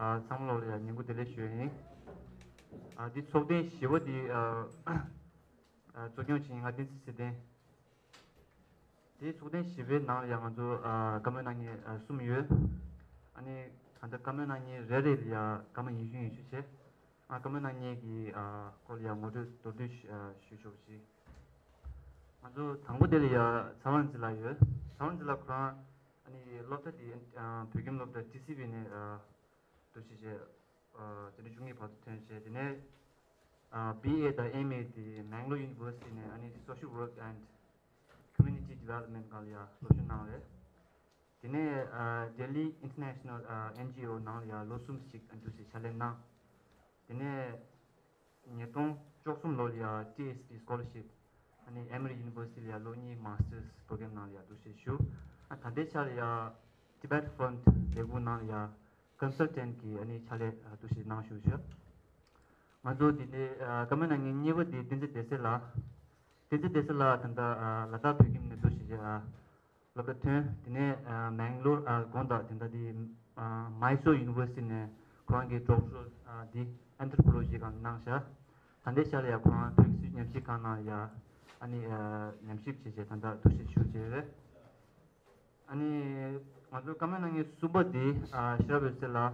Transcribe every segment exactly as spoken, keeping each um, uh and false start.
ཨ། ཚང་མ་ལོག་ལ་ཡང་ཉིན་གུང་བདེ་ལེགས་ཞུ་ཡ་ཡིན། ཨ། འདི་ཚོགས་ཐེངས་བཞི་པ་འདི། ཨ། ཨ། གཙོ་སྐྱོང་བྱེད་མཁན་ང་བསྟན་འཛིན་ཚེ་བརྟན། དེའི་ཚོགས་ཐེངས་བཞི་པའི་ནང་ལ་ཡང་ང་ཚོ། ཨ། བཀའ་མོལ་གནང་མཁན། ཨ། གསུམ་ཡོད། ཨ་ནི་ད་ལྟ་བཀའ་མོལ་གནང་མཁན་རེ་རེ་ལ་ཡང་སྐར་མ་ཉི་ཤུ་ཉི་ཤུ་བྱས། ཨ། བཀའ་མོལ་གནང་མཁན་གྱི། ཨ། སྐོར་ལ་ཡང་ངོ་སྤྲོད་མདོར་བསྡུས་ཞུ། ཨ། ཞུ་ཆོག་པ་ཞིག་ང་ཚོ་དང་པོ་དེ་ལ་ཡང་ཚེ་དབང་རིག་འཛིན་ལགས་ཡོད། ཚེ་དབང་རིག་འཛིན་ལགས་ཁོ་རང་ཨ་ནི་སློབ་གྲྭ་དེ། ཨ། བོད་ཁྱིམ་སློབ་གྲྭ་ཊི་སི་ཝི་ནས། ཨ། འདུག་སེ་བྱས། ཨ། དེ་འདྲ་བཅུ་གཉིས་བར་དུ་ཐོན་བྱས། དེ་ནས། ཨ། བི་ཨེ་དང་ཨེམ་ཨེ་དེ་Mangalore University ནས་ཨ་ནི་Social Work and Community Development སྒང་ལ་ཡང་སློབ་སྦྱོང་གནང་རེད། དེ་ནས། ཨ། Delhi International། ཨ། ཨེན་ཇི་ཨོ་ནང་ལ་ཡང་ལོ་གསུམ་ཞིག་འདུག་སེ་ཕྱག་ལས་གནང་། དེ་ནས་ཉིས་སྟོང་བཅུ་གསུམ་ལོ་ལ་ཡང་ཊི་ཨེཆ་ཌི་སི་scholarship ཨ་ནི་Emory University ལ་ཡང་ལོ་གཉིས་Masters program ནང་ལ་ཡང་འདུག་སེ་ཞུགས། ཨ། ད་ལྟའི་ཆར་ལ་ཡང་Tibet Fund ལས་ཁུངས་ནང་ལ་ཡང་consultant གི་ཨ་ནི་ཕྱག་ལས། ཨ། འདུག་སེ་གནང་བཞུགས་ཡོད། ང་ཚོ་འདི་ནས། ཨ། བཀའ་མོལ་གནང་མཁན་གཉིས་པ་དེ་བསྟན་འཛིན་བདེ་གསལ་ལགས། བསྟན་འཛིན་བདེ་གསལ་ལགས་ད་ལྟ། ཨ། ལ་དྭགས་བོད་ཁྱིམ་ནས་འདུག་སེ་བྱས། ཨ། སློབ་གྲྭ་ཐོན། དེ་ནས། ཨ། མེང་ལོར། ཨ། དགོངས་དག་དེ་འདྲ་དེ། ཨ། Mysore University ནས་ཁོ་རང་གི་doctoral། ཨ། དེ་Anthropology སྒང་གནང་བཞག་ད་ལྟའི་ཆར་ལ་ཡང་ཁོ་རང་བོད་ཀྱི་སྲིད་བྱུས་ཉམས་ཞིབ་ཁང་ནང་ལ་ཡང་ཨ་ནི། ཨ། ཉམས་ཞིབ་བྱས་བྱས་ད་ལྟ་འདུག་སེ་བཞུགས་བྱས་རེད། ཨ་ནི་ང་ཚོ་བཀའ་མོལ་གནང་མཁན་གསུམ་པ་དེ། ཨ། ཤེས་རབ་འོད་ཟེར་ལགས།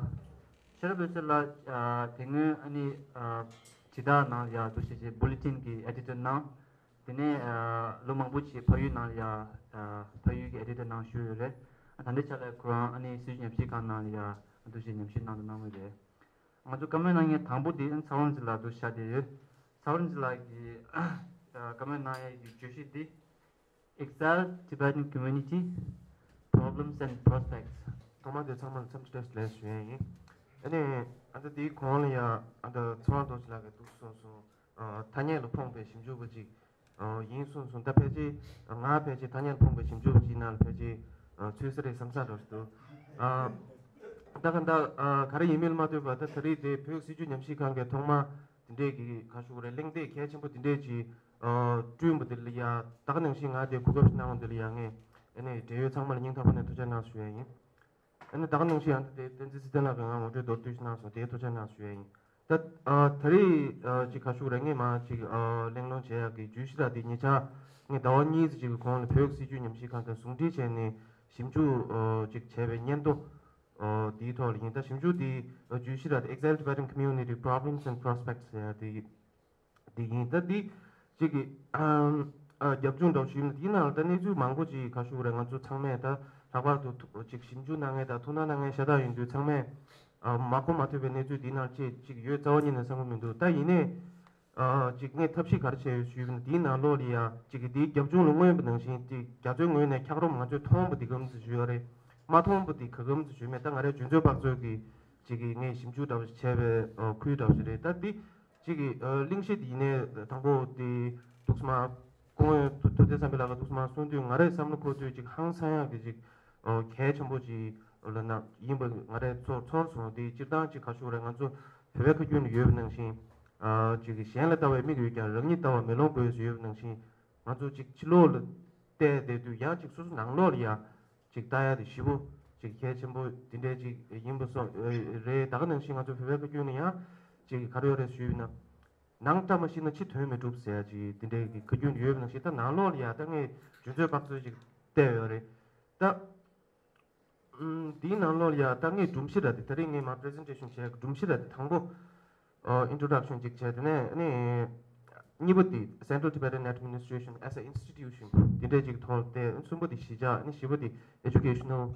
ཤེས་རབ་འོད་ཟེར་ལགས། ཨ། དེ་སྔོན་ཨ་ནི། ཨ། དྲིལ་བསྒྲགས་ནང་ལ་ཡང་འདུག་སེ་བྱས་Bulletin གི་editor གནང་། དེ་ནས། ཨ། ལོ་མང་པོ་ཞིག་ཕ་ཡུལ་ནང་ལ་ཡང་། ཨ། ཕ་ཡུལ་གྱི་ཨེ་ཌི་ཊར་གནང་བཞུགས་ཡོད་རེད། ཨ། ད་ལྟའི་ཆ་ལ་ཁོ་རང་ཨ་ནི་སྲིད་བྱུས་ཉམས་ཞིབ་ཁང་ནང་ལ་ཡང་འདུག་སེ་ཉམས་ཞིབ་གནང་དང་གནང་གི་རེད། ང་ཚོ་བཀའ་མོལ་གནང་མཁན་དང་པོ་དེ་ཚེ་དབང་རིག་འཛིན་ལགས་འདུག་ཤར་བསྡད་ཡོད། ཚེ་དབང་རིག་འཛིན་ལགས་ཀྱིས། ཨ། བཀའ་མོལ་གནང་ཡས་ཀྱི་བརྗོད་གཞི་འདི། Exiled Tibetan Community, Problems and Prospects། ཐོག་མར་དེ་ཚང་མ་ལ་འཚམས་འདྲི་བཀྲ་ཤིས་བདེ་ལེགས་ཞུ་ཡས་ཡིན། ཨ་ནི་ཨ་ད་དེའི་གོང་ལ་ཡང་ཨ་ད་ཚེ་དབང་རྡོ་རྗེ་ལགས་ཀྱིས་འདུག་གསུངས་སོང་། ཨ། ཐ་སྙད་ལ་ཕོངས་པའི་ཞིབ་འཇུག་པ་ཅིག་ཨ། ཡིན་གསུངས་སོང་། ད་ཕལ་ཆེར་ང་ཕལ་ཆེར་ཐ་སྙད་ལ་ཕོངས་པའི་ཞིབ་འཇུག་པ་ཅིག་ནང་ལ་ཕལ་ཆེར། ཨ། ཚུད་ས་རེད་བསམ་ས་འདྲ་ཞིག་འདུག་ཨ། ད་ག་ད། ཨ། ག་རེ་ཡིན་མིན་ལ་མ་ལྟོས་པར་ད་ད་རེས་དེ་བོད་སྲིད་བྱུས་ཉམས་ཞིབ་ཁང་གིས་ཐོག་མ་དེ་འདྲས་ཀྱི་ག་ཞུ་དགོས་རེད། གླེང་སྟེགས་གལ་ཆེན་པོ་དེ་འདྲས་ཀྱི། ཨ། བསྐྲུན་པ་དེ་ལ་ཡ་ད་ག་ནང་བཞིན་ང་དེ་གོ་སྐབས་ཤིག་གནང་བ་དེ་ལ་ཡ་ངས་ཨ་ནི་འབྲེལ་ཡོད་ཚང་མ་ལ་སྙིང་ཐག་པ་ནས་ཐུགས་རྗེ་གནང་ཞུ་ཡ་ཡིན། ཨ་ནི་ད་ག་ནང་བཞིན་ཨ་ནི་དེ་བསྟན་འཛིན་ཚེ་བརྟན་ལགས་ཀྱིས་ང་ངོ་སྤྲོད་མདོར་བསྡུས་ཤིག་གནང་སོང་། དེའི་ཐུགས་རྗེ་གནང་ཞུ་ཡ་ཡིན། ད། ཨ། ད་རེས། ཨ། ཅིག་ག་ཞུ་དགོས་རེད། ངས་མར་ཅིག་ཨ། གླེང་སློང་བྱེད་ཡག་གི་བརྗོད་གཞི་ར་དེ་ཉེ་ཆར་ངས་ཟླ་བ་གཉིས་ཙམ་ཅིག་གི་གོང་ལ་བོད་ཀྱི་སྲིད་བྱུས་ཉམས་ཞིབ་ཁང་དང་ཟུང་འབྲེལ་བྱས་ནས་ཞིབ་འཇུག་ཨ། ཅིག་བྱས་པའི་སྙན་ཐོ། ཨ། དེའི་ཐོག་ལ་ཡིན། ད་ཞིབ་འཇུག་དེ་ཨ། བརྗོད་གཞི་ར་དེ་Exiled Tibetan Community, Problems and Prospects ཟེར་ཡ་དེ། འདི་ཡིན། ད་འདི་གཅིག་གི་ཨམ། ཨ། རྒྱབ་ལྗོངས་འདྲ་བོ་ཞུས་ན། འདིའི་ནང་ལ་ད་གནས་ཚུལ་མང་པོ་ཅིག་ག་ཞུ་དགོས་རེད། ང་ཚོ་ཚང་མས་ད་ལྷག་པར་དུ་ཐུགས་ཅིག་ཞིབ་འཇུག་གནང་མཁན་དང་ཐུགས་སྣང་གནང་མཁན་ཤ་སྟག་ཡིན་དུས་ཚང་མས། ཨ། མ་གོ་མ་ཐོས་པའི་གནས་ཚུལ་འདིའི་ནང་ཅིག་ཅིག་ཡོད་རྩ་བ་ཉིད་ནས་བསམ་གྱི་མི་འདུག་ད་ཡིན་ནའི། ཨ། ཅིག་ངས་ཐབས་ཤེས་ག་རེ་བྱས་ཡོད་ཞུས་པ་ཡིན་ན། འདིའི་ནང་ལོགས་ལ་ཡ་ཅིག་གི་འདིའི་རྒྱབ་ལྗོངས་ལ་མངོན་པ་ནང་བཞིན་དེ་རྒྱ་མཚོའི་ངོས་ནས་འཁྱགས་རོམ་ང་ཚོས་མཐོང་བ་འདི་གམ་ཙམ་ཞུས་ཡོད་རེད། མ་མཐོང་བ་འདི་ག་གམ་ཙམ་ཞུས་མེད། ད་ང་རའི་འཇུ་མཛད་དཔག་ཚོད་ཀྱི་ཅིག་གི་ངས་ཞིབ་འཇུག་འདྲ་བོ་ཞིག་བྱས་པའི་ཨ། ཁུལ་འདྲ་བོ་ཞིག་རེད། ད་འདི། གཅིག་གིས། ཨ། གླེང་གཞི་འདི་ཡིན་ནའི་དང་པོ་དེ་འདུག་སེ་མར་སྐུ་ངོ་ཐུབ་བསྟན་བསམ་འཕེལ་ལགས་ཀྱིས་འདུག་སེ་མར་གསུངས་དུས་ང་རའི་བསམ་བློ་འཁོར་དུས་ཅིག་ཧང་སང་ཡག་གི་ཅིག་ཨ། གལ་ཆེན་པོ་ཅིག་ལ་ན་ཡིན་པ་ང་རའི་ཚོར་ཚོར་སོང་། དེ་སྤྱིར་བཏང་ཅིག་ག་ཞུ་དགོས་རེད། ང་ཚོ་བོད་པའི་ཁ་རྒྱུན་ལ་ཡོད་པ་ནང་བཞིན། ཨ། ཅིག་གཞན་ལ་ལྟ་བའི་མིག་ཡོད་ཀྱང་རང་ཉིད་ལྟ་བ་མེ་ལོང་དགོས་ཟེར་ཡོད་པ་ནང་བཞིན། ང་ཚོ་ཅིག་ཕྱི་ལོགས་ལ་བལྟས་བསྡད་དུས་ཡང་ཅིག་སོ་སོ་ནང་ལོགས་ལ་ཡང་ཅིག་ལྟ་ཡ་དེ་ཞེ་པོ་ཅིག་གལ་ཆེན་པོ་དེ་འདྲས་ཅིག་ཡིན་པ་སོགས་རེད། ད་ག་ནང་བཞིན་ང་ཚོ་བོད་པའི་ཁ་རྒྱུན་ནས་ཡང་ཅིག་ག་རེ་ཡོད་རེད་ཞུས་ན། ནང་བཀྲ་མ་ཤིས་ན་ཕྱི་དོན་མི་འགྲུབ་ཟེར་ཡ་ཅིག་དེ་འདྲས་ཀྱི་ཁ་རྒྱུན་ཡོད་པ་ནང་བཞིན། ད་ནང་ལོགས་ལ་ཡ་ད་ངས་འཇུ་མཛད་དཔག་ཚོད་ཅིག་བལྟས་ཡོད་རེད། ད་ཨུམ། དེའི་ནང་ལོགས་ལ་ཡ་ད་ངས་སྒྲོམ་གཞི་ར་དེ་ད་རེས་ངས་མར་པི་རི་ཛེན་ཊེ་ཤན་བྱས་སྒྲོམ་གཞི་ར་དེ་དང་པོ། ཨ། ཨིན་ཊྲོ་ཌག་ཤན་ཅིག་བྱས། དེ་ནས་ཨ་ནི་གཉིས་པ་དེ་Central Tibetan Administration as a Institution དེ་འདྲས་ཅིག་ཐོག་སྟེ། གསུམ་པ་དེ་གཞིས་ཆགས། ཨ་ནི་བཞི་པ་དེ་Educational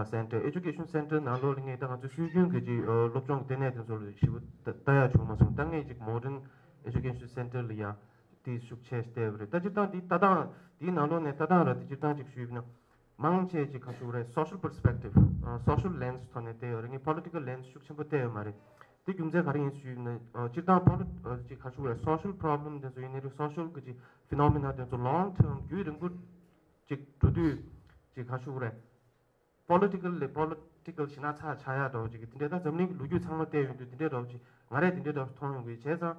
Center། Education Center ནང་ལོགས་ལ་ངས་ད་ང་ཚོའི་སྲོལ་རྒྱུན་གྱི་ཅིག་ཨ། སློབ་སྦྱོང་གི་ལྟེ་གནས་དེ་ཚོ་ལ་ཞེ་པོ་ལྟ་ལྟ་ཡག་བྱུང་མ་སོང་། ད་ངས་ཅིག་Modern Education Center ལ་ཡ་དེ་ཤུགས་ཆེ་བལྟས་པ་རེད། ད་སྤྱིར་བཏང་དེ་ལྟ་སྟངས་དེའི་ནང་ལོགས་ནས་ལྟ་སྟངས་ར་དེ་སྤྱིར་བཏང་ཅིག་ཞུས་པ་ཡིན་ན། མང་ཆེ་ཅིག་ག་ཞུ་དགོས་རེད། Social perspective ཨ། Social lens ཐོག་ནས་བལྟས་ཡོད་རེད། ངས་Political lens ཤུགས་ཆེན་པོ་བལྟས་ཡོད་མ་རེད། དེ་རྒྱུ་མཚན་ག་རེ་ཡིན་ཞུས་ན། ཨ། སྤྱིར་བཏང་Polit ཨ། ཅིག་ག་ཞུ་དགོས་རེད། Social problem དེ་ཚོ་ཡིན་ནའི་རེད། Social གི་ཅིག་Phenomena དེ་ཚོ་long term རྒྱུན་རིང་པོ་ཅིག་འགྲོ་དུས་ཅིག་ག་ཞུ་དགོས་རེད། Political ལས་Political ཞེ་ན་ཚ་ཆགས་ཡག་འདྲ་བོ་ཅིག་གི་དེ་འདྲའི། ད་འཛམ་གླིང་གི་ལོ་རྒྱུས་ཚང་མ་བལྟས་ཡོང་དུས་དེ་འདྲའི་འདྲ་བོ་ཅིག་ང་རས་དེ་འདྲའི་འདྲ་བོ་མཐོང་ཡོང་གི། བྱས་ཙང་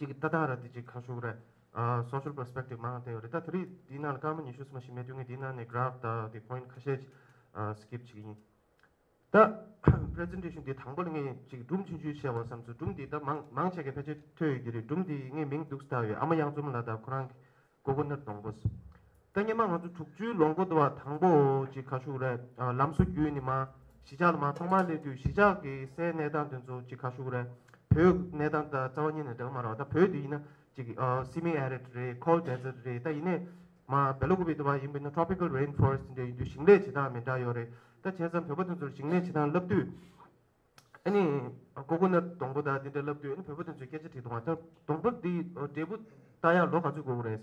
ཅིག་གི་ལྟ་སྟངས་ར་དེ་ཅིག་ག་ཞུ་དགོས་རེད། ཨ། Social perspective མང་བལྟས་ཡོད་རེད། ད་དེ་རིང་འདིའི་ནང་ལ་སྐར་མ་ཉི་ཤུ་ཙམ་ཞིག་མེད་དུས་ངས་འདིའི་ནང་ནས་Graph དང་དེ་Point ཁ་ཤས་ཅིག་ཨ། Skip བྱེད་ཀྱི་ཡིན། ད་པི་རེ་ཛེན་ཊེ་ཤན་འདི་དང་པོ་ལ་ངས་ཅིག་སྒྲུང་ཆུང་ཆུང་བཤད་པ་བསམ་སོང་། སྒྲུང་འདི་ད་མང་མང་ཆེ་གས་ཕལ་ཆེར་ཐོས་ཡོད་ཀྱི་རེད། སྒྲུང་འདི་ངས་མིང་འདུག་སེ་བཏགས་ཡོད། ཨ་མ་གཡང་འཛོམས་ལགས་དང་ཁོ་རང་གི་ཀོ་ཀོ་ནཊ་སྡོང་པོ། ད་སྔོན་མ་ང་ཚོ་དྲུག་ཅུའི་ལོ་མགོ་དུ་བ་དང་པོ་ཅིག་ག་ཞུ་གི་རེད། ལམ་བཟོ་བརྒྱུད་ནས་མར་གཞིས་ཆགས་ལ་མར་ཐོག་མར་སླེབས་དུས་གཞིས་ཆགས་ཀྱི་སའི་གནས་སྟངས་དེ་ཚོ་ཅིག་ག་ཞུ་གི་རེད། བོད་གནས་སྟངས་དང་རྩ་བ་ཉིད་ནས་འདྲ་བ་མ་རེད་བ། ད་བོད་དེ་ཡིན་ན་ཅིག་སེ་མི་ཨེ་རིཌ་རེད། ཁོལ་ཌེ་ཛརཊ་རེད། ད་ཡིན་ནའི་མར་སྦེ་ལ་ཀུ་པེ་དུ་བ་ཡིན་པ་ཡིན་ན་ཊོ་པི་ཀལ་རེན་ཕོ་རེ་སི་ཊི་འདྲ་ཡིན་དུས་ཞིང་ལས་བྱེད་སྟངས་མི་འདྲ་ཡོད་རེད། ད་བྱས་ཙང་བོད་པ་དེ་ཚོར་ཞིང་ལས་བྱེད་སྟངས་བསླབ་དུས། ཨ་ནི་ཀོ་ཀོ་ནཊ་སྡོང་པོ་དང་དེ་འདྲ་བསླབ་དུས། ཨ་ནི་བོད་པ་དེ་ཚོས་སྐད་ཆ་དྲིས་འདུག་ང་། ད་སྡོང་པོ་འདི་འབྲས་བུ་བཏགས་ཡག་ལོ་ག་ཚོད་འགོར་གི་རེད།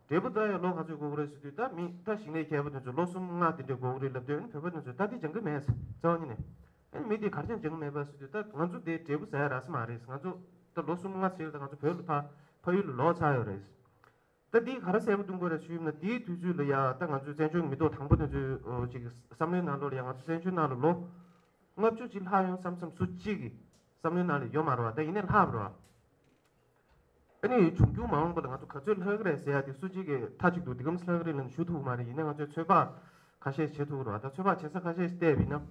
འབྲས་བུ་བཏགས་ཡག་ལོ་ག་ཚོད་འགོར་གི་རེད་ཟེར་དུས། ད་མི་ད་ཞིང་ལས་མཁས་པ་དེ་ཚོས་ལོ་གསུམ་ལྔ་དེ་འདྲ་འགོར་གི་རེད་ལབ་དུས། ཨ་ནི་བོད་པ་དེ་ཚོས་ད་འདི་སྦྱང་གི་མེད་ཟེར། རྩ་བ་ཉིད་ནས། ཨ་ནི་མི་དེ་ག་རེ་བྱས་སྦྱང་གི་མེད་པ་ཟེར་དུས། ད་ང་ཚོ་འདི་འབྲས་བུ་ཟ་ཡག་རག་ས་མ་རེད། ང་ཚོ་ད་ལོ་གསུམ་ལྔ་ཟེར་ད་ང་ཚོ་བོད་ལ་ཕ་ཕ་ཡུལ་ལ་ལོག་ཚར་ཡོད་རེད། ད་འདི་ག་རེ་གསལ་པོ་གཏོང་དགོས་རེད་ཞུས་ན། དེའི་དུས་ཚོད་ལ་ཡ་ད་ང་ཚོའི་བཙན་བྱོལ་མི་ཐོག་དང་པོ་དེ་ཚོའི་ཨོ་ཅིག་བསམ་བློའི་ནང་ལོགས་ལ་ཡ། ང་ཚོ་བཙན་བྱོལ་ནང་ལ་ལོ་ལྔ་བཅུ་ཅིག་ལྷག་ཡོང་བསམ་བསམ་སུ་གཅིག་གི་བསམ་བློའི་ནང་ལ་ཡོད་མ་རེད་བ། ད་ཡིན་ནའི་ལྷག་པ་རེད་བ། ཨ་ནི་འབྱུང་འགྱུར་མ་འོངས་པ་ལ་ང་ཚོ་ག་ཚོད་ལྷག་གི་རེད་ཟེར་ཡ་དེ་སུ་གཅིག་གིས་མཐའ་གཅིག་ཏུ་འདི་གམ་ལྷག་གི་རེད་ལབ་ཞུ་ཐུབ་ཀྱི་མ་རེད། ཡིན་ནའི་ང་ཚོས་ཚོད་དཔག་ཁ་ཤས་བྱེད་ཐུབ་ཀྱི་རེད་བ། ད་ཚོད་དཔག་བྱེད་ས་ཁ་ཤས་ཤིག་བལྟས་པ་ཡིན་ན།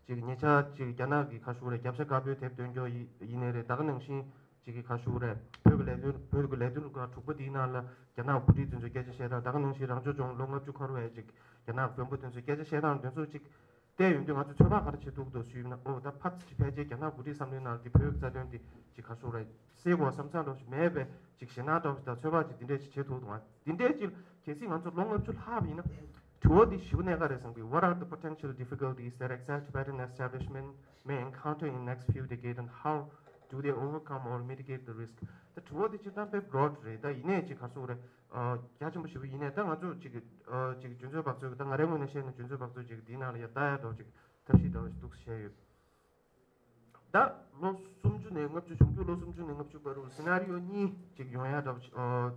ཅིག་ཉེ་ཆར་ཅིག་རྒྱ་ནག་གི་ག་ཞུ་རེད། རྒྱབ་ཤ་དཀར་པོའི་དེབ་འདོན་རྒྱུ་ཡི་ཡིན་ནའི་རེད། ད་ག་ནང་བཞིན་ཅིག་གི་ག་ཞུ་རེད། བོད་ཀྱི་ལས་དོན་བོད་ཀྱི་ལས་དོན་ཁག་དྲུག་པ་འདིའི་ནང་ལ་རྒྱ་ནག་འགོ་ཁྲིད་དེ་ཚོས་སྐད་ཆ་བཤད་སྟངས། ད་ག་ནང་བཞིན་རང་སྐྱོང་ལྗོངས་ལོ་ལྔ་བཅུ་འཁོར་བའི་ཅིག་རྒྱ་ནག་མགོན་པོ་དེ་ཚོས་སྐད་ཆ་བཤད་སྟངས་དེ་ཚོ་ཅིག་བལྟས་ཡོང་དུས། ང་ཚོས་ཚོད་དཔག་ག་རེ་བྱེད་ཐུབ་འདུག་ཞུས་ན། ཨོ་ད་ཕར་ཕལ་ཆེར་རྒྱ་ནག་འགོ་ཁྲིད་བསམ་བློའི་ནང་གི་བོད་ཀྱི་རྩ་དོན་དེ་ཅིག་ག་ཞུ་རེད། སེལ་དགོས་བསམ་བསམ་འདྲ་ཞིག་མེད་པའི་ཅིག་ཞེད་སྣང་འདྲ་ཞིག་དང་ཚོད་དཔག་ཅིག་འདི་འདྲས་ཅིག་བྱེད་ཐུབ་འདུག་ཨ། འདི་འདྲས་ཅིག་གལ་སྲིད་ང་ཚོ་ལོ་ལྔ་བཅུ་ལྷག་པ་ཡིན་ན། དྲི་བ་འདི་ཞིབ་པོ་གནད་འགག་རེད་བསམ་གི། What are the potential difficulties that exact Tibetan establishment may encounter in next few decades, and how do they overcome or mitigate the risk? ད་དྲི་བ་འདི་སྤྱིར་བཏང་དཔེ་བྲོ་བ་རེད། ད་ཡིན་ནའི་ཅིག་ག་རེ་ཟེར་དགོས་རེད། རྒྱ་ཆེན་པོ་ཞེ་པོ་ཡིན་ནའི་ད་ང་ཚོ་ཅིག་ཅིག་རྒྱུ་མཚན་བག་ཚོད་ད་ང་རའི་ངོས་ནས་བཤད་ན་རྒྱུ་མཚན་བག་ཚོད་ཅིག་འདིའི་ནང་ལ་ཡ་ལྟ་ཡ་འདྲ་ཅིག་ཐབས་ཤེས་འདྲ་བ་ཞིག་འདུག་བཤད་ཡོད། ད་ལོ་སུམ་ཅུ་ནས་ལྔ་བཅུ། འབྱུང་འགྱུར་ལོ་སུམ་ཅུ་ནས་ལྔ་བཅུ་བར་དུ་སི་ན་རི་ཡོ་གཉིས་ཅིག་ཡོང་ཡ་འདྲ་བ་ཞིག་ཨོ།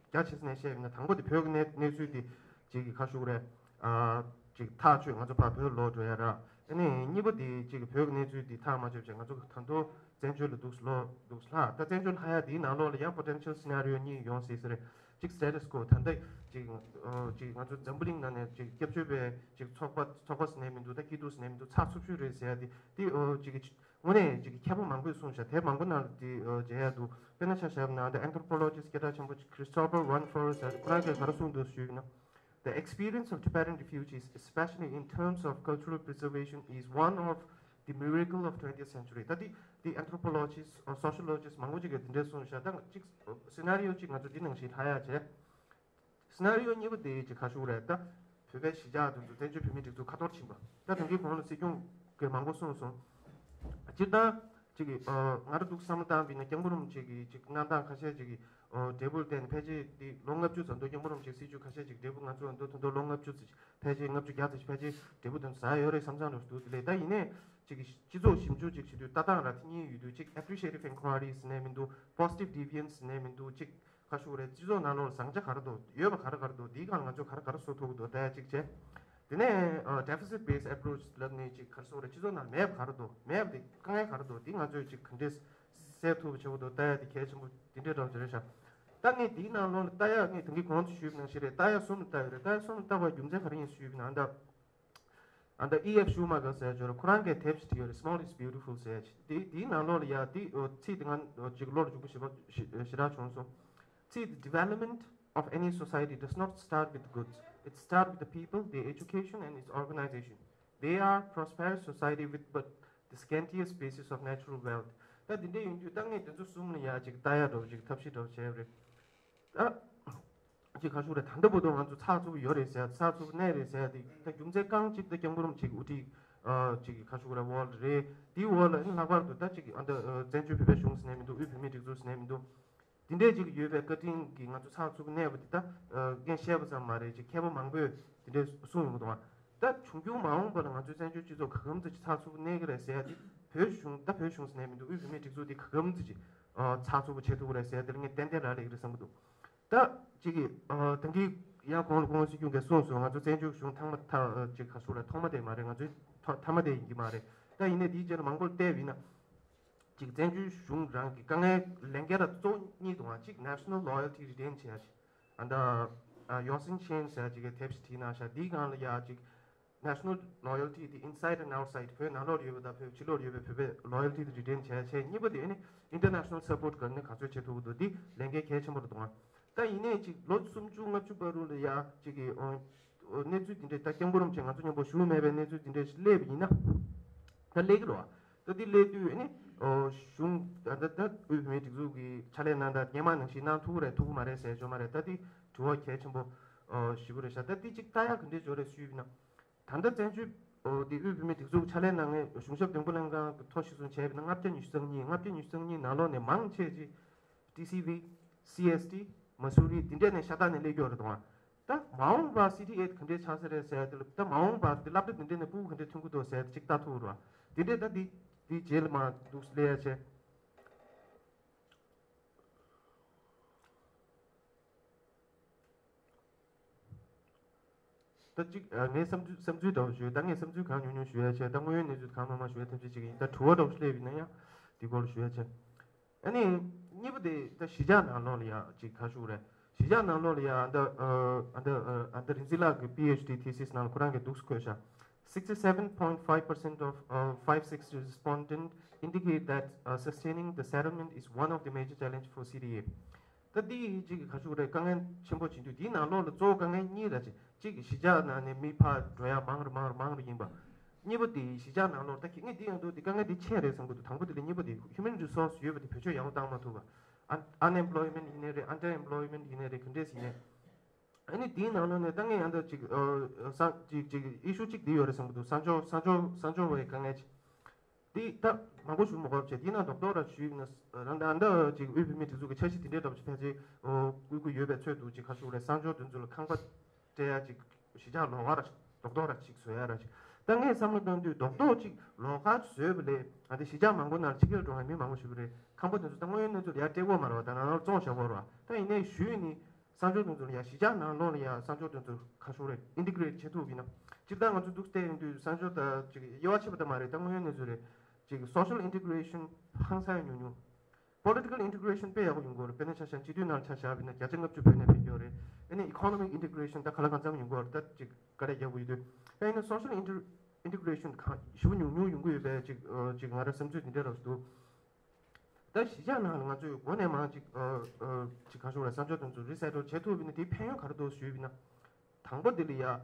རྒྱ་ཆེ་ས་ནས་བཤད་ཡིན་ན། དང་པོ་དེ་བོད་ཀྱི་གནས་གནས་ཚུལ་དེ་ཅིག་གི་ག་རེ་ཞུ་དགོས་རེད། ཨ་ཅིག་ཐག་ཆོད་ང་ཚོ་ཕར་བོད་ལོག་འགྲོ་ཡ་ར། ཨ་ནི་གཉིས་པ་དེ་ཅིག་གི་བོད་ཀྱི་གནས་ཚུལ་དེ་ཐག་མ་ཆོད་བྱས་ང་ཚོ་ད་དུང་བཙན་བྱོལ་ལ་འདུག་སེ་ལོག་འདུག་སེ་ལྷག་ད་བཙན་བྱོལ་ལྷག་ཡ་དེའི་ནང་ལོགས་ལ་ཡང་པོ་ཊེན་ཤལ་སི་ན་རི་ཡོ་གཉིས་ཡོང་སྲིད་ས་རེད། གཅིག་སི་ཊེ་ཊས་ཀོ། ད་ལྟ་ཅིག་ཨོ་ཅིག་ང་ཚོ་འཛམ་བུ་གླིང་ནང་ནས་ཅིག་སྐྱབས་བཅོལ་བའི་ཅིག་ཚོགས་པ་ཚོགས་པ་ཟེར་ནའི་མི་འདུག་ད་སྐྱིད་སྡུག་ཟེར་ནའི་མི་འདུག་ཚགས་ཚུད་ཚུད་རེད་ཟེར་ཡ་དེ་དེ་ཨོ་ཅིག་དངོས་གནས་ཅིག་མཁས་པ་མང་པོས་གསུངས་ཤག་དེབ་མང་པོ་ནང་ལ་དེ་ཨོ་མཇལ་ཡ་འདུག་དཔེར་ན་ཆ་བཞག་ན་ད་ཨན་ཐྲོ་པོ་ལོ་ཇི་སི་ཊི་སྐད་གྲགས་ཆེན་པོ་ཁྲི་སི་ཊོ་ཕར་ཝན་ཕོ་རེ་སི་ཟེར་ཁོ་རང་གིས་ག་རེ་གསུངས་འདུག་ཞུས་ན། The experience of Tibetan refugees, especially in terms of cultural preservation, is one of the miracle of twentieth century. ད་དེ་དེ་ཨན་ཐྲོ་པོ་ལོ་ཇི་སི་ཊི་སོ་ཤི་ཡོ་ལོ་ཇི་སི་ཊི་མང་པོ་ཅིག་གིས་དེ་འདྲས་གསུངས་ཤག་ད་གཅིག་སི་ན་རི་ཡོ་གཅིག་ང་ཚོ་འདི་ནང་བཞིན་ལྷག་ཡ་བྱས། སི་ན་རི་ཡོ་གཉིས་པ་དེ་ཅིག་ག་རེ་ཞུ་དགོས་རེད། ད་བོད་པའི་གཞིས་ཆགས་དེ་ཚོ་བཙན་བྱོལ་བོད་མིའི་སྒྲིག་འཛུགས་ཁ་ཐོར་ཕྱིན་པ། ད་དེང་གི་གོང་ལ་སྲིད་སྐྱོང་གིས་མང་པོ་གསུངས་སོང་། སྤྱིར་བཏང་ཅིག་གི་ཨ་ང་རང་འདུག་བསམ་བློ་བཏང་བ་ཡིན་ན། སྐྱབས་མགོན་རིན་པོ་ཆེ་གི་ཅིག་གནང་སྟངས་ཁ་ཤས་ཅིག་གི་ཨོ་འབྲས་བུ་བརྟེན་ནས་ཕལ་ཆེར་དེ་ལོ་ལྔ་བཅུ་ཙམ་འདུག་སྐྱབས་མགོན་རིན་པོ་ཆེའི་སྲིད་བྱུས་ཁ་ཤས་ཅིག་འབྲས་བུ་ང་ཚོ་འདུག་ད་དུང་ལོ་ལྔ་བཅུ་ཙམ་ཕལ་ཆེར་ལྔ་བཅུ་བརྒྱ་ཙམ་ཕལ་ཆེར་འབྲས་བུ་དེ་ཚོ་ཟ་ཡོད་རེད་བསམ་བསམ་འདྲ་ཞིག་འདུག་དེ་ལས་ད་ཡིན་ནའི་ཅིག་གི་སྤྱི་ཚོགས་ཞིབ་འཇུག་ཅིག་བྱེད་དུས་ལྟ་སྟངས་ར་དེ་གཉིས་ཡོད་དུས། ཅིག་appreciative inquiry ཟེར་ནའི་མི་འདུག positive deviance ཟེར་ནའི་མི་འདུག་ཅིག་ག་རེ་ཞུ་དགོས་རེད། སྤྱི་ཚོགས་ནང་ལོགས་ལ་བཟང་ཆ་ག་རེ་འདུག་ཡོད་པ་ག་རེ་ག་རེ་འདུག་འདིའི་སྒང་ང་ཚོས་ག་རེ་ག་རེ་བཟོ་ཐུབ་ཀྱི་འདུག་ལྟ་ཡ་གཅིག་བྱས། དེ་ནས་ཨ་deficit based approach ལབ་ནས་ཅིག་ག་རེ་ཟེར་དགོས་རེད། སྤྱི་ཚོགས་ནང་མེད་པ་ག་རེ་འདུག་མེད་པ་དེ་དཀའ་ངལ་ག་རེ་འདུག་འདི་ང་ཚོས་ཅིག་ག་འདྲས་སེལ་ཐུབ་པ་བྱེད་དགོས་འདུག་ལྟ་ཡ་དེ་གལ་ཆེན་པོ་འདི་འདྲའི་འདྲ་བོ་ཅིག་རེད་ཤག་ད་ངས་འདིའི་ནང་ལོགས་ལ་ལྟ་ཡ། ངས་དེང་གི་གོང་དུ་ཞུས་པ་ནང་བཞིན་རེད། ལྟ་ཡ་གསུམ་ལ་ལྟ་ཡོད་རེད། ལྟ་ཡ་གསུམ་ལ་ལྟ་བའི་རྒྱུ་མཚན་ག་རེ་ཡིན་ཞུས་པ་ན། ད་ཨ་ད་ཨི་ཨེཕ་ཤུ་མ་གྷར་ཟེར་ཡ་ཅིག་ཡོད་རེད། ཁོ་རང་གིས་དེབ་ཅིག་བྲིས་ཡོད་རེད། Small is beautiful ཟེར་ཡ་ཅིག་དེ་དེའི་ནང་ལོགས་ལ་ཡ་དེ་ཨོ་ཚིག་དེ་ང་ཅིག་བློ་ལ་འཇུག་པ་ཞེ་པོ་ཞེ་ཞེ་དྲག་བྱུང་སོང་། See, the development of any society does not start with the goods. It starts with the people, their education, and its organization. They are prosperous society with but the scantiest basis of natural wealth. ད་འདི་འདྲ་ཡིན་དུས་ད་ངས་དེ་ཚོ་གསུམ་ལ་ཡ་ཅིག་ལྟ་ཡ་འདྲ་བོ་ཅིག་ཐབས་ཤེས་འདྲ་བོ་བྱས་པ་རེད། ད་ཅིག་ག་རེ་ཞུ་དགོས་རེད། ད་ལྟ་བར་དུ་ང་ཚོ་ཚགས་ཚུད་པོ་ཡོད་རེད་ཟེར་ཡ། ཚགས་ཚུད་པོ་གནས་རེད་ཟེར་ཡ་དེ་ད་རྒྱུ་མཚན་རྐང་གཅིག་ད་སྐྱབས་མགོན་རིན་པོ་ཆེ་གི་དབུ་ཁྲིད་ཨ་ཅིག་ག་རེ་ཞུ་དགོས་རེད། འོག་ལ་རེད། དེའི་འོག་ལ་ཨ་ནི་ལྷག་པར་དུ་ད་ཅིག་ཨ་ད་ཨ་བཙན་བྱོལ་བོད་པའི་གཞུང་ཟེར་ནའི་མི་འདུག་དབུས་བོད་མིའི་སྒྲིག་འཛུགས་ཟེར་ནའི་མི་འདུག་དེ་འདྲས་ཅིག་ཡོད་པའི་བཀའ་དྲིན་གྱིས་ང་ཚོ་ཚགས་ཚུད་པོ་གནས་པ་དེ་ད་ཨ་ངས་བཤད་པ་ཙམ་མ་རེད། ཅིག་མཁས་པ་མང་པོས་དེ་འདྲས་གསུངས་ཡོང་གི་འདུག་ད་འབྱུང་འགྱུར་མ་འོངས་པ་ལ་ང་ཚོའི་བཙན་བྱོལ་སྤྱི་ཚོགས་ག་གམ་ཙམ་ཅིག་ཚགས་ཚུད་པོ་གནས་ཀྱི་རེད་ཟེར་ཡ་དེ། བོད་གཞུང་ད་བོད་གཞུང་ཟེར་ནའི་མི་འདུག་དབུས་བོད་མིའི་སྒྲིག་འཛུགས་དེ་ག་གམ་ཙམ་ཅིག་ཨ་ཚགས་ཚུད་པོ་བྱེད་ཐུབ་ཀྱི་རེད་ཟེར་ཡ་དེ་ལ་ངས་ཏན་ཏན་རག་ལས་ཀྱི་རེད་བསམ་གྱི་འདུག་ད་ཅིག་གི་ཨ་ད་གིན་ཡང་གོང་ལ་སྐུ་ངོ་སྲིད་སྐྱོང་གིས་གསུངས་སོང་། ང་ཚོ་བཙན་བྱོལ་གཞུང་ཐོག་མ་ཐ་ཅིག་ག་རེ་ཞུ་དགོས་རེད། ཐོག་མ་དེ་མ་རེད། ང་ཚོའི་ཐོག་མཐའ་མ་དེ་ཡིན་གྱི་མ་རེད། ད་ཡིན་ནའི་དེའི་རྗེས་ལ་མང་པོར་བལྟས་པ་ཡིན་ན། ཅིག་བཙན་བྱོལ་གཞུང་རང་གི་དཀའ་ངལ་ལས་འགན་ལ་གཙོ་བོ་གཉིས་འདུག་ག་གཅིག་national loyalty retain བྱེད་ཡ་ཅིག་ཨ་ད་ཨ་ཡོ་སིན་ཆེན་ཟེར་ཡ་ཅིག་གིས་དེབ་ཅིག་བྲིས་གནང་ཤག་འདིའི་སྒང་ལ་ཡ་ཅིག་ national loyalty དེ་inside and outside བོད་ནང་ལོགས་ཡོད་པ་དང་བོད་ཕྱི་ལོགས་ཡོད་པའི་བོད་པའི་loyalty དེ་retain བྱས་བྱས། གཉིས་པ་དེ་ཨ་ནི་international support ག་ནས་ག་ཚོད་བྱེད་ཐུབ་ཀྱི་འདུག་འདི་ལས་འགན་གལ་ཆེན་པོ་རེད་འདུག་ཨ། ད་ཡིན་ནའི་ཅིག་ལོ་སུམ་ཅུ་ལྔ་བཅུ་བར་དུ་ལ་ཡ་ཅིག་གི་ཨོ་གནས་ཚུལ་འདི་འདྲའི་ད་སྐྱབས་མགོན་རིན་པོ་ཆེ་ང་ཚོ་མཉམ་པོ་བཞུགས་མེད་པའི་གནས་ཚུལ་འདི་འདྲའི་ཞིག་སླེབས་པ་ཡིན་ན། ད་སླེབས་ཀྱི་རེད་བ། ད་འདི་སླེབས་དུས་ཨ་ནི་ཨོ་གཞུང་ད་ད་ད་དབུས་བོད་མིའི་སྒྲིག་འཛུགས་ཀྱི་ཕྱག་ལས་གནང་སྟངས་སྔོན་མ་ནང་བཞིན་གནང་ཐུབ་ཀྱི་རེད་ཐུབ་ཀྱི་མ་རེད་ཟེར་ཆོག་མ་རེད། ད་འདི་དྲི་བ་གལ་ཆེན་པོ་ཨོ་ཞེ་པོ་རེད་ཤག་ད་འདི་ཅིག་ལྟ་ཡག་ག་འདྲས་ཅིག་ཡོད་རེད་ཞུས་པ་ཡིན་ན། ད་ལྟ་བཙན་བྱོལ་འོ་དེ་དབུས་བོད་མིའི་སྒྲིག་འཛུགས་ཕྱག་ལས་གནང་མཁན་གཞུང་ཞབས་བདེ་སྲུང་ལྷན་ཁང་གི་ཐོ་གཞི་བཟུང་བྱས་པ་ཡིན་ན་ལྔ་བརྒྱ་ཉི་ཤུ་རྩ་གཉིས། ལྔ་བརྒྱ་ཉི་ཤུ་རྩ་གཉིས་ནང་ལོགས་ནས་མང་ཆེ་ཅིག་ཊི་སི་ཝི། སི་ཨེསི་ཊི། མ་སུ་རི་འདི་འདྲས་ནས་ཤ་སྟག་ནས་སླེབས་ཀྱི་ཡོད་རེད་དང་། ད་མ་འོངས་པ་སི་ཊི་ཨེཊ་ག་འདྲས་ཆགས་ས་རེད་ཟེར་དེ་ལ་ད་མ་འོངས་པ་འདི་སློབ་གྲྭ་འདི་འདྲས་ནས་ཕྲུ་གུ་ག་འདྲས་ཐོན་གྱི་འདུག་ཟེར་ཅིག་ལྟ་ཐུབ་རེད་བ། འདི་འདྲས་ད་འདི་འདི་རྗེས་ལ་མར་འདུག་སླེབས་ཡ་བྱས། ད་གཅིག་ཨ་ངའི་བསམ་ཚུལ་བསམ་ཚུལ་འདྲ་བོ་ཞུ་ཡ། ད་ངས་བསམ་ཚུལ་གང་ཉུང་ཉུང་ཞུ་ཡ་བྱས། ད་དངོས་ཡོད་གནས་ཚུལ་གང་མང་མང་ཞུ་ཡ་ཐབས་ཤེས་བྱེད་ཀྱི་ཡིན། ད་དྲི་བ་འདྲ་བོ་སླེབས་ཡིན་ན་ཡང་འདི་སྐོར་ལ་ཞུ་ཡ་བྱས། ཨ་ནི་གཉིས་པ་དེ་ད་གཞིས་ཆགས་ནང་ལོགས་ལ་ཡ་གཅིག་ག་ཞུ་རེད། གཞིས་ཆགས་ནང་ལོགས་ལ་ཡ་ཨ་ད་ཨ་ད་ཨ་ད་རིག་འཛིན་ལགས་ཀྱི་པི་ཨེཆ་ཌི་thesis ནང་ལ་ཁོ་རང་གིས་འདུག་སེ་བཀོད་ཤག sixty-seven point five percent of uh, five sixty respondent indicate that uh, sustaining the settlement is one of the major challenge for C D A. ད་འདི་གཅིག་གི་ག་ཞུ་རེད། དཀའ་ངལ་ཆེན་པོ་བྱེད་དུས་འདིའི་ནང་ལོགས་ལ་གཙོ་བོ་དཀའ་ངལ་གཉིས་རེད། གཅིག་གཅིག་གི་གཞིས་ཆགས་ནང་ནས་མི་ཕར་འགྲོ་ཡ་མང་རུ་མང་རུ་མང་རུ་ཡིན་པ། གཉིས་པ་དེ་གཞིས་ཆགས་ནང་ལོགས་ད་ཁྱེད་ངས་འདི་ཡོང་དུས་འདི་དཀའ་ངལ་འདི་ཆེ་རེད་བསམ་གྱི་འདུག་དང་པོ་དེ་ལ་གཉིས་པ་དེ་human resource ཡོད་པ་དེ་བེད་སྤྱོད་ཡག་པོ་བཏང་མ་ཐུབ་པ། Un- unemployment ཡིན་ནའི་རེད། underemployment ཡིན་ནའི་རེད། ག་འདྲས་ཡིན་ནའི། ཨ་ནི་དེའི་ནང་ལོགས་ནས་ད་ངས་ཡང་ད་ཅིག་ཨ་ས་ཅིག་ཅིག་issue གཅིག་འདི་ཡོད་རེད་བསམ་གྱི་འདུག་གསང་སྦྱོར་གསང་སྦྱོར་གསང་སྦྱོར་བའི་དཀའ་ངལ་ཅིག་འདི་ད་མང་པོ་ཞུ་མི་དགོས་པ་བྱས། འདི་ན་རྡོག་རྡོག་ར་ཞུས་ཡིན་ན་རང་ད་ཨ་ད་ཅིག་དབུས་བོད་མིའི་སྒྲིག་འཛུགས་ཀྱི་འཆར་གཞི་དེ་འདྲའི་འདྲ་པོ་ཅིག་ཕལ་ཆེར་ཨོ་བསྐུལ་གྱི་ཡོད་པའི་ཚོད་འདུག་ཅིག་ག་ཞུ་རེད། གསང་སྦྱོར་དེ་ཚོ་ལ་ཁང་པ་སྤྲད་ཡ་ཅིག་གཞིས་ཆགས་ལོགས་ཀ་ར་རྡོག་རྡོག་ར་ཅིག་བཟོ་ཡ་ར་ཅིག་ད་ངས་བསམ་བློ་བཏང་དུས་རྡོག་རྡོག་ཅིག་ལོགས་ཀ་བཟོས་པ་ལས་ཨ་འདི་གཞིས་ཆགས་མང་པོ་ནང་ཕྱི་རྒྱལ་འགྲོ་མཁན་མི་མང་པོ་ཞིག་རེད། ཁང་པ་དེ་ཚོ་ད་དངོས་ཡོད་གནས་ཚུལ་ལ་ཡར་སྤྲད་ཀྱི་ཡོད་མ་རེད་བ། ད་ནང་ལ་བཙོང་བཞག་གི་ཡོད་རེད་བ། ད་ཡིན་ནའི་ཞུས་ནི། གསང་སྦྱོར་དེ་ཚོ་ལ་ཡ་གཞིས་ཆགས་ནང་ལོགས་ལ་ཡ་གསང་སྦྱོར་དེ་ཚོ་ག་ཞུ་རེད། integrate བྱེད་ཐུབ་ཡིན་ན། སྤྱིར་བཏང་ང་ཚོ་འདུག་བལྟས་ཡོང་དུས་གསང་སྦྱོར་ད་ཅིག་དབྱེ་བ་ཕྱེ་བ་ད་མ་རེད། ད་དངོས་ཡོད་གནས་ཚུལ་རེད། ཅིག་social integration ཧང་སང་ཉུང་ཉུང་། political integration དཔེ་ཡག་པོ་ཡོང་གི་ཡོད་རེད། དཔེར་ན་ཆ་བཞག་སྤྱི་འཐུས་ནང་ཆ་བཞག་པ་ཡིན་ན་བརྒྱ་ཆ་ལྔ་བཅུ་བོད་ནས་ཕེབས་ཀྱི་ཡོད་རེད། ཨ་ནི་economic integration ད་ག་ལ་གང་འཚམ་ཡོང་གི་ཡོད་རེད། ད་ཅིག་དཀའ་ལས་རྒྱག་དགོས་ཡོད་དུས། ད་ཡིན་ན་social inter- integration གང་ཞེ་པོ་ཉུང་ཉུང་ཡོང་གི་ཡོད་པའི་ཅིག་ཅིག་ང་རང་བསམ་ཚུལ་དེ་འདྲ་རག་འདུག་ད་གཞིས་ཆགས་ནང་ལ་ང་ཚོས་འགོ་ནས་མང་ཅིག་ཨ་ཨ་ཅིག་གང་ཞུ་རེད། གསང་སྦྱོར་དེ་ཚོ་resettle བྱེད་ཐུབ་པ་ཡིན་ན་དེའི་ཕན་ཡོན་ག་རེ་འདུག་ཞུས་པ་ཡིན་ན། དང་པོ་དེ་ལ་ཡ་ཨ་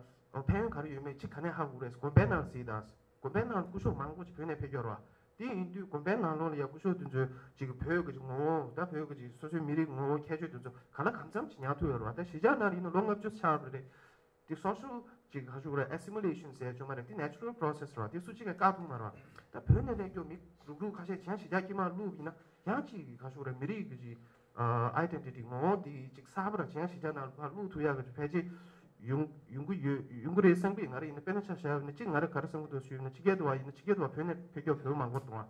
ཕན་ཡོན་ག་རེ་ཡོད་མེད་ཅིག་ག་ནས་ཧ་གོ་རེད། དགོན་པའི་ནང་ལ་གཟིགས་དང་། དགོན་པའི་ནང་ལ་སྐུ་ཞབས་མང་པོ་ཅིག་བོད་ནས་ཕེབས་ཀྱི་ཡོད་རེད་བ། དེ་ཡིན་དུས་དགོན་པའི་ནང་ལོགས་ལ་ཡ་སྐུ་ཞབས་དེ་ཚོས་ཅིག་བོད་ཀྱི་ཅིག་ངོ་བོ་ད་བོད་ཀྱི་ཅིག་སོ་སོའི་མི་རིགས་ངོ་བོ་ཁྱད་ཆོས་དེ་ཚོ་ག་ལ་གང་འཚམ་ཅིག་ཉར་ཐུབ་ཡོད་རེད་བ། ད་གཞིས་ཆགས་ནང་ལ་ཡིན་ན་ལོ་ལྔ་བཅུ་ཆགས་པ་རེད། དེ་social ཅིག་ག་ཞུ་རེད། assimilation ཟེར་ཆོག་མ་རེད། དེ་natural process རེད་བ། དེ་སུ་གཅིག་གིས་བཀག་ཐུབ་མ་རེད་བ། ད་བོད་ནས་སླེབས་ཀྱོག་མི་རུག་རུག་ཁ་ཤས་གཞན་གཞིས་ཆགས་དཀྱིལ་མར་བླུགས་ཡིན་ན་ཡང་ཅིག་ག་ཞུ་རེད། མི་རིགས་ཀྱི་ཅིག་ཨ་identity ངོ་བོ་དེ་ཅིག་གསར་པ་ར་གཞན་གཞིས་ཆགས་ནང་ལ་ཕར་བླུགས་ཐུབ་ཡག་གི་ཕལ་ཆེར་ཡོང་ཡོང་གི་ཡོད་ཡོང་གི་རེད་བསམ་གི། ང་རང་ཡིན་ན་དཔེར་ན་ཆ་བཞག་ཡོད་ན་ཅིག་ང་རང་ག་རེ་བསམ་གི་འདུག་ཞུས་ན་ཕྱི་རྒྱལ་དུ་བ་ཡིན་ན་ཕྱི་རྒྱལ་དུ་བ་བོད་ནས་ཕེབས་ཀྱོག་བོད་མང་པོ་འདུག་བ།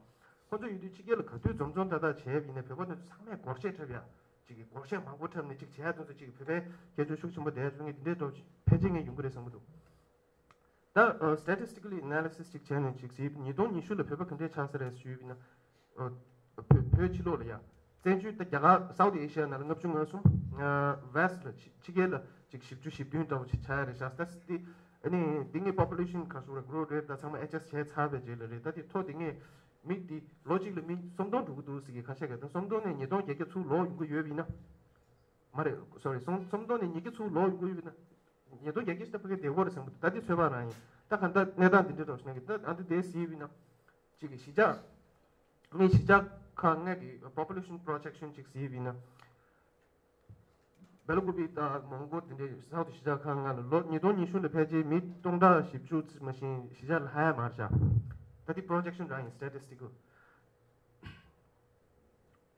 ཁོ་ཚོ་ཡོད་དུས་ཕྱི་རྒྱལ་ལ་ག་དུས་འཛོམས་འཛོམས་ཏག་ཏག་བྱས་པ་ཡིན་ན་བོད་པ་དེ་ཚོ་ཚང་མས་སྒོར་གཞས་འཁྲབ་ཡ། ཅིག་གི་སྒོར་གཞས་མང་པོ་འཁྲབ་ནས་ཅིག་བྱས་དུས་ཚོད་ཅིག་བོད་པའི་སྐད་ཅོར་ཤུགས་ཆེན་པོ་བསྡད་ཡོང་གི་འདི་འདྲའི་འགྲོ་ཕལ་ཆེར་ངས་ཡོང་གི་རེད་བསམ་གི་འདུག་ད་ཨ་statistically analysis ཅིག་བྱས་ནས་ཅིག་གཟིགས། ཉིས་སྟོང་ཉི་ཤུ་ལ་བོད་པ་ག་འདྲས་ཆགས་ས་རེད་ཞུས་པ་ཡིན་ན། ཨ་བོད་བོད་ཕྱི་ལོགས་ལ་ཡ། བཙན་བྱོལ་ད་རྒྱ་གར་South Asia ནང་ལ་ལྔ་བཅུ་ང་གསུམ། West ལ་ཕྱི་ཕྱི་རྒྱལ་ལ་ཅིག་བཞི་བཅུ་ཞེ་བདུན་འདྲ་བོ་ཅིག་ཆགས་ཡ་རེད་ཤག་ད་དེ་ཨ་ནི་འདི་ངའི་population ག་ཚོད་རེད། growth rate ད་ཚང་མ་adjust བྱས་ཚར་བའི་རྗེས་ལ་རེད། ད་དེ་ཐོ་དེ་ངས་མི་དེ་ལོ་གཅིག་ལ་མི་སུམ་སྟོང་འགྲོ་གི་འདུག་ཟེར་གི་ཁ་ཤས་ཀྱིས། ད་སུམ་སྟོང་ནས་ཉིས་སྟོང་བརྒྱད་བརྒྱ་ཚུར་ལོག་ཡོང་གི་ཡོད་པ་ཡིན་ན། མ་རེད། sorry སུམ་སུམ་སྟོང་ནས་ཉིས་བརྒྱ་ཚུར་ལོག་ཡོང་གི་ཡོད་པ་ཡིན་ན། ཉིས་སྟོང་བརྒྱད་བརྒྱ་ཞིག་ད་ཕ་གིར་བསྡད་ཀྱི་ཡོད་རེད་བསམ་གི་འདུག་ད་འདི་ཚོད་དཔག་རང་ཡིན། ད་གང་ལྟར་གནས་སྟངས་འདི་འདྲ་འདྲ་བོ་ཞིག་གནང་གི། ད་ཨ་འདི་དེ་གཟིགས་པ་ཡིན་ན། གཅིག་གི་གཞིས་ཆགས། ངས་གཞིས་ཆགས་ཁག་ལྔ་གི་population projection གཅིག་གཟིགས་པ་ཡིན་ན། སྦེལ་ཀོབ་དང་མོན་གྷོ་དེ་འདྲའི་South གཞིས་ཆགས་ཁག་ལྔ་ལ་ལོ་ཉིས་སྟོང་ཉི་ཤུ་ལ་ཕལ་ཆེར་མི་སྟོང་ཕྲག་བཞི་བཅུ་ཙམ་མ་ཞིག་གཞིས་ཆགས་ལ་ལྷག་ཡ་མ་རེད་ཤག་ད་འདི་projection རང་ཡིན། statistical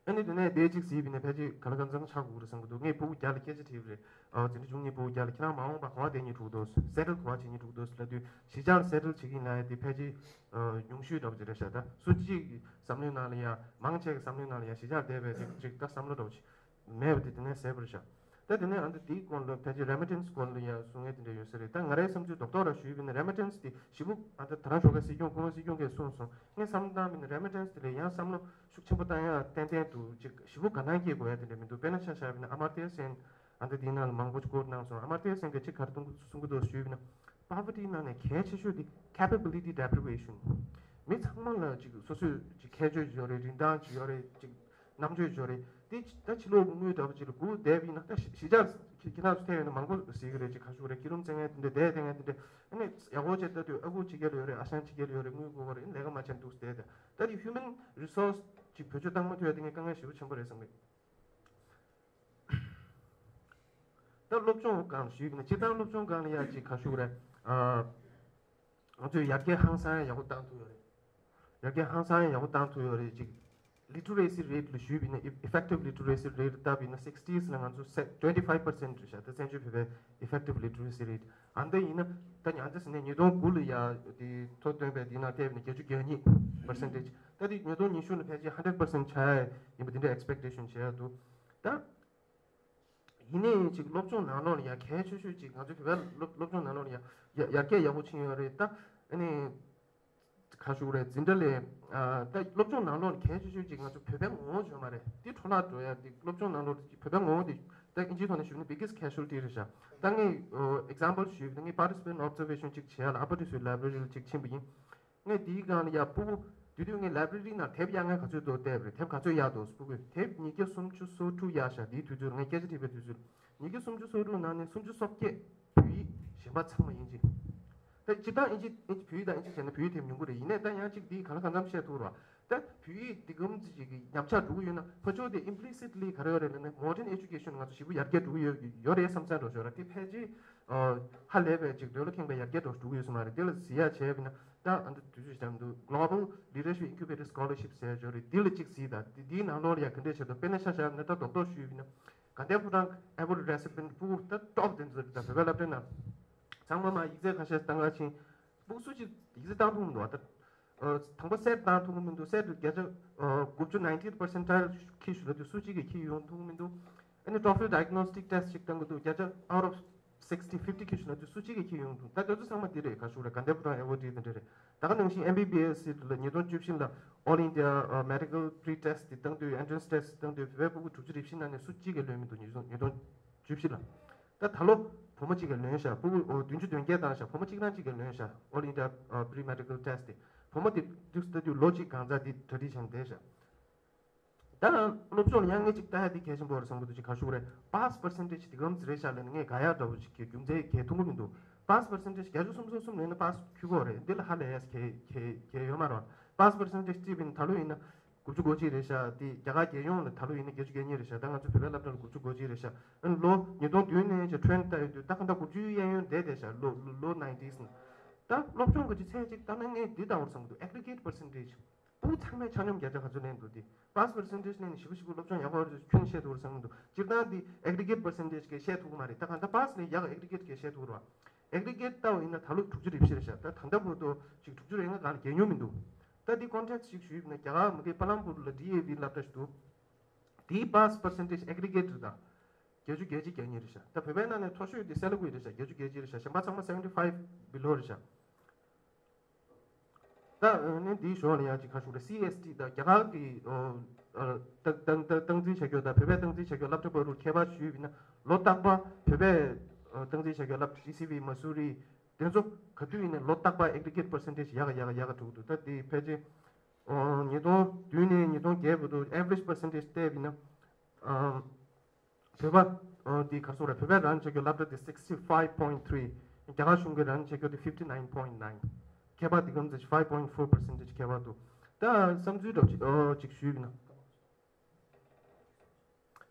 ཨ་ནི་དེ་ནས་དེ་གཅིག་གཟིགས་པ་ཡིན་ན་ཕལ་ཆེར་ག་ལ་གང་འཚམ་ཆགས་དགོས་རེད་བསམ་གྱི་འདུག་ངས་ཕྲུ་གུ་བརྒྱ་ལ་སྐད་ཆ་དྲིས་པ་རེད། ཨ་འཛིན་གྲྭ་བཅུ་གཉིས་ཕྲུ་གུ་བརྒྱ་ལ་ཁྱེད་རང་མ་འོངས་པ་ག་པར་བསྡད་སྙིང་བྲོ་གི་འདུག settle ག་པར་བྱེད་སྙིང་བྲོ་གི་འདུག་ལབ་དུས་གཞིས་ཆགས་ལ་settle བྱེད་ཀྱི་ཡིན་ལབ་ཡ་དེ་ཕལ་ཆེར་ཨ་ཉུང་ཤོས་འདྲ་པོ་ཅིག་རེད་ཤག་ད་སུ་གཅིག་གི་བསམ་བློའི་ནང་ལ་ཡ། མང་ཆེ་གི་བསམ་བློའི་ནང་ལ་ཡ་གཞིས་ཆགས་ལ་བསྡད་པའི་དེ་གཅིག་ད་བསམ་བློ་འདྲ་པོ་ཅིག་མེད་པ་དེ་དེ་ནས་གསལ་པོ་རེད་ཤག་ད་དེ་ནས་ཨ་ནི་དེའི་སྐོར་ལ་ཕལ་ཆེར་remittance སྐོར་ལ་ཡ་གསུང་ཡ་དེ་འདྲ་ཡོད་ས་རེད། ད་ང་རའི་བསམ་ཚུལ་རྡོག་རྡོག་ར་ཞུས་པ་ཡིན་ན་remittance དེ་ཞེ་པོ་ཨ་ད་ད་རང་ཞོགས་ཀས་སྲིད་སྐྱོང་སྐུ་ངོ་སྲིད་སྐྱོང་གིས་གསུངས་སོང་། ངས་བསམ་བློ་བཏང་བ་ཡིན་ན་remittance དེ་ལ་ཡང་བསམ་བློ་ཤུགས་ཆེན་པོ་བཏང་ཡ་ཏན་ཏན་འདུག་ཅིག་ཞེ་པོ་དགའ་སྣང་སྐྱེ་དགོས་ཡ་དེ་འདྲ་མི་འདུག་དཔེར་ན་ཆ་བཞག་པ་ཡིན་ན་Amartya Sen ཨ་ད་དེའི་ནང་ལ་མང་པོ་ཅིག་quote གནང་སོང་། Amartya Sen གིས་ཅིག་ག་རེ་གསུང་གི་འདུག་ཞུས་པ་ཡིན་ན། poverty ནང་ནས་གལ་ཆེ་ཤོས་དེ་capability deprivation། མི་ཚང་མ་ལ་ཅིག་སོ་སོའི་ཅིག་ཁྱད་ཆོས་ཅིག་ཡོད་རེད། རིན་ཐང་ཅིག་ཡོད་རེད། ཅིག་རྣམ་དཔྱོད་ཅིག་ཡོད་རེད། དེ་ད་ཕྱི་ལོགས་དངུལ་འདྲ་པོ་ཅིག་ལ་སྒུག་བསྡད་པ་ཡིན་ན། ད་གཞིས་ཆགས་ཁྱེད་རང་ཚོ་ཐད་ཡོད་ན་མང་པོ་གཟིགས་ཀྱི་རེད། ཅིག་ག་ཞུ་རེད། སྐྱིད་རུམ་བཙལ་མཁན་དེ་འདྲ། བསྡད་བསྡད་མཁན་དེ་འདྲ། ཨ་ནི་ཡག་པོ་བྱས་ལྟ་དུས་ཨ་ཁུ་ཕྱི་རྒྱལ་ལ་ཡོད་རེད། ཨ་ཞང་ཕྱི་རྒྱལ་ལ་ཡོད་རེད། དངུལ་དགོས་པ་རེད། ལས་ཀ་མ་བྱས་འདུག་བསྡད་དེ། ད་དེ་human resource ཅིག་བེད་སྤྱོད་བཏང་མ་ཐུབ་ཡ་དེ་ངས་དཀའ་ངལ་ཞེ་པོ་ཆེན་པོ་རེད་བསམ་གི། ད་སློབ་སྦྱོང་སྒང་ཞུས་ཀྱི་ན། སྤྱིར་བཏང་སློབ་སྦྱོང་སྒང་ལ་ཡ་ཅིག་ག་ཞུ་གི་རེད། ཨ། ང་ཚོས་ཡར་རྒྱས་ཧང་སང་ཡག་པོ་བཏང་ཐུབ་ཡོད་རེད། ཡར་རྒྱས་ཧང་སང་ཡག་པོ་བཏང་ཐུབ་ཡོད་རེད། ཅིག་literacy rate ལ་ཞུས་པ་ཡིན་ན། effective literacy rate ལྟ་བ་ཡིན་ན་sixties ལ་ང་ཚོ་twenty five percent རེད་ཤག་ད་བཙན་བྱོལ་བོད་པའི་effective literacy rate། ཨ་འདི་ཡིན་ན་ད་ཉ་འདི་ཟེར་ནས་ཉིས་སྟོང་དགུ་ལ་ཡ་དེ་ཐོ་བཏོན་པའི་དེ་ནང་བལྟས་པ་ཡིན་ན་བརྒྱད་ཅུ་གྱ་གཉིས་percentage། ད་དེ་ཉིས་སྟོང་ཉི་ཤུ་ལ་ཕལ་ཆེར་hundred percent ཆགས་ཡ་ཡིན་པ་དེ་འདྲའི་expectation བྱས་ཡ་འདུག་ད། ཡིན་ནའི་ཅིག་སློབ་སྦྱོང་ནང་ལོགས་ལ་ཡ་གལ་ཆེ་ཤོས་ཅིག་ང་ཚོའི་བོད་པའི་སློབ་སློབ་སྦྱོང་ནང་ལོགས་ལ་ཡ་ཡ་ཡར་རྒྱས་ཡག་པོ་ཕྱིན་ཡོད་རེད། ད་ཨ་ནི་ག་ཞུ་རེད། འཛིན་གྲྭ་ལས་ཨ་ད་སློབ་སྦྱོང་ནང་ལོགས་ལ་གལ་ཆེ་ཤོས་ཅིག་ང་ཚོ་བོད་པའི་ངོ་བོ་བརྗོད་མ་རེད། འདི་འཕྲོ་བརླག་འགྲོ་ཡ་འདི་སློབ་སྦྱོང་ནང་ལོགས་ཀྱི་བོད་པའི་ངོ་བོ་འདི་ད་ཨིན་ཇིའི་ཐོག་ནས་ཞུས་ན་biggest casualty རེད་ཤག་ད་ངས་example ཞུས་ན་ངས་participant observation ཅིག་བྱས་ལ་ཨ་པ་རི་སུའི་library ལ་ཅིག་ཕྱིན་པ་ཡིན། ངས་དེའི་སྒང་ལ་ཡ་སྤུ་གུ་དེ་དུས་ངས་library ནང་དེབ་གཡར་མཁན་ག་ཚོད་འདུག་བལྟས་པ་རེད། དེབ་ག་ཚོད་གཡར་འདུག་སྤུ་གུས་དེབ་ཉིས་བརྒྱ་སུམ་ཅུ་སོ་དྲུག་གཡར་ཤག་དེའི་དུས་ཚོད་ལ། ངས་སྐད་ཆ་དྲིས་པའི་དུས་ཚོད་ལ་ཉིས་བརྒྱ་སུམ་ཅུ་སོ་དྲུག་ནང་ནས་སུམ་ཅུ་སོ་བརྒྱད་བོད་ཡིག། གཞན་པ་ཚང་མ་དབྱིན་ཇི། ད་སྤྱིར་བཏང་དབྱིན་ཇི་དབྱིན་ཇི་བོད་ཡིག་དང་དབྱིན་ཇི་བྱས་ན་བོད་ཡིག་དེབ་ཉུང་གི་རེད། ཡིན་ནའི་ད་ཡང་གཅིག་འདི་གང་ལ་གང་འཚམ་བཤད་ཐུབ་རེད་བ། ད་བོད་ཡིག་འདི་གམ་ཅིག་གི་ཉམས་ཆག་འགྲོ་གི་ཡོད་ན་ཕར་ཕྱོགས་དེ་implicitly ག་རེ་ཡོད་རེད་ལབ་ན་modern education ང་ཚོ་ཞེ་པོ་ཡར་རྒྱས་འགྲོ་གི་ཡོད་ཡོད་རེད་བསམ་ས་འགྲོ་ཞོར་ར། དེ་ཕལ་ཆེར་ཨ་ཧ་ལས་པའི་ཅིག་འདོད་བློ་ཁེངས་པའི་ཡར་རྒྱས་འགྲོ་འགྲོ་གི་ཡོད་ས་མ་རེད། དེ་ལ་གཟིགས་ཡ་བྱས་པ་ཡིན་ན་ད་ཨ་འདི་དུས་ཚོད་ཞིག་འདུག Global Leadership Incubator Scholarship ཟེར་ཡ་ཅིག་ཡོད་རེད། འདི་ལ་ཅིག་གཟིགས་དང་། འདི་འདིའི་ནང་ལོགས་ལ་ཡ་ག་འདྲས་བྱས་འདུག་དཔེར་ན་ཆ་བཞག་ན་ད་རྡོག་རྡོག་ཞུས་པ་ཡིན་ན་དགའ་ལྡན་ཕོ་བྲང་award recipient སྤུ་གུ་ད་top དེ་ཚོ་རེད། ད་བོད་པའི་སློབ་གྲྭའི་ནང་ཚང་མ་མ་ཡིག་ཚད་ཁ་ཤས་བཏང་ག་ཕྱིན། སྤུ་གུ་སུ་གཅིག་ཡིག་ཚད་བཏང་ཐུབ་མི་འདུག་ད་ཨ་དང་པོ་སེཊ་བཏང་ཐུབ་ཀྱི་མི་འདུག་སེཊ་བརྒྱ་ཆ་ཨ་དགུ་བཅུ་ninetieth percentile ཁྱེར་ཤོག་ལབ་དུས་སུ་གཅིག་གིས་ཁྱེར་ཡོང་ཐུབ་ཀྱི་མི་འདུག་ཨ་ནི་TOEFL diagnostic test ཅིག་བཏང་གི་འདུག་བརྒྱ་ཆ་out of sixty fifty ཁྱེར་ཤོག་ལབ་དུས་སུ་གཅིག་གིས་ཁྱེར་ཡོང་ཐུབ། ད་དེ་ཚོ་ཚང་མ་འདི་རེད། ག་ཞུ་རེད། དགའ་ལྡན་ཕོ་བྲང་award དེ་འདྲ་རེད། ད་ག་ནང་བཞིན་MBBS ལ་ཉིས་སྟོང་བཅུ་བཞི་ལ་All India ཨ་Medical Pre Test དེ་བཏང་དུས། Entrance Test བཏང་དུས་བོད་པའི་སྤུ་གུ་དྲུག་ཅུ་རེ་བཞི་ནང་ནས་སུ་གཅིག་གིས་ལོན་མི་འདུག་ཉིས་སྟོང་ཉིས་སྟོང་བཅུ་བཞི་ལ། ད་ད་ལོ་བུ་མོ་གཅིག་གིས་ལོན་ཤག་སྤུ་གུ་ཨོ་བདུན་ཅུ་དོན་བརྒྱད་བཏང་ཤག་བུ་མོ་གཅིག་རང་གཅིག་གིས་ལོན་ཤག All India ཨ་Pre Medical Test དེ། བུ་མོ་དེ་དུས་སུ་ལྟ་དུས་ལོ་གཅིག་གང་ཚ་དེ་གྲ་སྒྲིག་བྱས་ནས་བསྡད་ཤག་ད་སློབ་སྦྱོང་ལ་ཡང་ངས་གཅིག་ལྟ་ཡ་དེ་གལ་ཆེན་པོ་རེད་བསམ་གྱི་འདུག་ཅིག་ག་ཞུ་རེད། pass percentage དེ་གམ་ཙི་རེད་ཤག་ལབ་ན་ངས་དགའ་ཡག་འདྲ་པོ་ཅིག་གི་རྒྱུ་མཚན་གལ་མཐོང་གི་མི་འདུག pass percentage བརྒྱ་ཆ་སུམ་ཅུ་སོ་གསུམ་ལོན་ན་pass ཁྱུག་པོ་རེད། འདི་ལ་ཧ་ལས་ཡ་གལ་གལ་གལ་ཡོད་མ་རེད། pass percentage བརྩིས་པ་ཡིན་ན་ད་ལོ་ཡིན་ན་དགུ་བཅུ་གོ་གཅིག་རེད་ཤག་དེ་རྒྱ་གར་རྒྱལ་ཡོངས་ལ་ད་ལོ་ཡིན་ན་བརྒྱད་ཅུ་གྱ་གཉིས་རེད་ཤག་ད་ང་ཚོ་བོད་པའི་སློབ་གྲྭ་ལ་དགུ་བཅུ་གོ་གཅིག་རེད་ཤག་ཨ་ནི་ལོ་ཉིས་སྟོང་བདུན་ནས་ཅིག་ཊེན་ལྟ་ཡོད་དུས་ད་ག་འདྲ་དགུ་བཅུའི་གཡས་གཡོན་བསྡད་བསྡད་ཤག་ལོ་ལོ་nineties ནས། ད་སློབ་སྦྱོང་གི་ཅིག་ཚད་ཅིག་ལྟ་ན་ངས་འདི་ལྟ་བུར་བསམ་གྱི་འདུག aggregate percentage སྤུ་གུ་ཚང་མས་ཆ་སྙོམས་བརྒྱ་ཆ་ག་ཚོད་ལེན་འདུག་དེ་pass percentage ལེན་ནས་ཞེ་པོ་ཞེ་པོ་སློབ་སྦྱོང་ཡག་པོ་ཁྱོན་བཤད་འདུག་བསམ་གྱི་འདུག་སྤྱིར་བཏང་འདི་aggregate percentage གིས་བཤད་ཐུབ་ཀྱི་མ་རེད། ད་གང་ལྟར་pass ལས་ཡག་aggregate གིས་བཤད་ཐུབ་རེད་བ། aggregate ལྟ་བ་ཡིན་ན་ད་ལོ་དྲུག་ཅུ་རེ་བཞི་རེད་ཤག་ད་ད་ལྟ་བར་དུ་ཅིག་དྲུག་ཅུ་རེ་ལྔ་སྒང་ལ་བརྒལ་མྱོང་མི་འདུག་ད་འདི་context ཅིག་ཞུས་ཡིན་ན་རྒྱ་གར་མུ་གེ་པ་ལམ་པུར་ལ་ཌི་ཨེ་ཝི་སློབ་གྲྭ་ཞིག་འདུག་དེའི་pass percentage aggregate རེད་ད། བརྒྱད་ཅུ་གྱ་གཅིག་གྱ་གཉིས་རེད་ཤག་ད་བོད་པའི་ནང་ནས་མཐོ་ཤོས་དེ་སེ་ལ་ཀུའི་རེད་ཤག་བརྒྱད་ཅུ་གྱ་གཅིག་རེད་ཤག་གཞན་པ་ཚང་མ་seventy five below རེད་ཤག་ད་ནི་འདིའི་ཞོར་ལ་ཡང་ཅིག་ག་ཞུ་རེད། སི་ཨེས་ཊི་ད་རྒྱ་གར་གྱི་ཨོ་ཨ་སྟངས་སྟངས་སྟངས་སྟངས་འཛིན་བྱ་རྒྱུ་དང་བོད་པའི་སྟངས་འཛིན་བྱ་རྒྱུ་སློབ་གྲྭ་བར་དུ་ཁྱད་པར་ཞུས་པ་ཡིན་ན་ལོ་རྟག་པར་བོད་པའི་ཨ་སྟངས་འཛིན་བྱ་རྒྱུ་སློབ་གྲྭ་ཊི་སི་ཝི་མ་སུ་རི་དེ་ཚོ་ག་དུས་ཡིན་ནའི་ལོ་རྟག་པར་aggregate percentage ཡག་ག་ཡག་ག་ཡག་ག་འགྲོ་གི་འདུག་ད་དེ་ཕལ་ཆེར་ཨོ་ཉིས་སྟོང་བདུན་ནས་ཉིས་སྟོང་བརྒྱད་བར་དུ་average percentage བལྟས་པ་ཡིན་ན་ཨ། བོད་པ་ཨ་དེ་ག་རེ་ཟེར་དགོས་རེད། བོད་པས་run བྱེད་རྒྱུ་སློབ་གྲྭ་དེ་sixty five point three། རྒྱ་གར་གཞུང་གིས་run བྱེད་རྒྱུ་དེ་fifty nine point nine། ཁྱད་པར་དེ་གམ་ཚོད་five point four percentage ཁྱད་པར་འདུག་ད་བསམ་ཚུལ་འདྲ་པོ་ཅིག་ཨ་ཅིག་ཞུས་པ་ཡིན་ན།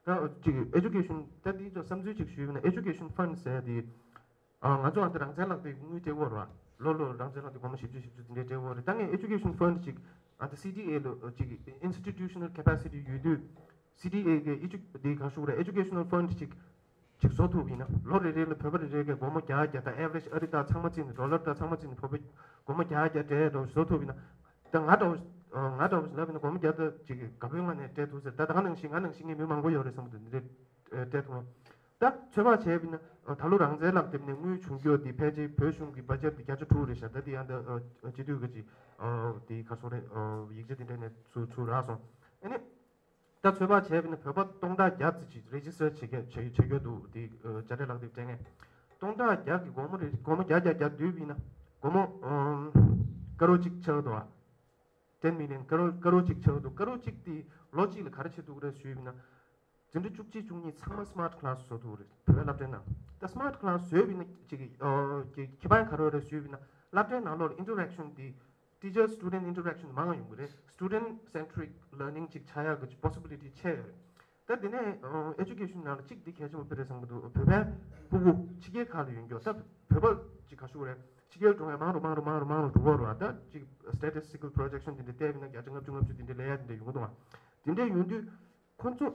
ད་ཅིག་education ད་དེའི་ཚོ་བསམ་ཚུལ་ཅིག་ཞུས་པ་ཡིན་ན། education fund ཟེར་ཡ་དེ་ཨ་ང་ཚོ་ཨ་ད་རང་བཙན་ལག་དེབ་དངུལ་སྤྲད་ཡོད་རེད་བ། ལོ་ལོ་རང་བཙན་ལག་དེབ་སྒོར་མོ་བཞི་བཅུ་བཞི་བཅུ་དེ་འདྲའི་སྤྲད་ཡོད་རེད། ད་ངས་education fund ཅིག་ཨ་ད་སི་ཌི་ཨེ་ལ་ཅིག་institutional capacity ཡོད་དུས། སི་ཌི་ཨེ་གི་ཨེ་ཇུ་དེ་ག་རེ་ཟེར་དགོས་རེད། educational fund ཅིག་ཅིག་བཟོ་ཐུབ་ཡིན་ན་ལོ་རེ་རེ་ལ་བོད་པ་རེ་རེ་གིས་སྒོར་མོ་བརྒྱ་བརྒྱ་དང་average ཨ་རི་དང་ཚང་མ་བརྩིས་ནས་dollar དང་ཚང་མ་བརྩིས་ནས་བོད་པ་སྒོར་མོ་བརྒྱ་བརྒྱ་སྤྲད་འགྲོ་བཟོ་ཐུབ་ཡིན་ན། ད་ང་འདྲ་བོ་ང་འདྲ་བོ་ལབ་ཡིན་ན་སྒོར་མོ་བརྒྱ་དང་ཅིག་དགའ་པོའི་ངང་ནས་སྤྲད་ཐུབ་ཟེར། ད་ད་ག་ནང་བཞིན་ང་ནང་བཞིན་གྱི་མི་མང་པོ་ཡོད་རེད་བསམ་གྱི་འདུག་འདི་འདྲའི་སྤྲད་ཐུབ་ན། ད་ཚོད་དཔག་བྱས་པ་ཡིན་ན་ད་ལོ་རང་བཙན་ལག་དེབ་ནས་དངུལ་བྱུང་རྒྱུ་དེ་ཕལ་ཆེར་བོད་གཞུང་གི་budget དེ་བརྒྱ་ཆ་དྲུག་རེད་ཤག་ད་དེ་ཡང་ད་སྤྱི་འཐུས་ཀྱི་ཅིག་དེ་ག་རེ་ཟེར་དགོས་རེད། ཡིག་ཆ་དེ་འདྲ་ནས་ཚུར་ཚུར་རག་སོང་། ཨ་ནི། ད་ཚོད་དཔག་བྱས་པ་ཡིན་ན་བོད་པ་སྟོང་ཕྲག་བརྒྱ་ཙམ་ཅིག་register བྱེད་ཀྱི་བྱེད་བྱེད་ཀྱི་འདུག་དེ་ཨ་དཔྱ་ཁྲལ་ལག་དེབ་སྤྲད་མཁན། སྟོང་ཕྲག་བརྒྱ་གི་སྒོར་མོ་རེ་སྒོར་མོ་བརྒྱ་བརྒྱ་བརྒྱ་བསྡུས་པ་ཡིན་ན་སྒོར་མོ་ཨམ་ཀ་རོར་གཅིག་ཆགས་འདུག་བ། ten million ཀ་རོར་ཀ་རོར་གཅིག་ཆགས་འདུག་ཀ་རོར་གཅིག་དེ་ལོ་གཅིག་ལ་ག་རེ་བྱེད་ཐུབ་ཀྱི་རེད་ཞུས་པ་ཡིན་ན། འཛིན་གྲྭ་བཅུ་གཅིག་བཅུ་གཉིས་ཚང་མ་smart class བཟོ་ཐུབ་རེད། བོད་པའི་སློབ་གྲྭའི་ནང་ད་smart class བཟོས་པ་ཡིན་ན་ཅིག་ཨོ་ཁྱད་པར་ག་རེ་རེད་ཞུས་པ་ཡིན་ན་སློབ་གྲྭའི་ནང་ལོགས་ལ་interaction དེ་teacher student interaction མང་ཡོང་གི་རེད། student centric learning ཅིག་ཆགས་ཡག་གི་possibility ཆེ་ཡོད་རེད། ད་དེ་ནས་ཨོ་education ནང་ལ་ཅིག་དེ་གལ་ཆེན་པོ་དཔེ་རེད་བསམ་གི་འདུག་བོད་པའི་ཕྲུ་གུ་ཕྱི་རྒྱལ་ཁག་ལ་ཡོད་མཁན་ད་བོད་པ་ཅིག་ག་ཞུ་གི་རེད། ཕྱི་རྒྱལ་འགྲོ་མཁན་མང་རུ་མང་རུ་མང་རུ་མང་རུ་འགྲོ་གི་རེད་བ། ད་ཅིག་statistical projection དེ་འདྲ་བལྟས་པ་ཡིན་ན་བརྒྱ་ཆ་ལྔ་བཅུ་ལྔ་བཅུ་དེ་འདྲ་སླེབས་ཡག་དེ་འདྲ་ཡོང་གི་འདུག་བ། དེ་འདྲ་ཡོང་དུས། ཁོ་ཚོ་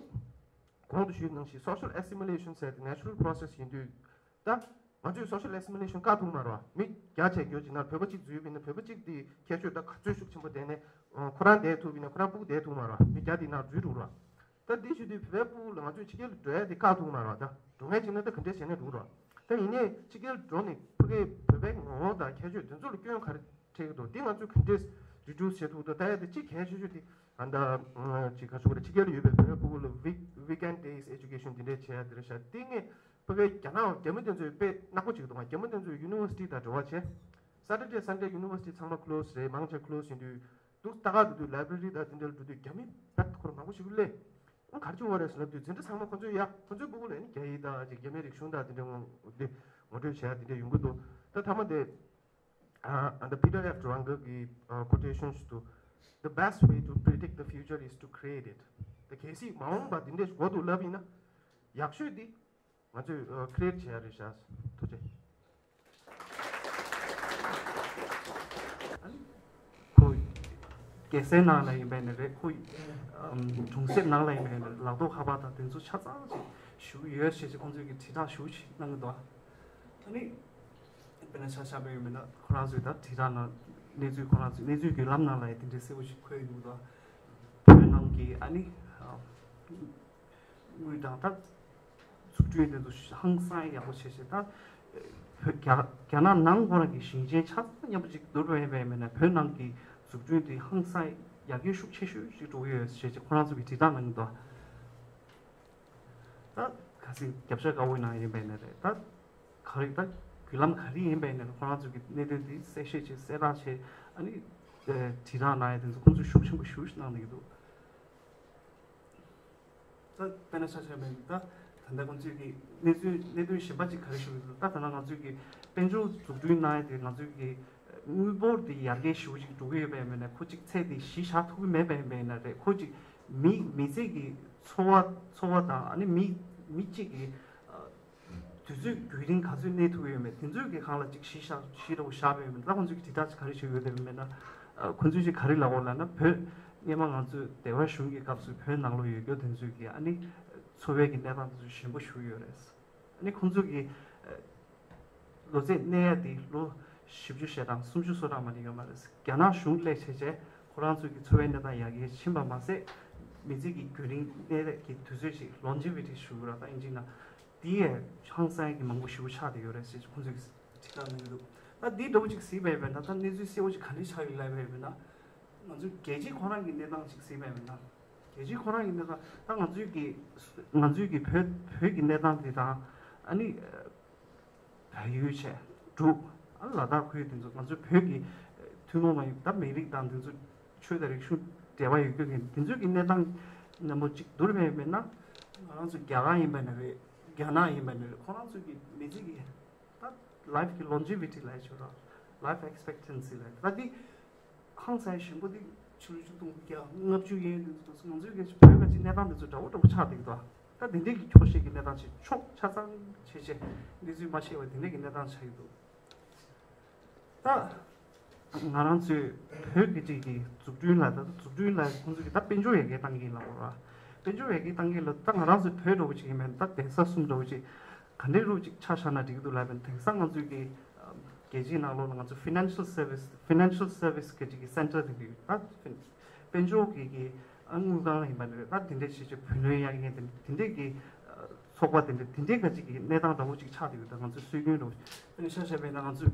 གོང་དུ་ཞུས་ནང་བཞིན་social assimilation ཟེར་ཏེ་natural process ཡིན་དུས། ད་ང་ཚོས་social assimilation བཀག་ཐུབ་མ་རེད་བ། མི་བརྒྱ་བྱས་རྒྱུ་ཅིག་ན་བོད་པ་གཅིག་འཛུལ་བ་ཡིན་ན་བོད་པ་གཅིག་དེ་ཁྱད་ཆོས་ད་ག་ཚོད་ཤུགས་ཆེན་པོ་ལྡན་ནས་ཁོ་རང་བསྡད་ཐུབ་ཡིན་ན་ཁོ་རང་སྤུ་གུ་བསྡད་ཐུབ་མ་རེད་བ། མི་བརྒྱ་དེ་ནང་འཛུལ་འགྲོ་རེད་བ། ད་འདི་ཞུ་དུས་བོད་པའི་སྤུ་གུ་ལ་ང་ཚོས་ཕྱི་རྒྱལ་ལ་འགྲོ་ཡ་དེ་བཀག་ཐུབ་མ་རེད་བ། ད་འགྲོ་མཁན་བྱུང་ན་ད་ག་འདྲས་བྱས་ནས་འགྲོ་རེད་བ། ད་ཡིན་ནའི་ཕྱི་རྒྱལ་འགྲོ་ནས་ཕ་གིའི་བོད་པའི་ངོ་བོ་དང་ཁྱད་ཆོས་དེ་ཚོ་ལ་སྐྱོན་ག་རེ་འཕྲད་ཀྱི་འདུག་འདི་ང་ཚོས་ག་འདྲས་reduce བྱེད་ཐུབ་འདུག་ད་ཡ་དེ་གཅིག་གལ་ཆེ་ཤོས་དེ་ཨ་ད་ཅིག་ག་ཞུ་དགོས་རེད། ཕྱི་རྒྱལ་ལ་ཡོད་པའི་བོད་པའི་སྤུ་གུ་ལ་week- weekend days education དེ་འདྲས་བྱེད་ཡ་དེ་རེད་ཤག་དེ་ངས་ཕ་གིའི་རྒྱ་ནག་རྒྱ་མི་དེ་ཚོས་དཔེ་ནག་པོ་ཅིག་འདུག་རྒྱ་མི་དེ་ཚོས་university དང་འབྲེལ་བ་བྱས། Saturday Sunday university ཚང་མ་close རེད། མང་ཆེ་close ཡིན་དུས་འདུག་ལྟ་ག་འགྲོ་དུས་library དང་དེ་འདྲ་ལ་འགྲོ་དུས་རྒྱ་མི་བེད་ཁོ་རང་མང་པོ་ཞིག་སླེབས། ཨ་ག་རེ་བྱུང་བ་རེད་ཟེར་ལབ་དུས་འཛིན་གྲྭ་ཚང་མ་ཁོ་ཚོས་ཡ་ཁོ་ཚོའི་སྤུ་གུ་ལ་ནི་རྒྱ་ཡིག་དང་ཅིག་རྒྱ་མིའི་རིག་གཞུང་དང་དེ་འདྲ་ངོ་དེ་ངོ་སྤྲོད་བྱེད་ཡ་དེ་འདྲ་ཡོང་གི་འདུག་ད་ཐ་མ་དེ་ཨ་ད་Peter F Drucker གི་ཨ་quotation ཞིག་འདུག The best way to predict the future is to create it. ད་གལ་སྲིད་མ་འོངས་པ་དེ་འདྲ་ཞིག་འགོ་འདུག་ལབ་ཡིན་ན་ཡག་ཤོས་དེ་ང་ཚོས་ཨ་create བྱེད་ཡ་རེད་ཤག་ཐུགས་རྗེ་ཆེ། ཁོ་རྒྱལ་སའི་ནང་ལ་ཡིན་པ་ནི་རེད། ཁོ་ཨམ་གྲོང་གསེབ་ནང་ལ་ཡིན་པ་ནི་ལག་ཐོགས་ཁ་པར་དང་དེ་ཚོ་ཆ་ཚང་ཞིག་ཞུ་གི་ཡོད་ཞེས་ཀྱི་ཁོང་ཚོས་ཀྱི་དྲིལ་བསྒྲགས་ཞུ་ཞིག་གནང་གི་འདུག་ཨ་ནི་དཔེར་ན་ཆ་བཞག་པ་ཡིན་པ་ན་ཁོ་རང་ཚོས་ད་དྲིལ་བསྒྲགས་ནང་གནས་ཚུལ་ཁོ་རང་ཚོས་གནས་ཚུལ་བརྒྱུད་ལམ་ནང་ལ་ཡང་དེ་འདྲའི་གསལ་པོ་ཞིག་འཁོད་ཡོང་གི་འདུག་བོད་ནང་གི་ཨ་ནི་ཨམ་དངུལ་དང་ད་འཛུགས་སྐྲུན་དེ་ཚོ་ཧང་སང་ཡག་པོ་བྱས་བྱས་ད་བོད་རྒྱ་རྒྱ་ནག་ནང་ཁོ་རང་གི་ཞིང་ཆེན་ཆ་ཚང་མཉམ་པོ་ཅིག་བསྡུར་བ་ཡིན་པ་ཡིན་ན་བོད་ནང་གི་འཛུགས་སྐྲུན་དེ་ཧང་སང་ཡག་གི་ཤུགས་ཆེ་ཤོས་ཅིག་འགྲོ་གི་ཡོད་ཞེས་བྱས་ཁོ་རང་ཚོ་གི་དྲིལ་བསྒྲགས་གནང་གི་འདུག་ད་ག་ཚོད་རྒྱབ་ཤ་དཀར་པོའི་ནང་ཡིན་པ་ཡིན་ན་རེད། ད་ག་རེ་ད་བརྒྱུད་ལམ་ག་རེ་ཡིན་པ་ཡིན་ན་རེད། ཁོ་རང་ཚོ་གི་གནད་དོན་དེ་གསལ་བཤད་བྱས་གསལ་བསྒྲགས་བྱས་ཨ་ནི་དྲིལ་བསྒྲགས་གནང་ཡ་དེ་ཚོ་ཁོང་ཚོས་ཤུགས་ཆེན་པོ་ཞེ་པོ་ཅིག་གནང་བསྡད་ཀྱི་འདུག་ད་དཔེར་ན་ཆ་བཞག་པ་ཡིན་ན་ད་ད་ལྟ་ང་ཚོས་ཀྱི་གནས་ཚུལ་གནད་དོན་གཞན་པ་ཅིག་ག་རེ་ཞུ་གི་འདུག་ད་ད་ལྟ་ང་ཚོས་ཀྱི་དཔལ་འབྱོར་འཛུགས་སྐྲུན་གནང་ཡ་དེ་ང་ཚོས་ཀྱི་དངུལ་འབོར་དེ་ཡར་རྒྱས་ཞེ་པོ་ཅིག་འགྲོ་གི་ཡོད་པ་ཡིན་པ་ཡིན་ན་ཁོ་ཅིག་ཚད་དེ་གཞི་བཞག་ཐུབ་ཀྱི་མེད་པ་ཡིན་པ་ཡིན་ན་རེད། ཁོ་ཅིག་མི་མི་ཚེ་གི་འཚོ་བ་འཚོ་བ་དང་ཨ་ནི་མི་མི་གཅིག་གི་དུས་ཚོད་རྒྱུན་རིང་ག་ཚོད་གནས་ཐུབ་ཡོད་མེད་དེ་ཚོའི་གི་སྒང་ལ་ཅིག་གཞི་བཞག་གཞི་འདྲ་བོ་བཞག་པ་ཡིན་པ་ད་ཁོང་ཚོས་ཀྱི་དྲིལ་བསྒྲགས་ཅིག་ག་རེ་བྱེད་ཡོད་དེ་མེད་ན་ཁོང་ཚོས་ཅིག་ག་རེ་ལབ་དགོས་ལབ་ན་བོད་སྔོན་མ་ང་ཚོས་སྡེ་བ་གཞུང་གི་སྐབས་སུ་བོད་ནང་ལོགས་ཡོད་རྒྱུ་དེ་ཚོས་ཀྱི་ཨ་ནི་འཚོ་བའི་གི་གནས་སྟངས་དེ་ཚོ་ཞན་པོ་ཞེ་པོ་ཡོད་རེད། ཨ་ནི་ཁོང་ཚོ་གི་ལོ་ཚད་གནས་ཡ་དེ་ལོ་བཞི་བཅུ་ཞེ་གྲངས་སུམ་ཅུ་སོ་གྲངས་མ་ནི་ཡོད་མ་རེད། རྒྱ་ནག་གཞུང་སླེབས་བྱས་བྱས་ཁོ་རང་ཚོ་གི་འཚོ་བའི་གནས་སྟངས་ཡར་རྒྱས་ཕྱིན་པ་མ་ཟད་མི་ཚེ་གི་རྒྱུན་རིང་གནས་ཡ་གི་དུས་ཚོད་ཅིག་longevity ཞུ་གི་ར་ད་ཨིན་ཇི་ནང་དེ་ཡས་ཧང་སང་གི་མང་པོ་ཞེ་པོ་ཆགས་བསྡད་ཡོད་རེད་ཟེར་ཁོང་ཚོས་དྲིལ་བསྒྲགས་གནང་གི་འདུག་ད་འདི་འདྲ་བོ་ཅིག་གཟིགས་པ་ཡིན་ན་ད་གནས་ཚུལ་གསལ་བོ་ཅིག་ག་འདྲ་ཆགས་ཡོད་ལབ་པ་ཡིན་ན་ང་ཚོའི་རྒྱལ་སྤྱི་ཁོ་རང་གི་གནས་སྟངས་ཅིག་གཟིགས་པ་ཡིན་ན་རྒྱལ་སྤྱི་ཁོ་རང་གི་གནས་སྟངས་ད་ང་ཚོའི་གི་ང་ཚོའི་གི་བོད་བོད་ཀྱི་གནས་སྟངས་དེ་དང་ཨ་ནི་བལ་ཡུལ་བྱས་འབྲུག་ཨ་ལ་དྭགས་ཁུལ་དེ་ཚོ་ང་ཚོའི་བོད་ཀྱི་ཐུན་མོང་མ་ཡིན་ད་མི་རིགས་དང་དེ་ཚོ་ཆོས་དང་རིག་གཞུང་འབྲེལ་བ་ཡོད་རྒྱུ་གི་དེ་ཚོའི་གི་གནས་སྟངས་ནན་པོ་ཅིག་བསྡུར་བས་མེད་ན་ང་རང་ཚོ་རྒྱ་གར་ཡིན་པ་ནི་རེད། རྒྱ་ནག་ཡིན་པ་ནི་རེད། ཁོ་རང་ཚོའི་གི་མི་ཚེ་གི་ད་life གི་longevity ལ་ཡ་ཆོས་ར་life expectancy ལ་ད་འདི་ཧང་སང་ཞིམ་པོ་འདི་ཕྱི་ལོ་ཆིག་སྟོང་དགུ་བརྒྱ་ལྔ་བཅུ་ཡན་དེ་ཚོ་ང་ཚོའི་གི་བོད་ཀྱི་གནས་སྟངས་དེ་ཚོ་འདྲ་བོ་འདྲ་བོ་ཆགས་འདུག་ད་ད་དེ་འདྲས་ཀྱི་འཁྱོག་བཤད་ཀྱི་གནས་སྟངས་ཆེ་ཕྱོགས་ཆ་ཚང་ཆེ་ཆེ་གནས་ཚུལ་མ་ཤེས་པ་དེ་འདྲས་ཀྱི་གནས་སྟངས་ཆགས་ཀྱི་འདུག་ད་ང་རང་ཚོའི་བོད་ཀྱི་ཅིག་གི་འཛུགས་སྐྲུན་ལ་ད་འཛུགས་སྐྲུན་ལ་ཁོང་ཚོ་གི་ད་དཔལ་འབྱོར་ཡར་རྒྱས་བཏང་གི་ཡིན་ལབ་དགོས་ར། དཔལ་འབྱོར་ཡར་རྒྱས་བཏང་གི་ལ་ད་ང་རང་ཚོའི་བོད་འདྲ་བོ་ཅིག་ཡིན་མིན་ད་གདན་ས་གསུམ་འདྲ་བོ་ཅིག་ག་འདྲའི་རུ་ཅིག་ཆ་བཞག་ན་འགྲིག་གི་འདུག་ལབ་པ་ཡིན་དེང་སང་ང་ཚོའི་གི་རྒྱལ་སྤྱིའི་ནང་ལོགས་ལ་ང་ཚོ་financial service financial service གི་ཅིག་གི་center དེ་འདྲ་ཡོད་ད། དཔལ་འབྱོར་གྱི་གི་ཨ་དངུལ་ཁང་ཡིན་པ་ནི་རེད། ད་དེ་འདྲས་བྱས་བྱས་བུ་ལོན་གཡར་མཁན་དེ་དེ་འདྲས་ཀྱི་ཚོགས་པ་དེ་འདྲས་དེ་འདྲས་ཁ་ཅིག་གི་གནས་སྟངས་འདྲ་བོ་ཅིག་ཆགས་བསྡད་ཡོད། ད་ང་ཚོའི་སྲོལ་རྒྱུན་འདྲ་བོ་ཅིག་དཔེར་ན་ཆ་བཞག་པ་ཡིན་ན་ང་ཚོས་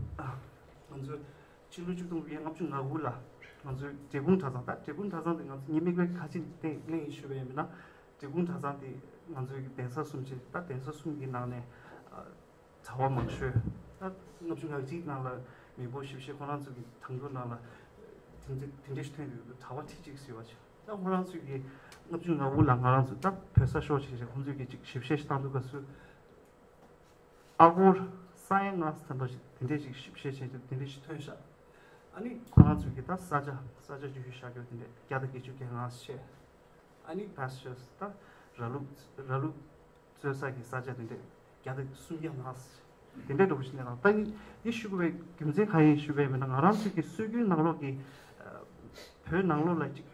ང་ཚོས་ཕྱི་ལོ་ཆིག་སྟོང་དགུ་བརྒྱ་ལྔ་བཅུ་ང་དགུ་ལ་ང་ཚོའི་འབྲས་སྤུངས་གྲྭ་ཚང་ད་འབྲས་སྤུངས་གྲྭ་ཚང་དེ་ང་ཚོ་ངའི་མིག་དཔེ་ཁ་ཅིག་སྟེང་གླེང་ཡིན་ཞུས་པ་ཡིན་ན་འབྲས་སྤུངས་གྲྭ་ཚང་དེ་ང་ཚོའི་གདན་ས་གསུམ་བྱས་ད་གདན་ས་གསུམ་གྱི་ནང་ནས། བ་མང་ཤོས། ད་ལྔ་བཅུ་ང་གཅིག་ནང་ལ་མི་འབོར་ཞིབ་བཤེར་ཁོ་རང་ཚོ་གི་དང་ཐོག་ནང་ལ་དེ་འདྲ་དེ་འདྲ་ཞིག་ཐོན་ཡོད་འདུག་གྲྭ་པ་ཁྲི་གཅིག་ཟེར་བ་ཞིག་ད་ཁོ་རང་ཚོ་གི་ལྔ་བཅུ་ང་དགུ་ལ་ང་རང་ཚོ་ད་བོད་ས་ཤོག་བྱས་བྱས་ཁོང་ཚོས་ཀྱི་ཅིག་ཞིབ་བཤེར་ཞིག་བཏང་འདུག་ག་སུ། ཨ་སྒོར་ས་ཡ་ལྔ་ཙམ་པ་ཞིག་དེ་འདྲས་ཅིག་ཞིབ་བཤེར་བྱས་ཏེ་དེ་འདྲས་ཞིག་ཐོན་ཤག་ཨ་ནི་ཁོ་རང་ཚོས་ཀྱི་ད་ས་ཆ་ས་ཆ་ཅིག་ཞུ་བཞག་རྒྱུ་དེ་འདྲས་བརྒྱ་དང་བརྒྱད་ཅུ་གྱ་ལྔ་བྱས། ཨ་ནི་pastures ད་ར་ལུག་ར་ལུག་བཙོས་ས་གི་ས་ཆ་དེ་འདྲས་བརྒྱ་དང་སུམ་བརྒྱ་ལྷག་དེ་འདྲས་འགྲོ་བཞིན་ནས་ད་ཡིན་ཞུ་དགོས་པའི་རྒྱུ་མཚན་གང་ཡིན་ཞུས་པ་ཡིན་ན། ང་རང་ཚོའི་གི་སྲོལ་རྒྱུན་ནང་ལོགས་ཀྱི་བོད་ནང་ལོགས་ལ་ཅིག་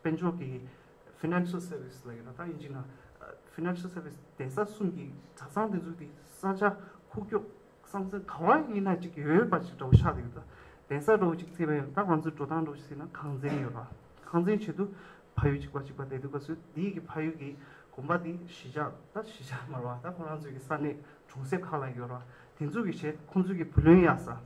དཔལ་འབྱོར་གྱི་financial service ལབ་ཡོད་ན་ད་ཡིན་གཅིག་ན་financial service གདན་ས་གསུམ་གྱི་གྲྭ་ཚང་དེ་ཚོ་གི་ས་ཆ་ཁུག་ཀྱོག་ས་མཚམས་ག་བ་ཡིན་ན་ཅིག་ཡོད་པ་ཅིག་འདྲ་བོ་ཆགས་འདུག་ད་གདན་ས་འདྲ་བོ་ཅིག་བརྩིས་པ་ཡིན་ན་ད་ང་ཚོའི་འགྲོ་སྟངས་འདྲ་བོ་ཞིག་བརྩིས་ན་ཁང་ཚན་ཡོད་ར། ཁང་ཚན་ཆེད་དུ་ཕ་ཡུལ་གཅིག་པ་གཅིག་པ་བསྡད་འདུག་ག་སུ་འདིའི་གི་ཕ་ཡུལ་གྱི་དགོན་པ་འདི་གཞིས་ཆགས་ད་གཞིས་ཆགས་མ་རེད་བ། ད་ཁོ་རང་ཚོའི་གི་ས་གནས་གྲོང་གསེབ་ཁག་ལ་ཡོད་ར། དེ་ཚོ་གི་བྱས་ཁོང་ཚོའི་གི་བུ་ལོན་ཡག་ས།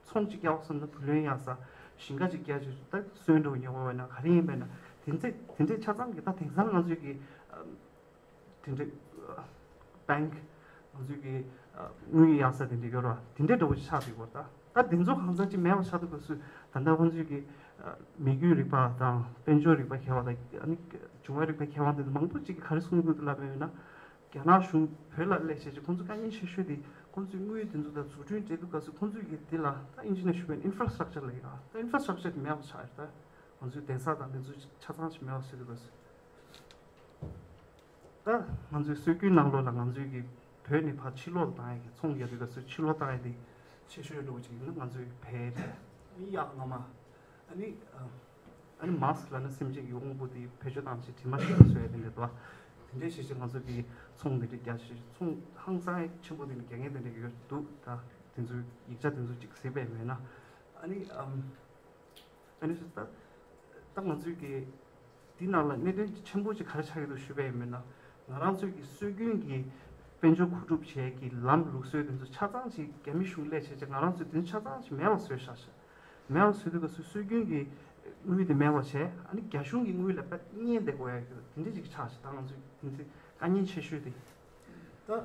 ཚོང་གཅིག་རྒྱག་བསམ་ན་བུ་ལོན་ཡག་ས། ཞིང་ཁ་གཅིག་རྒྱག་ཅིག་ད་སོན་འགྲོ་ཉོ་བ་བས་ན་ག་རེ་ཡིན་པས་ན་དེ་ཚེ་དེ་འདྲའི་ཆ་ཚང་གི་ད་དེང་སང་ང་ཚོའི་གི་དེ་འདྲའི་bank ང་ཚོའི་གི་དངུལ་ཡག་ས་དེ་འདྲ་ཡོད་ར། དེ་འདྲའི་འདྲ་བོ་ཆགས་འདུག་གོ་ད་ད་དེ་ཚོ་གང་ཟག་ཅིག་མེད་པ་ཆགས་འདུག་ག་སུ། ད་ལྟ་ཁོང་ཚོའི་གི་མི་རྒྱུད་རིག་པ་དང་དཔལ་འབྱོར་རིག་པ་མཁས་པ་དང་ཨ་ནི་འབྱུང་བ་རིག་པ་མཁས་པ་འདི་མང་པོ་ཅིག་གིས་ག་རེ་གསུང་གི་འདུག་ལབ་པ་ཡིན་ན། རྒྱ་ནག་གཞུང་བོད་ལ་སླེབས་བྱས་ཀྱི་ཁོང་ཚོ་དཀའ་ངལ་ཆེ་ཤོས་དེ་ཁོང་ཚོའི་དངུལ་དེ་ཚོ་དང་འཛུགས་སྐྲུན་བྱེད་དུས་སྐབས་སུ་ཁོང་ཚོའི་གི་དེ་ལ་ད་ཨིན་ཇི་ནས་ཞུ་བའི་infrastructure ལབ་ཡོད། ད་infrastructure དེ་མེད་པ་ཆགས་ཡོད། ད་ང་ཚོའི་གདན་ས་དང་དེ་ཚོ་ཆ་ཚང་ཞིག་མེད་པ་བཟོས་དུས་སྐབས་སུ། ད་ང་ཚོའི་སྲོལ་རྒྱུན་ནང་ལོགས་ལ་ང་ཚོའི་གི་བོད་ནས་ཕར་ཕྱིར་ལོག་བཏང་ཡ་གི་ཚོང་རྒྱག་དུས་སྐབས་སུ་ཕྱིར་ལོག་བཏང་ཡ་དེ་ཆེ་ཤོས་འགྲོ་བ་ཅིག་ཡིན་ན་ང་ཚོའི་བལ་རེད། གཡག་ངོ་མ། ཨ་ནི་ཨ་ནི་mask ལབ་ན་སེམས་ཅན་གྱི་དབང་པོ་དེ་བེད་སྤྱོད་བཏང་བྱས་དྲི་མ་ཞིག་བཟོ་ཡ་དེ་འདྲ་འདུག་དེ་འདྲས་བྱས་བྱས་ང་ཚོ་གི་ཚོང་དེ་འདྲས་རྒྱག་བྱས་ཚོང་ཧང་སང་ཆེན་པོ་དེ་འདྲས་རྒྱག་མཁན་དེ་འདྲས་ཡོད་འདུག་ད་དེ་ཚོའི་ཡིག་ཆ་དེ་ཚོ་ཅིག་གཟིགས་པ་ཡིན་ན་ཨ་ནི་ཨམ། ཨ་ནི་ད་ད་ང་ཚོའི་གི་འདི་ནང་ལ་གནད་དོན་ཆེན་པོ་ཅིག་ག་རེ་ཆགས་ཀྱི་འདུག་ཞུས་པ་ཡིན་ན། ང་རང་ཚོའི་གི་སྲོལ་རྒྱུན་གྱི་དཔལ་འབྱོར་མཁོ་སྒྲུབ་བྱེད་ཀྱི་ལམ་ལུགས་སྲོལ་དེ་ཚོ་ཆ་ཚང་ཅིག་རྒྱ་མི་གཞུང་སླེབས་བྱས་ཅིག་ང་རང་ཚོས་དེ་ཚོ་ཆ་ཚང་ཅིག་མེད་པ་བཟོས་བཞག་ཤག་མེད་པ་བཟོས་དུས་སྐབས་སུ་སྲོལ་རྒྱུན་གྱི་དངུལ་དེ་མེད་པ་བྱས་ཨ་ནི་རྒྱ་གཞུང་གི་དངུལ་ལ་དཔེ་བསྙལ་བསྡད་དགོས་ཡ་གི་དེ་འདྲ་ཅིག་ཆགས་ཤག་ད་ང་ཚོའི་དེ་ཚོའི་དཀའ་ངལ་ཆེ་ཤོས་དེ་ད།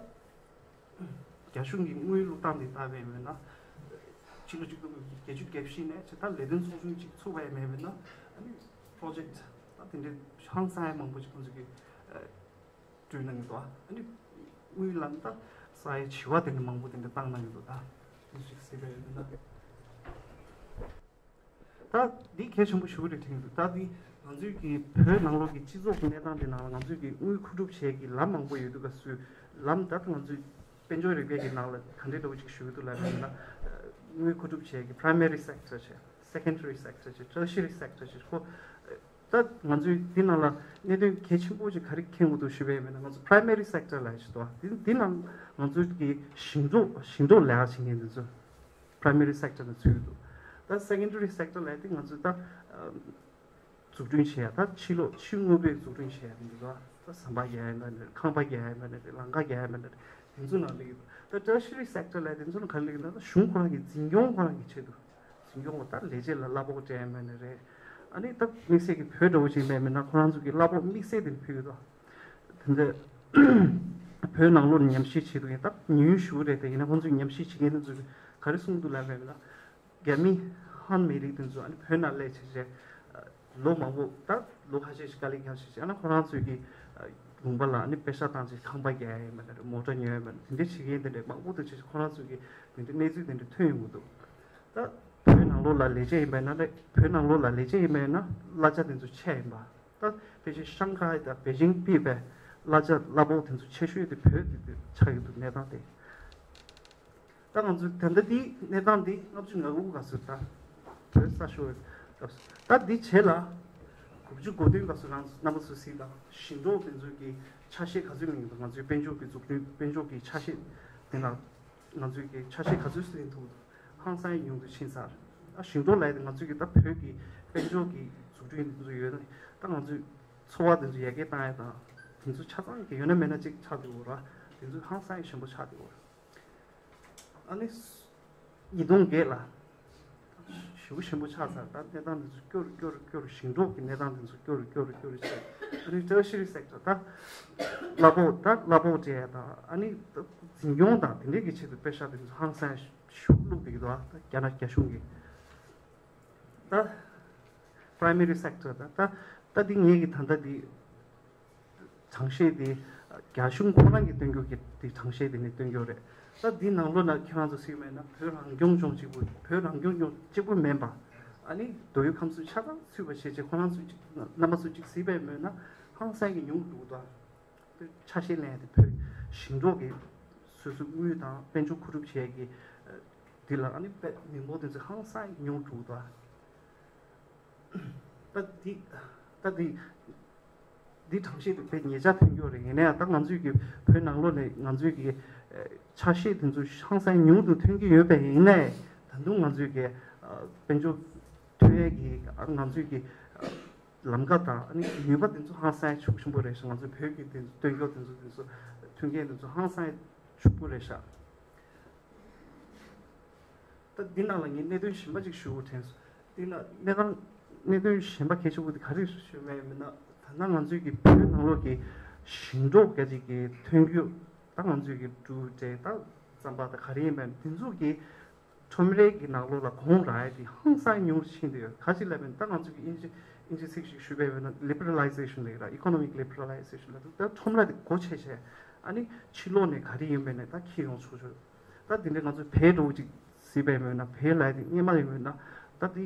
རྒྱ་གཞུང་གི་དངུལ་བླུགས་སྟངས་དེ་ལྟ་བས་མེད་ན། ཕྱི་ལོ་ཆིག་སྟོང་དགུ་བརྒྱ་བརྒྱད་ཅུ་གྱ་བཞི་ནས་ཇི་ལྟར་ལས་དོན་ཚོགས་ཆུང་ཅིག་ཚུགས་པ་ཡང་མེད་མེད་ན། ཨ་ནི་project ད་དེ་འདྲའི་ཧང་སང་ཡ་མང་པོ་ཅིག་ཁོང་ཚོ་གིས་བསྐྲུན་གནང་གི་འདུག་ཨ་ནི་དངུལ་ལ་ད་ས་ཡ་བྱེ་བ་དེ་འདྲ་མང་པོ་དེ་འདྲ་བཏང་གནང་གི་འདུག་ད་དེ་ཞིག་གཟིགས་པ་ཡིན་ན། ད་འདི་གལ་ཆེན་པོ་ཞེ་པོ་རེད་དྲན་གྱི་འདུག་ད་འདི་ང་ཚོའི་གི་བོད་ནང་ལོགས་ཀྱི་སྤྱི་ཚོགས་ཀྱི་གནས་སྟངས་འདི་ནང་ལ་ང་ཚོའི་གི་དངུལ་མཁོ་སྒྲུབ་བྱེད་ཀྱི་ལམ་མང་པོ་ཡོད་འདུག་ག་སུས་ལམ་ད་ང་ཚོའི་དཔལ་འབྱོར་རིག་པའི་གི་ནང་ལ་ག་འདྲའི་འདྲ་བོ་ཅིག་ཞུ་གི་འདུག་ལབ་ཡོད་ན། དངུལ་མཁོ་སྒྲུབ་བྱེད་ཀྱི་primary sector བྱས་secondary sector བྱས tertiary sector བྱས་ཁོ། ད་ང་ཚོའི་འདི་ནང་ལ་གནད་དོན་གལ་ཆེན་པོ་ཅིག་ག་རེ་མཁྱེན་དགོས་འདུག་ཞུས་པ་ཡིན་ན་ང་ཚོ་primary sector ལབ་ཡ་ཞིག་འདུག་འདི་འདི་ནང་ང་ཚོའི་གི་ཞིང་འབྲོག་ཞིང་འབྲོག་ལས་ཀ་བྱེད་མཁན་འདི་ཚོ། Primary sector ནང་ཚུད་ཀྱི་འདུག་ད་secondary sector ལབ་དེ་ང་ཚོས་ད་ཨ་འཛུགས་སྐྲུན་བྱེད་ཡ་ད་ཕྱི་ལོགས་ཕྱི་དངོས་པོའི་འཛུགས་སྐྲུན་བྱེད་ཡ་དེ་འདུག་ད་ཟམ་པ་རྒྱག་ཡ་ཡིན་པ་ནི་རེད། ཁང་པ་རྒྱག་ཡ་ཡིན་པ་ནི་རེད། ལམ་ཁ་རྒྱག་ཡ་ཡིན་པ་ནི་རེད། དེ་ཚོ་ནང་སླེབས་ཀྱི་འདུག་ད་tertiary sector ལབ་དེ་ཚོ་ནང་ག་རེ་སླེབས་ཀྱི་འདུག་ད་གཞུང་ཁོ་རང་གི་འཛིན་སྐྱོང་ཁོ་རང་གི་ཆེད་དུ་འཛིན་སྐྱོང་ལ་ད་ལས་བྱེད་ལ་གླ་ཕོགས་སྤྲད་ཡ་ཡིན་པ་ནི་རེད། ཨ་ནི་ད་དམིགས་བསལ་གྱི་བོད་འདྲ་བོ་ཅིག་ཡིན་པ་ཡིན་ན་ཁོ་རང་ཚོ་གི་གླ་ཕོགས་དམིགས་བསལ་དེ་ཕུལ་གྱི་འདུག་དེ་འདྲ་བོད་ནང་ལོགས་ཉམས་ཞིབ་བྱེད་དུས་ཡིན་ད་ཉུང་ཤུགས་རེད། དེ་ཡིན་ན་ཁོང་ཚོས་ཉམས་ཞིབ་བྱེད་མཁན་དེ་ཚོས་ག་རེ་གསུངས་འདུག་ལབ་པ་ཡིན་ན། རྒྱ་མི་ཧན་མི་རིགས་དེ་ཚོ་ཨ་ནི་བོད་ནང་སླེབས་བྱས་བྱས་ལོ་མང་པོ་ད་ལོ་ཁ་ཤས་ཤིག་དཀའ་ལས་ཁག་ཤས་ཤིག་ཨ་ནི་ཁོ་རང་ཚོས་ཀྱི་ལུང་པ་ལ་ཨ་ནི་པེ་ཤག་བཏང་བྱས་ཁང་པ་རྒྱག་ཡ་ཡིན་པ་ནི་རེད། མོ་ཊ་ཉོ་ཡ་ཡིན་པ་ནི་དེ་འདྲ་བྱེད་མཁན་དེ་འདྲ་མང་པོ་དེ་བྱས་ཁོ་རང་ཚོས་ཀྱི་དེ་འདྲ་གནས་ཚུལ་དེ་འདྲ་ཐོན་ཡོང་གི་འདུག་ད་བོད་ནང་ལོགས་ལ་ལས་བྱེད་ཡིན་པ་ཡིན་ན་རེད། བོད་ནང་ལོགས་ལ་ལས་བྱེད་ཡིན་པ་ཡིན་ན་གླ་ཆ་དེ་ཚོ་ཆེ་ཡིན་པ། ད་ཕལ་ཆེར་ཤང་ཧའེ་དང་པེ་ཅིང་ཕུད་པའི་གླ་ཆ་གླ་ཕོགས་དེ་ཚོ་ཆེ་ཤོས་དེ་བོད་དེ་དུ་ཆགས་ཡོད་འདུག་གནས་སྟངས་དེ། ད་ང་ཚོ་ད་ལྟ་འདི་གནས་སྟངས་འདི་ལྔ་བཅུ་ང་དགུ་སྐབས་སུ་ད་བོད་ས་ཤོར་བའི་སྐབས་སུ་ད་འདི་བྱས་ལ་དགུ་བཅུ་གོ་བདུན་སྐབས་སུ་རང་རྣམ་པ་ཚོ་གཟིགས་དང་ཞིང་འབྲོག་དེ་ཚོའི་གི་ཆ་ཤས་ག་ཚོད་མིན་འདུག་ང་ཚོའི་དཔལ་འབྱོར་གྱི་འཛུགས་སྐྲུན་དཔལ་འབྱོར་གྱི་ཆ་ཤས་དེ་ན་ང་ཚོའི་གི་ཆ་ཤས་ག་ཚོད་ཟིན་ཐུབ་འདུག་ཧང་སང་ཉུང་དུ་ཕྱིན་ཚར། ད་ཞིང་འབྲོག་ལབ་ཡ་དེ་ང་ཚོའི་གི་ད་བོད་ཀྱི་དཔལ་འབྱོར་གྱི་འཛུགས་སྐྲུན་དེ་ཚོ་ཡོད་ན་ད་ང་ཚོའི་འཚོ་བ་དེ་ཚོ་ཡར་རྒྱས་བཏང་ཡ་དང་དེ་ཚོ་ཆ་ཚང་གི་ཡོད་ན་མེད་ན་གཅིག་ཆགས་འདུག་ར། དེ་ཚོ་ཧང་སང་ཞན་པོ་ཆགས་འདུག་ར། ཨ་ནི་ཉིས་སྟོང་བརྒྱད་ལ་ཞེ་པོ་ཞན་པོ་ཆགས་ཚར། ད་གནས་སྟངས་དེ་ཚོ་སྐྱོ་རུ་སྐྱོ་རུ་སྐྱོ་རུ་ཞིང་འབྲོག་གི་གནས་སྟངས་དེ་ཚོ་སྐྱོ་རུ་སྐྱོ་རུ་སྐྱོ་རུ་ཆགས། ཨ་ནི་tertiary sector ད་གླ་ཕོགས་ད་གླ་ཕོགས་སྤྲད་ཡ་དང་ཨ་ནི་འཛིན་སྐྱོང་དང་དེ་འདྲས་ཀྱི་ཆེད་དུ་པེ་ཤག་དེ་ཚོ་ཧང་སང་ཤུགས་བླུགས་བསྡད་ཀྱི་འདུག་ཨ་ད་རྒྱ་ནག་རྒྱ་གཞུང་གིས་ད་primary sector ད་ད་ད་འདི་ངེད་ཀྱི་ད་ལྟ་འདི་གྲངས་བཤད་དེ་རྒྱ་གཞུང་ཁོ་རང་གིས་སྟོན་རྒྱུ་གི་དེ་གྲངས་བཤད་དེ་ནས་སྟོན་རྒྱུ་རེད། ད་འདི་ནང་ལོགས་ན་ཁྱེད་རང་ཚོ་གཟིགས་མེད་ན་བོད་རང་སྐྱོང་ལྗོངས་གཅིག་པུ་བོད་རང་སྐྱོང་ལྗོངས་གཅིག་པུ་མིན་པ་ཨ་ནི་མདོ་དབུས་ཁམས་གསུམ་ཆ་ཚང་ཚུད་པ་བྱས་རྗེས་ཁོ་རང་ཚོ་གཅིག་རྣམ་པ་ཚོ་གཅིག་གཟིགས་པས་མེད་ན་ཧང་སང་གི་ཉུང་འགྲོ་གི་འདུག་ཆ་ཤས་ལེན་ཡ་དེ་བོད་ཞིང་འབྲོག་གི་སོ་སོ་དངུལ་དང་དཔལ་འབྱོར་མཁོ་སྒྲུབ་བྱས་ཀྱི་འདི་ལ་ཨ་ནི་དཔེ་མི་འབོར་དེ་ཚོ་ཧང་སང་ཉུང་འགྲོ་གི་འདུག་ད་འདི་ད་འདི་འདི་གྲངས་བཤད་དེ་དཔེ་ཉེ་ཆར་ཐོན་རྒྱུ་རེད། ཡིན་ན་ཡང་ད་ང་ཚོས་ཀྱི་བོད་ནང་ལོགས་ནས་ང་ཚོས་ཀྱི་ཆ་ཤས་དེ་ཚོ་ཧང་སང་ཉུང་དུ་ཐོན་གྱི་ཡོད་པས་ཡིན་ནའི་ད་དུང་ང་ཚོས་ཀྱི་དཔལ་འབྱོར་ཐོན་ཡས་ཀྱི་ང་ཚོས་ཀྱི་ལམ་ཁ་དང་ཨ་ནི་ནུས་པ་དེ་ཚོ་ཧང་སང་ཤུགས་ཆེན་པོ་རེད་ཤག་ང་ཚོས་བོད་ཀྱི་དེ་ཚོ་སྟོན་རྒྱུ་དེ་ཚོ་དེ་ཚོ་མཐུན་རྐྱེན་དེ་ཚོ་ཧང་སང་ཕྱུག་པོ་རེད་ཤག་ད་འདི་ནང་ལ་ངས་གནད་དོན་གཞན་པ་ཅིག་ཞུ་དགོས་དྲན་སོང་། འདི་ལ་གནས་སྟངས་གནད་དོན་གཞན་པ་གལ་ཆེ་བོ་དེ་ག་རེ་ཞུ་མེད་མིན་ན་ད་ལྟ་ང་ཚོའི་གི་བོད་ནང་ལོགས་ཀྱི་ཞིང་འབྲོག་སྐད་ཅིག་གི་ཐོན་རྒྱུ་ད་ང་ཚོའི་གི་འབྲུ་དེ་ད་རྩམ་པ་ད་ག་རེ་ཡིན་པ་དེ་ཚོ་གི་ཁྲོམ་རའི་གི་ནང་ལོགས་ལ་གོང་རག་ཡ་དེ་ཧང་སང་ཉུང་རུ་ཕྱིན་བསྡད་ཡོད། ག་ཅི་ལབ་ཡིན་ད་ང་ཚོ་གི་ཨིན་ཇི་ཨིན་ཇི་ཚིག་ཞིག་ཞུས་པ་ཡིན་ན་liberalization ལབ་ཡོད་ར། economic liberalization ལབ་འདུག་ད་ཁྲོམ་ར་དེ་སྒོ་ཕྱེ་བྱས་ཨ་ནི་ཕྱི་ལོགས་ནས་ག་རེ་ཡིན་པ་ནས་ད་འཁྱེར་ཡོང་ཆོག་ཆོག་ད་དེ་འདྲའི་ང་ཚོ་བལ་འགྲོ་ཅིག་གཟིགས་པ་ཡིན་ན་བལ་ལབ་ཡ་དེ་སྔོན་མ་ཡིན་ན་ད་དེ་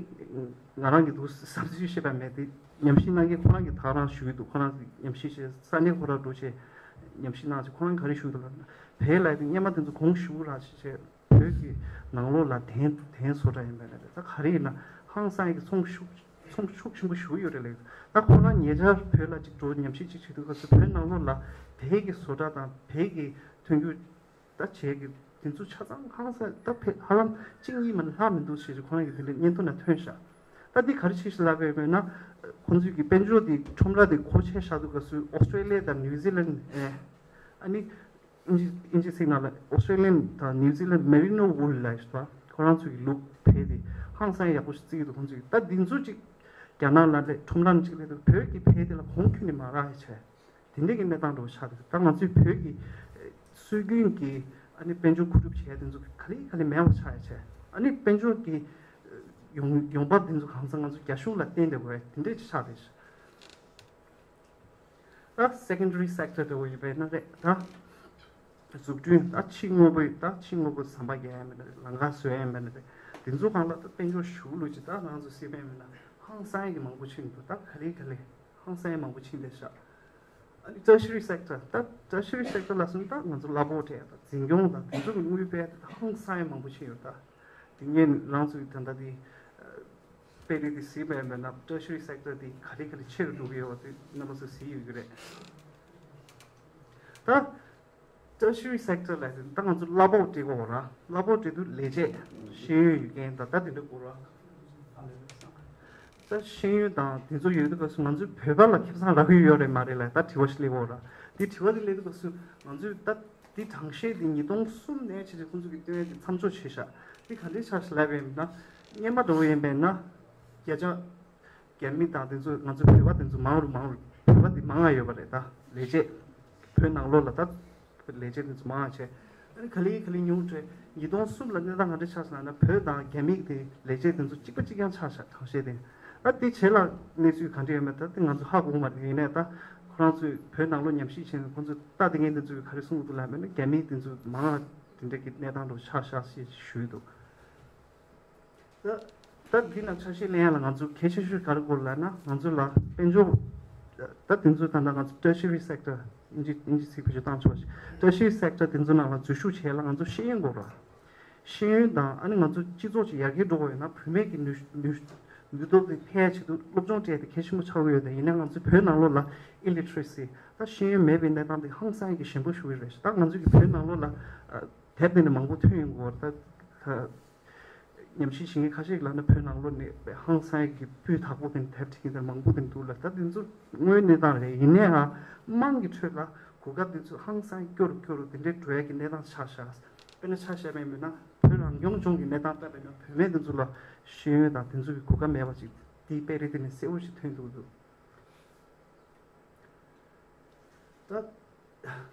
ང་རང་གི་འདུག་བསམ་ཚུལ་བཤད་པ་མེད་དེ་ཉམས་ཞིབ་གནང་མཁན་ཁོ་རང་གི་ད་རང་ཞུས་འདུག་ཁོ་རང་གི་ཉམས་ཞིབ་བྱས་ས་གནས་ཁོ་རང་འགྲོ་བྱས་ཉམས་ཞིབ་གནང་བྱས་ཁོ་རང་ག་རེ་ཞུས་འདུག་ལབ་ན་བལ་ལབ་ཡ་དེ་སྔོན་མ་དེ་ཚོ་གོང་ཞུ་ར་བྱས་བྱས། བོད་ཀྱི་ནང་ལོགས་ལ་དན་དན་བཟོ་གྲྭ་ཡིན་པ་ནས་ད་ག་རེ་ཡིན་ན་ཧང་སང་གི་ཚོང་ཤུགས་ཚོང་ཤུགས་ཆེན་པོ་ཞུ་ཡོད་རེད་ལགས། ད་ཁོ་རང་ཉེ་ཆར་བོད་ལ་ཅིག་འགྲོ་ཉམས་ཞིབ་ཅིག་བྱེད་དུས་སྐབས་སུ་བོད་ནང་ལོགས་ལ་བལ་གྱི་བཟོ་གྲྭ་དང་བལ་གྱི་ཐོན་རྒྱུ་ད་བྱས་ཀྱི་དེ་ཚོ་ཆ་ཚང་ཧང་སང་ད་བལ་ཧ་ལམ་གཅིག་གཉིས་མ་ལྷག་མི་འདུག་ཞེས་ཁོ་རང་གི་དེ་འདྲའི་སྙན་ཐོ་ན་ཐོན་ཤག་ད་འདི་ག་རེ་བྱས་ཤག་ལབ་པ་ཡིན་ན་ཁོང་ཚོས་ཀྱི་དཔལ་འབྱོར་དེ་ཁྲོམ་ར་དེ་སྒོ་ཕྱེ་བཞག་དུས་སྐབས་སུ་ཨོ་སི་ཀྲེ་ལི་ཡ་དང་ནིའུ་ཛི་ལན་ཨ་ནི། ཨིན་ཇི་ཨིན་ཇི་ཚིག་ནང་ལ་ཨོ་སི་ཀྲེ་ལི་ཡན་དང་ནིའུ་ཛི་ལན་མེ་རི་ནོ་ཝུལ་ལབ་ཡོད་པ། ཁོ་རང་ཚོ་གི་ལུག་བལ་དེ་ཧང་སང་ཡག་པོ་ཞིག་བརྩི་གི་འདུག་ཁོང་ཚོ་གི་ད་འདི་ཚོ་ཅིག་རྒྱ་ནག་ལ་ལས་ཁྲོམ་ར་ནང་ཅིག་སླེབས་དུས་བོད་ཀྱི་བལ་དེ་ལ་གོང་ཁྱོན་ནས་མ་རག་ཡ་བྱས། དེ་འདྲས་ཀྱི་གནས་སྟངས་འདྲ་བོ་ཆགས་འདུག་ད་ང་ཚོའི་བོད་ཀྱི་སྲོལ་རྒྱུན་གྱི་ཨ་ནི་དཔལ་འབྱོར་མཁོ་སྒྲུབ་བྱས་དེ་ཚོ་ག་ལེ་ག་ལེ་མེད་པ་ཆགས་ཡ་བྱས། ཨ་ནི་དཔལ་འབྱོར་གྱི་ཡོང་ཡོང་འབབ་དེ་ཚོ་གང་ས་ང་ཚོ་རྒྱ་གཞུང་ལ་བརྟེན་བསྡད་དགོས་དེ་འདྲས་ཅིག་ཆགས་བསྡད་ཤག་ད་secondary sector འདྲ་བོ་ཡིན་པས་ན་རེད་ད། འཛུགས་སྐྲུན་ད་ཕྱི་དངོས་པོ་ད་ཕྱི་དངོས་པོ་ཟམ་པ་རྒྱག་ཡ་མེད་ན་རེད། ལམ་ཁ་བཟོ་ཡ་མེད་ན་རེད། དེ་ཚོ་སྒང་ལ་ད་དཔལ་འབྱོར་ཞུགས་ལུགས་ཅིག་ད་རང་ཚོ་སྲིད་པའི་མེད་ན་ཧང་སང་ཡ་གི་མང་པོ་ཕྱིན་འདུག་ད་ག་ལེ་ག་ལེ་ཧང་སང་ཡ་མང་པོ་ཕྱིན་བསྡད་ཤག་ཨ་ནི་tertiary sector ད་tertiary sector ལ་སོང་ད་ང་ཚོ་གླ་ཕོགས་སྤྲད་ཡ་ད་འཛིན་སྐྱོང་དང་དེ་ཚོ་གི་དངུལ་སྤྲད་ཡ་ད་ཧང་སང་ཡ་མང་པོ་ཕྱིན་ཡོད་ད། དེ་ངས་རང་ཚོའི་ད་ལྟ་དེ་དཔེ་རིས་དེ་གཟིགས་པ་ཡིན་པ་ན་tertiary sector དེ་ག་རེ་ག་རེ་ཆེ་རུ་འགྲོ་གི་ཡོད་པ་དེ་རྣམ་པ་ཚོ་གཟིགས་ཡོད་ཀྱི་རེད། ད་tertiary sector ལབ་དེ་ད་ང་ཚོ་གླ་ཕོགས་སྤྲད་དགོས་ར། གླ་ཕོགས་སྤྲད་དུས་ལས་བྱེད་ཤེས་ཡོན་ཡོད་མཁན་དང་ད་དེ་འདྲ་དགོས་ར། ད་ཤེས་ཡོན་དང་དེ་ཚོ་ཡོད་དུས་སྐབས་སུ་ང་ཚོའི་བོད་པ་ལ་ཁེ་བཟང་རག་གི་ཡོད་རེད་མ་རེད་ལབ་ད་དྲི་བ་ཞིག་སླེབས་ཡོད་ར། དེ་དྲི་བ་དེ་སླེབས་དུས་སྐབས་སུ་ང་ཚོས་ད་དེ་གྲངས་བཤད་དེ་ཉིས་སྟོང་གསུམ་ནས་ཕྱིན་ཆད་ཁོང་ཚོ་གི་སྟོན་ཡ་དེ་མཚམས་འཇོག་བྱས་ཤག་དེ་ག་འདྲས་ཆགས་ཤག་ལབ་པ་ཡིན་ན། སྔོན་མ་འདྲ་བོ་ཡིན་པས་ན་རྒྱ་ཆ་རྒྱ་མི་དང་དེ་ཚོ་ང་ཚོ་བོད་པ་དེ་ཚོ་མང་རུ་མང་རུ་བོད་པ་དེ་མང་ང་ཡོད་པ་རེད་ད། ལས་བྱེད་བོད་ནང་ལོགས་ལ་ད་ལས་བྱེད་དེ་ཚོ་མང་ང་བྱས། ཨ་ནི་ག་ལེ་ག་ལེ་ཉུང་དྲགས་ཉིས་སྟོང་གསུམ་ལ་གནས་སྟངས་ག་འདྲ་ཆགས་སོང་ལབ་ན་བོད་དང་རྒྱ་མི་དེ་ལས་བྱེད་དེ་ཚོ་གཅིག་པ་གཅིག་རྐྱང་ཆགས་ཤག་གྲངས་བཤད་དེ། ད་དེ་རྗེས་ལ་གནས་ཚུལ་ག་འདྲ་ཡོད་མེད་ད་དེ་ང་ཚོ་ཧ་གོ་མ་རེད། ཡིན་ནའི་ད་ཁོ་རང་ཚོས་བོད་ནང་ལོགས་ཉམས་ཞིབ་བྱས་ནས་ཁོ་ཚོས་ལྟ་དེ་ངས་དེ་ཚོས་ག་རེ་གསུངས་འདུག་ལབ་མེད་ན་རྒྱ་མི་དེ་ཚོ་མང་ང་དེ་འདྲ་གི་གནས་སྟངས་འདྲ་ཆགས་ཤག་ཞེས་ཞུས་འདུག་ད་ད་འདི་ན་ཆ་ཤས་ལེན་ཡ་ལ་ང་ཚོ་གལ་ཆེ་ཤོས་ག་རེ་དགོས་ལབ་ན་ང་ཚོ་ལ་དཔལ་འབྱོར་ད་དེ་ཚོ་ད་ལྟ་ང་ཚོ་tertiary sector ཨིན་ཇི་ཨིན་ཇི་ཚིག་བེད་སྤྱོད་བཏང་ཆོག་པ་ཞིག tertiary sector དེ་ཚོ་ནང་ལ་འཛུལ་ཞུགས་བྱེད་ཡ་ལ་ང་ཚོ་ཤེས་ཡོན་དགོས་ར། ཤེས་ཡོན་དང་ཨ་ནི་ང་ཚོ་སྤྱི་ཚོགས་ཅིག་ཡར་རྒྱས་འགྲོ་དགོས་ཡོད་ན་བུད་མེད་ཀྱི་ནུས་ནུས་ནུས་སྟོབས་དེ་འཕེལ་ཡ་ཆེད་དུ་སློབ་སྦྱོང་སྤྲད་དེ་གལ་ཆེན་པོ་ཆགས་ཀྱི་ཡོད་དེ། ཡིན་ན་ང་ཚོ་བོད་ནང་ལོགས་ལ་illiteracy ད་ཤེས་ཡོན་མེད་པའི་གནས་སྟངས་དེ་ཧང་སང་གི་ཞན་པོ་ཞུ་གི་རེད། ད་ང་ཚོ་གི་བོད་ནང་ལོགས་ལ་དེབ་དེ་འདྲ་མང་པོ་ཐོན་ཡོང་གི་ཡོད་རེད། ད་ཉམས་ཞིབ་བྱེད་མཁན་ཁ་ཤས་ཀྱིས་ལབ་ན་བོད་ནང་ལོགས་ནས་ཧང་སང་གི་སྤུས་དག་པོ་དེ་འདྲ་དེབ་ཁྲིད་མཁན་དེ་མང་པོ་དེ་འདུག་ལ། ད་དེ་ཚོ་དངོས་གནས་སྟངས་རེད། ཡིན་ནའི་ཨ་དམངས་ཀྱི་ཁྲོད་ལ་གོ་སྐབས་དེ་ཚོ་ཧང་སང་སྐྱོ་རུ་སྐྱོ་རུ་དེ་འདྲའི་འགྲོ་ཡ་གི་གནས་སྟངས་ཆགས་ཤག་དཔེར་ན་ཆ་བཞག་པ་ཡིན་ན་བོད་རང་སྐྱོང་ལྗོངས་ཀྱི་གནས་སྟངས་ལྟ་བས་ན་བུད་མེད་དེ་ཚོ་ལ་ཤེས་ཡོན་དང་དེ་ཚོ་གི་གོ་སྐབས་མེད་པ་ཅིག་དེའི་དཔེ་རིས་དེ་ནས་གསལ་བོ་ཞིག་ཐོན་འདུག་འདུག་ད་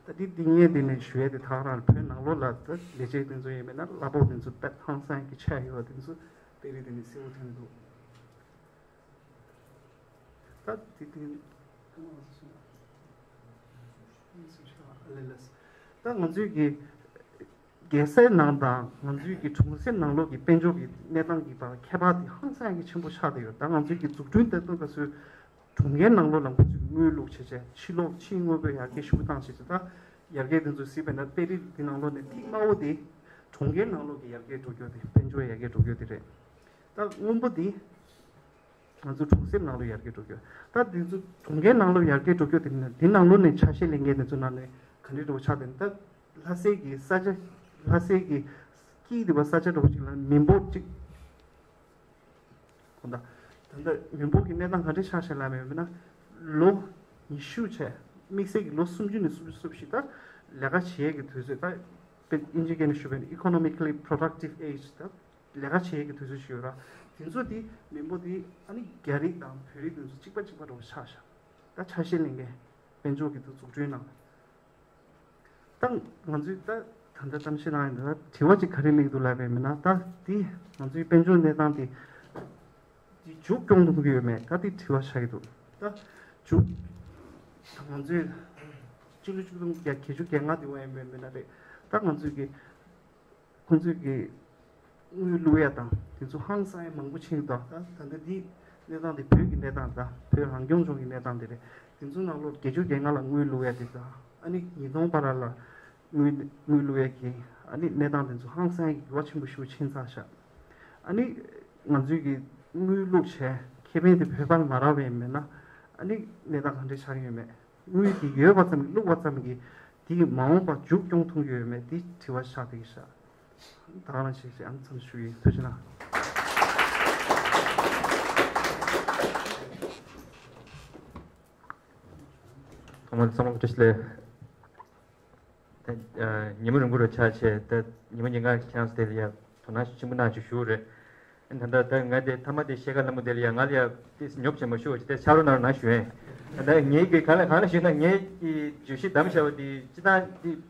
ད་འདི་འདི་ངས་འདི་ནས་ཞུ་ཡས་དེ་ད་ག་རང་བོད་ནང་ལོགས་ལ་ད་ལས་བྱེད་དེ་ཚོ་ཡིན་མིན་ན་གླ་ཕོགས་དེ་ཚོ་དཔེ་ཧང་སང་གི་ཆགས་ཡོད་པ་དེ་ཚོ་དཔེ་རིས་དེ་ནས་གསལ་པོ་ཐོན་འདུག་ད་དེ་དེ་ད་ང་ཚོས་ཀྱི་རྒྱལ་སའི་ནང་དང་ང་ཚོའི་གི་གྲོང་གསེབ་ནང་ལོགས་ཀྱི་དཔལ་འབྱོར་གྱི་གནས་སྟངས་ཀྱི་བར་ཁྱད་པར་དེ་ཧང་སང་གི་ཆེན་པོ་ཆགས་བསྡད་ཡོད། ད་ང་ཚོའི་གི་འཛུགས་སྐྲུན་ལྟ་བུ་ག་ཚོད་གྲོང་ཁྱེར་ནང་ལོགས་ལ་ཁོ་ཚོས་དངུལ་བླུགས་བྱས་བྱས་ཕྱི་ལོགས་ཕྱིའི་དངོས་པོའི་ཡར་རྒྱས་ཞེ་པོ་བཏང་བྱས་བྱས་ད་ཡར་རྒྱས་དེ་ཚོ་གཟིགས་པ་ན་དཔེ་རིས་འདི་ནང་ལོགས་ནས་ཐིག་དམར་པོ་དེ་གྲོང་ཁྱེར་ནང་ལོགས་ཀྱི་ཡར་རྒྱས་འགྲོ་རྒྱུ་དེ་དཔལ་འབྱོར་ཡར་རྒྱས་འགྲོ་རྒྱུ་དེ་རེད། ད་སྔོན་པོ་དེ་ང་ཚོ་གྲོང་གསེབ་ནང་ལོགས་ཡར་རྒྱས་འགྲོ་རྒྱུ། ད་འདི་ཚོ་གྲོང་ཁྱེར་ནང་ལོགས་ཡར་རྒྱས་འགྲོ་རྒྱུ་དེ་ནི་འདི་ནང་ལོགས་ནས་ཆ་ཤས་ལེན་མཁན་དེ་ཚོ་ནང་ནས་ག་འདྲ་འགྲོ་ཆགས་དེ་ནི་ད་ལྷ་སའི་གི་ས་ཆ་ལྷ་སའི་གི་སྐྱིད་དེ་བ་ས་ཆ་འགྲོ་གཅིག་ལ་མི་འབོར་གཅིག་ཁོ་ད་ད་ལྟ་མི་འབོར་གྱི་གནས་སྟངས་ག་འདྲ་ཆགས་ཤག་ལབ་ཡོད་མིན་ན་ལོ་ཉི་ཤུ་བྱས་དམིགས་བསལ་གྱི་ལོ་སུམ་ཅུ་ནས་སུམ་ཅུ་སོ་བཞི་ད་ལས་ཀ་བྱེད་ཡས་ཀྱི་དུས་ཚོད་ད་དཔེ་དབྱིན་ཇིའི་སྐད་ནས་ཞུ་བ་ཡིན་ན་economically productive age ད་ལས་ཀ་བྱེད་ཡས་ཀྱི་དུས་ཚོད་ཞིག་ཡོད་ར། དེ་ཚོ་དེ་མི་འབོར་དེ་ཨ་ནི་རྒྱ་རིགས་དང་བོད་རིགས་དེ་ཚོ་གཅིག་པ་གཅིག་པ་འདྲ་བོ་ཆགས་ཤག་ད་ཆ་ཤས་ལེན་མཁན་དཔལ་འབྱོར་གྱི་འདུ་འཛུགས་སྐྲུན་ནང་། ད་ང་ཚོས་ད་ད་ལྟ་གཏམ་བཤད་གནང་ཡིན་ད་དྲི་བ་ཅིག་ག་རེ་སླེབས་འདུག་ལབ་པ་ཡིན་ན་ད་འདི་ང་ཚོའི་དཔལ་འབྱོར་གནས་སྟངས་དེ་འདི་མཇུག་སྐྱོང་ཐུབ་ཀྱི་ཡོད་མེད་ད་འདི་དྲི་བ་ཆགས་ཀྱི་འདུག་ད་མཇུག་ད་ང་ཚོས་སྤྱི་ལོ་ཆིག་སྟོང་བརྒྱད་བརྒྱད་ཅུ་གྱ་ལྔ་དེ་བ་ཡིན་པ་ཡིན་ན་རེད། ད་ང་ཚོས་ཀྱི་ཁོང་ཚོས་ཀྱི་དངུལ་བླུག་ཡ་དང་དེ་ཚོ་ཧང་སང་ཡ་མང་པོ་ཕྱིན་འདུག་ད་ད་ལྟ་འདི་གནས་སྟངས་དེ་བོད་ཀྱི་གནས་སྟངས་དང་བོད་རང་སྐྱོང་ལྗོངས་ཀྱི་གནས་སྟངས་དེ་རེད། དེ་ཚོ་ནང་ལོགས་བརྒྱད་ཅུ་གྱ་ལྔ་ལ་དངུལ་བླུག་ཡ་དེ་དང་ཨ་ནི་ཉིས་སྟོང་བར་ལ་དངུལ་དངུལ་བླུག་ཡ་གི་ཨ་ནི་གནས་སྟངས་དེ་ཚོ་ཧང་སང་ཡ་གི་འགྱུར་བ་ཆེན་པོ་ཞིག་ཕྱིན་ཚར་ཤག་ཨ་ནི་ང་ཚོས་ཀྱི་དངུལ་བླུག་བྱས་ཁེ་ཕན་དེ་བོད་པར་མ་རག་པ་ཡིན་མིན་ན་ཨ་ནི་གནས་སྟངས་ག་འདྲ་ཆགས་ཀྱི་ཡོད་མེད། དངུལ་དེ་ཡོད་པ་ཙམ་གྱིས་བླུགས་པ་ཙམ་གྱིས་དེ་གི་མ་འོངས་པ་མཇུག་སྐྱོང་ཐུབ་ཀྱི་ཡོད་མེད་དེ་དྲི་བ་ཆགས་བསྡད་ཀྱི་ཤག་ད་ག་རང་བྱས་ཤིག་ཨ་མཚམས་ཞུ་ཡིན། ཐུགས་རྗེ་གནང་། ཐོག་མར་ཚང་མ་བཀྲ་ཤིས་བདེ་ལེགས། ད་ཉི་མ་རིང་པོ་རུ་ཆགས་བྱས་ད་ཉི་མ་ཉིན་གང་ཁྱེད་རང་ཚོ་དེ་ལ་ཡ་དོ་སྣང་ཆེན་པོ་གནང་ཆེད་ཞུ་རེད། ད་ལྟ་ད་ང་དེ་ཐ་མ་དེ་ཤེལ་དཀར་ལྷ་མོ་དེ་ལ་ཡ་ང་ལ་ཡ་ཏིས་ཉོབ་བྱེད་མ་ཞུ་བ་ཅི་དེ་ཆ་རོགས་གནང་རོགས་གནང་ཞུ་ཡིན། ད་ལྟ་ངེད་ཀྱི་གང་ལ་གང་ལ་ཞུས་ན་ངེད་ཀྱི་བརྗོད་གཞི་བདམས་བྱ་བ་དེ་སྤྱི་བཏང་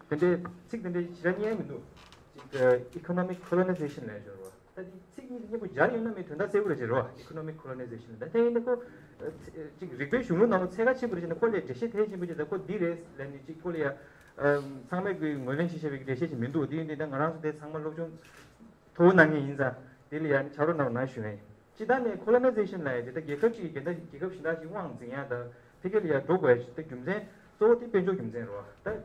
དེ་དེ་འདྲའི་ཚིག་དེ་འདྲའི་ཞེ་དྲག་རྙེད་མི་འདུག་ཅིག་economic colonization ལབ་ཡོད་རེད་བ། ད་དེ་ཚིག་གཉིས་དེ་མཉམ་པོ་སྦྱར་ཡོང་ན་མི་དོན་དག་གསལ་པོ་རེད་ཅེས་རེད་བ། economic colonization ད་དེ་ཡིན་ན་ཁོ་ཅིག་རིག་པའི་གཞུང་ལུགས་ནང་ལ་ཚད་ཀ་ཆེན་པོ་རེད་ཅེ་ན་ཁོ་ལས་འགྲེལ་བཤད་ཐལ་ཆེན་པོ་ཅིག་ད་ཁོ་འདི་རེད་ལབ་ནས་ཅིག་ཁོ་ལ་ཡ་ཚང་མས་ཀྱི་ངོས་ལེན་བྱེད་བྱེད་པའི་འགྲེལ་བཤད་ཅིག་མི་འདུག་དེ་ཡིན་དུས་ད་ང་རང་ཚོ་དེ་ཚང་མ་སློབ་སྦྱོང་མཐོ་བོ་གནང་མཁན་ཡིན་ཙང་དེ་ལ་ཡང་ཆ་རོགས་གནང་རོགས་གནང་ཞུ་ཡིན། སྤྱི་བཏང་ནས་colonization ལབ་ཡ་དེ་ད་རྒྱལ་ཁབ་ཅིག་གིས་རྒྱལ་ཁབ་གཞན་དག་ཅིག་དབང་འཛིན་ཡ་ད་འཕེལ་རྒྱས་ལ་ཡ་འགྲོ་དགོས་ཡ་ཅིག་ད་རྒྱུ་མཚན་གཙོ་བོ་དེ་དཔལ་འབྱོར་རྒྱུ་མཚན་རེད་བ། ད་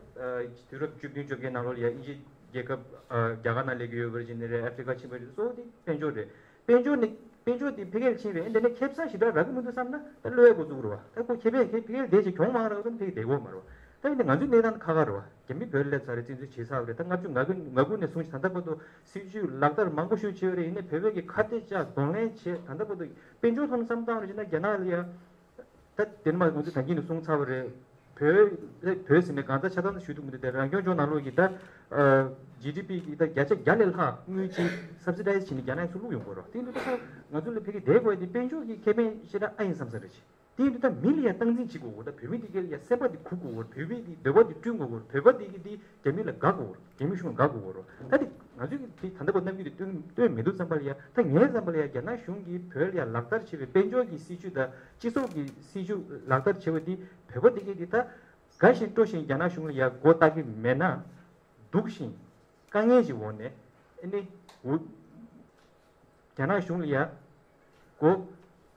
དུས་རབས་བཅུ་བདུན་བཅོ་བརྒྱད་ནང་ལོགས་ལ་ཡ་དབྱིན་ཇི་རྒྱལ་ཁབ་རྒྱ་གར་ནང་སླེབས་ཀྱི་ཡོད་པ་ཅིག་ནི་རེད། ཨ་ཧྥི་རི་ཀ་ཕྱིན་པ་རེད། གཙོ་བོ་དེ་དཔལ་འབྱོར་རེད། དཔལ་འབྱོར་ནི་དཔལ་འབྱོར་དེ་འཕེལ་རྒྱས་ཕྱིན་རེད། འདི་ནས་ཁེ་བཟང་ཞེ་དྲག་རག་གི་མི་འདུག་བསམ་ན་ད་གློད་ཡ་འགོ་བཙུགས་རེད་བ། ད་ཁོ་ཁེ་ཕན་ཁེ་ཕན་དེ་ཞིག་གྱོང་མང་རག་དང་འཕེལ་རྒྱས་དེ་གོ་མ་རེད་བ། ད་ཡིན་ནའི་ང་ཚོའི་གནས་སྟངས་ཁག་ཁག་རེད་བ། རྒྱ་མི་བོད་ལ་སླེབས་ཚར་རེད། བཙན་འཛུལ་བྱས་ཚར་བ་རེད། ད་ལྔ་བཅུ་ང་དགུ་ང་དགུ་ནས་བཟུང་ཞིང་ད་ལྟ་བར་དུ་སྲིད་ཇུས་ལག་བསྟར་མང་པོ་ཞིག་བྱས་ཡོད་རེད། ཡིན་ནའི་བོད་པའི་གི་ཁ་གཏད་བཅག་གདོང་ལེན་བྱས་ད་ལྟ་བར་དུ་དཔལ་འབྱོར་ཐོག་ནས་བསམ་བཏང་རེད་ཅེ་ན་རྒྱ་ནག་ལ་ཡ། ད་དེ་ནས་མ་ང་ཚོས་ད་གིན་ནས་གསུངས་ཚར་བ་རེད། བོད་ལ་བོད་ཟེར་ནས་གང་ལྟར་ཆ་ཚང་ཞུ་ཐུབ་མི་འདུག་དེ་རང་སྐྱོང་ལྗོངས་ནང་ལོགས་ཀྱི་ད་ཇི་ཌི་པི་གི་ད་བརྒྱ་ཆ་བརྒྱ་ལས་ལྷག་དངུལ་ཆེ་སབ་སི་ཌའི་ཛི་བྱས་ནས་རྒྱ་ནག་ཚུར་བླུགས་ཡོང་གི་རེད། དེ་འདུག་ད་ང་ཚོ་ལ་ཕ་གི་བསྡད་དགོས་དེ་དཔལ་འབྱོར་གྱི་ཁེ་ཕན་ཞེ་དྲག་ཨ་ཡིན་བསམ་ས་རེད། དེ་འདུག་ད་མི་ལ་ཡང་སྟངས་འཛིན་བྱེད་དགོས་གོ། ད་བོད་མི་དེ་གའི་ལ་ཡང་སེམས་པ་དེ་འཁུར་དགོས་གོ། བོད་མི་དེ་འདོད་པ་དེ་བསྐྲུན་དགོས་གོ། བོད་པ་དེ་གི་དེ་རྒྱ་མི་ལ་དགའ་དགོས་གོ། རྒྱ་མི་གཞུང་ལ་དགའ་དགོས་གོ། ད་དེ་ང་ཚོས་ཀྱི་དེ་ད་ལྟ་བར་རྣམ་འགྱུར་དེ་སྟོན་སྟོན་མི་འདུག་བསམ་པ་ལ་ཡ། ད་ངའི་བསམ་པ་ལ་ཡ་རྒྱ་ནག་གཞུང་གིས་བོད་ལ་ཡ་ལག་བསྟར་བྱས་པའི་དཔལ་འབྱོར་གྱི་སྲིད་ཇུས་དང་སྤྱི་ཚོགས་ཀྱི་སྲིད་ཇུས་ལག་བསྟར་བྱས་པ་དེ་བོད་པ་དེ་གའི་དེ་ད་དགའ་བཞིན་སྤྲོ་བཞིན་རྒྱ་ནག་གཞུང་ལ་ཡ་མགོ་བཏགས་ཀྱི་མེད་ན། སྡུག་ཅིང་དཀའ་ངལ་གྱི་འོག་ནས་ཨ་ནི་འུ་རྒྱ་ནག་གཞུང་ལ་ཡ་མགོ་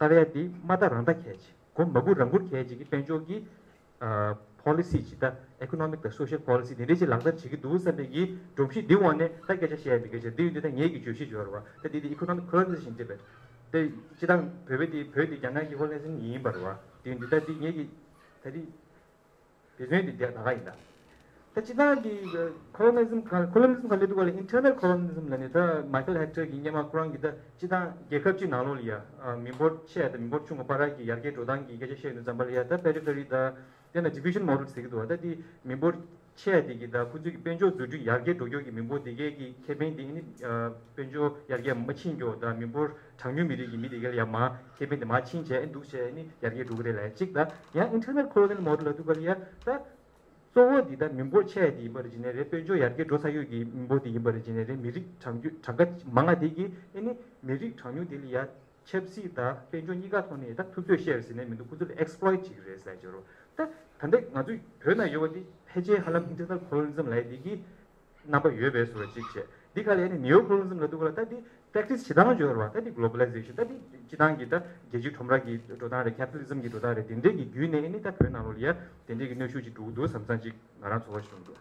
བཏགས་ཡ་དེ་མ་བཏགས་རང་བཏགས་གལ་ཆེ། མགོ་མ་སྒུར་རང་སྒུར་གལ་ཆེ་གི་དཔལ་འབྱོར་གྱི་ཨ་པོ་ལི་སི་ཅིག་ད་ཨི་ཀོ་ནོ་མིག་དང་སོ་ཤལ་པོ་ལི་སི་དེ་འདྲ་ཅིག་ལག་བསྟར་བྱེད་ཀྱི་འདུག་བསམ་པའི་གི་སྒྲོམ་གཞི་འདི་འོག་ནས་ད་སྐད་ཆ་བཤད་ཡ་མི་སྐད་ཆ་འདི་ཡིན་དུས་ད་ངེད་ཀྱི་བརྗོད་གཞི་བརྗོད་ར་བ། ད་འདི་དེ་ཨི་ཀོ་ནོ་མིག་ཁོ་ལོ་ནི་ཛེ་ཤན་འདྲ་བས། དེ་སྤྱི་བཏང་བོད་པའི་དེ་བོད་དེ་རྒྱ་ནག་གི་ཁོ་ལོ་ནི་ཛེ་ཤན་ཡིན་པ་ར་བ། དེ་ཡིན་དུས་ད་འདི་ངེད་ཀྱི་ད་རེས། དེ་ཚོའི་དེ་རྒྱ་ད་ག་ཡིན་ད། ད་སྤྱི་བཏང་གི་ཁོ་ལོ་ནི་ཛིམ་ག་ཁོ་ལོ་ནི་ཛིམ་ག་ལས་འདུག་བ་ལ་ཨིན་ཊར་ནལ་ཁོ་ལོ་ནི་ཛིམ་ལ་ནི་ད་མའི་ཁལ་ཧེག་ཊར་གྱི་སྔོན་མ་ཁོ་རང་གི་ད་སྤྱི་བཏང་རྒྱལ་ཁབ་ཅིག་ནང་ལོགས་ལ་ཡ་མི་འབོར་ཆེ་ཡ་དང་མི་འབོར་ཆུང་བ་བར་གྱི་ཡར་རྒྱས་འགྲོ་སྟངས་ཀྱི་སྐད་ཆ་བཤད་ཡོང་དུས་ཙམ་པ་ལ་ཡ་ད་པེ་རི་ཕེ་རི་ད་དེ་ན་ཌི་བི་ཤན་མོ་ཌལ་ཟེར་གྱི་འདུག་བ། ད་དེ་མི་འབོར་ཆེ་ཡ་དེ་གི་ད་ཁོ་ཚོའི་གི་དཔལ་འབྱོར་འཛུགས་སྐྲུན་ཡར་རྒྱས་འགྲོ་རྒྱུ་གི་མི་འབོར་དེ་གའི་གི་ཁེ་ཕན་དེ་ནི་དཔལ་འབྱོར་ཡར་རྒྱས་མ་ཕྱིན་རྒྱུ་དང་མི་འབོར་གྲངས་ཉུང་མི་རིགས་ཀྱི་མི་དེ་གའི་ལ་ཡ་མ་ཁེ་ཕན་དེ་མ་ཕྱིན་བྱས་ཨེ་འདུག་བྱས་ནི་ཡར་རྒྱས་འགྲོ་གི་རེད་ལ་གཅིག་ད་ཡང་ཨིན་ཊར་ནལ་ཁོ་ལོ་ནི་ཛིམ་མོ་ཌལ་ལ་འདུག་ག་ལ་ཡ་ད། གཙོ་བོ་འདི་ད་མི་འབོར་ཆེ་ཡ་དེ་ཡིན་པར་བྱས་ནས་རེད། དཔལ་འབྱོར་ཡར་རྒྱས་འགྲོ་ཚར་ཡོད་ཀྱི་མི་འབོར་དེ་ཡིན་པར་བྱས་ནས་རེད། མི་རིགས་གྲངས་རྒྱུ་གྲངས་ཀ་མང་ང་དེ་གིས་ཨ་ནི་མི་རིགས་གྲངས་ཉུང་དེ་ལ་ཡ་ཆབ་སྲིད་དང་དཔལ་འབྱོར་གཉིས་ཀ་ཐོག་ནས་ད་ཐུབ་ཚོད་བཤད་རེད་ཟེར་ནས་མི་འདུག་ཁོ་ཚོ་ལ་ཨེག་སི་པི་ལོ་ཡིཊ་བྱེད་ཀྱི་རེད་ཟེར་བྱས་རོ། ད་ད་ལྟ་ང་ཚོ་བོད་ནང་ཡོད་པ་དེ་ཕལ་ཆེར་ཧ་ལམ་ཨིན་ཊར་ནེ་ཤ་ནལ་ཁོ་ལོ་ནི་ཛམ་ལབ་ཡ་དེ་གི་རྣམ་པ་ཡོད་པའི་བཟོ་འདྲ་ཅིག་བྱས། འདི་ག་ལ་ཡ་ནི་ནིའོ་ཁོ་ལོ་ནི་ཛམ་ལབ་འདུག་ག་ལ། ད་འདི་པྲེག་ཊི་སི་བྱེད་སྟངས་ཡོད་རེད་བ། ད་འདི་གོ་ལོ་བ་ལའི་ཟེ་ཤན། ད་འདི་སྤྱི་བཏང་གི་ད་རྒྱལ་སྤྱིའི་ཁྲོམ་ར་གི་འགྲོ་སྟངས་རེད། ཁེ་པི་ཊ་ལི་ཛམ་གི་འགྲོ་སྟངས་རེད། དེ་འདྲའི་གི་བརྒྱུད་ནས་ཨ་ནི་ད་བོད་ནང་ལོགས་ལ་ཡ་དེ་འདྲའི་གི་གནོན་ཤུགས་ཅིག་འགྲོ་གི་འདུག་བསམ་བསམ་ཅིག་ང་རང་ཚོར་བ་ཞིག་འདུག་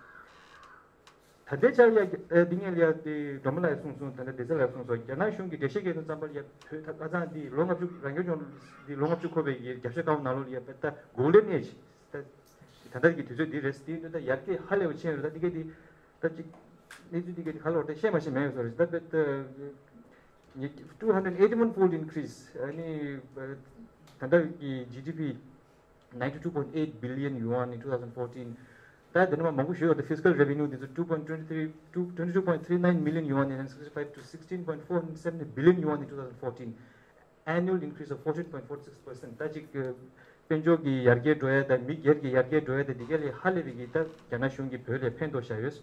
ད་ལྟའི་ཆར་ཡ་ཨ་འདི་ངས་ལ་ཡ་དེ་སྒྲོལ་མ་ལགས་གསུངས་སོང་། ད་ལྟ་བདེ་ཚེ་ལགས་གསུངས་སོང་། རྒྱ་ནག་གཞུང་གི་འགྲེལ་བཤད་སྐད་དུ་བརྩམས་པ་ལ་ཡ་བོད་ད་ཁ་སང་འདི་ལོ་ལྔ་བཅུ་རང་སྐྱོང་ལྗོངས་འདི་ལོ་ལྔ་བཅུ་འཁོར་བའི་གི་རྒྱབ་ཤ་ཀའོ་ནང་ལོགས་ལ་ཡ་ད་གོལ་ཌན་ཨེ་ཇི་ད་ད་ལྟ་གི་དུས་ཚོད་འདི་རེད། དེ་ཡིན་དུས་ད་ཡར་རྒྱས་ཧ་ལས་པ་ཕྱིན་ཡོད་རེད། ད་འདི་ག་འདི། ད་ཅིག་གནས་ཚུལ་འདི་ག་འདི་ག་ལོར་ད་བཤད་མ་ཤེས་མེད་ཡོད་ས་རེད། ད་བེད་two hundred eighty one fold increase ཨ་ནི་ད་ལྟ་གི་ཇི་ཌི་པི ninety two point eight billion yuan in two thousand fourteen. ད་དེ་ནས་མ་མང་པོ་ཞུས་ཡོད། ད་fiscal revenue འདི་ཚོ two point twenty three two twenty two point three nine million yuan in sixty five to sixteen point four seven billion yuan in two thousand fourteen. Annual increase of fourteen point four six percent. ད་ཅིག་དཔལ་འབྱོར་གྱི་ཡར་རྒྱས་འགྲོ་ཡ་དང་མི་སྒེར་གྱི་ཡར་རྒྱས་འགྲོ་ཡ་དང་འདི་ག་ལས་ཧ་ལས་པའི་གི་ད་རྒྱ་ནག་གཞུང་གིས་བོད་ལ་ཕན་ཐོགས་བཞག་ཡོད།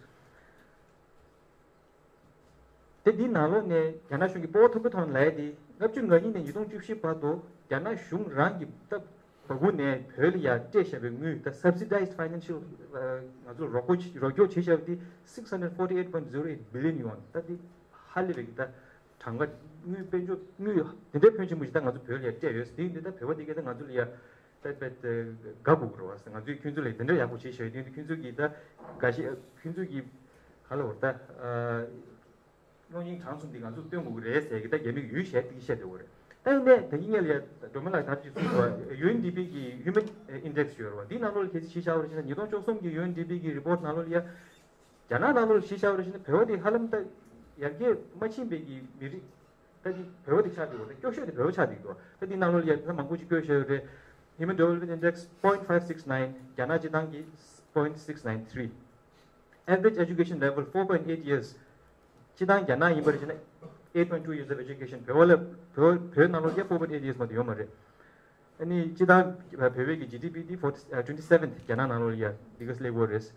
དེ་འདིའི་ནང་ལོགས་ནས་རྒྱ་ནག་གཞུང་གིས་སྤོབས་པ་མཐོན་པོ་ཐོག་ནས་ལབ་ཡ་དེ་ལྔ་བཅུ་ང་གཉིས་ནས་ཉིས་སྟོང་བཅུ་བཞི་བར་དུ་རྒྱ་ནག་གཞུང་རང་གིས་ད་བ་གུ་ནས་བོད་ལ་ཡ་སྤྲད་བཞག་པའི་དངུལ་ད་subsidized financial ང་ཚོ་རོགས་པ་རོགས་སྐྱོར་བྱས་བཞག་པ་དེ་six hundred forty eight point zero eight billion yuan ད་དེ་ཧ་ལས་པའི་གི་ད་གྲངས་ཀ་དངུལ་དཔལ་འབྱོར་དངུལ་དེ་འདྲའི་ཕོན་ཆེན་པོ་ཞིག་ད་ང་ཚོ་བོད་ལ་ཡ་སྤྲད་ཡོད། དེ་ཡིན་དུས་ད་བོད་པ་དེ་གས་ད་ང་ཚོ་ལ་ཡ་ད་དཔེ་དགའ་དགོས་ཀྱི་རེད་བ། ང་ཚོས་ཁྱོད་ཚོ་ལ་དེ་འདྲ་ཡག་པོ་བྱེད་ཤེས་ཡོད་དུས་ཁྱོད་ཚོ་གིས་ད་དགའ་ཤེས་ཁྱོད་ཚོ་གིས་ག་ལ་བར་ད་རླུང་འཕྲིན་གྲངས་གསུམ་འདི་ང་ཚོས་སྟོན་དགོས་ཀྱི་རེད་ཟེར་གི་ད་རྒྱ་མིས་ཡུལ་གཞན་དེ་གི་བཤད་བསྡད་ཡོད་རེད། ད་ཡིན་ནའི་ད་གིན་ངས་ལ་ཡ་སྒྲོལ་མ་ལགས་ད་ཅིག་གསུངས་སོང་། ཡུ་ཨེན་ཌི་པི་གི་Human Index ཡོད་རེད་བ། འདིའི་ནང་ལོགས་ལ་གལ་སྲིད་གཞི་བཞག་པ་རེད་ཟེར་ན་ཉིས་སྟོང་བཅུ་གསུམ་གི་ཡུ་ཨེན་ཌི་པི་གི་རི་པོར་ཊི་ནང་ལོགས་ལ་ཡ་རྒྱ་ནག་ནང་ལོགས་ལ་གཞི་བཞག་པ་རེད་ཟེར་ན་བོད་པ་དེ་ཧ་ལམ་ད་ཡར་རྒྱས་མ་ཕྱིན་པའི་གི་མི་རིགས་ད་དེ་བོད་པ་དེ་ཆགས་འདུག་ད་སྐྱོ་ཤོས་དེ་བོད་པ་ཆགས་འདུག་ད་དེ་ནང་ལོགས་ལ་ཡ་ད་མང་པོ་ཅིག་སྐྱོ་ཤོས་རེད། Human Development Index point five six nine རྒྱ་ནག་སྤྱི་བཏང་གི་point six nine three average education level four point eight years སྤྱི་བཏང་རྒྱ་ནག་ཡིན་པ་རེད་ཟེར་ན་eight point two years of education བོད་པ་ལ་བོད་བོད་ནང་ལོགས་ཀྱི་four point eight years མ་གཏོགས་ཡོད་མ་རེད། ཨ་ནི་སྤྱི་བཏང་བོད་པའི་གི་ཇི་ཌི་པི་དེ་forty twenty seventh རྒྱ་ནག་ནང་ལོགས་ལ་ཡ་འདི་ག་སླེབས་ཡོད་རེད།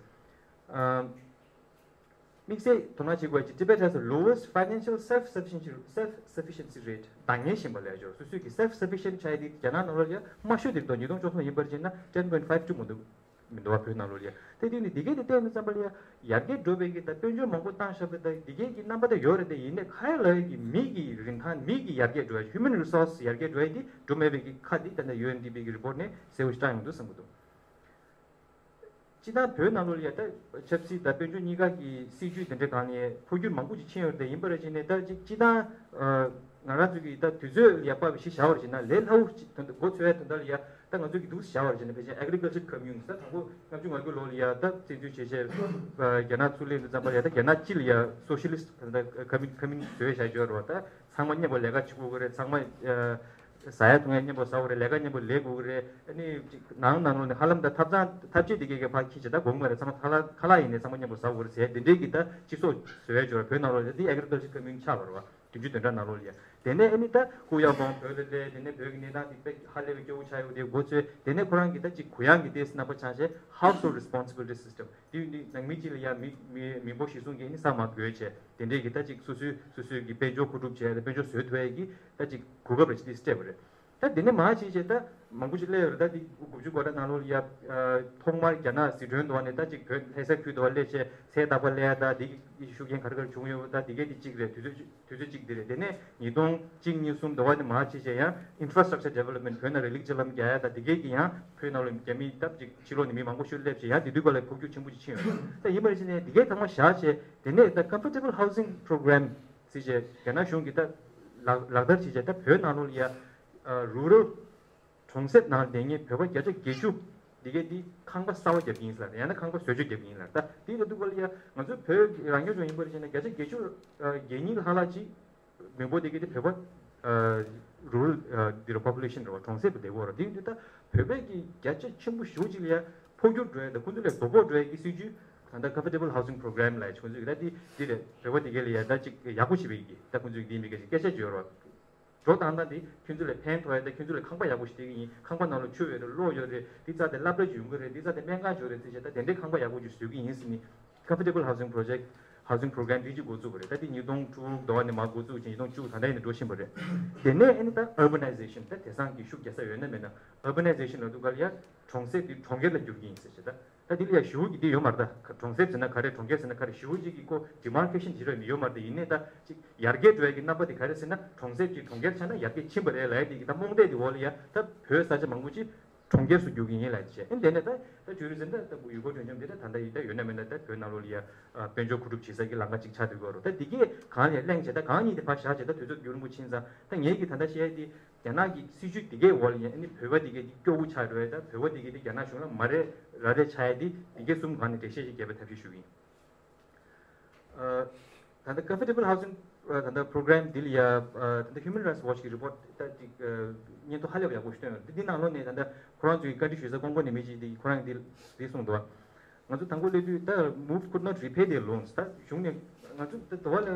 དམིགས་བསལ་དོ་སྣང་བྱེད་དགོས་ཀྱི་Tibet has the lowest financial self sufficiency self sufficiency rate འདང་ངེས་ཤིང་པ་ལས་སྦྱོར་སོ་སོའི་གི་self sufficient ཆགས་ཡ་དེ་རྒྱ་ནག་ནང་ལོགས་ལ་ཡ་དམའ་ཤོས་དེ་རེད་འདུག་ཉིས་སྟོང་བཅུ་གསུམ་ཡིན་པར་བྱས་ན་ten point five two མི་འདུག་མི་འདུག་བ་བོད་ནང་ལོགས་ལ་ཡ། དེ་དུས་ནི་འདི་གས་དེ་བལྟས་ནས་བསམ་པ་ལ་ཡ་ཡར་རྒྱས་འགྲོ་བའི་གི་ད་དཔལ་འབྱོར་མང་པོ་བཏང་བཞག་པའི་ད་འདི་གས་ཀྱི་རྣམ་པ་ད་ཡོད་རེད། དེ་ཡིན་ནའི་ཁ་ཡ་ལ་ཡ་གི་མི་གི་རིན་ཐང་མི་གི་ཡར་རྒྱས་འགྲོ་ཡ་human resource ཡར་རྒྱས་འགྲོ་ཡ་དེ་འགྲོ་མེད་པའི་གི་ཁ་དེ་ད་ལྟ་ཡུ་ཨེན་ཌི་པི་གི་རི་པོར་ཊི་ནས་གསལ་པོ་ཞིག་བཀྲམ་ཡོང་འདུག་བསམ་གི་འདུག་སྤྱི་བཏང་བོད་ནང་ལོགས་ལ་ཡ་ད་ཆབ་སྲིད་དང་དཔལ་འབྱོར་གཉིས་ཀ་གི་སྲིད་ཇུས་དེ་འདྲའི་སྒང་ནས་འཕོ་འགྱུར་མང་པོ་ཅིག་ཕྱིན་ཡོད་རེད། ཡིན་པ་རེད་ཅེ་ནས་ད་ཅིག་སྤྱི་བཏང་ང་རང་ཚོ་གི་ད་དུས་ཚོད་ལ་ཡ་དཔག་པའི་གཞི་བཞག་པར་བྱས་ན་ལས་སླ་བོ་ཅིག་ད་འགོ་ཚུགས་ཡ་དོན་དག་ལ་ཡ་ད་ང་ཚོ་གི་འདུག་སེ་བཞག་པར་བྱས་ན་ཕལ་ཆེར་agriculture commune ད་དང་པོ་ལྔ་བཅུ་ང་དགུ་ལོ་ལ་ཡ་ད་བཙན་འཛུལ་བྱས་བྱས་རྒྱ་ནག་ཚུར་སླེབས་དུས་ཙམ་པ་ལ་ཡ་ད་རྒྱ་ནག་སྤྱི་ལ་ཡ་socialist commune commune བཟོས་བཞག་ཡོད་རེད་བ། ད་ཚང་མ་མཉམ་པོ་ལས་ཀ་བྱེད་དགོས་ཀྱི་རེད། ཚང་མ་ཟ་ཡ་འཐུང་ཡ་མཉམ་པོ་ཟ་དགོས་རེད། ལས་ཀ་མཉམ་པོ་ལས་དགོས་ཀྱི་རེད། ཨ་ནི་ཅིག་ནང་ནང་ལོགས་ནས་ཧ་ལམ་ད་ཐབ་ཚང་ཐབ་ཆས་དེ་གས་གས་ཕར་འཁྱེར་བྱས་ད་དགོས་མ་རེད། ཚང་མ་ཁ་ལག་ཁ་ལག་ཡིན་ནའི་ཚང་མ་མཉམ་པོ་ཟ་དགོས་རེད་ཟེར་དེ་འདྲའི་གི་ད་སྤྱི་ཚོགས་བཟོ་ཡ་འབྱོར་བ་བོད་ནང་ལོགས་ལ་དེ་agriculture commune ཆགས་པ་རེད་བ། བདུན་ཅུ་དོན་གྲངས་ནང་ལོགས་ལ་ཡ། དེ་ནས་ཨ་ནི་ད་ཧུ་ཡ་བོང་བོད་ལ་སླེབས། དེ་ནས་བོད་ཀྱི་གནས་སྟངས་དེ་དཔེ་ཧ་ལས་པའི་སྐྱོ་བོ་ཆགས་ཡོད་དེ་འགོ་ཚུགས། དེ་ནས་ཁོ་རང་གི་ད་ཅིག་གུ་ཡངས་ཀྱི་ཏོག་ཙམ་རྣམ་པ་ཆགས་བྱས་household responsibility system དེ་ནི་ནང་མི་གཅིག་ལ་ཡ་མི་མི་མི་འབོར་གཞིར་བཟུང་གིས་ཨ་ནི་ས་མ་བགོས་བྱས་དེ་འདྲས་ཀྱི་ད་ཅིག་སོ་སོའི་སོ་སོའི་གི་དཔལ་འབྱོར་མཁོ་སྒྲུབ་བྱས་དཔལ་འབྱོར་བཟོ་ཐུབ་ཡ་གི་ད་ཅིག་གོ་སྐབས་རེ་ཅིག་ཏོག་ཙམ་སྤྲད་པ་རེད། ད་དེ་ནས་མར་བྱས་བྱས་ད་མང་པོ་ཅིག་སླེབས་ཡོད་རེད། ད་དེ་དགུ་བཅུ་གོ་ལྔ་ནང་ལོགས་ལ་ཡ་ཐོག་མར་རྒྱ་ནག་ཟི་ཁྲོན་དུ་བ་ནས་ད་ཅིག་བོད་ལྷ་ས་ཁུལ་དུ་བ་སླེབས་བྱས་ཚལ་བདག་པ་སླེབས་ཡ་ད་དེ་གི་ཤུགས་རྐྱེན་ག་རེ་ག་རེ་བྱུང་ཡོད་པ་ད་དེ་གས་དེ་གཅིག་རེད། དུས་ཚོད་དུས་ཚོད་གཅིག་དེ་རེད། དེ་ནས་ཉིས་སྟོང་གཅིག་གཉིས་གསུམ་དུ་བ་ནས་མར་བྱས་བྱས་ཡང་infrastructure development བོད་ནང་རི་ལིག་ཅ་ལམ་རྒྱག་ཡ་ད་དེ་གས་ཀྱི་ཡང་བོད་ནང་ལ་རྒྱ་མི་ད་ཅིག་ཕྱི་ལོགས་ནས་མི་མང་པོ་ཞིག་སླེབས་བྱས་ཡང་དེ་དུས་སྐབས་ལ་འཕོ་འགྱུར་ཆེན་པོ་ཅིག་ཕྱིན་ཡོད། ད་ཡིན་པ་ནི་བྱས་ནས་དེ་གས་ཚང་མ་བཞག་བྱས་དེ་ནས་ད་comfortable housing program ཟེར་བྱས་རྒྱ་ནག་གཞུང་གིས་ད་ལག་ལག་བསྟར་བྱས་བྱས་ད་བོད་ནང་ལོགས་ལ་ཡ་rural གྲོང་གསེབ་ནང་བསྡད་མཁན་བོད་པ་བརྒྱ་ཆ་བརྒྱད་ཅུ་འདི་གས་འདི་ཁང་པ་གསར་པ་བརྒྱབ་ཀྱི་ཡིན་ཟེར་ལ། ཡང་ན་ཁང་པ་བཟོ་བཅོས་བརྒྱབ་ཀྱི་ཡིན་ལ། ད་འདི་ལ་འདུག་པ་ལ་ཡ་ང་ཚོ་བོད་རང་སྐྱོང་ལྗོངས་ཡིན་པར་བྱས་ན་བརྒྱ་ཆ་བརྒྱད་ཅུ་བརྒྱད་གཉིས་ལྷག་ལྷག་ཅིག་མི་འབོར་འདི་གས་འདི་བོད་པ་rural འདི་རུ་population རེད་བ། གྲོང་གསེབ་ཏུ་བསྡད་ཀྱི་ཡོད་རེད། འདི་འདི་ད་བོད་པའི་གི་བརྒྱ་ཆ་ཆེན་པོ་ཞེ་པོ་ཅིག་ལ་ཡ་འཕོ་འགྱུར་འགྲོ་ཡ་ད་ཁོང་ཚོ་ལ་ཡ་དོ་ཕོག་འགྲོ་ཡ་གི་སྲིད་ཇུས་ད་ལྟ་comfortable housing program ལ་ཡ་ཁོང་ཚོ་གི་ད་འདི་འདི་ལས་བོད་པ་འདི་གས་ལ་ཡ་ད་ཅིག་ཡག་པོ་བྱེད་པའི་གི་ད་ཁོང་ཚོ་གི་འདི་མི་གས་ཅིག་སྐད་ཆ་བརྗོད་རོགས། འགྲོ་སྟངས་སྟངས་དེ་ཁྱོད་ཚོ་ལ་ཕན་ཐོགས་ཡ་དང་ཁྱོད་ཚོ་ལ་ཁང་པ་ཡག་པོ་ཞིག་སྟེར་གི་ཡིན། ཁང་པ་ནང་ལ་ཆུ་ཡོད་རེད། གློག་ཡོད་རེད། འདི་རྩ་དེ་སློབ་གྲྭ་ཅིག་ཡོང་གི་རེད། འདི་རྩ་དེ་སྨན་ཁང་ཅིག་ཡོད་རེད་ཟེར་བྱས། ད་དེ་འདྲའི་ཁང་པ་ཡག་པོ་ཅིག་བཟོ་གི་ཡིན་ཟེར་ནས། Comfortable Housing Project, Housing Program དེ་ཅིག་འགོ་བཙུགས་པ་རེད། ད་དེ་ཉིས་སྟོང་དྲུག་ཟླ་བ་ནས་མར་འགོ་བཙུགས་བྱས་ཉིས་སྟོང་བཅུ་ད་ལྟ་ཡིན་ན་འགྲོ་བཞིན་པ་རེད། དེ་ནས་ཨ་ནི་ད་Urbanization ད་དེང་སང་གི་ཤུགས་རྒྱག་ས་ཡོད་ན་མེད་ན། Urbanization ལབ་དུས་སྐབས་ལ་ཡ་གྲོང་གསེབ་དེ་གྲོང་ཁྱེར་ལ་བསྒྱུར་གྱི་ཡིན་ཟེར་བྱས། ད་ད་དེ་ལ་ཡ་ཞེ་པོ་ཅིག་དེ་ཡོད་མ་རེད། ད་གྲོང་གསེབ་ཟེར་ན་ག་རེ། གྲོང་ཁྱེར་ཟེར་ན་ག་རེ། ཞེ་པོ་ཅིག་གི་ཁོ་demarcation བྱེད་རོགས་མི་ཡོད་མ་རེད། ད་ཡིན་ནའི་ད་ཅིག་ཡར་རྒྱས་འགྲོ་ཡ་གི་རྣམ་པ་དེ་ག་རེ་ཟེར་ན། གྲོང་གསེབ་ཀྱིས་གྲོང་ཁྱེར་ཆགས་ན་ཡར་རྒྱས་ཕྱིན་པ་རེད་ལབ་ཡ་དེ་གི་ད་རྨོངས་དད་དེ་འོག་ལ་ཡ་ད་བོད་ས་ཆ་མང་པོ་ཅིག་གྲོང་ཁྱེར་སུ་བསྒྱུར་གྱི་ཡིན་ལབ་བྱས། ཨ་ནི་དེ་ནས་ད་ད་tourism ད་ད་ཡུལ་སྐོར་སྤྱོད་འཇམ་དེ་ད་ད་ལྟ་ཡི་ད་ཡོད་ན་མེད་ན། ད་བོད་ནང་ལོགས་ལ་ཡ་ཨ་དཔལ་འབྱོར་མཁོ་སྒྲུབ་བྱེད་ས་གི་ལམ་ཁ་ཅིག་ཆགས་བསྡད་ཡོད་རེད། ད་དེ་གས་གང་ལ་ཡ་གླེང་བྱས། ད་གང་ཉིད་དེ་ཕར་བཞག་བྱས། ད་དུས་ཚོད་རྒྱུན་རིང་པོ་ཕྱིན་ཙང་། ད་ངེད་ཀྱིས་ད་ལྟ་བཤད་ཡ་དེ་རྒྱ་ནག་གི་སྲིད་ཇུས་དེ་གའི་འོག་ལ་ཡིན། ཨ་ནི་བོད་པ་དེ་གའི་དེ་སྐྱོ་བོ་ཆགས་འགྲོ་ཡ། ད་བོད་པ་དེ་གའི་དེ་རྒྱ་ནག་གཞུང་ལ་མ་རེ་ར་རེ་ཆགས་ཡ་དེ། དེ་གའི་གསུམ་སྒང་ནས་འགྲེལ་བཤད་ཅིག་རྒྱབ་པའི་ཐབས་ཤེས་ཞུ་གི་ཡིན། ཨ། ད་ལྟ་Comfortable Housing ཨ་ད་ལྟ་Program འདི་ལ་ཡ་ཨ་ད་ལྟ་Human Rights Watch གི་report ད་ཅིག་ཨ་སྙན་ཐོ་ཧ་ལས་པ་ཡག་པོ་ཞིག་བཏོན་ཡོད་རེད། འདི་འདི་ནང་ལོགས་ནས་ད་ལྟ་ཁོ་རང་ཚོའི་བཀའ་འདྲི་ཞུ་ས་ཀོང་པོ་ནས་མི་གཅིག་དེ་ཁོ་རང་འདི་འདི་གསུངས་འདུག་ང་ཚོ་དང་པོ་སླེབས་དུས་ད་MOVE could not repay their loans. ད་གཞུང་ནས་ང་ཚོ་ད་དུ་བ་ལ་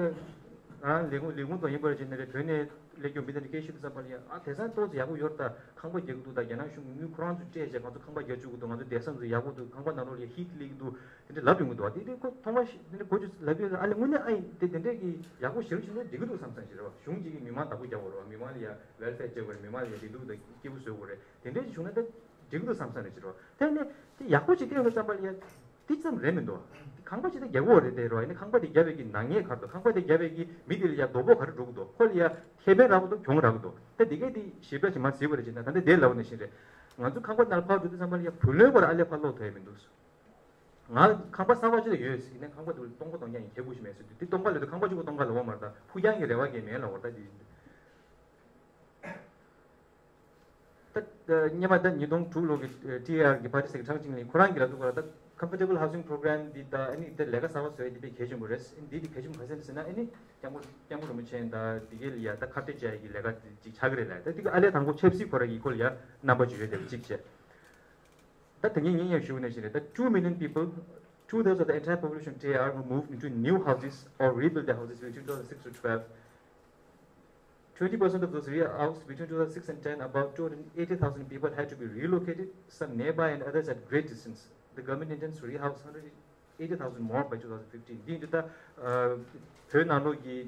རང་ལས་ཁུངས་ལས་ཁུངས་དང་ཡིན་པར་བྱས་ནས་རེད། བོད་ནས་སླེབས་རྒྱུ་མི་དེ་འདྲ་སྐད་ཤོད་དུས་ཙམ་པ་ལ་ཡ། ཨ་དེང་སང་ཏོག་ཙམ་ཡག་པོ་ཡོད་རེད། ད་ཁང་པ་རྒྱག་གི་འདུག་ད་རྒྱ་ནག་གཞུང་གིས་དངུལ་ཁོ་རང་ཚོ་སྤྲད་བྱས་ང་ཚོ་ཁང་པ་རྒྱག་བཅུག་གི་འདུག་ང་ཚོ་བསྡད་ས་ཚོ་ཡག་པོ་འདུག་ཁང་པ་ནང་ལོགས་ལ་ཡ་heat སླེབས་ཀྱི་འདུག་དེ་འདྲ་ལབ་ཡོང་གི་འདུག་དེ་དེ་ཁོ་ཐོག་མ་ཤི་དེ་འདྲ་གོ་རྒྱུ་ལབ་ཡོད། ཨ་ལས་དངོས་གནས་ཨ་ཡིན་དེ་དེ་འདྲས་ཀྱི་ཡག་པོ་ཞེ་པོ་ཅིག་འདུག་འགྲིག་གི་འདུག་བསམ་བསམ་ཞིག་རེད་བ། གཞུང་གཅིག་གིས་མི་མང་བདག་པོ་རྒྱག་དགོས་རེད་བ། མི་མང་ལ་ཡ་welfare བྱེད་དགོས་རེད། མི་མང་ལ་ཡ་བདེ་སྡུག་དང་སྐྱིད་པོ་བཟོ་དགོས་རེད། དེ་འདྲས་ཅིག་བྱུང་ན་ད་འགྲིག་གི་འདུག་བསམ་བསམ་རེད་ཅིག་རེད་བ། དེ་ནས་དེ་ཡག་པོ་ཅིག་བལྟས་ཡོང་དུས་ཙམ་པ་ལ་ཡ་དེ་ཙམ་རེད་མི་འདུག་ཁང་པ་ཅིག་ད་རྒྱག་དགོས་རེད་དེ་རེད་བ། ཡིན་ནའི་ཁང་པ་དེ་བརྒྱབ་པའི་གི་ནག་ཉེས་ག་རེ་འདུག་ཁང་པ་དེ་བརྒྱབ་པའི་གི་མི་དེ་ལ་ཡ་ལྡོག་ཕོགས་ག་རེ་འགྲོ་གི་འདུག་ཁོ་ལ་ཡ་ཁེ་ཕན་རག་གི་འདུག་གྱོང་རག་གི་འདུག་ད་དེ་གས་དེ་ཞིབ་ཕྲ་ཞིག་མར་གཟིགས་པ་རེད་ཅེ་ན། ད་ལྟ་དེ་ལབ་པ་ནང་བཞིན་རེད། ང་ཚོ་ཁང་པ་ནང་ཕར་འགྲོ་དུས་ཙམ་པ་ལ་ཡ་བུ་ལོན་སྐོར་ཨ་ལས་ཕར་སློག་ཐུབ་ཡ་མི་འདུག་ང་ཁང་པ་གསར་པ་ཅིག་ལ་ཡོད་ཟེར་ནས་ཁང་པ་དེ་ལ་སྟོང་པ་སྟོང་རྐྱང་ཡིན། ཁྱད་པར་ཞིག་མེད་ཟེར་དུས། དེ་སྟོང་པ་ལབ་དུས་ཁང་པ་གཅིག་པོ་སྟོང་པ་ལབ་པ་མ་རེད། ད་ཕུགས་རྒྱང་གི་རེ་བ་གང་ཡང་མེད་ལབ་པ་རེད། ད་དེ་ད་སྔོན་མ་ད་ཉིས་སྟོང་དྲུག་ལོ་གི་ཊི་ཨེ་ཨར་གི་ཕར་ཊི་སེ་ཀི་ཊི་ཁྲང་ཅིང་ལི་ཁོ་རང་གིས་ལབ་འདུག་ག་ད་Comfortable Housing Program འདི་ད་ཨ་ནི་ད་ལས་ཀ་གསར་པ་བཟོ་ཡ་འདི་དཔེ་གལ་ཆེན་པོ་རེད། འདི་དེ་གལ་ཆེན་པོ་ག་རེ་ཟེར་ན། ཨ་ནི་སྐྱབས་མགོན་སྐྱབས་མགོན་རིན་པོ་ཆེ་ད་འདི་གའི་ལ་ཡ་ད་ཁ་གཏད་བཅག་ཡ་གི་ལས་ཀ་འདི་ཅིག་ཆགས་ཀྱི་རེད་ལབ། ད་འདི་ག་ཨ་ལས་དང་པོ་ཆབ་སྲིད་ཁོ་རང་གི་སྐོར་ལ་ཡ་རྣམ་པ་ཅིག་ཡོད་དེ་གཅིག་བྱས། ད་དེ་ངས་ངས་ཡང་ཞུ་ནས་ཞིག་རེད། ད་two million people, two thirds of the entire population of ཊི་ཨེ་ཨར, who moved into new houses or rebuilt their houses between two thousand six to twelve. Twenty percent of those rehoused between two thousand six and ten, about two hundred eighty thousand people, had to be relocated, some nearby and others at great distance. The government intends to rehouse hundred eighty thousand more by two thousand fifteen. འདི་ཡིན་དུས་ད་བོད་ནང་ལོགས་ཀྱི་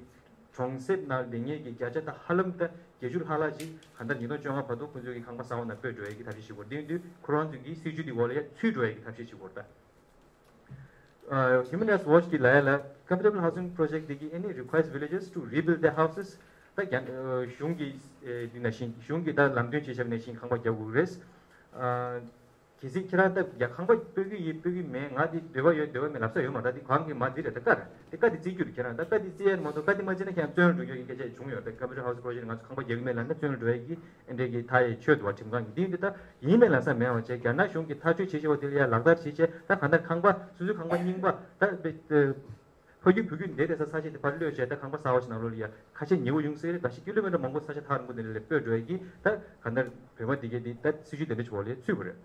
གྲོང་གསེབ་ནང་སྡོད་མཁན་གྱི་བརྒྱ་ཆ་ད་ཧ་ལམ་ད་བརྒྱད་ཅུ་ལྷག་ལྷག་ཅིག་གང་ལྟར་ཉིས་སྟོང་བཅོ་ལྔ་བར་དུ་ཁོང་ཚོ་གི་ཁང་པ་གསར་པ་ནང་སྤོས་འགྲོ་ཡ་གི་ཐབས་ཤེས་བྱེད་དགོས། འདི་ཡིན་དུས་ཁོ་རང་ཚོ་གི་སྲིད་ཇུས་འདི་འོག་ལ་ཡ་ཚུད་འགྲོ་ཡ་གི་ཐབས་ཤེས་བྱེད་དགོས་རེད་ད། ཨ། Human Rights Watch གི་ལབ་ཡ་ལ། Comfortable Housing Project འདི་གིས་ཨ་ནི་requires villages to rebuild their houses. ད་རྒྱ་ཨ་གཞུང་གི་ཨེ་འདི་ནང་བཞིན་གཞུང་གི་ད་ལམ་སྟོན་བྱས་བྱས་ནང་བཞིན་ཁང་པ་རྒྱག་དགོས་རེད། ཨ། གལ་སྲིད་ཁྱེད་རང་ད་རྒྱ་ཁང་པ་སྤོ་གི་ཡིན་སྤོ་གི་མེད། ང་འདི་འདོད་པ་ཡོད་འདོད་པ་མེད་ལབ་ས་ཡོད་མ་རེད། ད་འདི་གང་གི་མ་འདི་རེད། ད་བཀའ་རེད། དེ་བཀའ་འདི་བརྩི་རྒྱུ་རེད། ཁྱེད་རང་ད་བཀའ་འདི་བརྩི་ཡ་མ་གཏོགས་བཀའ་འདི་མ་བརྩི་ན་ཁྱེད་རང་བཙོན་ལ་འགྲོ་རྒྱུ་ཡི་སྐད་ཆ་བྱུང་ཡོད་རེད། Comfortable Housing Project ང་ཚོ་ཁང་པ་རྒྱག་གི་མེད་ལབ་ན་བཙོན་ལ་འགྲོ་ཡ་གི་ཨེ་འདྲས་ཀྱི་ད་ཡ་ཆོད་འདུག་བ། ཁྲིམས་ཁང་གི་འདི་འདི་ད་ཡིན་མེད་ལབ་ས་མེད་པ་བྱས། རྒྱ་ནག་གཞུང་གིས་ཐག་གཅོད་བྱེད་བྱེད་པ་དེ་ལ་ཡ་ལག་བསྟར་བྱེད་བྱས། ད་གང་ལྟར་ཁང་པ་སོ་སོའི་ཁང་པ་རྙིང་པ་ད་ཕ་རྒྱུད་བུ་རྒྱུད་འདས་བསྡད་ས་ས་ཆ་དེ་ཕར་གློད་བྱས། ད་ཁང་པ་གསར་པ་ཞིག་ནང་ལོགས་ལ་ཡ་ཁ་ཤས་ཉེ་བོ་ཡོང་སྲིད་རེད། ཁ་ཤས་ཀི་ལོ་མི་ཊར་མང་པོ་ས་ཆ་ཐག་རིང་པོ་དེ་འདྲ་ལ་སྤོས་འགྲོ་ཡ་གི་ད་གང་ལྟར་བོད་པ་འདི་གས་འདི་ད་སྲིད་ཇུས་དེ་འདྲ་ཞིག་འོག་ལ་ཡ་ཚུད་པ་རེད།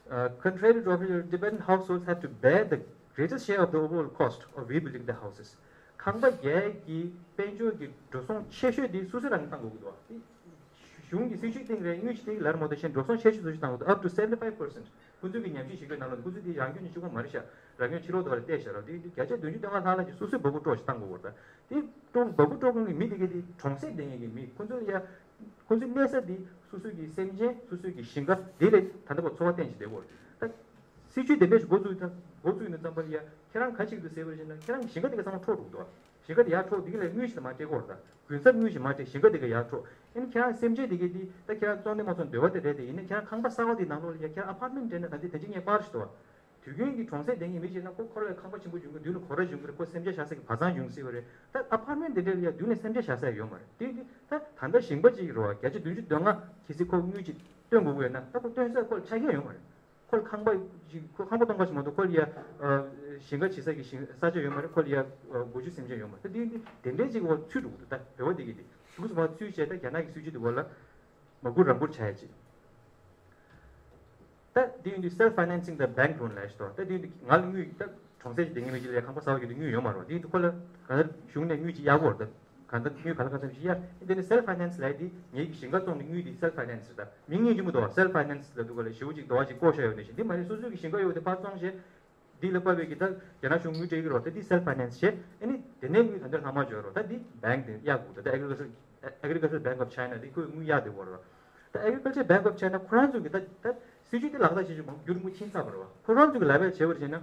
Uh, contrary to popular, Tibetan households have to bear the greatest share of the overall cost of rebuilding the houses. ཁང་པ་རྒྱག་གི་དཔལ་འབྱོར་གྱི་འགྲོ་སོང་ཆེ་ཤོས་དེ་སོ་སོ་རང་གིས་བཏང་དགོས་ཀྱི་འདུག་གཞུང་གི་སྲིད་ཇུས་སྟེང་རེད། དངུལ་ཞིག་སྟེང་ལར་མོ་དེ་བཞིན་འགྲོ་སོང་ཆེ་ཤོས་སོ་སོས་བཏང་དགོས་འདུག up to seventy five percent. ཁོ་ཚོས་ཀྱི་ཉམས་ཞིབ་བྱེད་སྐབས་ནང་ལ་ཁོ་ཚོས་དེ་རང་སྐྱོན་ནི་གཅིག་པོ་མ་རེད་ཤག་རང་སྐྱོན་ཕྱི་ལོགས་དེ་བ་ལ་བལྟས་ཤག་ར། དེ་དེ་བརྒྱ་ཆ་བདུན་ཅུ་དོན་ལྔ་ལྷག་ལྷག་ཅིག་སོ་སོས་འབབ་པོ་སྤྲོད་ཅིག་བཏང་དགོས་འདུག་དེ་སྤྲོད་འབབ་པོ་སྤྲོད་མཁན་གྱི་མི་དེ་གས་དེ་གྲོང་གསེབ་དེ་ངེད་ཀྱི་མི་ཁོ་ཚོ་ལ་ཡ། ཁོ་ཚོའི་གནས་ས་འདི་སོ་སོའི་གི་སེམས་ཅན་སོ་སོའི་གི་ཞིང་ཁ་འདི་ལས་ད་ལྟ་བར་འཚོ་བ་བརྟན་ཞིག་བསྡད་ཡོད་རེད། ད་སྲིད་ཇུས་དེ་འདྲ་ཞིག་འགོ་བཙུགས་ད་འགོ་བཙུགས་ཡོང་དུས་ཙམ་པ་ལ་ཡ་ཁྱེད་རང་ག་ཅིག་འདུག་ཟེར་བ་ཞིག་ན། ཁྱེད་རང་གི་ཞིང་ཁ་དེ་ག་ཚང་མ་འཕྲོག་འགྲོ་གི་འདུག་ཞིང་ཁ་དེ་ཡར་འཕྲོག་འདི་ག་ལས་དངུལ་ཞིག་ད་མ་སྤྲད་ཀྱི་ཡོད་རེད། ད་གུན་གསབ་དངུལ་ཞིག་མ་སྤྲད། ཞིང་ཁ་དེ་ག་ཡར་འཕྲོག་ཨ་ནི་ཁྱེད་རང་སེམས་ཅན་དེ་ག་དེ་ད་ཁྱེད་རང་བཙོང་ནས་མ་བཙོང་འདོད་པ་དེ་རེད། དེ་ཡིན་ན་ཁྱེད་རང་ཁང་པ་གསར་པ་དེ་ནང་ལོགས་ལ་ཡ་ཁྱེད་རང་ཨ་པར་མེན་ཊི་སྤྲད་ན་ད་འདི་དེ་འདྲ་ངས་པར་ཞིག་འདུག་དུས་རྒྱུན་གྱི་གྲོང་གསེབ་དེ་གའི་མི་ཞིག་ན་ཁོ་ཁོ་རའི་ཁང་པ་ཆེན་པོ་ཡོང་གི་མདུན་ལ་གོ་ར་ཡོང་གི་རེད། ཁོ་སེམས་ཅན་བཞག་ས་གི་བ་ཚང་ཡོང་སྲིད་པ་རེད། ད་ཨ་པར་མེན་ཊི་དེ་འདྲ་ལ་ཡ་མདུན་ལ་སེམས་ཅན་བཞག་ས་ཡོད་མ་རེད། དེ་དེ་ད་ད་ལྟ་ཞིང་པ་ཅིག་རེད་བ། བརྒྱ་ཆ་བདུན་ཅུ་དོན་ལྔ་གལ་སྲིད་ཁོ་དངུལ་ཅིག་བཏོན་དགོས་ཀྱི་ཡོད་ན། ད་ཁོ་བཏོན་ས་ཁོ་ལ་ཆ་རྐྱེན་ཡོད་མ་རེད། ཁོ་ལ་ཁང་པ་ཅིག་ཁོ་ཁང་པ་སྟོང་པ་ཞིག་མ་གཏོགས་ཁོ་ལ་ཡ་ཨ་ཞིང་ཁ་བྱེད་ས་གི་ཞིང་ས་ཆ་ཡོད་མ་རེད། ཁོ་ལ་ཡ་ཨ་སྒོ་ཕྱུགས་སེམས་ཅན་ཡོད་མ་རེད། ད་དེ་དེ་དེ་འདྲའི་ཅིག་འོག་ཚུད་འགྲོ་གི་འདུག་ད་བོད་པ་དེ་གི་དེ་ཚུགས་སུ་མ་ཚུད་བྱས། ད་རྒྱ་ནག་གི་སྲིད་ཇུས་དེ་འོག་ལ་མ་བསྐུར་རང་བསྐུར་བྱ་ཡ་ཅིག་ད་དེ་ཡིན་དུས་self financing the bank loan ལབ་ཞིག་འདུག་ད་དེ་ཡིན་དུས་ང་ལ་དངུལ་ད་གྲོང་གསེབ་ཀྱི་སྡོད་མཁན་མི་གཅིག་ལ་ཁང་པ་གསར་པ་རྒྱག་དུས་དངུལ་ཡོད་མ་རེད་བ། དེ་ཡིན་དུས་ཁོ་ལ་ག་གཞུང་ནས་དངུལ་ཅིག་གཡར་དགོས་རེད། ད་ གང་ལྟར་དངུལ་ག་ལ་ག་ཙམ་ཞིག་གཡར། འདི་ནི་self finance་ལབ་དེ་ངེད་ཀྱི་ཞིང་ཁ་བཙོང་ནས་དངུལ་དེ་self finance་རེད། ད་མིང་ངེས་ཅི་མོ་འདུག self finance་ལབ་དུས་ག་ལ་ཞེ་པོ་ཅིག་འདུག་བ་ཅིག་བཀོད་བཞག་ཡོད་ནི་ཞིག་འདི་མ་རེད། སོ་སོའི་གི་ཞིང་ཁ་ཡོད་དེ་ཕར་བཙོང་བྱས། འདི་ལ་དཔག་པའི་གི་ད་རྒྱ་ནག་གཞུང་དངུལ་སྤྲད་ཀྱི་རོ། ད་འདི་self finance་བྱས། ཨ་ནི་དེ་ནས་དངུལ་ད་འདིར་ལྷག་མ་འབྱོར་རོ། ད་འདི་bank་དེ་གཡར་དགོས། ད་ད་Agriculture Agriculture Bank of China་འདི་ཁོས་དངུལ་གཡར་བསྡད་ཡོད་རོ། ད་Agriculture Bank of China་ཁོ་རང་ཚོ་གི་ད་ད་སྲིད་ཇུས་འདི་ལག་བསྟར་བྱེད་ཆོག་མང་རྒྱུན་རིང་པོ་ཕྱིན་ཚར་བ་རེད་བ། ཁོ་རང་ཚོ་གི་ལབ་ཡ་བྱས་པར་བྱས་ན།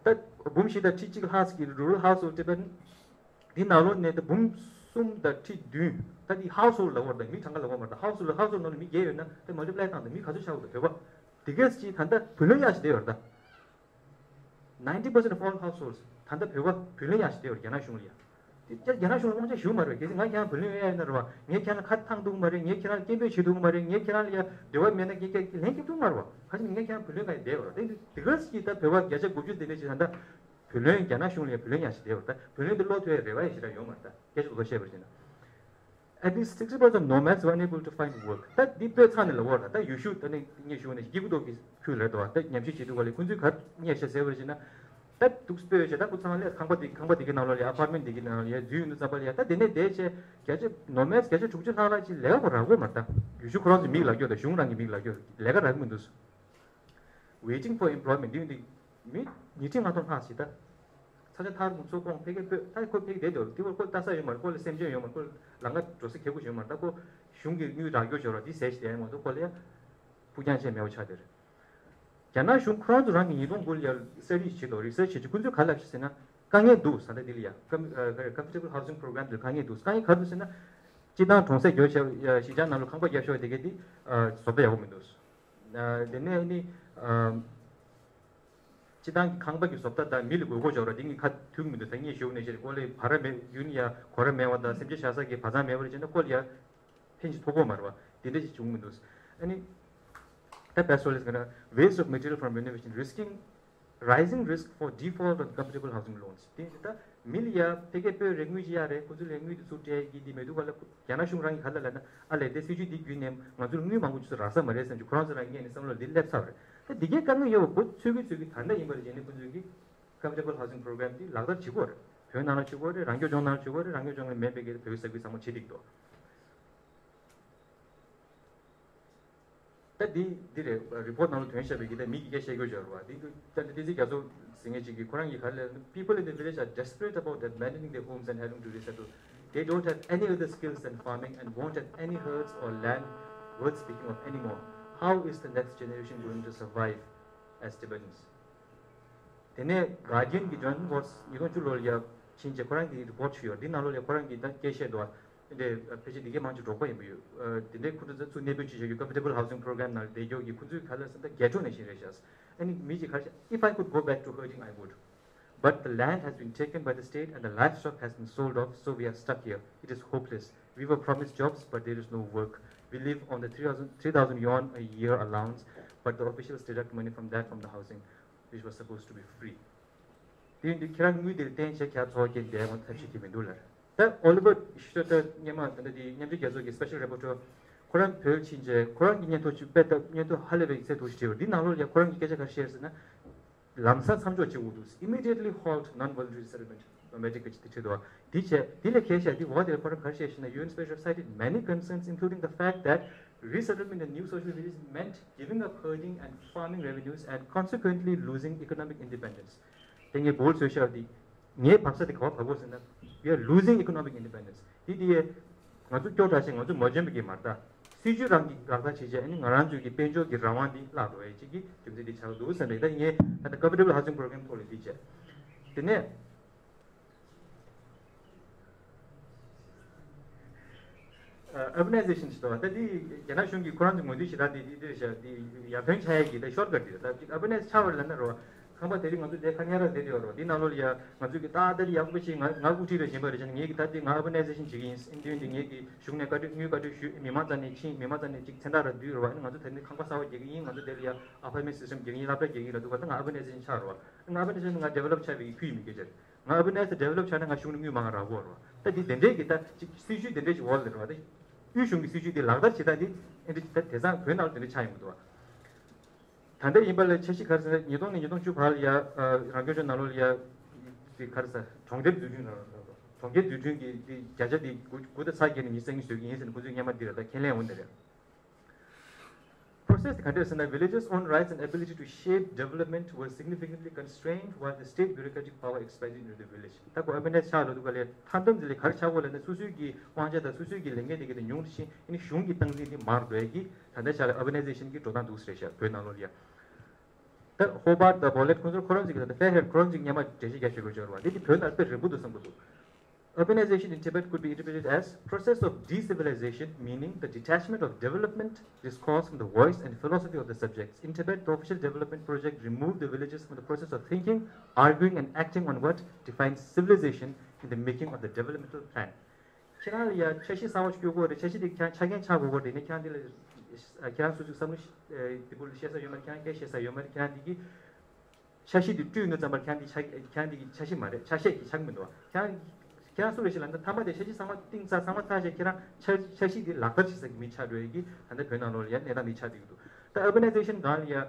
ད་འབུམ་བཞི་དང་ཁྲི་གཅིག་ལྷག་ཙམ་གྱི་rural household་དེ་བས་འདི་ནང་ལོགས་ནས་ད་འབུམ་གསུམ་དང་ཁྲི་བདུན། ད་འདི་household་ལབ་པ་རེད། ད་མི་གྲངས་ཀ་ལབ་པ་མ་རེད། ད་household household་ནང་ལ་མི་བརྒྱད་ཡོད་ན་ད་multiply་བཏང་ད་མི་ག་ཚོད་ཆགས་ཡོད་ད་བོད་པ། དེ་གས་ཅིག་ད་ལྟ་བུ་ལོན་གཡར་བཞིན་བསྡད་ཡོད་རེད་ད། ninety percent of all households་ད་ལྟ་བོད་པ་བུ་ལོན་གཡར་བཞིན་བསྡད་ཡོད་རེད་རྒྱ་ནག་གཞུང་ལ་ཡ། དེ་རྒྱ་རྒྱ་ནག་གཞུང་ལ་དབང་ཆ་ཞུ་མ་རེད། གལ་སྲིད་ང་ཁྱེད་རང་བུ་ལོན་གཡར་ཡོད་ན་རེད་བ། ངས་ཁྱེད་རང་ཁ་ཐང་གཏུག་མ་རེད། ངས་ཁྱེད་རང་སྐད་འབོད་བྱེད་ཐུབ་མ་རེད། ངས་ཁྱེད་རང་ལ་ཡ་འབྲེལ་བ་མེད་ན་ངས་ཁྱེད་ལན་སྐྱོན་ཐུབ་མ་རེད་བ། ག་ཅི་ངས་ཁྱེད་རང་བུ་ལོན་ག་ཡ་བསྡད་ཡོད་རེད། དེ་དེ་ག་ཅིག་ད་བོད་པ་བརྒྱ་ཆ་དགུ་བཅུ་དེ་འདྲ་ཅིག་ད་ལྟ་བུ་ལོན་རྒྱ་ནག་གཞུང་ལ་ཡ་བུ་ལོན་གཡར་བཞིན་བསྡད་ཡོད་རེད། ད་བུ་ལོན་དེ་ལོག་ཐུབ་ཡ་རེ་བ་ཡ་ཞེ་དྲག་ཡོད་མ་རེད། ད་སྐད་ཆ་ལོག་བཤད་པར་བྱས་ན། At least sixty percent of nomads were unable to find work. ད་འདི་དཔེ་ཚང་ནས་ལབ་པ་རེད། ད་ཡུལ་ཤུལ་ད་ནི་སྙན་ཞུ་ནས་སྐྱིད་པོ་ཏོག་གི་ཁུལ་རེད་དོ། ད་ཉམས་ཞིབ་བྱེད་དུས་ག་ལས་ཁོང་ཚོས་ག་རེ་སྙན་ཞུ་ཟེར་བ་ཞིག་ན། ད་འདུག་སྤོས་བྱས་ད་ཁོ་ཚང་ལས་ཁང་པ་དེ་ཁང་པ་དེ་གི་ནང་ལོགས་ལ་ཡ་apartment་དེ་གི་ནང་ལ་ཡ་འཛུལ་ཡོང་དུས་ཙམ་པ་ལ་ཡ། ད་དེ་ནས་བསྡད་བྱས་བརྒྱ་ཆ་nomads་བརྒྱ་ཆ་དྲུག་ཅུ་ལྷག་ལྷག་ཅིག་ལས་ཀ་ཁོ་རག་གི་ཡོད་མ་རེད། ད་ཡུལ་ཤུལ་ཁོ་རང་ཚོའི་མིག་ལ་སྐྱོ་ད་གཞུང་རང་གི་མིག་ལ་སྐྱོ་ལས་ཀ་རག་གི་མི་འདུག Waiting for employment འདི་འདི་མི་ཉིས་ཁྲི་ལྔ་སྟོང་ལྷག་ཞིག་ད། ས་ཆ་ཐར་མོ་ཚོ་ཁོང་ཕ་གིར་སྤོས་ད་ཁོ་ཕ་གིར་བསྡད་འདུག་དེ་བར་ཁོ་ལྟ་ས་ཡོད་མ་རེད། ཁོ་ལ་སེམས་ཅན་ཡོད་མ་རེད། ཁོ་ལ་ལམ་ཁ་འགྲོ་ས་ཁེ་པོ་ཞིག་ཡོད་མ་རེད། ད་ཁོ་གཞུང་གི་དངུལ་རག་རྒྱུ་ཞོར་ར་འདི་ཟས་ཤིག་དེ་མ་གཏོགས་ཁོ་ལ་ཡ་ཕུགས་རྒྱང་ཆེ་མེད་པ་ཆགས་དེར། རྒྱ་ནག་གཞུང་ཁོ་རང་ཚོ་རང་གི་ཉིས་སྟོང་དགུ་ལ་ཡ་study་བྱེད་དོ་research་བྱེད་ཀྱི་ཁོ་ཚོས་ག་ལབ་ཤེས་ཟེར་ན་དཀའ་ངལ་འདུག་ས་ད་འདི་ལ་ཡ་com- ཨ་comfortable housing program་འདི་དཀའ་ངལ་འདུག་དཀའ་ངལ་ག་རེ་འདུག་ཟེར་ན། སྤྱི་བཏང་གྲོང་གསེབ་རྒྱབ་ཤོག་ཡ་གཞིས་ཆགས་ནང་ལ་ཁང་པ་རྒྱབ་ཤོག་དེ་ག་འདི་ཨ་བཟོ་ལྟ་ཡག་པོ་མི་འདུག་ཨ་དེ་ནས་ནི་ཨ་སྤྱི་བཏང་གི་ཁང་པ་གི་བཟོ་ལྟ་དང་མི་ལ་དགོས་མཁོ་ཅོག་ར་དེ་གཉིས་ཁ་མཐུན་མི་འདུག་ད་ངས་ཞུ་ནས་ཤེར་ཀོ་ལེ་བ་ར་མེད་ཡུན་ཡ་གོ་ར་མེད་པ་དང་སེམས་ཅན་བཞག་ས་གི་བ་ཚང་མེད་པ་རེ་བྱས་ན་ཀོ་ལེ་ཡ་ཕན་ཞིག་ཐོགས་གོ་མ་རེད་བ། དེ་འདྲ་ཞིག་བྱུང་མི་འདུག་ཨ་ནི་ད་best solution་ག་ན་waste of material from renovation, risking rising risk for default on comfortable housing loans. དེ་ད་མི་ལ་ཡ་ཕ་གིར་སྤོས་རེད། དངུལ་ཅིག་གཡར་རེད། ཁོ་ཚོ་ལ་དངུལ་དེ་ཚུར་སྤྲད་ཀྱི་དེ་མེད་དུས་ག་ལ་རྒྱ་ནག་གཞུང་རང་གིས་ག་ལ་ལབ་ན་ཨ་ལས་དེ་སྲིད་ཇུས་འདི་བརྒྱུད་ནས་ང་ཚོར་དངུལ་མང་པོ་ཅིག་རག་ས་མ་རེད་བསམ་གྱི་ཁོ་རང་ཚོ་རང་ངོས་ནས་བསམ་བློ་འདི་སླེབས་ཚར་བ་རེད། ད་འདི་གའི་དཀའ་ངལ་ཡོད་པ་མགོ་ཚོད་ཀྱི་ཚོད་ཀྱི་ད་ལྟ་ཡིན་པ་རེད། རྗེས་ནས་ཁོ་ཚོས་ཀྱི་comfortable housing program་འདི་ལག་བསྟར་བྱེད་དགོས་རེད། བོད་ནང་ལ་བྱེད་དགོས་རེད། རང་སྐྱོང་ལྗོངས་ནང་ལ་བྱེད་དགོས་རེད། རང་སྐྱོང་ལྗོངས་ལ་མེད་པའི་གི་བོད་ས་ཁུལ་ཚང་མ་བྱེད་འགྲིག་འདུག་ད་འདི་འདི་རེད། report་ནང་ལ་ཐོན་བཞག་པའི་གི་ད་མི་གི་སྐད་བཤད་དགོས་ཅོག་རེད་བ། འདི་འདུག་ད་འདི་བསྟན་འཛིན་རྒྱ་མཚོ་ཟེར་མཁན་ཅིག་གིས་ཁོ་རང་གིས་ག་རེ་ལབ་ན། People in the village are desperate about abandoning their homes and having to resettle. They don't have any other skills than farming and won't have any herds or land worth speaking of anymore. How is the next generation going to survive as Tibetans? དེ་ནས་Guardian་གི་Jonathan Watts་ཉིས་སྟོང་བཅུ་ལོར་ཡ་ཕྱིན་རྗེས་ཁོ་རང་གི་report་ཞིག་ཡོད། འདི་ནང་ལོགས་ལ་ཁོ་རང་གིས་ད་སྐད་བཤད་འདུག་བ། འདི་འདྲའི་ཕལ་ཆེར་འདི་གའི་མང་ཆེ་འབྲོག་པ་ཡིན་པ་ཡོད། དེ་འདྲའི་ཁོ་ཚོ་ཚུར་གནས་སྤོས་བྱེད་བཞག་ཡོད། Comfortable Housing Program་ནང་བསྡད་རྒྱུ་གི་ཁོ་ཚོའི་ག་ལ་ཟེར་ན་ghetto་ནང་བཞིན་རེད་ཤག་ཨ་ནི་མི་གཅིག་ག་རེ་བཤད། If I could go back to herding, I would. But the land has been taken by the state and the livestock has been sold off, so we are stuck here. It is hopeless. We were promised jobs, but there is no work. We live on the three thousand, three thousand yuan a year allowance, but the officials deduct money from that from the housing, which was supposed to be free. དེ་ཡིན་དུས་ཁྱེད་རང་དངུལ་དེར་བརྟེན་བྱས་ཁྱེད་ཚོགས་ཀྱི་བསྡད་ཡོང་ཐབས་ཤེས་ཀྱི་མི་འདུག་ལར། ད་Oliver Schroeder་སྔོན་མ་ད་ལྟ་དེ་མཉམ་འབྲེལ་རྒྱལ་ཚོགས་ཀྱི་special rapporteur་ཁོ་རང་བོད་ཕྱིན་རྗེས་ཁོ་རང་གི་སྙན་ཐོ་ཅིག་དཔེ་ལྟ་སྙན་ཐོ་ཧ་ལས་པའི་ཚད་མཐོ་ཞིག་བྲིས་པ་འདི་ནང་ལོགས་ལ་ཁོ་རང་གི་སྐད་ཆ་ག་རེ་བཤད་ཟེར་ན། ལམ་སང་མཚམས་འཇོག་བྱེད་དགོས་འདུག Immediately halt non-voluntary resettlement. Nomadic་གི་ཅིག་དེ་བྲིས་འདུག་དེ་བྱས་དེ་ལས་གལ་ཆེ་དེ་འོག་དེར་ཁོ་རང་ག་རེ་བཤད་ཟེར་ན། U N special cited many concerns, including the fact that resettlement in new social villages meant giving up herding and farming revenues and consequently losing economic independence. དེ་ངས་བོད་སོ་ཤར་དེ་ངའི་བབས་ས་དེ་ག་བ་བབས་དགོས་ཟེར་ན། We are losing economic independence. དེ་དེ་ང་ཚོ་སྐྱོ་དྲགས་ཤིང་ང་ཚོ་མ་འཇོན་པ་གི་མ་རེད་ད། སྲིད་ཇུས་རང་གི་ལག་བསྟར་བྱེད་ཆེད་ཨ་ནི་ང་རང་ཚོའི་གི་དཔལ་འབྱོར་གྱི་རང་དབང་འདི་བརླག་འགྲོ་ཡས་ཅིག་གི་རྒྱུ་མཚན་འདི་ཆགས་འདུག་ཟེར་ནས། ད་ངས་ད་ལྟ་Comfortable Housing Program་ཐོག་ལ་འདི་བྱས། དེ་ནས་ཨ་urbanization་ཞིག་འདུག་ད་འདི་རྒྱ་ནག་གཞུང་གིས་ཁོ་རང་ཚོ་ངོས་འཛིན་བྱེད་སྟངས་འདི་འདི་འདི་རེད་ཤག་འདི་ཡར་ཐོན་ཆགས་ཡས་ཀྱི་ད་shortcut་འདི་རེད། ད་ཅིག་urbanized་ཆགས་པ་རེད་ལབ་ན་རོ། ཁང་པ་དེ་རིང་ང་ཚོ་དེ་ཁ་ཉར་ར་བསྡད་ཡོད་རོ། འདི་ནང་ལོགས་ལ་ཡ་ང་ཚོས་ཀྱི་ཏག་ཏག་ཡག་པོ་ཞིག་ང་ང་དབུ་ཁྲིད་ར་བཞིན་པ་རེད་ཅེ་ན། ངས་ཀྱི་ད་དེ་ང་urbanization་བྱེད་ཀྱི་ཡིན། ཨིན་དུས་འདི་ངས་ཀྱི་གཞུང་ནས་བཀའ་འཁྲོལ་དངུལ་བཀའ་འཁྲོལ་ཞུས། མི་མང་རྩ་ནས་ཕྱིན། མི་མང་རྩ་ནས་ཅིག་མཚན་རྟགས་ར་བསྡུས་རོ་བ། ཨ་ནི་ང་ཚོ་དེ་ནི་ཁང་པ་གསར་པ་རྒྱག་གི་ཡིན། ང་ཚོ་དེ་ལ་ཡ་apartment system་རྒྱག་གི་ཡིན། སློབ་གྲྭ་རྒྱག་གི་ཡིན་ལབ་དུས་ག་ད་ང་urbanization་ཆགས་རོ་བ། ང་urbanization་ང་develop་ཆགས་པའི་ཁུལ་ཡིན་མི་སྐད་ཆ་རེད། ང་urbanized་develop་ཆགས་ན་ང་གཞུང་ནས་དངུལ་མང་རག་གོ་རོ་བ། ད་འདི་དེ་འདྲའི་གི་ད་ཅིག་སྲིད་ཇུས་དེ་འདྲའི་ཅིག་འོག་ལ་རོ་བ། ད་དབུས་གཞུང་གི་སྲིད་ཇུས་དེ་ལག་བསྟར་བྱེད་སྟངས་དེ་ཨེ་འདྲ་ད་དེང་སང་བོད་ནང་ལ་དེ་འདྲ་ཆགས་ཡོང་གི་འདུག་བ། ད་ལྟ་ཡིན་པ་ལ་འཆར་གཞི་ག་རེ་ཟེར་ན། ཉིས་སྟོང་ནས་ཉིས་སྟོང་བཅུ་བར་ལ་ཡ་ཨ་རང་སྐྱོང་ལྗོངས་ནང་ལོགས་ལ་ཡ་དེ་ག་རེ་ཟེར་གྲོང་སྡེ་འཛུགས་སྐྲུན་རང་རང་ གྲོང་ཁྱེར་འཛུགས་སྐྲུན་གྱི་འདི་བརྒྱ་ཆ་འདི་དགུ་དགུ་དང་ཚེག་བརྒྱད་ནས་ཉི་ཤུ་རྩ་གཉིས་བཟོ་གི་ཡིན་ཟེར་ནས་ཁོ་ཚོས་སྔོན་མ་འདི་རེད། ད་ཁས་ལེན་འོང་འདི་རེད། Process ག་འདྲ་ཟེར་ན། Villages' own rights and ability to shape development were significantly constrained while the state bureaucratic power expanded into the village. ད་ཁོ་urbanization ཆགས་ལ་འདུག་ག་ལས། མཐའ་མཚམས་འདི་ལས་ག་རེ་ཆགས་གོ་ལབ་ན། སོ་སོའི་གི་དབང་ཆ་དང་སོ་སོའི་གི་ལས་འགན་དེ་ག་དེ་ཉུང་རུ་ཕྱིན། ཨ་ནི་གཞུང་གི་སྟངས་འཛིན་དེ་མར་འགྲོ་ཡ་གི་ད་ལྟ་ཆགས་ལ་urbanization གི་འགྲོ་སྟངས་འདུག་ཟེར་ཤག་བོད་ནང་ལོགས་ལ་ཡ། ད་Hobart དང་Ballard ཁོང་ཚོར་ཁོ་རང་ཚོ་གི་ད་ལྟ་Fairhead ཁོ་རང་ཚོ་གི་སྔོན་མ་འགྲེལ་བཤད་རྒྱག་ཤོད་དགོས་ཅོག་རེད་བ། འདི་དེ་བོད་ནང་དཔེ་རན་པོ་འདུག་བསམ་གི་འདུག Urbanization in Tibet could be interpreted as process of decivilization, meaning the detachment of development discourse from the voice and philosophy of the subjects. In Tibet, the official development project removed the villages from the process of thinking, arguing, and acting on what defines civilization in the making of the developmental plan. ཁྱེད་རང་ལ་ཡ་འཆར་གཞི་གསར་བ་ཞིག་བསྐྱོད་དགོས་རེད། འཆར་གཞི་དེ་ཁྱེད་རང་ཆ་རྐྱེན་ཆགས་དགོས་ཀྱི་རེད། དེ་ནས་ཁྱེད་རང་དེ་ལ་ཁྱེད་རང་སོ་སོའི་བསམ་བློ་ཤ་དེ་བུ་ལ་བཤད་ས་ཡོད་མ་རེད། ཁྱེད་རང་སྐད་བཤད་ས་ཡོད་མ་རེད། ཁྱེད་རང་དེ་གི་འཆར་གཞི་དེ་བསྐྲུན་ནས་ཙམ་པར་ཁྱེད་རང་དེ་ཆ་ཁྱེད་རང་དེ་གི་འཆར་གཞི་མ་རེད། ཆ་ཤས་ཀྱི་ཆགས་མི་འདུག་བ། ཁྱེད་རང་ཁྱེད་རང་སུ་རེད་ཞེས་ལབ་ན། མཐའ་མ་དེ་འཆར་གཞི་ཚང་མ་བཏིང་ཚར་ཚང་མ་ཚར་བྱས་ཁྱེད་རང་འཆར་འཆར་གཞི་དེ་ལག་བསྟར་བྱེད་ས་གི་མི་ཆགས་འགྲོ་ཡ་གི་ད་ལྟ་བོད་ནང་ལོགས་ལ་ཡ་གནས་སྟངས་དེ་ཆགས་བསྡད་ཀྱི་འདུག་ད་urbanization སྒང་ལ་ཡ།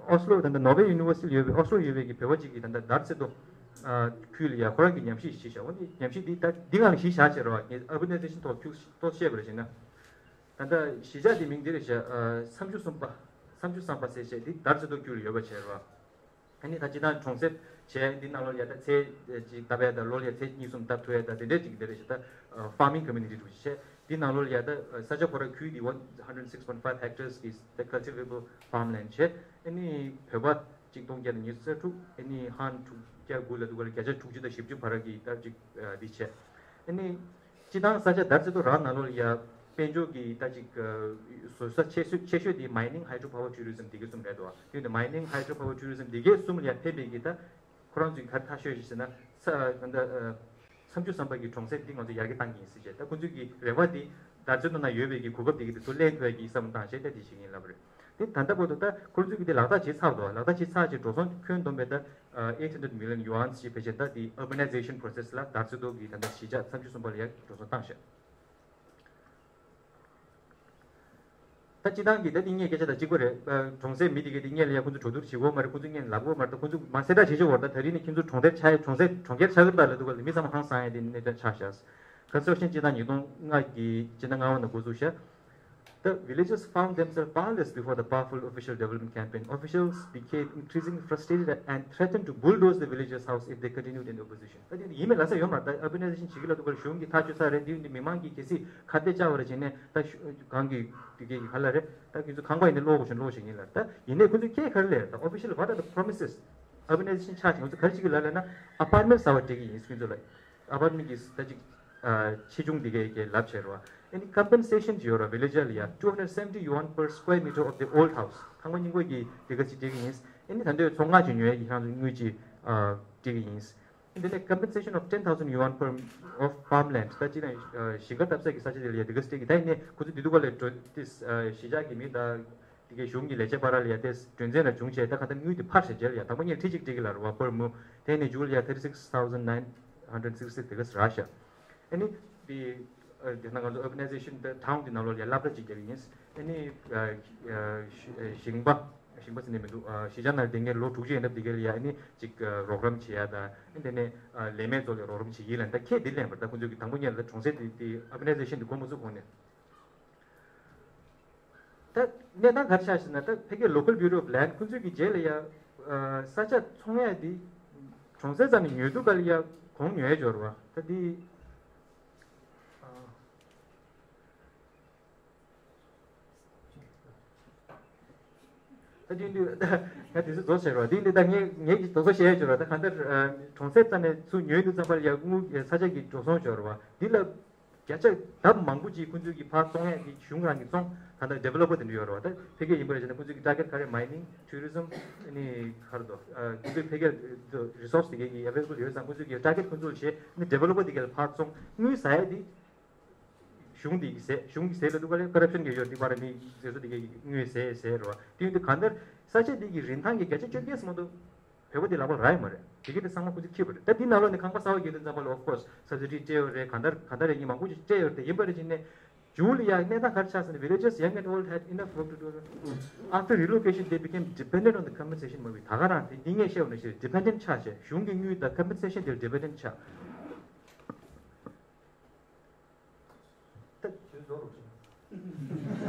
ཨོ་སི་ལོ་ད་ལྟ་Norway University ཡོད་པའི་ཨོ་སི་ལོ་ཡོད་པའི་གི་བོད་པ་གཅིག་གིས་ད་ལྟ་དར་ཚེ་ཏོ་ཁུལ་ལ་ཡ་ཁོ་རང་གི་ཉམས་ཞིབ་ཞིག་བྱས་ཤག་འོ་ནི་ཉམས་ཞིབ་འདི་ད་འདི་སྒང་ལ་གཞི་བཞག་བྱས་རེད་བ། ངས་urbanization ཐོག་ཁྱུག་ཏོ་བཤད་པ་རེད་ཟེར་ན། ད་ལྟ་གཞིས་ཆགས་འདི་མིང་འདི་རེད་ཤག་ཨ་མཚམས་སྦྱོར་གསུམ་པ། མཚམས་སྦྱོར་གསུམ་པ་ཟེར་བྱས་འདི་དར་ཚེ་ཏོ་ཁུལ་ལ་ཡོད་པ་བྱས་རེད་བ། ཨ་ནི་ད་སྤྱིར་བཏང་གྲོང་གསེབ་བྱས་འདི་ནང་ལོགས་ལ་ཡ་ད་ཚལ་ཅིག་བཏབ་ཡ་ད་ལོ་ལ་ཡ་ཚལ་གཉིས་གསུམ་བཏབ་ཐུབ་ཡ་ད་དེ་འདྲས་ཅིག་འདི་རེད་ཤག་ད་farming community འདྲ་བྱས་འདི་ནང་ལོགས་ལ་ཡ་ད་ས་ཆ་ཁོ་ར་ཁུལ་འདི་one hundred six point five hectares གི་ད་cultivable farmland བྱས། ཨ་ནི་བོད་པ་གཅིག་སྟོང་བརྒྱ་དང་ཉི་ཤུ་རྩ་དྲུག་ཨ་ནི་ཧན་དྲུག་བརྒྱ་དགུ་ལ་འདུག་ག་ལ་བརྒྱ་ཆ་དྲུག་ཅུ་དང་བཞི་བཅུ་བར་གྱི་ད་ཅིག་འདི་བྱས། ཨ་ནི་སྤྱིར་བཏང་ས་ཆ་དར་ཚེ་ཏོ་རང་ནང་ལོགས་ལ་ཡ་དཔལ་འབྱོར་གྱི་ད་ཅིག་བཟོ་ས་ཆེ་ཤོས་ཆེ་ཤོས་དེ་mining hydropower tourism འདི་གའི་གསུམ་རེད་དོ། དེ་ནི་mining hydropower tourism འདི་གའི་གསུམ་ལ་ཡ་ཕན་པའི་གི་ད་ཁོ་རང་ཚོའི་ག་ཐག་ཤོད་ཅིག་ཟེར་ན་ས་ད་མཚམས་སྦྱོར་གསུམ་པ་གི་གྲོང་གསེབ་འདི་ང་ཚོ་ཡར་རྒྱས་གཏང་གི་ཡིན་ཟེར་བྱས། ད་ཁོ་ཚོའི་གི་རེ་བ་འདི་དར་ཚེ་ཏོ་ནང་ཡོད་པའི་གི་གོ་སྐབས་འདི་གི་དེ་ཚོ་ལེན་ཐུབ་ཡ་གི་བསམ་བློ་བཏང་བྱས་ད་འདི་བྱེད་ཀྱི་ཡིན་ལབ་པ་རེད། དེ་ད་ལྟ་བར་དུ་ད་ཁོ་ཚོས་ཀྱི་དེ་ལག་བསྟར་བྱེད་ཚར་འདུག་ལག་བསྟར་བྱེད་ཚར་ཅིག་འགྲོ་སོང་ཁྱོན་བསྡོམས་པས་ད་eight hundred million yuan ཞིག་ཕལ་ཆེར་ད་དེ་urbanization process ལ་དར་ཚེ་ཏོ་གི་ད་ལྟ་གཞིས་ཆགས་མཚམས་སྦྱོར་གསུམ་པ་ལ་ཡ་འགྲོ་སོང་བཏང་ཤག་ད་སྤྱིར་བཏང་གི་ད་དེ་སྔའི་སྐད་ཆ་དང་གཅིག་པ་རེད། གྲོང་གསེབ་མི་དེ་གས་དེ་སྔོན་ལ་ཡ་ཁོ་ཚོ་གྲོས་བསྡུར་བྱེད་དགོས་མ་རེད། ཁོ་ཚོ་སྔོན་ལབ་དགོས་མ་རེད། ད་ཁོ་ཚོ་མ་གསལ་བསྒྲགས་བྱེད་ཆོག་པ་རེད། ད་ད་རིང་ནས་ཁྱེད་ཚོ་གྲོང་རྡལ་ཆགས་ཡ་གྲོང་གསེབ་གྲོང་ཁྱེར་ཆགས་ཀྱི་རེད་ད་ལབ་འདུག་ག་ལ་མི་ཚང་མ་ཧང་སང་ཡ་དེ་གནས་སྟངས་ཆགས་ཤག Construction སྤྱིར་བཏང་ཉིས་སྟོང་ལྔ་གི་སྤྱི་ཟླ་ལྔ་པ་ནས་འགོ་བཙུགས་ཤག The villagers found themselves powerless before the powerful official development campaign. Officials became increasingly frustrated and threatened to bulldoze the villagers' house if they continued in opposition. ད་དེ་ཡིན་མིན་ལབ་ས་ཡོད་མ་རེད། ད་urbanization བྱེད་ཀྱི་ལབ་འདུག་ག་ལ་གཞུང་གིས་ཐག་གཅོད་ཚར་རེད། དེ་ཡིན་དུས་མི་མང་གིས་གལ་སྲིད་ཁ་གཏད་བཅག་པ་རེད་བྱས་ནས་ད་གང་གི་དེ་གའི་ག་ལ་རེད། ད་ཁྱེད་ཚོ་ཁང་པ་ཡིན་ནའི་སློག་དགོས་བྱུང་སློག་བྱེད་ཀྱི་ཡིན་ལབ། ད་ཡིན་ནའི་ཁོ་ཚོས་ཁྱད་ག་རེ་ལབ་ད་official what are the promises? Urbanization ཆགས་བྱུང་ཁོ་ཚོ་ག་རེ་བྱེད་ཀྱི་ལབ་ལབ་ན་apartment གསར་པ་སྤྲད་ཀྱི་ཡིན་ཁྱེད་ཚོ་ལ། apartment གི་ད་ཅིག་ཆེ་ཆུང་དེ་གའི་གའི་ལབ་བྱས་རོ། ཨ་ནི་compensation ཅིག་ཡོད་རོ། village ལ་ཡ་two hundred seventy yuan per square meter of the old house ཁང་པ་རྙིང་པ་གི་དེ་ག་ཅིག་སྤྲད་ཀྱི་ཡིན། ཨ་ནི་ད་འདོད་ཚོང་ཁང་ཅིག་ཉོ་ཡ་གི་ཁྱེད་རང་ཚོ་དངུལ་ཅིག་སྤྲད་ཀྱི་ཡིན། འདི་ནས་compensation of ten thousand yuan per of farmland ད་ཅི་ན་ཞིང་ཁ་བཏབ་ས་གི་ས་ཆ་དེ་ལ་ཡ་དེ་ག་སྤྲད་ཀྱི་ད་ཡིན་ནའི་ཁོ་ཚོ་དེ་དུས་ག་ལ་འགྲོ་དེ་གཞིས་ཆགས་ཀྱི་མི་ད། དེ་གའི་གཞུང་གི་ལས་བྱེད་བར་ལ་ཡ་དེ་གྲོས་འཛིན་ལ་བྱུང་བྱས་ད་ག་ད་དངུལ་དེ་ཕར་ཞིག་འཇལ་ཡ་དང་པོ་ཉིད་ཁྲི་གཅིག་སྤྲད་ཀྱི་ལ་རུ་བ་པར་མུ་དེ་ནས་མཇུག་ལ་ཡ་thirty six thousand nine hundred sixty six དེ་ག་རག་ཤག་ཨ་ནི་དེ་དེ་ན་ང་ཚོ་urbanization དེ་town དེ་ནང་ལོགས་ལ་ཡ་སློབ་གྲྭ་གཅིག་རྒྱག་གི་ཡིན། ཨ་ནི་ཞིང་པ་ཞིང་པ་ཟེར་ནས་མི་འདུག་གཞིས་ཆགས་ནང་དེ་ངས་ལོ་དྲུག་ཅུ་ཡན་འདབ་དེ་གའི་ལ་ཡ་ཨ་ནི་ཅིག་རོགས་རམ་བྱེད་ཡ་དང་ཨ་ནི་དེ་ནས་ལས་མེད་ཚོ་ལ་རོགས་རམ་བྱེད་ཀྱི་ཡིན་ལ་ད་ཁྱེད་དེ་ལེན་པར་ད་ཁོང་ཚོ་གི་དང་པོ་ཉིད་ལ་གྲོང་གསེབ་དེ་དེ་urbanization དེ་གོ་མ་ཚུགས་གོང་ནས། ད་གནས་སྟངས་ག་རེ་ཆགས་ཤག་ན་ད་ཕ་གིའི་Local Bureau of Land ཁོང་ཚོས་ཀྱི་རྗེས་ལ་ཡ་ས་ཆ་ཚོང་ཡ་འདི་གྲོང་གསེབ་ཙམ་ནས་ཉོས་དུས་ག་ལ་ཡ་གོང་ཉོས་ཡ་འབྱོར་བ་ད་འདི་ད་དེ་དུས་ང་དེ་ཚོ་རྫོགས་བྱས་ར་འདི་འདི་ད་ངས་ངས་ཀྱི་རྡོག་རྡོག་བཤད་ཡ་འབྱོར་བ་ད་གང་ལྟར་གྲོང་གསེབ་ཙམ་ནས་ཚུར་ཉོས་དུས་ཙམ་པ་ལ་ཡ་དངུལ་ས་ཆ་གི་འགྲོ་སོང་འབྱོར་བ་འདི་ལ། བརྒྱ་ཆ་ལྡབ་མང་པོ་ཅིག་ཁོང་ཚོས་ཀྱི་ཕར་བཙོང་ཡས་ཀྱི་གཞུང་རང་གིས་བཙོང་། ད་ལྟ་developer དེ་འདྲ་ཡོད་རེད་བ། ད་ཕ་གིར་ཡིན་པ་རེད་ཅེ་ན་ཁོང་ཚོས་ཀྱི་target ག་རེ་mining tourism ཨ་ནི་ག་རེ་འདུག་ཁོང་ཚོས་ཕ་གིར་resource དེ་གའི་གི་available ཡོད་ཙང་ཁོང་ཚོས་ཀྱི་target ཁོང་ཚོ་ལ་བྱས་ཨ་ནི་developer དེ་གའི་ལ་ཕར་བཙོང་དངུལ་ཟ་ཡས་དེ་གཞུང་དེ་གི་ཟས་གཞུང་གི་ཟས་ལ་འདུག་ག་ལས་corruption གི་ཡོད་དེ་པར་ནི་ཟས་བཟོ་དེ་གའི་གི་དངུལ་ཟས་ཟས་རེད་བ། དེ་ཡིན་དུས་གང་ལྟར་ས་ཆ་དེ་གི་རིན་ཐང་གི་བརྒྱ་ཆ་བཅོ་བརྒྱད་སུ་མ་གཏོགས། བོད་པ་དེ་ལག་པར་རག་ཡོད་མ་རེད། དེ་གི་དེ་ཚང་མ་ཁོ་ཚོས་འཁྱེར་བ་རེད། ད་དེ་ནང་ལོགས་ནས་ཁང་པ་གསར་པ་རྒྱག་དུས་ཙམ་པ་ལ་of course subsidy སྤྲད་ཡོད་རེད། གང་ལྟར་གང་ལྟར་རེད་ཉིན་མང་པོ་ཅིག་སྤྲད་ཡོད་རེད། ཡིན་པ་རེད་ཅེ་ནས་མཇུག་ལ་ཡ་གནས་སྟངས་ག་རེ་ཆགས་ཟེར་ན། Villagers young and old had enough work to do. After relocation they became dependent on the compensation money. ད་ག་རང་དེ་འདི་ངས་བཤད་པ་ནང་བཞིན་dependent ཆགས་བྱས་གཞུང་གི་དངུལ་དང་compensation དེར་dependent ཆགས། ལོ་རོགས་བྱེད།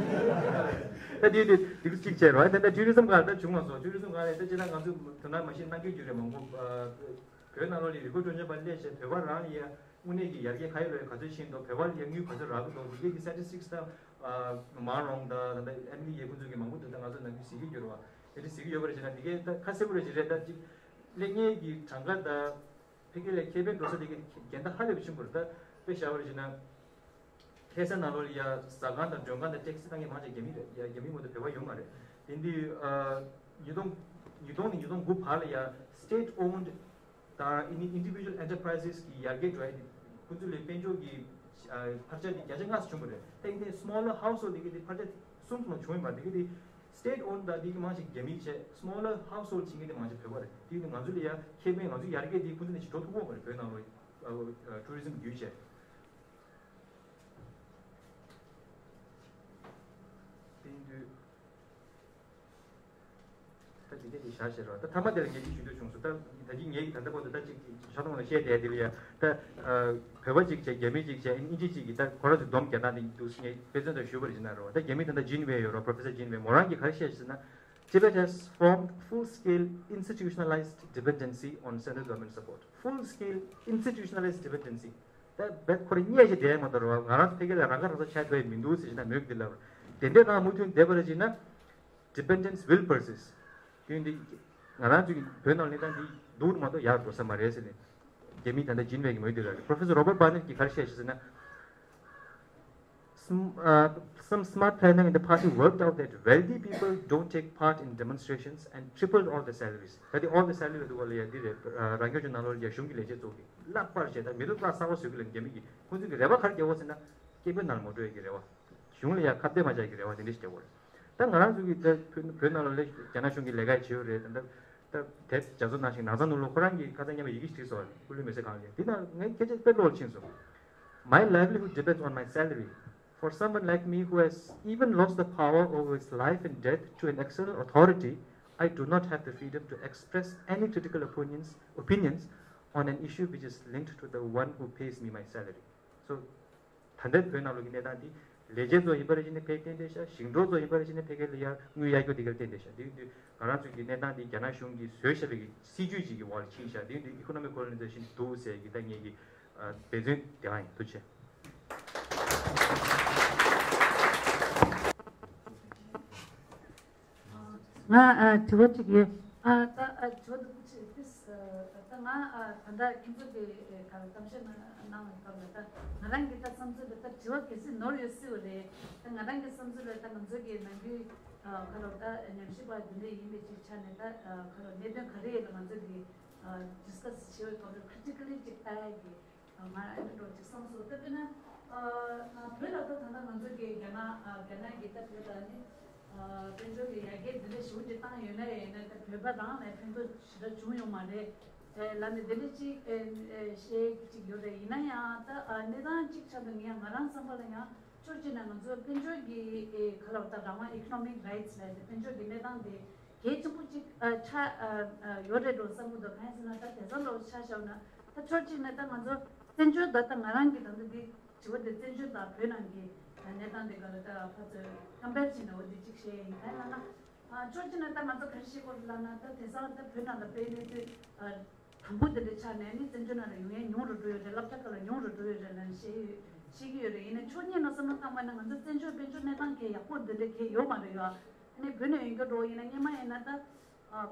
ད་དེ་དེ་དེ་གཅིག་བྱས་རོགས། ད་ད་ཊུ་རི་ཛམ་སྒང་ད་བྱུང་མ་སོང་། ཊུ་རི་ཛམ་སྒང་ལ་ད་ཅི་ད་ང་ཚོ་དོ་སྣང་མ་བྱེད་གནང་གི་རྒྱུ་རེད་མང་པོ། བོད་ནང་ལོགས་ལ་རི་ཁོ་ཊོ་ཅོ་པ་སླེབས་བྱས་བོད་པ་རང་ཡ་དངོས་གནས་ཀྱི་ཡར་རྒྱས་ག་ཡོད་རེད། ག་ཚོད་ཕྱིན་འདུག་བོད་པ་ལ་ཡ་དངུལ་ག་ཚོད་རག་གི་འདུག་དེ་གི་སི་ཊེ་ཊིག་སི་ད་མང་རུང་ད་ད་ཨ་མི་ཡ་ཁོ་ཚོ་གི་མང་པོ་འདུག་ད་ང་ཚོ་ནང་ཁུལ་གཟིགས་ཀྱི་ཡོད་རེད་བ། དེ་འདྲ་གཟིགས་ཀྱི་ཡོད་པ་རེད་བྱས་ན་དེ་གའི་ད་ཁ་གསལ་པོ་རེད་ཅི་རེད། ད་ཅིག་སླེབས་མཁན་གྱི་གྲངས་ཀ་ད་ཕ་གི་ལ་ཁེ་ཕན་འགྲོ་ས་དེ་གའི་འགལ་ཟླ་ཧ་ལས་པ་ཆེན་པོ་རེད། ད་དཔེ་བཞག་པ་རེད་བྱས་ན། ལྷ་ས་ནང་ལོགས་ལ་ཡ་ཟ་ཁང་དང་མགྲོན་ཁང་དང་ཊེག་སི་བཏང་མཁན་མང་ཆེ་རྒྱ་མི་རེད། ཡ་རྒྱ་མི་མ་གཏོགས་བོད་པ་ཡོད་མ་རེད། དེ་འདི་ཨ་ཉིས་སྟོང་ཉིས་སྟོང་ནས་ཉིས་སྟོང་དགུ་བར་ལ་ཡ་སི་ཊེ་ཊི་ཨོན་ཌི་དང་ཨི་ནི་ཨིན་ཌི་བི་ཇུ་ཨལ་ཨེན་ཊར་པ་རའི་སི་གི་ཡར་རྒྱས་འགྲོ་ཡ་དེ་ཁོ་ཚོ་ལ་དཔལ་འབྱོར་གྱི་ཨ་ཕར་ཆེར་དེ་བརྒྱ་ཆ་ལྔ་ཙམ་བྱུང་བ་རེད། ད་ཨི་ནི་སི་མོ་ལར་ཧའུ་སི་ཧོལ་ཌི་དེ་གི་དེ་ཕར་ཆེར་གསུམ་ཙམ་བྱུང་ཡོད་མ་རེད། དེ་གི་དེ་སི་ཊེ་ཊི་ཨོན་ཌི་དང་དེ་གི་མང་ཆེ་རྒྱ་མི་བྱས། སི་མོ་ལར་ཧའུ་སི་ཧོལ་ཌི་བྱེད་མཁན་དེ་མང་ཆེ་བོད་པ་རེད། དེ་གི་དེ་ང་ཚོ་ལ་ཡ་ཁེ་ཕན་ང་ཚོ་ཡར་རྒྱས་དེ་ཁོ་ཚོ་ནས་ཅིག་འགྲོ་ཐུབ་ཀྱི་ཡོད་མ་རེད། བོད་ནང་ལོགས་ཨ་ཊུ་རི་ཛམ་བརྒྱུད་བྱས། དེ་ཡིན་དུས་ད་དེ་འདྲ་ཞིག་བཞག་བཞག་རོགས། ད་མཐའ་མ་དེ་ལ་ངས་ཅིག་ཞུ་འདོད་བྱུང་སོང་། ད་ད་གིན་ངས་ད་ལྟ་བར་དུ་ད་ཅིག་ཤ་སྟོང་ལ་བཤད་བསྡད་དེ་ལ་ཡ། ད་བོད་པ་གཅིག་བྱས། རྒྱ་མི་གཅིག་བྱས། ཨིན་ཇི་གཅིག་གིས་ད་ཁོ་རང་ཚོ་སྡོམ་རྒྱག་སྟངས་དེ་འདུག་ངས་དཔེ་མཚོན་དུ་ཞུས་པ་རེད་ཟེར་ན་རོགས། ད་རྒྱ་མི་ད་ལྟ་ཇིན་ཝེ་ཡོད་རོགས། པོ་རོ་ཕེ་སར་ཇིན་ཝེ། མོ་རང་གིས་ག་རེ་བཤད་ཟེར་ན། Tibet has formed full-scale institutionalized dependency on central government support. Full-scale institutionalized dependency. ད་བེད་ཁོ་རང་ཉལ་ཞིག་བསྡད་མ་གཏོགས་རོགས། ང་རང་ཚོ་ཕ་གི་ལ་རང་ཁ་རང་གསོ་ཆགས་ཐུབ་ཡ་མི་འདུག་ཟེར་ཞིག་ན་མོས་འདི་ལབ། དེ་འདྲའི་ནང་མུ་མཐུད་བསྡད་པ་རེད་ཅེ་ན། Dependence will persist. དེ་འདི་ང་རང་ཚོ་གི་བོད་ནང་གནས་སྟངས་འདི་སྡུག་མ་གཏོགས་ཡག་འགྲོ་ས་མ་རེད་ཟེར་ནས། རྒྱ་མི་ད་ལྟ་ཇིན་ཝེ་གི་མོས་འདི་ལབ་རེད། Professor Robert Barnett གིས་ག་རེ་བཤད་ཤག་ཟེར་ན། Some, uh, some smart planning in the party worked out that wealthy people don't take part in demonstrations and tripled all the salaries. ད་དེ་all the salary ལ་འདུག་བ་ལ་ཡ་འདི་རེད། རང་སྐྱོང་ལྗོངས་ནང་ལོགས་ལ་ཡ་གཞུང་གི་ལས་བྱེད་ཚོ་གི་ལྷག་པར་བྱས་ད་མི་ཐོབ་ཐང་གསར་པ་བཟོ་གི་ལ་རྒྱ་མི་གི་ཁོང་ཚོ་གི་རེ་བ་ག་རེ་རྒྱག་འོ་ཟེར་ན། སྐད་འབོད་ནང་ལ་མ་འགྲོ་ཡ་གི་རེ་བ། གཞུང་ལ་ཡ་ཁ་གཏད་མ་བཅག་གི་རེ་བ་དེ་འདྲ་ཞིག་རྒྱག་འོ་རེད། ད་ང་རང་ཚོ་གི་ད་བོད་བོད་ནང་ལ་ལས་རྒྱ་ནག་གཞུང་གི་ལས་ཀ་བྱེད་འོ་རེད། ད་ད་ད་དེབ་རྒྱ་མཚོ་ནང་བཞིན་ནང་ཚང་ནང་ལོགས་ཁོ་རང་གི་ཁ་སང་ཉམས་པ་ཡི་གེ་ཞིག་བྲིས་སོང་། སྐུ་ལུས་མེ་སྲེག་ཁང་ལ་ཡ། འདི་ནང་ངའི་སྐད་ཆ་དཔེ་བློ་ལ་ཕྱིན་སོང་། My livelihood depends on my salary. For someone like me who has even lost the power over his life and death to an external authority, I do not have the freedom to express any critical opinions, opinions on an issue which is linked to the one who pays me my salary. So, ད་ལྟའི་བོད་ནང་ལོགས་ཀྱི་གནས་སྟངས་འདི་ལས་བྱེད་ཚོ་ཡིན་པ་རེད་ཅེ་ནས་ཕལ་བརྟེན་བསྡད་ཤག་ཞིང་འབྲོག་ཚོ་ཡིན་པ་རེད་ཅེ་ནས་ཕལ་སྐད་ལ་ཡ་དངུལ་གཡར་རྒྱུ་དེ་གར་བརྟེན་བསྡད་ཤག་དེ་ཡིན་དུས་ང་རང་ཚོ་གི་གནས་སྟངས་འདི་རྒྱ་ནག་གཞུང་གིས་བཟོས་བཞག་པའི་གི་སྲིད་ཇུས་ཅིག་གི་འོག་ལ་ཕྱིན་ཤག་དེ་ཡིན་དུས་economic colonialism་ཞིག་འདུག་ཟེར་གི་ད་ངེད་ཀྱི་འབད་བརྩོན་དེ་གང་ཡིན། ཐུགས་རྗེ་ཆེ། ང་ཨ་དྲི་བ་གཅིག་ཡོད། ཨ་ད་ཨ་དྲི་བ་འདི་ཅི་ཏིས་ཨ་ད་ང་ཨ་ད་ལྟ་ཁྱེད་ཚོ་གི་ཨེ་ག་ལ་གཏམ་བཤད་གནང་གནང་བའི་སྐབས་ལ་ད་ང་རང་གི་ད་བསམ་ཚུལ་ལ་ད་དྲི་བ་གལ་སྲིད་ནོར་ཡོད་སྲིད་པ་རེད། ད་ང་རང་གི་བསམ་ཚུལ་ལ་ད་ང་ཚོ་གི་ནམ་རྒྱུན་ཨ་ག་ལ་ད་ཉམས་ཞིབ་པ་འདི་འདྲ་ཡིན་པའི་ཅིག་ཆ་ནས་ད་ཨ་ག་ལ་གནད་དོན་ག་རེ་ཡོད་ལ་ང་ཚོ་གི་ཨ་discuss་བྱེད་པའི་སྐབས་ལ་critically་ཅིག་ལྟ་ཡ་གི་ང་ཨ་ནི་འགྲོ་ཅིག་བསམ་སོང་། ད་དཔེར་ན་ཨ་ང་བོད་ལ་ད་ད་ལྟ་ང་ཚོ་གི་རྒྱ་ནག་ཨ་རྒྱ་ནག་གི་ད་བོད་ལ་ནི་ཨ་དཔལ་འབྱོར་གྱི་ཡར་རྒྱས་འདི་འདྲ་ཞེ་པོ་ཅིག་བཏང་ཡོད་ན་ཡང་ཡིན་ན་ད་བོད་པ་རང་ལ་ཕན་ཐོགས་ཞེ་དྲག་བྱུང་ཡོད་མ་རེད། ཨེ་ལ་ནི་འདི་འདྲ་ཅིག་ཨེ་ཨེ་བཤད་ཅིག་ཡོད་རེད། ཡིན་ན་ཡང་ད་ཨ་གནས་སྟངས་ཅིག་ཆ་ད་ངས་ང་རང་བསམ་པ་ལ་ཡང་ཕྱོགས་གཅིག་ནས་ང་ཚོ་དཔལ་འབྱོར་གྱི་ཨེ་ག་ལ་བ་ད་རང་དབང་economic rights་ལབ་དེ་དཔལ་འབྱོར་གྱི་གནས་སྟངས་དེ་གལ་ཆེན་པོ་ཅིག་ཨ་ཆགས་ཨ་ཨ་ཡོད་རེད་འགྲོ་བསམ་གྱི་འདུག་གང་ཡིན་ཟེར་ན་ད་དེང་སང་ལོ་ཆ་བཞག་ན་ད་ཕྱོགས་གཅིག་ནས་ད་ང་ཚོ་བཙན་བྱོལ་ད་ད་ང་རང་གི་ད་ལྟ་འདི་དྲི་བ་འདི་བཙན་བྱོལ་དང་བོད་ནང་གི་གནས་སྟངས་འདི་ག་ལ་ད་ཕར་ཚུར་compare་བྱས་ནས་འོ་འདི་གཅིག་བཤད་ཡིན། གང་ཡིན་ལབ་ན་ཨ་ཕྱོགས་གཅིག་ནས་ད་ང་ཚོ་ག་རེ་བཤད་དགོས་རེད་ལབ་ན་ད་དེང་སང་ད་བོད་ནང་ལ་དཔེ་གནས་ཚུལ་ཨ་དང་པོ་འདི་འདྲ་ཆགས་ནས་ནི་བཙན་བྱོལ་ནང་ལ་ཡོང་ཡས་ཉུང་རུ་འགྲོ་ཡོད་རེད། སློབ་གྲྭ་ཁག་ལ་ཉུང་རུ་འགྲོ་ཡོད་རེད་ལབ་ནས་བཤད་ཡོད་བཤད་ཀྱི་ཡོད་རེད། ཡིན་ནའི་ཕྱོགས་གཉིས་ནས་བསམ་བློ་བཏང་བ་ན་ང་ཚོ་བཙན་བྱོལ་དཔལ་འབྱོར་གནས་སྟངས་གལ་ཡག་པོ་འདི་འདྲ་གལ་ཡོད་མ་རེད་ཡ། ཨ་ནི་བོད་ནས་ཡོང་རྒྱུ་འགྲོ་ཡིན་ན་སྔོན་མ་ཡིན་ན་ད། ཨ།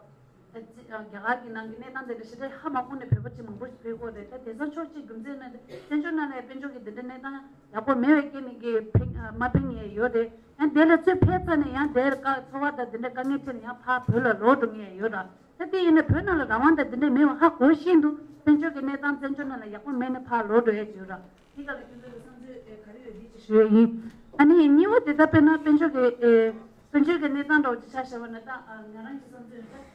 ད་རྒྱ་གར་གྱི་ནང་གི་གནས་སྟངས་དེ་འདྲ་ཞེ་དྲག་ཧ་མ་གོ་ནས་བོད་པ་ཅིག་མང་པོ་ཞིག་ཕེབས་ཀྱི་ཡོད་རེད། ད་དེང་སང་ཕྱོགས་གཅིག་རྒྱུ་མཚན་ནི་བཙན་བྱོལ་ནང་ནས་དཔལ་འབྱོར་གྱི་དེ་འདྲ་གནས་སྟངས་ཡག་པོ་མེད་པའི་རྐྱེན་ནས་ཀྱི་ཕན་ཨ་མ་ཕན་ཡས་ཡོད་རེད། ཡང་དེ་ལ་ཚུར་ཕེབས་ཚར་ནས་ཡང་དེར་དཀའ་འཚོ་བ་དང་དེ་འདྲ་དཀའ་ངལ་འཕྲད་ནས་ཡང་ཕར་བོད་ལ་ལོག་འགྲོ་མཁན་ཡོད་རེད། ད་དེ་ཡིན་ན་བོད་ནང་ལ་རང་དབང་དང་དེ་འདྲ་མེད་པ་ཧ་གོ་བཞིན་དུ་དཔལ་འབྱོར་གྱི་གནས་སྟངས་བཙན་བྱོལ་ནང་ལ་ཡག་པོ་མེད་ནས་ཕར་ལོག་འགྲོ་ཡས་ཡོད་རེད། དེ་ག་ལ་ཁྱོད་ཚོ་ལ་བསམ་ཚུལ་ཨེ་ག་རེ་ཡོད་དེ་ཅིག་ཞུ་ཡས་ཡིན། ཨ་ནི་གཉིས་པ་དེ་ད་དཔེར་ན་དཔལ་འབྱོར་གྱི་ཨེ་དཔལ་འབྱོར་གྱི་གནས་སྟངས་འདྲ་བོ་ཅིག་ཆ་བཞག་པ་ན་ད་ཨ་ང་རང་གི་བསམ་ཚུལ་ཡིན་ད།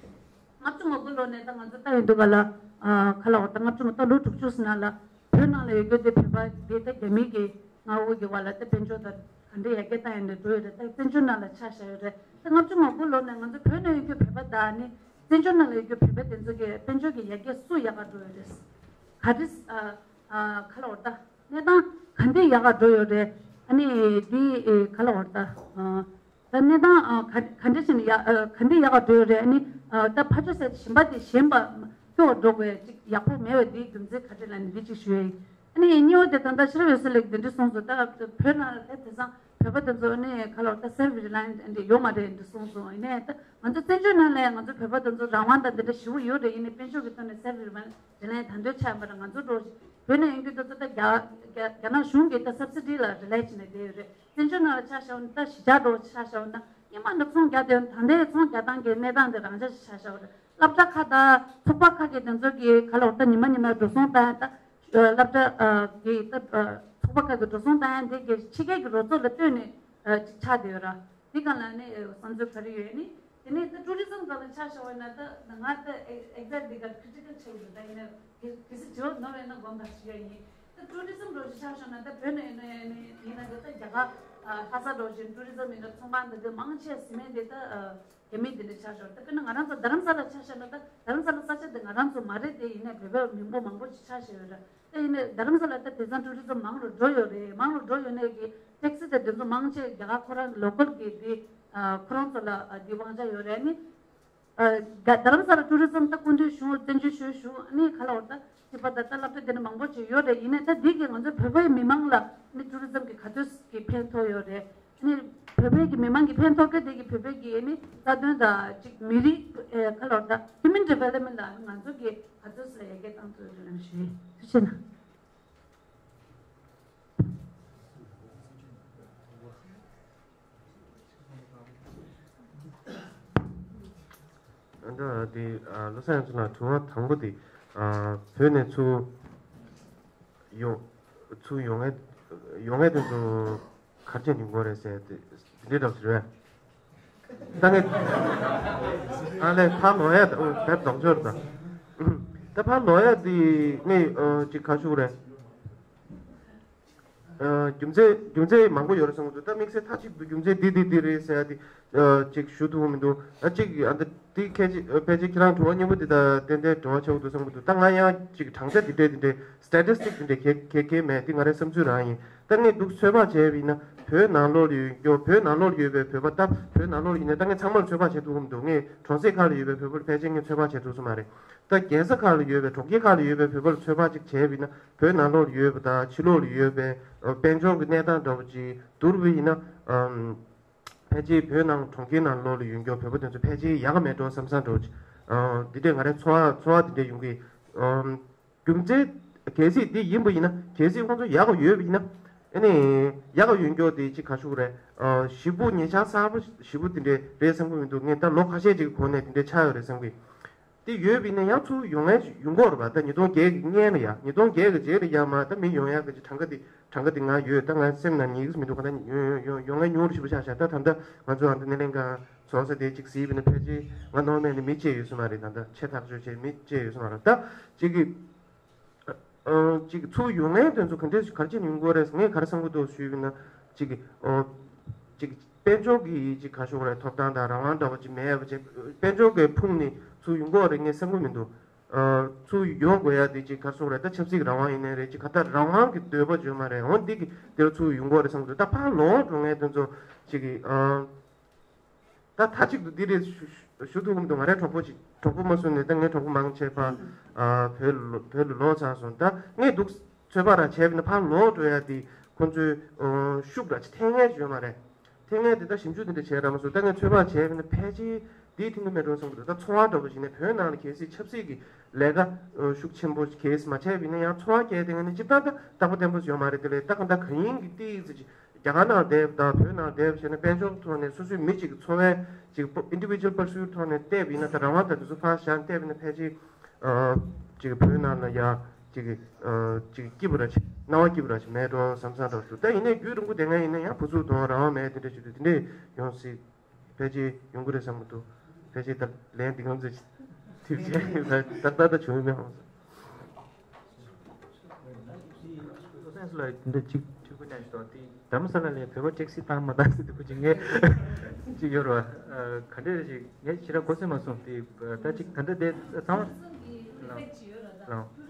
ལྔ་བཅུ་ང་དགུ་ལོ་ནས་ད་ང་ཚོ་ལྟ་ཡོང་དུས་ག་ལ་ཨ་ག་ལ་བ་ད་ལྔ་བཅུ་ང་ད་ལོ་དྲུག་ཅུ་ཟིན་ན་ལ་བོད་ནང་ལ་ཡོད་རྒྱུ་དེ་བོད་པ་དེ་ད་རྒྱ་མི་གི་མངའ་འོག་གི་བ་ལ་ད་དཔལ་འབྱོར་ད་ག་འདྲ་ཡར་རྒྱས་བཏང་ཡོད་འདྲ་འགྲོ་ཡོད་རེད། ད་བཙན་བྱོལ་ནང་ལ་ཆ་བཞག་ཡོད་རེད། ད་ལྔ་བཅུ་ང་དགུ་ལོ་ནས་ང་ཚོ་བོད་ནང་ཡོད་རྒྱུ་བོད་པ་དང་ནི་བཙན་བྱོལ་ནང་ལ་ཡོད་རྒྱུ་བོད་པ་དེ་ཚོ་གི་དཔལ་འབྱོར་གྱི་ཡར་རྒྱས་སུ་ཡག་ག་འགྲོ་ཡོད་རེད། ག་འདྲ་ཨ་ཨ་ག་ལ་བ་ད། གནས་སྟངས་ག་འདྲས་ཡག་ག་འགྲོ་ཡོད་རེད། ཨ་ནི་འདི་ཨེ་ག་ལ་བར་ད། ཨ་ད་གནས་སྟངས་ཨ་ག་ག་འདྲ་ཞིག་ནས་ཡ་ཨ་ག་འདྲ་ཡག་ག་འགྲོ་ཡོད་རེད། ཨ་ནི་ཨ་ད་ཕར་ཕྱོགས་ཟེར་གཞན་པ་དེ་གཞན་པ་སྐྱོ་བ་འགྲོ་དགོས་ཅིག་ཡག་པོ་མེད་པའི་འདིའི་རྒྱུ་མཚན་ག་འདྲ་ལ་ནི་འདི་ཅིག་ཞུ་ཡ་ཡིན། ཨ་ནི་གཉིས་པ་དེ་ད་ལྟ་ཤེས་རབ་འོད་ཟེར་ལགས་འདི་འདྲ་གསུངས་སོང་། ད་བོད་ནང་ལ་དེ་དེང་སང་བོད་པ་དེ་ཚོ་ཨ་ནི་ག་ལ་བར་ད་self reliant འདྲ་ཡོད་མ་རེད་འདྲ་གསུངས་སོང་། ཡིན་ནའི་ད་ང་ཚོ་བཙན་བྱོལ་ནང་ལ་ང་ཚོ་བོད་པ་དེ་ཚོ་རང་དབང་དང་འདི་འདྲ་ཞེ་པོ་ཡོད་རེད། ཡིན་ནའི་དཔལ་འབྱོར་གྱི་ཐོག་ནས་self reliant རེ་ལས་ད་འདོད་ཆགས་པར་ང་ཚོ་འགྲོ་བཞིན་བོད་ནས་ཡོང་རྒྱུ་དེ་ཚོ་ད་རྒྱ་རྒྱ་རྒྱ་ནག་གཞུང་གིས་ད་སབ་སི་ཌི་ལ་རེ་ལས་བྱས་ནས་བསྡད་ཡོད་རེད། བཙན་བྱོལ་ནང་ལ་ཆ་བཞག་ན་ད་གཞིས་ཆགས་འགྲོ་ཆ་བཞག་ན་སྔོན་མ་ནས་ཚོང་རྒྱག་བསྡད་ཡོད། ད་ལྟའི་ཚོང་རྒྱག་སྟངས་ཀྱི་གནས་སྟངས་དེ་རང་འཇགས་ཤིག་ཆ་བཞག་རེད། སློབ་གྲྭ་ཁག་དང་ཚོགས་པ་ཁག་གི་དེ་ཚོ་གི་ག་ལ་བར་ད་ཉི་མ་ཉི་མ་འགྲོ་སོང་བཏང་ཡ་ད་སློབ་གྲྭ་གི་ད་ཚོགས་པ་ཁག་གི་འགྲོ་སོང་བཏང་ཡ་དེ་གི་ཕྱི་རྒྱལ་གྱི་རོགས་ཚོགས་ལ་ལྟོས་ནས་ཅིག་ཆགས་བསྡད་ཡོད་ར། འདི་ག་ལ་ནི་བསམ་ཚུལ་ག་རེ་ཡོད་ནི། དེ་ནས་ད་ཊུ་རི་ཛམ་སྒང་ལ་ཆ་བཞག་པ་ན་ད་ང་ད་exactly ད་critical ཆེ་བ་ད་ཡིན་ན་གལ་སྲིད་བྱེད་ནོར་ཡིན་ན་དགོངས་དག་ཞུ་ཡ་ཡིན། ད་ཊུ་རི་ཛམ་རོགས་ཅིག་ཆ་བཞག་ན་ད་བོད་ནས་ཡིན་ན་ཡིན་ན་ད་རྒྱ་གར་ལྷ་ས་རོགས་ཅིག་ཊུ་རི་ཛམ་ཡིན་ན་ཚོང་ཁང་འདི་འདྲ་མང་ཆེ་ཟི་མེན་འདི་ད་རྒྱ་མི་འདི་འདྲ་ཆ་བཞག་ད་དཔེར་ན་ང་རང་ཚོ་རྡ་རམ་ས་ལ་ཆ་བཞག་ན་ད་རྡ་རམ་ས་ལ་ས་ཆ་འདི་ང་རང་ཚོ་མ་རེད། དེ་ཡིན་ན་བོད་པའི་མི་འབོར་མང་པོ་ཅིག་ཆ་བཞག་ཡོད་ར། ཨེ་ནས་རྡ་རམ་ས་ལ་ད་དེང་སང་ཊུ་རི་ཛམ་མང་རུ་འགྲོ་ཡོད་རེད། མང་རུ་འགྲོ་ཡོད་ནས་ཀྱི་ཊེག་སི་དེ་དེ་ཚོ་མང་ཆེ་རྒྱ་གར་ཁོ་རང་གི་ལོ་ཀལ་གི་དེ་ཁོ་རང་ཚོ་ལ་དེ་དབང་ཆ་ཡོད་རེད། ནི་རྡ་རམ་ས་ལ་ཊུ་རི་ཛམ་ད་སྐུ་མདུན་བཞུགས་བཙན་བྱོལ་བཞུགས་བཞུགས་ནི་ག་ལ་བར་ད་ཅི་པ་ད་ད་སློབ་གྲྭ་དེ་འདྲ་མང་པོ་ཅིག་ཡོད་རེད། ཡིན་ནའི་ད་འདི་གི་ང་ཚོ་བོད་པའི་མི་མང་ལ་ནི་ཊུ་རི་ཛམ་གི་ག་ཚོད་ཀྱི་ཕན་ཐོགས་ཡོད་རེད། ནི་བོད་པའི་གི་མི་མང་གི་ཕན་ཐོགས་གི་དེ་གི་བོད་པའི་གི་ནི་རྩ་དོན་དང་ཅིག་མི་རིགས་ཨེ་ག་ལ་བར་ད་ཧིའུ་མན་ཌི་ཝེ་ལོབ་མེན་ཊི་ལ་ང་ཚོ་གི་ག་ཚོད་ལ་ཡར་རྒྱས་བཏང་ཐུབ་ཡོད་རེད་ཞུ་ཡིན། ཐུགས་རྗེ་གནང་། ཨ་འདྲ་དེ་ཨ་བློ་བཟང་ཚོ་ལ་དྲི་བ་དང་པོ་དེ་ཨ་བོད་ནས་ཚུར་ཡོང་ཚུར་ཡོང་མཁན་ཡོང་མཁན་དེ་ཚོ་ག་རེ་བྱས་ནས་ཡོང་གི་རེད་ཟེར་དེ་འདི་འདྲ་ཞིག་རེད། ད་ངས་ཨ་ལས་ཕར་ལོག་ཡ་ད་ཨོ་དེབ་རྡོག་འཆོར་ད། ད་ཕར་ལོག་ཡ་དེ་ངས་ཨ་ཅིག་ག་ཞུ་རེད། ཨ་རྒྱུ་མཚན་རྒྱུ་མཚན་མང་པོ་ཡོད་རེད་བསམ་གྱི་འདུག་ད་དམིགས་བསལ་མཐའ་གཅིག་ཏུ་རྒྱུ་མཚན་འདི་འདི་འདི་རེད་ཟེར་ཡ་དེ་ཨ་ཅིག་ཞུ་ཐུབ་མི་འདུག་ཨ་གཅིག་ཨ་འདི་འདི་ཁྱེད་ཀྱི་ཕལ་ཆེར་ཁྱེད་རང་དྲི་བ་སྙན་པོ་འདི་ད་ཏན་ཏན་དྲི་བ་ཆེ་བོ་འདུག་བསམ་གྱི་འདུག་ད་ང་ཡང་ཅིག་གྲངས་ཆ་འདི་འདྲས་འདི་འདྲས་སི་ཊེ་ཊི་སི་ཊིག་འདི་འདྲས་གལ་གལ་གལ་མེད། འདི་ང་རའི་བསམ་ཚུལ་རང་ཡིན། ད་ངས་འདུག་ཚོད་དཔག་བྱས་པ་ཡིན་ན་བོད་ནང་ལོགས་ལ་ཡོད་ཡོད་བོད་ནང་ལོགས་ལ་ཡོད་པའི་བོད་པ་ད་བོད་ནང་ལོགས་ལ་ཡིན་ན་ད་ངས་ཚང་མར་ཚོད་དཔག་བྱེད་ཐུབ་ཀྱི་མི་འདུག་ངས་གྲོང་གསེབ་ཁག་ལ་ཡོད་པའི་བོད་པར་ཕལ་ཆེར་ངས་ཚོད་དཔག་བྱེད་ཐུབ་ས་མ་རེད། ད་རྒྱལ་ས་ཁག་ལ་ཡོད་པའི་གྲོང་ཁྱེར་ཁག་ལ་ཡོད་པའི་བོད་པར་ཚོད་དཔག་ཅིག་བྱས་པ་ཡིན་ན་བོད་ནང་ལོགས་ལ་ཡོད་པ་དང་ཕྱི་ལོགས་ལ་ཡོད་པའི་ཨ་དཔལ་འབྱོར་གྱི་གནས་སྟངས་འདྲ་བོ་ཅིག་བསྡུར་བ་ཡིན་ན་ཨམ་ཕལ་ཆེར་བོད་ནང་གྲོང་ཁྱེར་ནང་ལོགས་ལ་ཡོད་མཁན་བོད་པ་དེ་ཚོ་ཕལ་ཆེར་ཡག་ག་མེད་འགྲོ་བསམ་བསམ་འདྲ་བོ་ཅིག་ཨ་འདི་འདྲས་ང་རའི་ཚོར་བ་ཚོར་བ་འདི་འདྲས་ཡོང་གི་ཨམ་རྒྱུ་མཚན་གལ་སྲིད་འདི་ཡིན་པ་ཡིན་ན་གལ་སྲིད་ཁོང་ཚོ་ཡག་ག་ཡོད་པ་ཡིན་ན་ཨ་ནི་ཡག་ག་ཡོད་མཁན་དེ་ཅིག་ག་ཞུ་དགོས་རེད། ཨ་ཞེ་པོ་ཉེ་ཆར་གསར་པ་ཞེ་པོ་དེ་འདྲས་རེད་བསམ་གྱི་མི་འདུག་ངས་ད་ལོ་ཁ་ཤས་ཅིག་གི་གོང་ནས་དེ་འདྲས་ཆགས་ཡོད་རེད་བསམ་གྱི། དེ་ཡོད་པ་ཡིན་ན་ཡང་ཚུར་ཡོང་ཡ་ཡོང་གི་རེད་པ། ད་ཉིས་སྟོང་བརྒྱད་ཀྱི་སྔོན་ལ་ཡ་ཉིས་སྟོང་བརྒྱད་ཀྱི་རྗེས་ལ་ཡ་མ་ད་མི་ཡོང་ཡ་གི་གྲངས་ཀ་དེ་གྲངས་ཀ་དེ་ང་ཡོད། ད་ང་སེམས་ནང་ཉིད་ཀྱི་མི་འདུག་ག་ད་ཡོང་ཡོང་ཡོང་ཡ་ཉུང་རུ་ཞེ་པོ་ཆགས་ཤག་ད་ད་ལྟ་ང་ཚོ་ཨ་ད་སྣེ་ལེན་ཁང་བཟོ་ས་དེ་ཅིག་གཟིགས་པ་ཡིན་ན་ཕལ་ཆེར་ང་ནོར་མེད་ནས་མི་བཅས་ཡོད་ས་མ་རེད། ད་ད་ཆེ་ཐག་ཆོད་བྱས་མི་བཅས་ཡོད་ས་མ་རེད། ད་ཅིག་གི་ཨ་ཅིག་ཚུར་ཡོང་མཁན་དེ་ཚོ་ག་འདྲས་ག་རེ་བྱས་ནས་ཡོང་གི་རེད། ངས་ག་རེ་བསམ་གྱི་འདུག་ཞུས་པ་ཡིན་ན་ཅིག་གི་ཨོ་ཅིག་དཔལ་འབྱོར་གྱི་ཅིག་ག་ཞུ་དགོས་རེད། ཐོབ་ཐང་དང་རང་དབང་འདྲ་བོ་ཅིག་མེད་པ་ཅིག་དཔལ་འབྱོར་གྱི་ཕུང་ནས་ཚུར་ཡོང་གི་རེད་ངས་བསམ་གྱི་མི་འདུག་ཨ་ཚུར་ཡོང་དགོས་ཡ་དེ་ཅིག་ག་རེ་ཟེར་དགོས་རེད། ད་ཆབ་སྲིད་ཀྱི་རང་དབང་ཡིན་ནའི་རེད། ཅིག་ག་ད་རང་དབང་གི་འདོད་པ་བརྗོད་མ་རེད། འོ་འདི་གི་དེར་ཚུར་ཡོང་གི་རེད་བསམ་གྱི་འདུག་ད་ཕར་ལོག་འགྲོ་མཁན་དེ་ཚོ་ཅིག་གི་ཨ། ད་མཐའ་གཅིག་ཏུ་འདི་རེད་ཞུ་ཞུ་ཞུ་ཐུབ་ཀྱི་མི་འདུག་ང་རའི་གྲོགས་པོ་ཅིག་གྲོགས་པོ་མ་གསུངས་ནས་ད་ངའི་གྲོགས་པོ་མང་ཆེ་ཕར་ཨ་བོད་ལ་བོད་ལ་ལོག་ཚར་སོང་། ད་ངས་འདུག་ཚོད་དཔག་རང་བྱས་པ་ཡིན་ན་ཕར་ལོག་འགྲོ་ཡ་དེ་ཁོང་ཚོའི་ཨ་ཤུགས་འདྲ་ཅིག་འཐེན་མཁན་ཅིག་ཡོད་མ་རེད། འཐེན་མཁན་དེ་ད་ཞིབ་འཇུག་དེ་འདྲ་བྱས་ར་མ་སོང་། ད་ངས་ཚོད་དཔག་བྱས་པ་ཡིན་ན་ཕལ་ཆེར་འདིའི་སྟེང་དུ་མེད་འགྲོ་བསམ་གྱི་འདུག་ད་ཚོར་བ་འདྲ་པོ་ཞིག་ནས་བོད་ནང་ལ་གལ་སྲིད་ཆབ་སྲིད་ཀྱི་ལས་ཀ་ཨ་ཤུགས་ཆེན་པོ་གལ་སྲིད་མ་བྱས་པ་ཡིན་ན་ཡང་ཚོར་བ་སྐྱེས་དེ་ངས་ནི་སྤྱིར་བཏང་ད་རྟག་པ་བརྟན་པོ་ཞིག་ཡོད་མ་རེད། དེ་ལས་ད་གང་ལྟར་གང་ཡིན་གྱི་ཏིག་ཙམ་ཅིག་རྒྱ་གར་ནང་བསྡད་པ་དང་བོད་ནང་བསྡད་པ་བྱས་ན་དཔལ་འབྱོར་ཐོག་ནས་སོ་སོའི་མི་གཅིག་གི་འཚོ་བའི་ཅིག་པོ་individual pursuit ཐོག་ནས་བལྟས་པ་ཡིན་ན་ད་རང་དབང་དང་དེ་ཚོ་ཕར་བཞག་བལྟས་པ་ཡིན་ན་ཕལ་ཆེར་ཨ་ཅིག་བོད་ནང་ལ་ཡ་ཅིག་ཨ་ཅིག་སྐྱིད་པོ་ར་ཅིག་སྣང་བ་སྐྱིད་པོ་ར་ཅིག་མེད་འགྲོ་བསམ་བསམ་འདྲ་ཞིག་ད་ཡིན་ནའི་རྒྱུན་རིང་པོ་བསྡད་མཁན་ཡིན་ན་ཡང་བུ་ཚུགས་དང་རང་དབང་མེད་དེ་འདྲ་ཞིག་འདུག་དེ་འདྲས་ཡོང་སྲིད། ཕལ་ཆེར་ཡོང་གི་རེད་བསམ་གྱི་འདུག་ཕལ་ཆེར་ད་ལན་འདི་གང་ཚོད་ཐིབ་ཆེ་ད་ད་ད་བྱུང་མེད་ཧང་། སོ་སེང་སོ་ལ་འདི་གཅིག་ཐུག་གི་ནས་ཤོག་དེ་རྡ་རམ་ས་ལ་ལས་བོད་པ་ཊེག་སི་བཏང་མ་བཏང་ཟེར་དུས་ཀྱི་ངས་གཅིག་ཡོད་རེད་བ། ག་འདྲས་ཞིག་ངས་ཕྱི་ར་གོ་སེ་མ་སོང་དེ་ད་གཅིག་ད་ལྟ་དེ་ཚང་མ་ལ་ལ།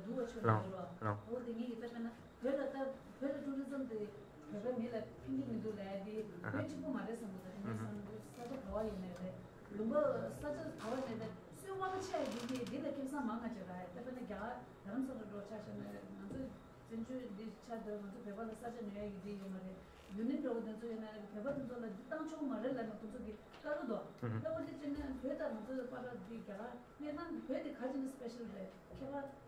ལོ། ལོ། འོ་དེ་ངེད་ཀྱི་ལྟ་བས་ན་བོད་ལ་ལྟ་བོད་ལ་ཊུ་རི་ཛམ་དེ་བོད་པའི་མི་ལ་ཕན་གྱི་མི་འདུག་ལབ་ཡ་དེ་བོད་གཅིག་པུ་མ་རེད་བསམ་གི་འདུག་དེ་ནས་བསམ་འདུག་ས་ཆ་ག་བ་ཡིན་ནའི་རེད། ལུང་པ་ས་ཆ་ག་བ་ཡིན་ནའི་རེད། སུའི་དབང་ཆ་ཡོད་དེ་དེ་ལ་སྐལ་བཟང་མང་ང་ཅིག་རེད། ལྟ་བས་ན་རྒྱ་གར་རྡ་རམ་ས་ལ་འགྲོ་ཆ་བཞག་ན་ང་ཚོ་བཙན་བྱོལ་འདི་ཆ་དེ་ང་ཚོ་བོད་པ་ལ་ས་ཆ་ཉོ་ཡ་གི་འདི་ཡོད་མ་རེད། ཡུན་ནན་འགྲོ་བ་དེ་ཚོ་ཡོད་ན་བོད་པ་དེ་ཚོ་ལ་འདི་བཏང་ཆོག་མ་རེད་ལབ་ན་དེ་ཚོ་གི་ལྟ་རུ་འདུག་ལྟ་བུ་འདི་བྱས་ན་བོད་དང་ང་ཚོ་བར་ལ་འདི་རྒྱ་གར་གནས་སྟངས་བོད་དེ་ག་ཅིག་ནས་སི་པེ་ཤལ་རེད། ཁྱད་པར་དེ།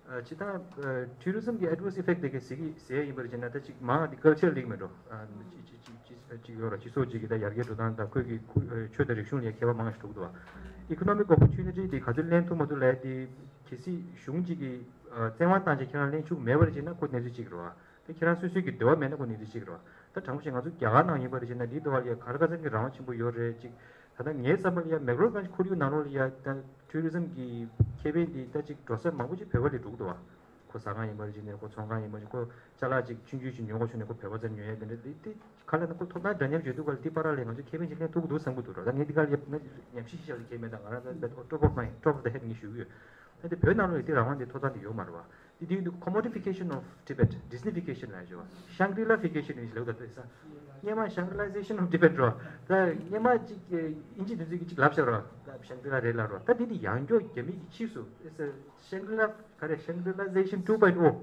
ཨ། སྤྱིར་བཏང་། ཨ། ཊུ་རི་ཛམ་གྱི་ཨེ་ཌི་ཝར་སི་ཨི་ཕེག་ཊི་དེ་ག་ཟེར་གི་ཟེར་ཡ་ཡིན་པར་བྱས་ན། ད་ཅིག་མང་བ་དེ་ཀལ་ཅར་ལིག་མེད་འགྲོ། ཨ། ཅིག་ཅིག་ཅིག་ཅིག་ཅིག་ཡོད་ར། སྤྱི་ཚོགས་ཅིག་གི་ད་ཡར་རྒྱས་འགྲོ་སྟངས་དང་ཁོས་ཀྱི་ཁུ་ཨ། ཆོས་དང་རིག་གཞུང་ལ་ཡ་ཁྱད་པར་མང་ཞིག་འགྲོ་གི་འདུག་བ། ཨི་ཀོ་ནོ་མིག་ཨོ་པོར་ཅུ་ནི་ཊི་དེ་ག་ཚོད་ལེན་ཐུབ་མ་ཐུབ་ལབ་ཡ་དེ་གལ་སྲིད་གཞུང་ཅིག་གིས་ཨ། བཙན་དབང་བཏང་བྱས་ཁྱེད་རང་ལེན་ཆོག་མེད་པར་བྱས་ན་ཁོ་གནས་ཚུལ་ཅིག་རེད་བ། ད་ཁྱེད་རང་སོ་སོའི་གི་འདོད་པ་མེད་ན་ཁོ་གནས་ཚུལ་ཅིག་རེད་བ། ད་དྲང་པོ་བཤད་ང་ཚོ་རྒྱ་གར་ནང་ཡིན་པར་བྱས་ན་འདིའི་འདོད་པ་ལ་ཡ་ག་རེ་ག་ཚང་གི་རང་དབང་ཆེན་པོ་ཡོད་རེད་ཅིག་ད་ལྟ་ངའི་བསམ་པ་ལ་ཡ་མེག་ལོར་གྷན་ཇི་ཁོར་ཡུག་ནང་ལོགས་ལ་ཡ་ད་ཊུ་རི་ཛམ་གྱི་ཁེ་ཕན་འདི་ད་ཅིག་འགྲོ་ས་མང་པོ་ཅིག་བོད་པ་ལ་འགྲོ་གི་འདུག་བ། ཁོ་ཟ་ཁང་ཡིན་པར་བྱས་ནས་ཁོ་ཚོང་ཁང་ཡིན་པར་བྱས་ཁོ་ཅ་ལག་ཅིག་ཆུང་ཆུང་ཞིག་ཉོ་དགོས་བྱུང་ནས་ཁོ་བོད་པ་ཚོར་ཉོ་ཡ་དེ་འདྲ་འདི་འདི་ག་ལ་ན་ཁོ་ཐོབ་ཐང་འདྲ་མཉམ་བྱེད་དུས་ག་ལ་འདི་བར་ལ་ཡ་ང་ཚོ་ཁེ་ཕན་ཅིག་ལེན་ཐུབ་ཀྱི་འདུག་བསམ་གྱི་འདུག་ར། ད་ངས་འདི་ག་ལ་ཡ་ང་ཉམས་ཞིབ་ཞིག་བྱ་ལ་ཁེ་མེད། ད་ང་རང་ད་top of mind, top of the head ངས་ཞུ་གི་ཡོད། ད་འདི་བོད་ནང་ལོགས་ཡ་འདི་རང་དབང་འདི་ཐོབ་ཐང་འདི་ཡོད་མ་རེད་བ། འདི་འདི་commodification of Tibet, Disneyfication ལ་ཞུ་བ། Shangri-Lafication ཡིན་ཞིག་ལབ་ད་ད་ས། སྔོན་མ་Shangri-Laization of Tibet རོ། ད་སྔོན་མ་ཅིག་ཨིན་ཇི་དེ་ཚོས་ཀྱི་ཅིག་ལབ་བཞག་རོ། ད་ཤང་ཀྲི་ལ་རེད་ལབ་རོ། ད་འདི་འདི་ཡང་སྐྱོ་རྒྱ་མི་གི་ཕྱིས་སུ་Shangri-La ག་རེ་Shangri-Laization two point oh,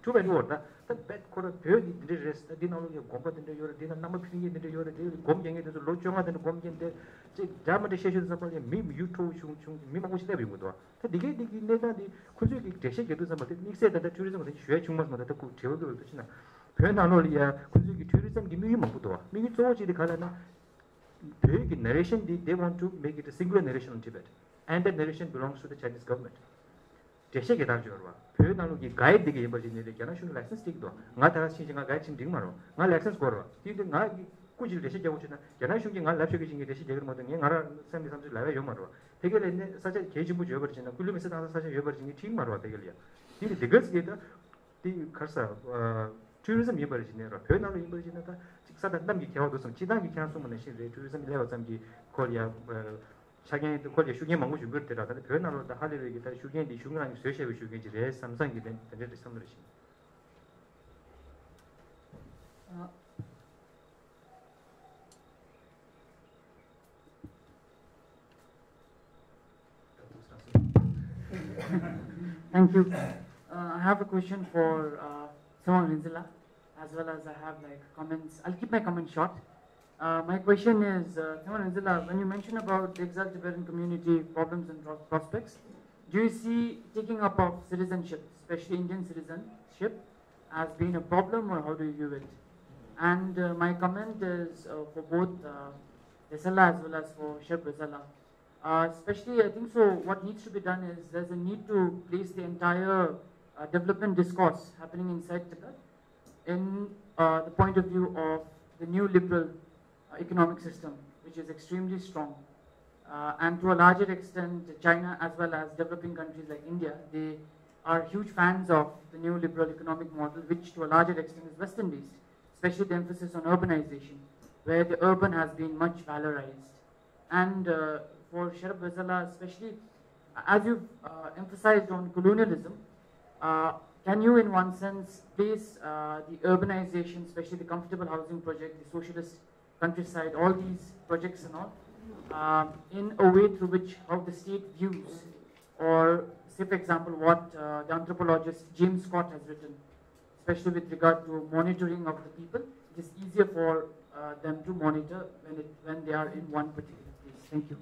two point oh ད་ད་བེད་ཁོ་ར་བོད་ཀྱི་འདི་འདྲ་རེད། ད་འདི་ནང་ལོགས་ཀྱི་དགོན་པ་འདི་འདྲ་ཡོད་རེད། འདི་ན་བླ་མ་ཕུན་ཚོགས་འདི་འདྲ་ཡོད་རེད། འདི་སྒོམ་རྒྱག་མཁན་དེ་ཚོ་ལོ་བཅོ་ལྔ་དེ་འདྲ་སྒོམ་མཁན་དེ་ཅིག་འདྲ་མི་འདྲ་བཤད་ཤོད་ཙམ་པ་ལ་མི་ཡུལ་ཁྲོ་བོ་བྱུང་བྱུང་མི་མང་པོ་ཞིག་སླེབས་ཡོང་གི་འདུག་ད་འདི་གའི་འདི་གི་གནས་སྟངས་འདི་ཁོ་ཚོས་ཀྱི་འགྲེལ་བཤད་རྒྱག་དུས་ཙམ་པ་དེ་དམིགས་བསལ་ད་ལྟ་ཊུ་རི་ཛམ་གི་ཞུ་ཡ་བྱུང་མ་སོང་། ད་ལྟ་ཁོ་དྲི་བ་གི་འོས་པ་ཕྱིན་ན་བོད་ནང་ལོགས་ལ་ཡ་ཁོ་ཚོས་ཀྱི་ཊུ་རི་ཛམ་གི་དམིགས་ཡུལ་མང་པོ་འདུག་དམིགས་ཡུལ་གཙོ་བོ་གཅིག་དེ་ག་ལ་ན། བོད་ཀྱི་narration འདི་they want to make it a singular narration on Tibet and that narration belongs to the Chinese government. འགྲེལ་བཤད་རྒྱག་སྟངས་ཅིག་ཡོད་རེད་བ། བོད་ནང་ལོགས་ཀྱི་གྷའིཌ་འདི་ག་ཡིན་པ་ཞིག་ནས་རེད། རྒྱ་ནག་གཞུང་གི་ལའི་སེན་སི་སྤྲད་ཀྱི་འདུག་ང་ད་ག་ཕྱིན་ཅིག་ང་གྷའིཌ་ཕྱིན་འགྲིག་མ་རེད། ང་ལའི་སེན་སི་དགོས་རེད་བ། དེ་དུས་ང་གི་སྐུ་མཁྱེན་འགྲེལ་བཤད་རྒྱག་དགོས་བྱུང་ན་རྒྱ་ནག་གཞུང་གིས་ང་ལབ་ཤོད་ཀྱི་བྱེད་མཁན་འགྲེལ་བཤད་རྒྱག་གི་རེད་མ་གཏོགས་ངས་ང་རང་སེམས་ཀྱི་བསམ་ཚུལ་ལབ་ཡ་ཡོད་མ་རེད་བ། ཕ་གི་ལ་ནས་ས་ཆ་གལ་ཆེན་པོ་ཅིག་ཡོད་པར་བྱས་ན་སྐུ་ལུས་མེ་སྲེག་བཏང་ས་ས་ཆ་ཡོད་པར་བྱས་ངས་ཁྲིད་ཀྱི་མ་རེད་བ། ཕ་གི་ལ་ཡ་དེ་ལ་འདི་ག་ཟེར་གྱི་ད། དེ་གར་ས། ཨ། ཊུ་རི་ཛམ་ཡིན་པར་བྱས་ནས་ར་བོད་ནང་ལ་ཡིན་པར་བྱས་ན་ད་ཅིག་ས་དང་གནམ་གྱི་ཁྱད་པར་འདུག་བསམ། སྤྱིར་བཏང་གི་ཁྱེད་རང་གསུངས་པ་ནང་བཞིན་རེད། ཊུ་རི་ཛམ་སླེབས་པ་ཙམ་གྱིས་ཁོ་ལ་ཡ། ཨ། ཆ་རྐྱེན་ཁོ་ལ་ཡ་ཤུགས་རྐྱེན་མང་པོ་འབྱུང་གི་རེད་དེ་ར། ད་ནི་བོད་ནང་ལ་ད་ཧ་ལས་པའི་གི་ད་ཤུགས་རྐྱེན་འདི་གཞུང་གི་རང་གིས་བཟོས་བཞག་པའི་ཤུགས་རྐྱེན་ཅིག་རེད་བསམ་བསམ་གྱི་དེ་དེ་འདྲ་རེད་བསམ་བློ་རེ་བཞིན། ཨ། Thank you. Uh, I have a question for uh, Tshewang Rinzila, as well as I have like comments. I'll keep my comments short. Uh, my question is, uh, Tshewang Rinzila, when you mention about the exiled Tibetan community problems and pros- prospects, do you see taking up of citizenship, especially Indian citizenship, as being a problem, or how do you view it? And uh, my comment is uh, for both uh, Resala as well as for Shep Resala. Uh, especially, I think so, what needs to be done is there's a need to place the entire uh, development discourse happening inside Tibet in uh, the point of view of the new liberal uh, economic system, which is extremely strong. Uh, and to a larger extent, China, as well as developing countries like India, they are huge fans of the new liberal economic model, which to a larger extent is Western based, especially the emphasis on urbanization, where the urban has been much valorized. And uh, for Sherab Ghazala, especially as you've uh, emphasized on colonialism, uh, can you, in one sense, place uh, the urbanization, especially the comfortable housing project, the socialist countryside, all these projects and all, uh, in a way through which how the state views, or say, for example, what uh, the anthropologist James Scott has written, especially with regard to monitoring of the people, it is easier for uh, them to monitor when, it, when they are in one particular place. Thank you.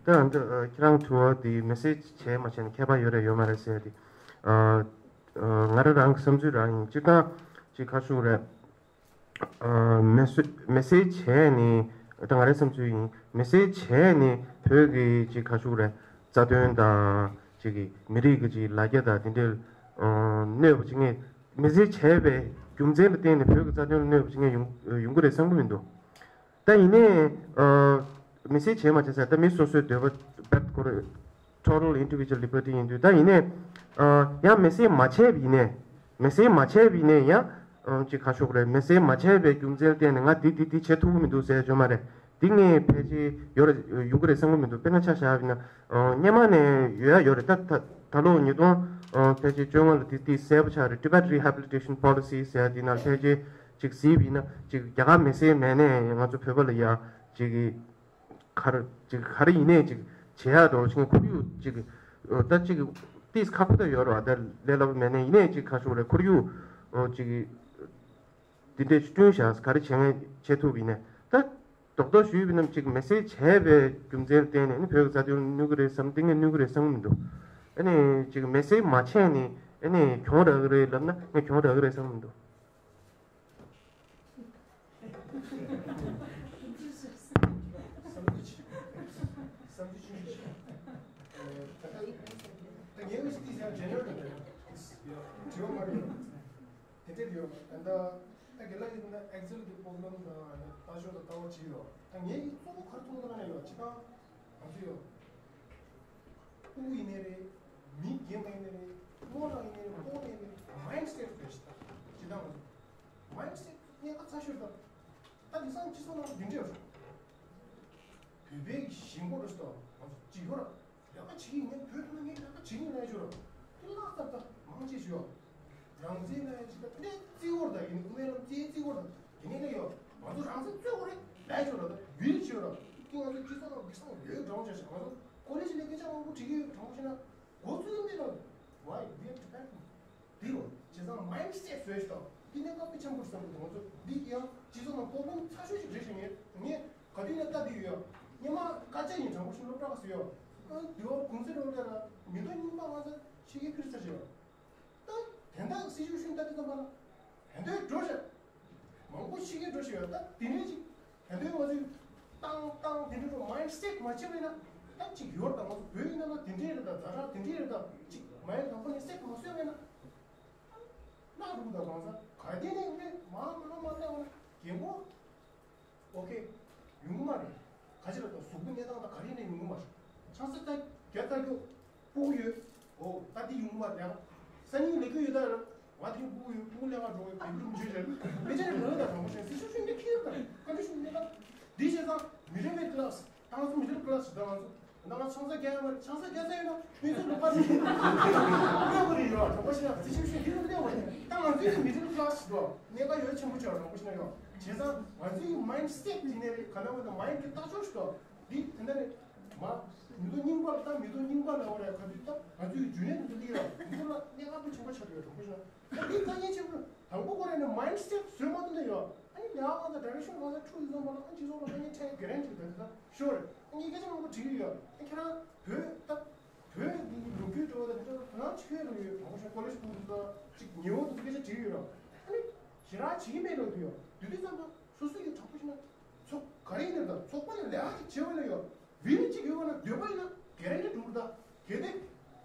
ད་འདི་ཁྱེད་རང་དྲི་བ་འདི་མེ་སེ་ཇི་བྱས་མ་བྱས་ནས་ཁྱད་པར་ཡོད་རེད་ཡོད་མ་རེད་ཟེར་ཏེ། ང་རང་རང་གི་བསམ་ཚུལ་རང་ཡིན། སྤྱིར་བཏང་ཅིག་ཁ་ཤུག་རེད། མེ་སེ་ཇི་བྱས་ནས་ད་ང་རའི་བསམ་ཚུལ་ཡིན། མེ་སེ་ཇི་བྱས་ནས་བོད་ཀྱི་ཅིག་ཁ་ཤུག་རེད། རྩ་དོན་དང་ཅིག་གི་མི་རིགས་ཀྱི་ཅིག་ལ་རྒྱ་དང་དེ་འདྲའི་གནོད་པ་ཅིག་ངས་མེ་སེ་ཇི་བྱས་པའི་རྒྱུ་མཚན་ལ་བརྟེན་ནས་བོད་ཀྱི་རྩ་དོན་ལ་གནོད་པ་ཅིག་ངས་ཡོང་ཡོང་གི་རེད་བསམ་གི་མི་འདུག་ད་ཡིན་ནའི་མི་སེ་བྱས་མ་བྱས་ཟེར་ད་མི་སོ་སོའི་འདོད་པ་བེད་ཁོ་རེ་total individual liberty ཡིན་དུས་ད་ཡིན་ནའི་ཡང་མི་སེ་མ་བྱས་པ་ཡིན་ནའི་མི་སེ་མ་བྱས་པ་ཡིན་ནའི་ཡང་ ཅིག་ག་ཤོག་རེད། མེ་སེལ་མ་བྱས་པའི་རྒྱུ་མཚན་བརྟེན་ནས་ང་འདི་འདི་འདི་བྱེད་ཐུབ་ཀྱི་མི་འདུག་ཟེར་ཡ་ཡོད་མ་རེད། འདི་ངས་ཕལ་ཆེར་ཡོད་རེད་ཡོང་གི་རེད་བསམ་གྱི་མི་འདུག་དཔེར་ན་ཆ་བཞག་པ་ཡིན་ན། སྔོན་མ་ནས་ཡོད་ཡ་ཡོད་རེད། ད་ད་ད་ལོ་ཉིས་སྟོང་ཕལ་ཆེར་བཅོ་ལྔ་ལ་འདི་འདི་གསལ་པོ་ཆགས་རེད། Tibet Rehabilitation Policy ཟེར་ཡ་འདི་ནང་ཕལ་ཆེར་ཅིག་གཟིགས་པ་ཡིན་ན་ཅིག་རྒྱ་གར་མེ་སེལ་མེད་ནས་ང་ཚོ་བོད་པ་ལ་ཡ་ཅིག་ག་རེ་ཅིག་ག་རེ་ཡིན་ནའི་ཅིག་བྱེད་ཡག་འགྲོ་ཆེན་ཁོར་ཡུག་ཅིག་ད་ཅིག་ཏིས་ཁག་པོ་ད་ཡོད་རེད་བ། ད་ལས་སླ་པོ་མེད་ནའི་ཡིན་ནའི་ཅིག་ག་ཤོག་རེད། ཁོར་ཡུག་ཅིག་འདི་འདྲས་བསྐྲུན་བཞག་ག་རེ་བྱེད་ངེས་བྱེད་ཐུབ་ཡིན་ནའི་ད་རྡོག་རྡོག་ཞུས་པ་ཡིན་ན་ཅིག་མེ་སེལ་བྱས་པའི་རྒྱུ་མཚན་བརྟེན་ནས་ནི་བོད་ཀྱི་རྩ་དོན་གནོད་ཀྱི་རེད་བསམ། འདི་ངས་གནོད་ཀྱི་རེད་བསམ་གྱི་མི་འདུག་ཨ་ནི་ཅིག་མེ་སེལ་མ་བྱས་ནས་ཨ་ནི་གྱོང་རག་གི་རེད་ལབ་ན་ངས་གྱོང་རག་གི་རེད་བསམ་གྱི་མི་འདུག་བསམ་ཚུལ་ཆུང་ཆུང་ཞིག་ད་ངས་འུ་ཅག་དེ་ཡང་ཇེ་ནེ་རལ་དུ་དྲི་བ་མ་རེད། དེ་འདྲ་ཡོད། ད་ད་དགེ་ལགས་ཡིན་ན་ཨེག་ཟེག་ཊི་པོ་རོ་བྷི་ལེམ་དང་ལྟ་ཕྱོགས་དང་ལྟ་བ་ཅིག་ཡོད། ད་ངས་ཡིན་གཙོ་བོ་ག་རེ་མཐོང་ད་ན་ཡོད་ཅི་ད་ང་ཚོ་ཡོད། སྤུ་གུ་ཡིན་ནའི་རེད། མི་རྒན་པ་ཡིན་ནའི་རེད། སྔོ་ལྷག་ཡིན་ནའི་རེད། ཕོ་བ་ཡིན་ནའི་རེད། མའིན་ཌི་སེ་ཊི་རེད་ཞིག་ད་ཇི་ལྟར་ང་ཚོ་མའིན་ཌི་སེ་ཊི་གནས་ཀ་ཚ་ཤོས་ད། ད་དེང་སང་སྤྱི་ཚོགས་ནང་འདི་འདྲས་རེད། བོད་པའི་གི་ཞེན་ཁོག་རེད་ད། ང་ཚོ་གཅིག་ཡོད་ར། ལས་ཀ་བྱེད་ཀྱི་ངས་བོད་དུ་ངས་ལས་ཀ་བྱེད་ཀྱི་ལས་ཞོར་དེ་ལ་སྟབས་ད་མང་ཆེ་ཞུ། རང་བཙན་ལ་ཡང་ཅིག་ད་དེ་རྩིས་བོར་ད་ཡིན་དངོས་ལ་རྩིས་རྩིས་བོར་ད་དེ་ནས་ལས་ཡོད། ང་ཚོ་རང་བཙན་རྩོད་དགོས་རེད་ལས་ཞོར་ད་ཡུལ་ཞོར་ད་དེ་ང་ཚོ་སྤྱི་ཚོགས་ནང་གི་སང་ཡོད་གྲོང་ཆ་ཞིག་ང་ཚོ་ཀོ་ལེ་ཇི་ལས་སྐད་ཆ་མང་པོ་དྲི་གི་ཡོད། གྲོང་ཆ་ན་འགོ་ཚུགས་མེད་ལ། Why we are Tibetan? དེ་རུ་བྱས་ཙང་མའིན་ཌི་སེ་ཊི་བཟོས་ཤིག་དང་དེ་གནས་སྐབས་དཔེ་ཆེན་པོ་བསམ་གི་འདུག་ང་ཚོ་འདི་ཡང་སྤྱི་ཚོགས་ནང་པོ་ལོན་ཚ་ཤོས་ཤིག་རེད་ཤག་ངས་ངས་ག་དུས་ནས་ལྟ་དུས་ཡོད། སྙེ་མ་དཀའ་སྤྱད་ཡིན་དྲང་པོ་ཞིག་སློབ་གྲྭ་ག་སུ་ཡོད། ཨ་དེ་བ་གུང་སེང་རོགས་ལས་ལ་མི་ཐོག་རྙིང་པ་ང་ཚོ་ཤི་གི་ཕིར་ཚ་ཞིག་ཡོད། ད་དེ་འདྲ་སྲི་ཞུ་ཤུན་ལྟ་དུས་ཙམ་པ་ལ་དེ་འདྲའི་འགྲོ་ཤག་མང་པོ་ཤི་གི་འགྲོ་ཤག་ཡོད། ད་དེ་འདྲའི་ཅིག་ད་དུང་ང་ཚོས་བཏང་བཏང་དེ་འདྲ་འགྲོ་མའིན་ཌི་སེ་ཊི་མ་བྱས་པ་ཡིན་ན་ད་ཅིག་ཡོད་ད། ང་ཚོ་བོད་ཡིན་ན་ལ་དེ་འདྲའི་རེད་ད། ཛ་དྲག་དེ་འདྲའི་རེད་ད། ཅིག་མའིན་ཌི་དང་པོ་ནས་སེ་ཊི་མ་བཟོས་པ་ཡིན་ན་ནག་རུག་ད། གང་ཟག་ག་དེ་ནས་འདི་མ་མ་མ་ལྟ་བ་ན་རྒན་གོག་ཨོ་ཁེ། ཡོང་གི་མ་རེད། ག་ཅི་ལ་ད་གཟུགས་པོ་གནས་སྟངས་ད་ག་རེ་ནས་ཡོང་གི་མ་རེད། ཆང་ས་ད་རྒྱ་ད་རྒྱུ་སྤུ་གུ་ཡོད། ཨོ་ད་འདི་ཡོང་གི་མ་རེད། ཡང་སང་ཉིན་ལས་ཀ་ཡོད་ད་རེད། ང་དེ་རིང་སྤུ་གུ་ཡོད། སྤུ་གུ་ལས་ཀ་འགྲོ་བའི་བེད་ལུགས་མི་ཤེས་རེད། མི་ཆེ་རེད་ལོས་ད་དྲང་པོ་བཤད་སྲི་ཞུ་ཤུན་གྱི་ཁྱེར་ད་བཀའ་འདྲི་ཤུན་གནས་ད། འདི་བྱས་ཙང་མི་རེ་བའི་ཀི་ལ་སི་ད་ང་ཚོ་མི་རེ་ཀི་ལ་སི་ད་ང་ཚོ། ད་ང་ཆང་ས་རྒྱག་ཡ་མ་རེད། ཆང་ས་རྒྱག་ས་ཡོད་ན་མི་ཚོ་ལོག་པ་རེད། གནས་པ་རེད་ཡོད། དྲང་པོ་བཤད་ན་ཚིག་ཆུང་ཆུང་འདི་རུ་གནས་པ་རེད། ད་ང་ཚོའི་མི་རིགས་ཀི་ལ་སི་དོ་གནས་པ་ཡོད་ཆེན་པོ་ཆེ་བ་དྲང་པོ་བཤད་ན་ཡོད། བྱས་ཙང་ང་ཚོའི་མའིན་ཌི་སེ་ཊི་དེ་ནས་རེད། ག་ན་བ་ན་མའིན་ཌི་ལྟ་ཕྱོགས་ཤིག་དོ་འདི་དེ་འདྲ་རེད། མ་མི་ཐོག་རྙིང་པ་ལ་ད་མི་ཐོག་རྙིང་པ་ལ་བ་རེད། ག་དུས་ད་ང་ཚོའི་རྒྱུན་ལས་དེ་ཚོ་ལི་ར་མི་ཐོག་ལ་གནས་སྐབས་དཔེ་ཆེན་པོ་ཆགས་ཡོད་དྲང་པོ་བཤད་ན། ད་འདི་དཀའ་ངལ་ཆེན་པོ་དང་པོ་ཁོ་རང་ནས་མའིན་ཌི་སེ་ཊི་བཟོས་མ་ཐུབ་ན་ཡོད། ཨ་ནི་ལས་ཀ་ང་ཚོ་ཌའི་རེག་ཤན་ང་ཚོ་འཁྲུག་ཡོད་ཙམ་པ་ལ་ཨ་ནི་སྤྱི་ཚོགས་ལ་དཀའ་ངལ་འཕྲད་ག་རེ་འགྲིག་ད་དེ་ད་ཤོར་རེད། ཨ་ནི་སྐད་ཆ་མང་པོ་དྲིས་ཡོད། ཨ་ཁྱེད་རང་བོད་ད་བོད་འདི་ལོ་རྒྱུས་འགྲོ་བ་དང་དེ་ཚོ་དོ་སྣང་བྱེད་ཡོད་རུང་ཡོད། དྲང་པོ་བཤད་ཀོ་ལེ་ཇི་སྤུ་གུ་ཚོ་ཅིག་ཉེ་བོ་དེ་ཚོ་སྐད་ཆ་དྲིས་ཡོད་ར། ཨ་ནི་ཞེ་དྲག་བྱེད་ཀྱི་མེད་ལབ་དུས་ཡོད། དེ་དུས་ཙམ་པ་སོ་སོ་ཡི་དྲང་པོ་བཤད་ན་ཚོགས་ག་རེ་ཡིན་ནའི་ད་ཚོགས་པ་ནས་ལས་ཀ་ཅིག་བྱེད་འོས་ན་ཡོད། བིལ་གཅིག་ཡོད་པ་ན་འདོད་པ་ཡིན་ན་གེ་རན་ཊི་འགྲུབ་ད། གལ་ཏེ་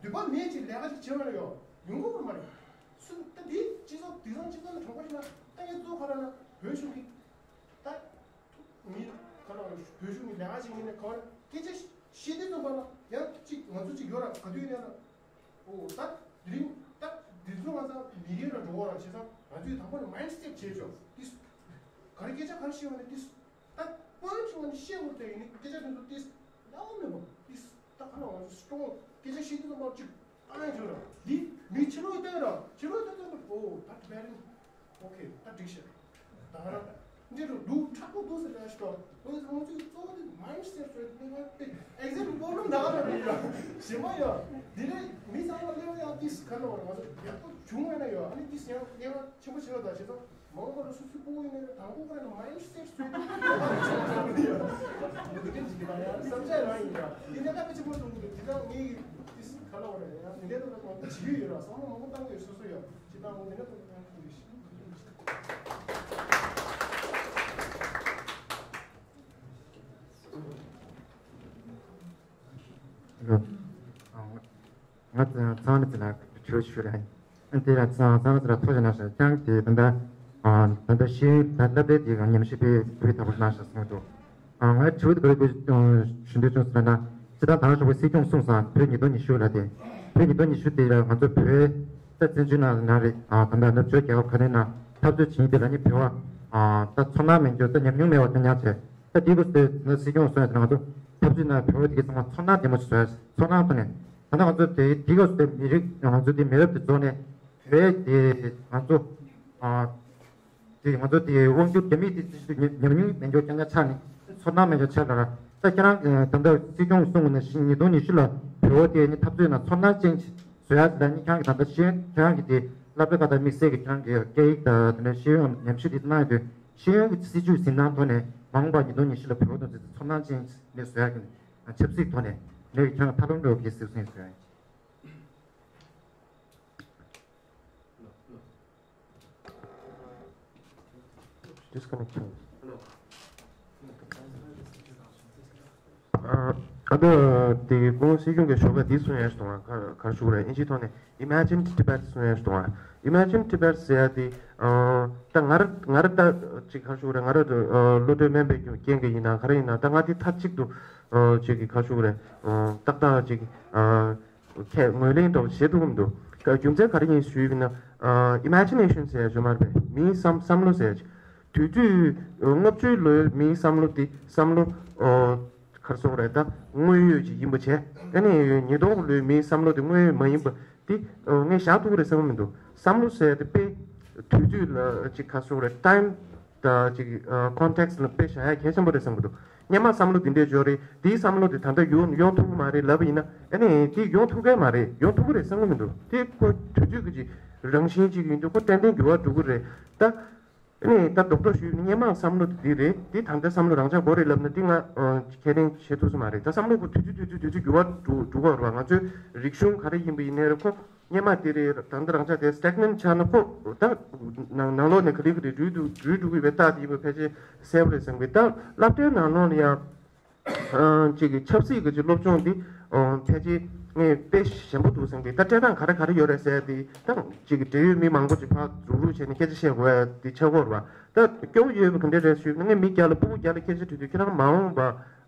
འདོད་པ་མེད་ཅིག་ལས་ཀ་ཅིག་བྱེད་པ་ན་ཡོང་གི་མ་རེད། སུ་ད་འདི་སྤྱི་ཚོགས་དེང་སང་སྤྱི་ཚོགས་ནང་དྲང་པོ་བཤད་ན་ད་ངས་གཙོ་བོ་ག་རེ་ན་བོད་གཞུང་གི་ད་མི་ག་རེ་བོད་གཞུང་གི་ལས་ཀ་བྱེད་མཁན་ནས་ག་བ་སྐད་ཆ་བཤད་དུས་ཙམ་པ་ལ་ཡང་གཅིག་ང་ཚོ་གཅིག་ཡོད་ར། ག་དུས་ཡིན་ན་ཨོ་ད་དེ་རིང་ད་དེ་ཚོ་ང་ཚོ་མི་རིགས་ལ་འགྲོ་བ་ར་བྱས་ཙང་ང་ཚོས་དང་པོ་ནས་མའིན་ཌི་སེ་ཊི་བྱེད་ཆོག་ཏིས་ག་རེ་སྐད་ཆ་ག་རེ་བཤད་པ་ནས་ཏིས། ད་པོ་ཡིན་ཚོ་ང་ནི་བཤད་དགོས་ཏེ་ཡིན་ནི་སྐད་ཆ་དེ་ཚོ་ཏིས་ཡག་པོ་མེད་པ་ཏིས་ད་ག་ལ་ང་ཚོ་སི་ཊོང་སྐད་ཆ་བཤད་དུས་ཙམ་པ་ཅིག་ཨ་ཡ་བྱོས་ར་འདི་མི་ཕྱི་ལོགས་ལྟོས་ར་ཕྱི་ལོགས་ལྟོས་ཙམ་པ་ཨོ་ད་ཊི་བེ་ཊན་ཨོ་ཁེ་ད་འགྲིག་ཤག་ད་ག་ར་འདི་རུ་འདུག་ཁྲག་པོ་འདུག་ཟེར་ལ་ཤི་ཏོ་ཨོ་ང་ཚོའི་གཙོ་བོ་དེ་མའིན་ཌི་སེ་ཊི་ཟེར་དེ་ང་དེ་ཨེག་ཛེག་ཊི་པོ་རོ་བྷི་ལེམ་ད་ག་ར་རེད་ཡ་ཞེ་མ་ཡ་འདི་རེད་མི་ཚང་མ་ལེ་བ་ཡ་ཏིས་ག་ལ་བ་ང་ཚོ་ཡག་པོ་བྱུང་བས་ན་ཡ་ཨ་ནི་ཏིས་ཡང་ལེ་བ་ཆེན་པོ་བྱེད་ལ་ད་བྱེད་ཙང་། མང་པོ་ལ་སོ་སོའི་སྤུ་གུ་ཡིན་ནའི་དང་པོ་ཁོ་རང་ལ་མའིན་ཌི་སེ་ཊི་བཟོས་ཏེ་བསམ་འཆར་རང་ཡིན་ཀྱང་དེ་འདྲ་ཁ་ཕྱི་པོ་གཏོང་གི་འདུག་དེ་དག་ངའི་ཏིས་ག་ལ་བ་རེད་ཡང་དེ་འདྲ་ཐོག་ལ་གོང་དུ་བྱེད་ཀྱི་ཡོད་ར་བསམ་བློ་མང་པོ་བཏང་གི་ཡོད་སོ་སོ་ཡང་ཅི་བཏང་གོང་དེ་འདྲ་ཐོག་ལ་གཏོང་གི་ཡོད་ཤི། ང་ཚང་མ་ཚང་ལ་དྲི་བ་ཞུ་ར་ཡིན། དེ་ཡང་ཚང་ཚང་ལ་ཚང་ལ་ཐུགས་རྗེ་གནང་ཞུ་ཀྱང་དེ་ད་ལྟ་ད་ལྟ་ཤེས་ཡོན་ད་སློབ་གྲྭའི་དེ་ཉམས་ཞིབ་པའི་བོད་ཐབས་གནང་ཞིང་གསུངས་འདུག་ང་དྲི་བ་དེ་ག་རེ་ཞུ་འདོད་བྱུང་ཟེར་ན་སྤྱི་བཏང་དང་ཞོགས་པའི་སྲིད་སྐྱོང་གསུངས་སང་བོད་ཉིས་སྟོང་ཉི་ཤུ་ལ་དེ་བོད་ཉིས་སྟོང་ཉི་ཤུ་དེ་ལ་ང་ཚོ་བོད་ད་བཙན་བྱོལ་ནང་ན་རེད་ད་ལྟ་ནུབ་ཕྱོགས་རྒྱལ་ཁབ་ག་ནས་ན་ འཐབ་རྩོད་བྱེད་མཁན་དེ་ལ་ནི་བོད་པ་ད་ཚོར་སྣང་མེད་འགྱུར་ད་ཉམས་མྱོང་མེད་པ་རྐྱང་རྐྱང་བྱས། ད་འདི་གོ་སྟེ་ན་སྲིད་སྐྱོང་གསུངས་ཡ་དེ་ང་ཚོ་འཐབ་རྩོད་ན་བོད་པ་དེ་གའི་ཚང་མ་ཚོར་སྣང་བདེ་མོ་ཞིག་བཟོ་ཡ། ཚོར་སྣང་ཐོག་ནས་ད་ལྟ་ང་ཚོ་དེ་འདི་གོ་སྟེ་མི་རིགས་ང་ཚོ་དེ་མི་རབས་དེ་རྫོགས་ནས་བོད་དེ་ང་ཚོ་དེ་ང་ཚོ་དེ་དབང་སྒྱུར་རྒྱ་མི་དེ་ཚོ་ཉམས་མྱོང་མེད་འགྱུར་རྐྱང་རྐྱང་ཆགས་ནས་ཚོར་སྣང་མེད་འགྱུར་ཆགས་ལ། ད་ཁྱེད་རང་ད་ལྟ་སྲིད་སྐྱོང་གསུངས་ནས་ཉིས་སྟོང་ཉི་ཤུ་ལ་བོད་པ་དེ་ནི་འཐབ་རྩོད་ན་ཚོར་སྣང་ཅན་བཟོ་ཡ་ཟེར་ད་ནི་ཁྱེད་རང་གི་ད་ལྟ་ཤེས་ཁྱེད་རང་གི་དེ་སློབ་གྲྭ་ཁག་དང་དམིགས་བསལ་གྱི་ཁྱེད་རང་གི་སྐད་ཡིག་དང་དེ་འདྲ་ཤེས་ཡོན་ཉམས་ཞིབ་དེ་གནང་ཡོད་དུས་ཤེས་ཡོན་གྱི་སྲིད་བྱུས་འཛིན་སྟངས་ཐོག་ནས་མ་འོངས་པ་ཉིས་སྟོང་ཉི་ཤུ་ལ་བོད་དོན་ཚོགས་ཚོར་སྣང་ཅན་ནས་བཟོ་ཡག་གི་ཆབ་སྲིད་ཐོག་ནས་ལས་ཀྱི་ཁྱེད་རང་ཐབས་ལམ་འགྲོ་གི་སྲིད་སྲིད་བཟོ་ཡག་Disconnection. ཨ་ད་དེ་ཁོང་སྲིད་སྐྱོང་གི་ཞོགས་ཀ་འདི་གསུང་ཡ་ཞིག་དང་ག་ག་ཞུ་རེད། ཨིན་ཇི་ཐོག་ནས་Imagine Tibet གསུང་ཡ་ཞིག་དང་། Imagine Tibet ཟེར་ཡ་དེ་ཨ་ད་ང་ར་ང་ར་ད་ཅིག་ག་ཞུ་རེད། ང་ར་བློ་གྲོས་དམན་པའི་རྐྱེན་གྱིས་ཡིན་ན་ག་རེ་ཡིན་ན་ད་ང་དེ་མཐའ་གཅིག་ཏུ་ཨ་ཅིག་གི་ག་ཞུ་རེད། ཨ་ཏག་ཏག་ཅིག་ཨ་ཁས་ངོས་ལེན་འདྲ་བོ་བྱེད་ཐུབ་ཀྱི་མི་འདུག་རྒྱུ་མཚན་ག་རེ་ཡིན་ཞུས་པ་ཡིན་ན་ཨ་Imagination ཟེར་ཡ་ཞིག་ཡོད་མ་རེད་པས། མིའི་བསམ་བསམ་བློ་ཟེར་ཡ་ཅིག་དུས་ཚོད་ལྔ་བཅུའི་ལོའི་མིའི་བསམ་བློ་དེ་བསམ་བློ་ཨོ་ག་རེ་ཟེར་དགོས་རེད། ད་དངོས་ཡོད་ཅིག་ཡིན་པ་བྱས། ཨ་ནི་ཉིས་སྟོང་ལོའི་མིའི་བསམ་བློ་དེ་དངོས་ཡོད་མ་ཡིན་པ་དེ་ཨོ་ངས་བཞག་ཐུབ་ཀྱི་རེད་བསམ་གྱི་མི་འདུག་བསམ་བློ་ཟེར་དེ་དཔེ་དུས་ཚོད་ལ་ཅིག་ག་རེ་ཟེར་དགོས་རེད། Time དང་ཅིག་ཨ་Context ལ་དཔེ་བཞག་ཡ་གལ་ཆེན་པོ་རེད་བསམ་གྱི་འདུག་སྔོན་མ་བསམ་བློ་དེ་འདྲས་འབྱོར་རེད། དེའི་བསམ་བློ་དེ་ད་ལྟ་ཡོང་ཡོང་ཐུབ་ཀྱི་མ་རེད་ལབ་པ་ཡིན་ན། ཨ་ནི་དེ་ཡོང་ཐུབ་མཁན་མ་རེད། ཡོང་ཐུབ་ཀྱི་རེད་བསམ་གྱི་མི་འདུག་དེ་ཁོ་དུས་ཚོད་ཀྱི་ཅིག་རང་བཞིན་ཅིག་ཡིན་དུས་ཁོ་ཏན་ཏན་འགྱུར་བ་འགྲོ་གི་རེད་ད། ཨ་ནི་ད་རྡོག་རྡོག་ཞུས་ན་སྔོན་མ་བསམ་བློ་དེ་འདི་རེད། འདི་ད་ལྟ་བསམ་བློ་རང་འཇགས་དགོས་རེད་ལབ་ན་འདི་ང་ཨ་ཁས་ལེན་བྱེད་ཐུབ་ས་མ་རེད། ད་བསམ་བློ་ཁོ་དུས་ཚོད་དུས་ཚོད་དུས་ཚོད་འགྱུར་བ་འགྲོ་འགྲོ་གི་ཡོད་རེད་བ། ང་ཚོའི་རིག་གཞུང་ག་རེ་ཡིན་པ་ཡིན་ནའི་རེད། ཁོ་སྔོན་མ་དེ་རེད། ད་ལྟ་རང་འཇགས་དེ་Stagnant་ཆགས་ན་ཁོ་ད་ནང་ནང་ལོགས་ནས་ག་ལེ་ག་ལེ་འགྲུལ་འགྲོ་འགྲུལ་འགྲོ་གི་ཡོད་པའི་རྟགས་དེ་ཡིན་པ་ཕལ་ཆེར་གསལ་པོ་རེད་བསམ་གི། ད་སློབ་གྲྭའི་ནང་ལོགས་ལ་ཡང་ཅིག་གི་ཆབ་སྲིད་ཀྱི་ཅིག་སློབ་སྦྱོང་འདི་ཕལ་ཆེར་ངས་དཔེ་ཞན་པོ་འདུག་བསམ་གི། ད་སྤྲད་སྟངས་ག་རེ་ག་རེ་ཡོད་རེད་ཟེར་ཏེ་ད་ཅིག་གི་འབྲེལ་ཡོད་མི་མང་པོ་ཅིག་ཕར་རུག་རུག་བྱས་ནས་སྐད་ཆ་བཤད་དགོས་ཡ་འདི་ཆགས་ཀྱི་ཡོད་རེད་བ། ད་སྐྱོ་བོ་ཡོད་པ་ག་འདྲ་རེད་ཞུས་ན་ངས་མི་བརྒྱ་ལ་སྤུ་གུ་བརྒྱ་ལ་སྐད་ཆ་དྲིས་དུས་ཁྱེད་རང་མ་འོངས་པ་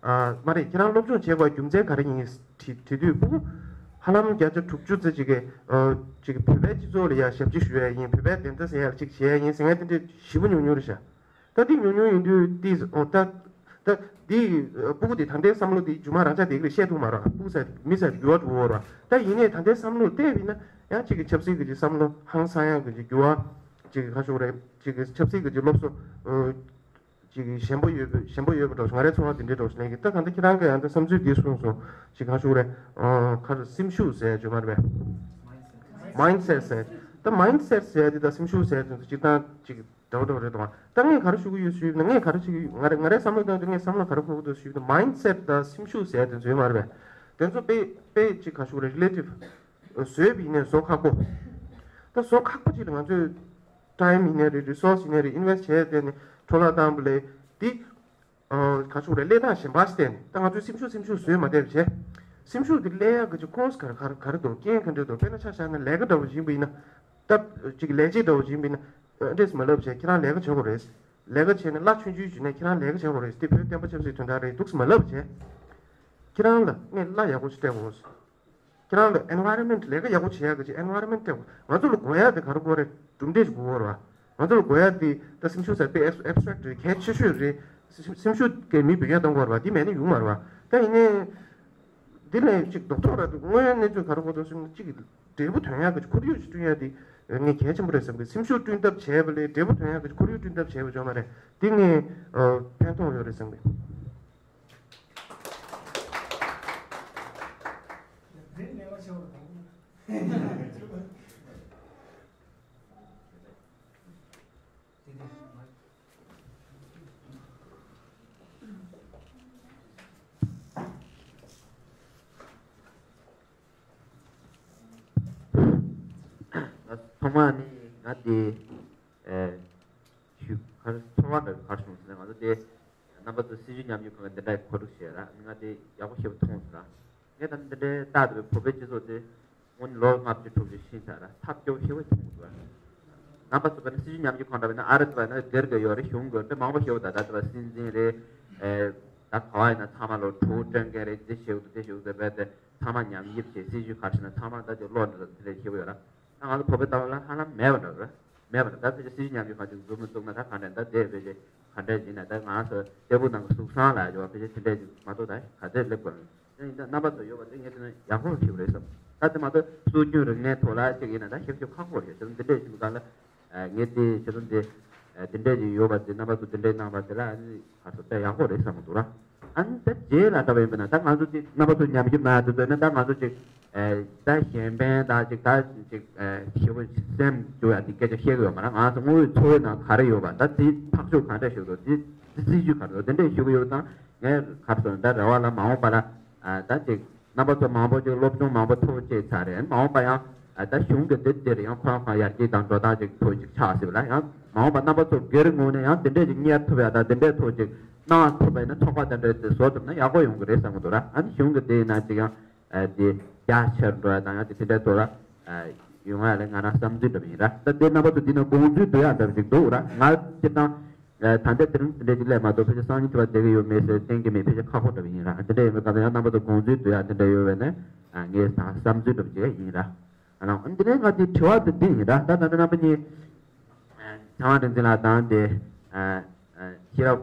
མ་རེད། ཁྱེད་རང་སློབ་སྦྱོང་བྱེད་དགོས་རྒྱུ་མཚན་ག་རེ་ཡིན་དྲིས་དུས་སྤུ་གུ་ཧ་ལམ་བརྒྱ་ཆ་དྲུག་ཅུ་ཙམ་ཅིག་གིས་ཅིག་གི་བོད་པའི་སྤྱི་ཚོགས་ལ་ཡ་ཞབས་ཕྱི་ཞུ་ཡ་ཡིན། བོད་པའི་བདེན་མཐའ་གསལ་ཡ་ཅིག་བྱེད་ཡ་ཡིན་ཟེར་མཁན་དེ་འདྲ་ཞེ་པོ་ཉུང་ཉུང་རེད་ཤག་ད་འདི་ཉུང་ཉུང་ཡིན་དུས་འདི་ཨོ་ད་ད་འདི་སྤུ་གུ་དེ་ད་ལྟའི་བསམ་བློ་དེ་རྒྱུ་མ་རང་ཅག་དེ་ག་ལ་བཤད་ཐུབ་མ་རེད། སྤུ་གུ་ཟེར་མི་ཟེར་འགྱུར་བ་འགྲོ་འོ་ར། ད་ཡིན་ནའི་ད་ལྟའི་བསམ་བློ་བལྟས་པ་ཡིན་ན་ཡང་གཅིག་གི་ཆབ་སྲིད་ཀྱི་ཅིག་བསམ་བློ་ཧང་སང་ཡག་གི་ཅིག་འགྱུར་བ་ཅིག་གི་ཁ་ཤོག་རེད། ཅིག་གི་ཆབ་སྲིད་ཀྱི་ཅིག་སློབ་གསོ་ཨོ་ཅིག་གི་ཞན་པོ་ཡོད་པ་ཞན་པོ་ཡོད་པ་འདྲ་བོ་ཞིག་ང་རའི་ཚོར་བ་དེ་འདྲའི་འདྲ་བོ་ཞིག་ལེན་གི། ད་ད་ལྟ་ཁྱེད་རང་གི་ཡང་ད་བསམ་ཚུལ་འདི་གསུངས་སོང་། ཅིག་ཁ་ཤོག་རེད། ཨོ་ཁ་སེམས་ཤུགས་ཟེར་ཡ་ཅིག་ཡོད་མ་རེད་པས། Mindset ཟེར། ད་Mindset ཟེར་ཡ་དེ་ད་སེམས་ཤུགས་ཟེར་ཡ་དེ་ཚོ་སྤྱིར་བཏང་ཅིག་འདྲ་བོ་འདྲ་བོ་རེད་དོ། ད་ངས་ག་རེ་ཞུ་གི་ཡོད་ཞུས་ན་ངས་ག་རེ་བྱེད་ཀྱི་ཡོད། ང་རེ་ང་རའི་བསམ་བློ་བཏང་དུས་ངས་བསམ་བློ་ག་རེ་འཁོར་གྱི་འདུག་ཞུས་ན་Mindset དང་སེམས་ཤུགས་ཟེར་ཡ་དེ་ཚོ་ཡོད་མ་རེད་པས། དེ་ཚོ་དཔེ་དཔེ་ཅིག་ག་ཞུ་རེད། Relative བཟོས་པ་ཡིན་ནའི་བཟོ་ཁག་པོ། ད་བཟོ་ཁག་པོ་ཅིག་ལ་ང་ཚོས་Time ཡིན་ནའི་རེད། Resource ཡིན་ནའི་རེད། Invest བྱས་བསྡད་ནས་འཕྲོ་བརླག་བཏང་བ་ལས་དེ་ཨ་ག་ཞུ་རེད། ཀླད་སྟངས་གཞན་པ་ཞིག་བསྟན་ནས་ད་ང་ཚོས་སེམས་ཤུགས་སེམས་ཤུགས་བཟོས་མ་བསྡད་པ་བྱས། སེམས་ཤུགས་དེ་སླེབས་ཡག་གི་ཅིག་ཁོངས་ག་རེ་ག་རེ་ག་རེ་འདུག་རྐྱེན་ག་འདྲ་འདུག་དཔེར་ན་ཆ་བཞག་ན་ལས་ཀ་འདྲ་བོ་ཡིན་པ་ཡིན་ན། ད་ཅིག་ལས་བྱེད་འདྲ་བོ་ཡིན་པ་ཡིན་ན་ཨ་འདྲས་སེ་མ་ལབ་བྱས། ཁྱེད་རང་ལས་ཀ་བྱེད་དགོས་རེད། ལས་ཀ་བྱས་ནས་གླ་ཆུང་ཆུང་བྱུང་ནས་ཁྱེད་རང་ལས་ཀ་བྱེད་དགོས་རེད། དེ་བོད་བསྟན་པ་ཆབ་སྲིད་དོན་དག་རེད་འདུག་སེ་མ་ལབ་བྱས། ཁྱེད་རང་ལ་ངས་གླ་ཡག་པོ་ཞིག་སྤྲད་དགོས། ཁྱེད་རང་ལ་environment ལས་ཀ་ཡག་པོ་བྱེད་ཡག་གི་ཅིག་environment སྤྲད་དགོས། ང་ཚོ་ལ་དགོས་ཡག་དེ་ག་རེ་དགོས་རེད། གྲུབ་འབྲས་ཞིག་དགོས་རེད་བ། ང་ཚོ་ལ་དགོས་ཡག་དེ་ད་སེམས་ཤུགས་ཟེར་དཔེ་abstract རེད། གལ་ཆེ་ཤོས་རེད། སེམས་སེམས་ཤུགས་ཀྱིས་མི་འབུད་ཡག་གཏོང་དགོས་རེད་བ། དེ་མེད་ན་ཡོང་མ་རེད་བ། ད་ཡིན་ནའི། འདི་ལས་ཅིག་རྡོག་རྡོག་ར་འདུག་དངོས་ཡོད་གནས་ཚུལ་ག་རེ་གོ་ཐོས་སོང་ན་ཅིག་འབྲས་བུ་ཐོན་ཡག་གི་ཁོར་ཡུག་ཅིག་བསྐྲུན་ཡག་དེ་ངས་གལ་ཆེན་པོ་རེད་བསམ་གི། སེམས་ཤུགས་བསྐྲུན་ཐབས་བྱས་པ་ལས་འབྲས་བུ་ཐོན་ཡག་གི་ཁོར་ཡུག་བསྐྲུན་ཐབས་བྱས་པ་ཡོད་མ་རེད། འདི་ངས་ཕན་ཐོགས་ཡོད་རེད་བསམ་གི། ཐོག་མ་ནི་ང་དེ་ཨེ་ཞུ་གར་ཚོར་བ་འདྲ་གར་བྱུང་ཟེར་ན། ང་ཚོ་དེ་རྣམ་པ་ཚོ་སྲིད་བྱུས་ཉམས་ཞིབ་ཁང་གི་འདི་འདྲའི་གོ་སྒྲིག་བྱས་ར། ང་དེ་ཡག་པོ་ཞེ་པོ་མཐོང་སོང་ར། ངས་ད་འདི་འདྲའི་རྟག་ཏུ་བོད་པའི་སྤྱི་ཚོགས་དེ་སྔོན་ལོ་ལྔ་བཅུ་དྲུག་ཅུ་ཕྱིན་ཚར་ར། ཐབས་སྐྱོ་ཞེ་པོ་མཐོང་སོང་ར། རྣམ་པ་ཚོ་བས་ན་སྲིད་བྱུས་ཉམས་ཞིབ་ཁང་འདྲ་བས་ན་ཨ་རི་ཚོ་བས་ན་སྒེར་གྱི་ཡོད་རེད། གཞུང་གི་དཔེ་མང་པོ་ཞེ་པོ། ད་ད་ལྟ་བ་སྲིད་འཛིན་རེད། ཨེ་ད་ག་བ་ཡིན་ན་ཚང་མ་ལོ་དྲུག་སྤྲོད་མཁན་རེད། འདི་ཞེ་པོ་འདུག་དེ་ཞེ་པོ་འདུག་བས་དེ་ཚང་མ་ཉམས་ཞིབ་བྱས། སྲིད་བྱུས་ག་རེ་བྱས་ན་ཚང་མ་ད་དེ་ཀློག་འདི་ལ་དེ་འདྲ་ཞེ་པོ་ཡོད་ར། ད་ང་ཚོ་བོད་པའི་ལྟ་བ་ལ་ཧ་ལམ་མེད་པ་འདྲ་རེད། མེད་པ་ལ། ད་ཕལ་ཆེར་སྲིད་ཇུས་ཉམས་ཞིབ་ཁང་ཅིག་འཛུགས་མི་ཚུགས་ན། ད་གང་འདྲ་ད་དེ་ཕལ་ཆེར་ག་འདྲ་ཡིན་ན། ད་ང་ཚོ་ལྟད་མོ་ནང་གི་གཟུགས་བཟང་ལ་ཡོད་པ་ཕལ་ཆེར་དེ་འདྲ་ཅིག་མ་གཏོགས་ད་ག་ཚོད་སླེབས་དགོས་རེད། ཡིན་ད་རྣམ་པ་ཚོ་ཡོད་པ་དེ་ངས་བལྟས་ན་ཡག་པོ་ཞིག་རེད་བསམ། ད་དེ་མ་གཏོགས་སྲོལ་རྒྱུན་རིག་གནས་ཐོག་ལ་ཅིག་ཡིན་ན་ད་ཞིབ་ཞིབ་ཁག་པོ་རེད། དེ་འདི་འདྲས་ཞིག་ག་ལ་ངས་དེ་ཆེད་དུ་འདི་འདི་འདྲས་ཅིག་ཡོད་པ་དེ། རྣམ་པ་ཚོ་འདི་འདྲས་གནང་བ་དེ་ལ་ཨ་ནི་ག་ཚོད་ད་ཡག་པོ་རེད་བསམ་གི་འདུག་ར། ཨ་ནི་ད་རྗེས་ལ་འདྲ་བ་ཡིན་པ་ན། ད་ང་ཚོ་ཅིག་རྣམ་པ་ཚོ་ཉམས་ཞིབ་གནང་ཡ་དེ་ཚོ་ཡིན་ན། ད་ང་ཚོ་ཅིག་ཨེ་ད་གཞན་ཕན་ད་ཅིག་ད་ཅིག་ཨེ་ཞེ་པོ་སེམས་འཇུ་ཡ་དེ་སྐད་ཆ་བཤད་གི་ཡོད་མ་རེད། ང་ཚོ་དངོས་ཡོད་འཚོ་བའི་ནང་ག་རེ་ཡོད་པ། ད་དེ་ཐག་གཅོད་ག་འདྲ་ཞིག་འགྲོ། དེ་དེ་སྲིད་ཇུས་ག་རེ་འགྲོ། དེ་འདྲས་ཞུ་གི་ཡོད་ཙང་། ངས་ག་རེ་ཟེར་ན། ད་རེ་བ་ལ་མ་འོངས་པ་ལ་ཨ་ད་ཅིག་རྣམ་པ་ཚོ་མང་པོ་ཅིག་སློབ་སྦྱོང་མང་པོ་ཐོབ་བྱས་ཚར་རེད། མ་འོངས་པ་ཡང་ཨ་ད་གཞུང་གི་དེ་དེར་ཡང་ཁོ་རང་ཁོ་རང་ཡར་རྒྱས་དང་འགྲོ་སྟངས་ཅིག་ཐོག་ཅིག་ཆགས་སྲིད་པ་ལ། ཡང་མ་འོངས་པ་རྣམ་པ་ཚོ་སྒེར་ངོས་ནས་ཡང་དེ་འདྲས་ཅིག་གཉེར་ཐུབ་ཡ་དང་དེ་འདྲས་ཐོག་ཅིག་གནང་ཐུབ་པ་ཡིན་ན། ཚོགས་པ་དེ་འདྲས་དེ་བཟོ་ཐུབ་ན་ཡག་པོ་ཡོང་གི་རེད་བསམ་གི་འདུག་ར། ཨ་ནི་གཞུང་གི་དེ་ཡིན་ན་ཅིག་ཡང་ཨ་དེ་རྒྱ་ཆེར་འགྲོ་ཡ་དང་ཡང་དེ་དེ་འདྲས་ཐོག་ལ་ཨ་ཡོང་ཡ་ལ་ང་རང་བསམ་ཚུལ་འདྲ་པོ་ཡིན་ར། ད་དེ་རྣམ་པ་ཚོ་འདི་ན་དགོངས་ཚུལ་བསྡུ་ཡ་འདྲ་པོ་ཅིག་འདུག་ར། ང་སྤྱིར་བཏང་། ད་ལྟ་དེ་རིང་དེ་འདྲ་ཅིག་སླེབས་མ་གཏོགས་ཕལ་ཆེར་སང་ཉིན་དྲི་བ་བསྡད་ཀྱི་ཡོད་མེད་ཟེར་བསྟན་གྱི་མེད། ཕལ་ཆེར་ཁག་པོ་འདྲ་པོ་ཡིན་ར། དེ་འདྲ་ཡིན་པའི་སྐབས་ལ་ཡང་རྣམ་པ་ཚོ་དགོངས་ཚུལ་བསྡུ་ཡ་དེ་འདྲ་ཡོད་པས་ན་ངས་ད་བསམ་ཚུལ་འདྲ་པོ་ཅིག་ཡིན་ར། ཨ་ནི་དེ་ནས་ང་དེ་དྲི་བ་དེ་འདི་ཡིན་ར། ད་ད་ལྟ་རྣམ་པ་གཉིས་ཚེ་དབང་རིག་འཛིན་ལགས་དང་དེ་ཤེས་རབ་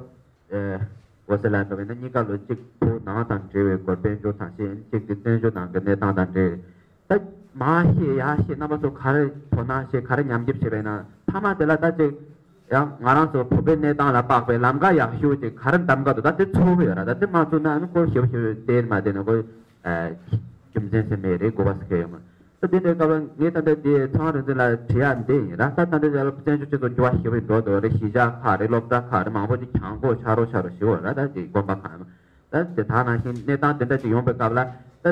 འོད་ཟེར་ལགས་འདྲ་པོ་ཡིན་ན། གཉིས་ཀ་ལོ་གཅིག་བོད་ནང་དང་འབྲེལ་བའི་སྐོར་དཔལ་འབྱོར་དང་ཤེས་ཡོན། གཅིག་དེ་བཙན་བྱོལ་ནང་གི་གནས་སྟངས་དང་འབྲེལ་བའི། ད་མར་བཤད་ཡར་བཤད་རྣམ་པ་ཚོ་ག་རེ་དོ་སྣང་བྱས་ག་རེ་ཉམས་ཞིབ་བྱས་པ་ཡིན་ན། མཐའ་མ་དེ་ལ་ད་ཅིག་ཡང་ང་རང་ཚོ་བོད་པའི་གནས་སྟངས་ལ་དཔག་པའི་ལམ་ཁ་ཡག་ཤོས་ཅིག་ག་རེ་གདམ་ག་འདུག་ད་དེ་ཚོར་གི་ཡོད་ར། ད་དེ་མ་ཚོར་ན་ཨ་ནི་ཁོ་ཞེ་པོ་ཞེ་པོ་བལྟས་མ་བལྟས་ན་ཁོ་རྒྱུ་མཚན་ཟེར་མེད་རེད། དགོས་པ་ཟེར་གི་ཡོད་མ་རེད། ད་དེ་འདྲའི་སྐབས་ལ་ངས་ད་ལྟ་དེ་ཚེ་དབང་རིག་འཛིན་ལ་དྲི་ཡ་འདི་ཡིན་ར། ད་ད་ལྟ་ཡར་ལ་བཙན་བྱོལ་སྤྱི་ཚོགས་འགྱུར་བ་ཞེ་པོ་འགྲོ་འདུག་རེད། གཞིས་ཆགས་ཁག་རེད། སློབ་གྲྭ་ཁག་རེད། མང་པོ་ཅིག་གྱང་ཁོག་ཆགས་རོགས་ཆགས་རོགས་ཞུ་བ་ར། ད་ཅིག་དགོན་པ་ཁག་ད་དེ་དག་ནང་བཞིན་གནས་སྟངས་དེ་འདྲ་ཅིག་ཡོང་པའི་སྐབས་ལ། ད་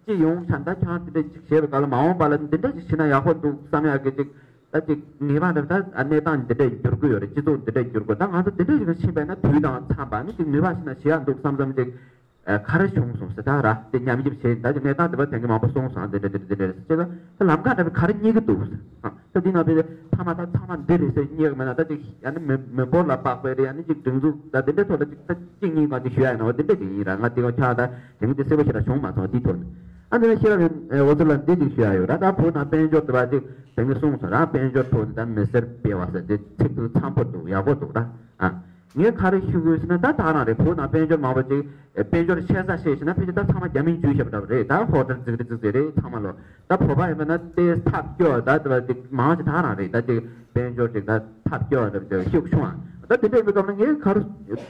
ཅི་ཡོང་ཆ་ད་ཁྱང་དེ་འདྲ་ཅིག་བྱས་པའི་སྐབས་ལ་མ་འོངས་པ་ལ་འདི་འདྲ་ཅིག་བྱས་ན་ཡག་པོ་འདུག་བསམ་ཡག་གི་ཅིག་ད་ཅིག་ངེས་པ་འདྲ། ད་གནས་སྟངས་འདི་འདྲ་འགྱུར་གི་ཡོད་རེད། སྤྱི་ཚོགས་འདི་འདྲ་འགྱུར་གི། ད་ང་ཚོ་འདི་འདྲ་ཅིག་ཕྱིན་པ་ན་དུས་དང་འཚམས་པ་ནི་ཅིག་ནུས་པ་ཞིག་ན་བྱེད་ཡག་འདུག་བསམ་བསམ་ཅིག་ག་རེ་བྱུང་སོང་ཟེར། ད་ར་དེ་ཉམས་ཞིབ་བྱས། ད་ཅིག་གནས་སྟངས་འདི་པ་དེང་གི་མང་པོ་སོང་སོང་། འདི་འདྲ་འདི་འདྲ་འདི་འདྲ་ཟེར་ད་ལམ་ཁ་འདྲ་པོ་ག་རེ་རྙེད་གི་འདུག་ཟེར། ད་འདི་ནང་པའི་ཐ་མ་ད་ཚང་མ་འདི་རེད་ཟེར་རྙེད་གི་མེད་ན། ད་ཅིག་ཡང་ནི་མི་མི་འབོར་ལ་དཔག་པའི་རེད། ཡང་ནི་ཅིག་སྒྲིག་འཛུགས་ད་འདི་འདྲའི་ཐོག་ལ་ཅིག་ད་གཅིག་གཉིས་གང་ཅིག་ཞུ་ཡ་ཡིན་ན། འོ་འདི་འདྲ་ཅིག་ཡིན་ར། ང་དེ་ག་ཁྱག་ད་དེང་གི་དེ་གསལ་པོ་ཞེ་དྲག་བྱུང་མ་སོང་། དེའི་ཐོག་ནས་ཨ་འདི་ནས་ཤེས་རབ་འོད་ཟེར་ལ་འདི་ཅིག་ཞུ་ཡ་ཡོད་ར། ད་བོད་ནང་དཔལ་འབྱོར་དེ་བ་ཅིག་དེང་གི་གསུངས་སོང་ར། དཔལ་འབྱོར་ཐོག་ནས་ད་མི་སེར་སྤེལ་བ་ཟེར་དེ་ཚིག་དེ་འཚམ་པོ་འདུག་ཡག་པོ་འདུག་ར། ཨ། ངས་ག་རེ་ཞུ་དགོས་ཟེར་ན། ད་ད་རང་རེད། བོད་ནང་དཔལ་འབྱོར་མང་པོ་ཅིག་དཔལ་འབྱོར་ཆེ་ས་བཤད་ཤེས་ན་ཕལ་ཆེར་ད་ཚང་མ་རྒྱ་མིས་འཇུས་བཞག་པ་འདྲ་པོ་རེད། ད་ཧོ་ཊེལ་ཟིག་རེད་ཅིག་ཟིག་རེད། ཚང་མ་ལོ། ད་བོད་པ་ཡིན་པ་ན་དེ་ཐབས་སྐྱོ་ད་དེ་བ་ཅིག་མང་ཆེ་ད་རང་རེད། ད་ཅིག་དཔལ་འབྱོར་ཅིག་ད་ཐབས་སྐྱོ་འདྲ་པོ་ཅིག་ཤུགས་ཆུང་བ། ད་དེ་འདྲ་ཡིན་པའི་སྐབས་ན་ངས་ག་རེ་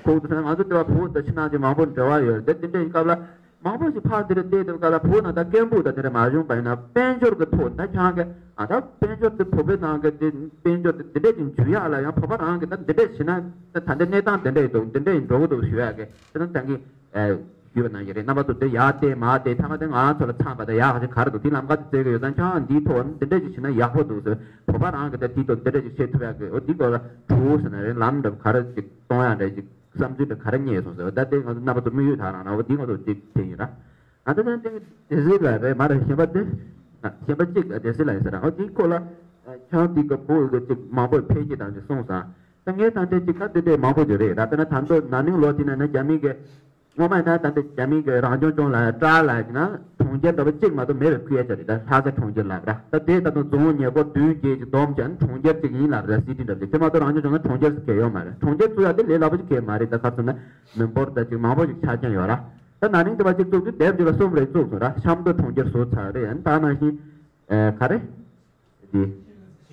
གོ་འདུག་ཟེར་ན། ང་ཚོ་དེ་བ་བོད་དང་ཕྱི་ནང་ཅིག་མང་པོ་འབྲེལ་བ་ཡོད་རེད། ད་དེ་འདྲ་ཡིན་སྐབས་ལ། མང་པོ་ཞིག་ཕར་འདིར་བལྟས་དུས་སྐབས་ལ་བོད་ནང་ད་སྐད་འབོད་ད་དེ་འདྲ་མ་བྱུང་པ་ཡིན་ན། དཔལ་འབྱོར་གྱི་ཐོག་ད་ཁྱང་གི་ཨ་ད་དཔལ་འབྱོར་དེ་བོད་པའི་ནང་གི་དེ་དཔལ་འབྱོར་དེ་འདི་འདྲས་ཀྱི་འཇུ་ཡག་ལ་ཡང་བོད་པ་རང་གི་ད་འདི་འདྲས་བྱས་ན་ད་ད་འདི་གནས་སྟངས་འདི་འདྲས་འདུག་འདི་འདྲས་འགྲོ་གི་འདུག་ཞུ་ཡག་གི་དེ་ད་ད་གི་ཞུས་པ་ནང་བཞིན་རེད། རྣམ་པ་ཚོ་དེ་ཡར་བལྟས་མར་བལྟས་ཐ་མ་དེ་ང་ཚོ་ལ་འཚམས་པ་དེ་ཡག་ག་ཅིག་ག་རེ་འདུག་དེ་ལམ་ཁ་དེ་བཙལ་གི་ཡོད་ཙང་ཁྱང་འདིའི་ཐོག་འདི་འདྲས་ཅིག་བྱས་ན་ཡག་པོ་འདུག་ཟེར། བོད་པ་རང་གི་ད་དེའི་ཐོག་འདི་འདྲས་ཅིག་བྱེད་ཐུབ་ཡག་གི་འོ་འདི་སྐོར་ལ་གྲོས་ཟེར་ན་རེད། ལམ་འདྲ་ག་རེ་ཅིག་གཏོང་ཡག་འདྲ་ཅིག་བསམ་ཚུལ་འདྲ་ག་རེ་རྙེད་སོང་ཟེར་བ། ད་ལྟའི་ང་ཚོ་རྣམ་པ་ཚོ་དམིགས་ཡུལ་དག་རང་རང་བ་འདི་ང་ཚོ་འདི་དེ་ཡིན་ར། ང་ཚོ་ནས་འདི་སྡེ་སྲིད་ལགས་རེད་མ་རེད། གཞན་པ་འདི་གཞན་པ་གཅིག་སྡེ་སྲིད་ལགས་ཡིན་ཟེར་ར། འོ་འདིའི་སྐོར་ལ་ཁྱང་འདི་ག་བོད་གི་ཅིག་མང་པོ་འཕེལ་རྒྱས་བཏང་ཅིག་གསུངས་སོང་། ད་ངས་ད་འདྲའི་ཅིག་ད་འདི་འདྲའི་མང་པོ་ཅིག་རེད་ར། ད་ན་ད་འདོད་ན་ནིང་ལོ་དེ་ན་ན་རྒྱ་མི་གི་སྔོན་མ་ཡིན་ན་ད་འདི་རྒྱ་མི་གི་རང་སྐྱོང་ལྗོངས་ལ་ཡ་ཀྲ་ལ་ཡ་ན་གྲོང་ཁྱེར་འདྲ་པོ་གཅིག་མ་གཏོགས་མེད་པའི་ཁུལ་ཡ་ཅིག་རེད། ད་ལྷ་ས་གྲོང་ཁྱེར་ལབ་ར། ད་དེ་ད་དུང་རྫོང་ཉེར་སྐོར་བདུན་བརྒྱད་ཅིག་བསྡོམས་བྱས་ན་གྲོང་ཁྱེར་གཅིག་ཡིན་ལབ་ར། སི་ཊི་འདྲ་པོ་ཅིག་དེ་མ་གཏོགས་རང་སྐྱོང་ལྗོངས་ན་གྲོང་ཁྱེར་ཟེར་གང་ཡོད་མ་རེད། གྲོང་ཁྱེར་བཙུགས་ཡ་དེ་ལས་སླ་པོ་ཅིག་གང་ཡོད་མ་རེད། ད་ག་རེ་ཟེར་ན་མི་འབོར་ད་ཅིག་མང་པོ་ཅིག་ཆ་རྐྱེན་ཡོད་ར། ད་ན་ནིང་དེ་བ་ཅིག་བཙུགས་དུས་སྡེབ་ཅིག་ལ་གསུམ་རེ་བཙུགས་སོང་ར། ཤམ་སྟོད་གྲོང་ཁྱེར་བཟོས་ཚར་རེད། ཡང་ད་ནང་བཞིན་ཨེ་ག་རེ། དེ།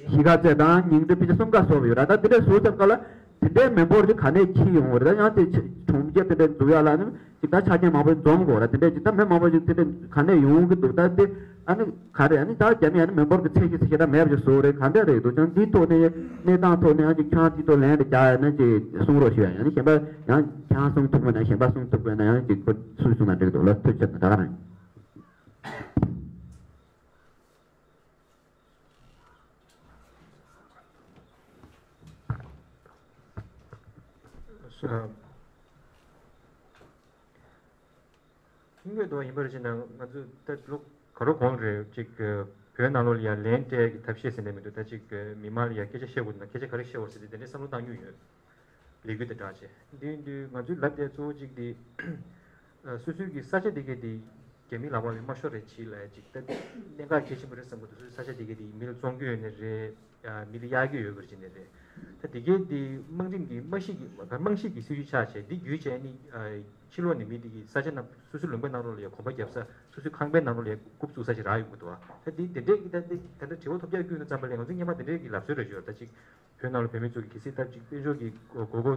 གཞིས་ཀ་རྩེ་དང་ཉིང་ཁྲི་ཕལ་ཆེར་གསུམ་ཀ་བཟོ་བ་ཡོད་ར། ད་དེ་འདྲས་བཟོ་ཙམ་ཀ་ལ་དེ་འདྲའི་མི་འབོར་ཅིག་ག་ནས་འཁྱེར་ཡོང་བ་རེད། ད་ཡང་དེ་ཕྱི་གྲོང་ཁྱེར་དེ་འདྲས་འཛུགས་ཡག་ལ་ནི་ཅིག་ད་ཆ་རྐྱེན་མང་པོ་འཛོམས་དགོས་ར། དེ་འདྲས་ཅིག་ད་མི་མང་པོ་ཅིག་དེ་འདྲས་ག་ནས་ཡོང་གི་འདུག་ད་དེ་ཨ་ནི་ག་རེ་ཨ་ནི་ད་རྒྱ་མི་ཨ་ནི་མི་འབོར་གྱི་ཚད་གཞི་ཚད་གཞི་ད་མེད་པ་ཅིག་བཟོ་རེད། ག་འདྲས་རེད་འདུག་ཀྱང་འདིའི་ཐོག་ནས་གནས་སྟངས་ཐོག་ནས་ཡང་ཅིག་ཁྱང་འདིའི་ཐོག་ལན་རེ་རྒྱག་ཡ་ན་ཅིག་གསུང་རོགས་ཞུ་ཡ། ཡང་ནི་གཞན་པ་ཡང་ཁྱང་གསུང་ཐུབ་དགོས་ན་གཞན་པ་གསུང་ཐུབ་དགོས་ན་ཡང་ཅིག་ཁོ་སུས་གསུང་ན་འགྲིག་འདུག་ལ། ཐུགས་རྗེ་ཆེ། ད་ག་རང་། ཨ། ཐུང་ངུ་དོ་ཡིན་པར་བྱས་ན་ང་ཚོས་ད་ལོ་ག་རོ་གོང་རེད་ཅིག་བོད་ནང་ལོགས་ལ་ཡང་ལན་སྤྲད་ཀྱི་ཐབས་ཤེས་ཟེར་ནས་མི་འདུག་ད་ཅིག་མི་མང་ལ་ཡང་སྐད་ཆ་བཤད་དགོས་ན་སྐད་ཆ་ག་རེ་བཤད་འོར་ཟེར་ཏེ་དེ་འདྲའི་བསམ་བློ་བཏང་མྱོང་ཡོད། ལས་འགུལ་དེ་དྲག་ཆེ། འདི་འདི་ང་ཚོའི་ལབ་དེ་གཙོ་བོ་གཅིག་དེ། ཨ། སོ་སོའི་གི་ས་ཆ་དེ་གའི་དེ་རྒྱ་མི་ལག་པ་ལས་མ་ཤོར་རེ་བྱེད་ལ་ཡ་གཅིག་ད་གནད་འགག་གལ་ཆེན་པོ་རེད་བསམ་གི་འདུག་སོ་སོའི་ས་ཆ་དེ་གའི་དེ་མི་ལ་བཙོང་རྒྱུ་ཡོད་ནི་རེད། མི་ལ་གཡར་གྱི་ཡོད་པར་བྱས་ནས་རེད། ད་དེ་གའི་དེ་དམངས་ཁྲིམས་ཀྱི་རྨང་གཞི་གི་རྨང་གཞི་གི་སྲིད་ཇུས་ཆགས་བྱས། འདི་བརྒྱུད་བྱས་ནི་ཕྱི་ལོགས་ནས་མི་དེ་གི་ས་ཆ་ནང་སོ་སོའི་ལུང་པའི་ནང་ལོགས་ལ་ཡ་གོམ་པ་རྒྱབ་ས། སོ་སོའི་ཁང་པའི་ནང་ལོགས་ལ་ཡ་རྐུབ་བཙུགས་ས་ཞིག་རག་ཡོང་གི་འདུག་བ། ད་འདི་དེ་འདྲས་ཀྱི་ད་འདི་ད་ལྟ་དྲི་བ་ཐོལ་རྒྱག་བརྒྱུད་ནས་བརྩམས་པ་ལས་ང་ཚོ་སྔོན་མ་དེ་འདྲས་ཀྱི་ལབ་སྲོལ་རེད་ཤག་ད་ཅིག་བོད་ནང་ལ་བོད་མི་ཚོ་གི་གལ་སྲིད་ད་ཅིག་དཔལ་འབྱོར་གྱི་དགོས་མཁོ་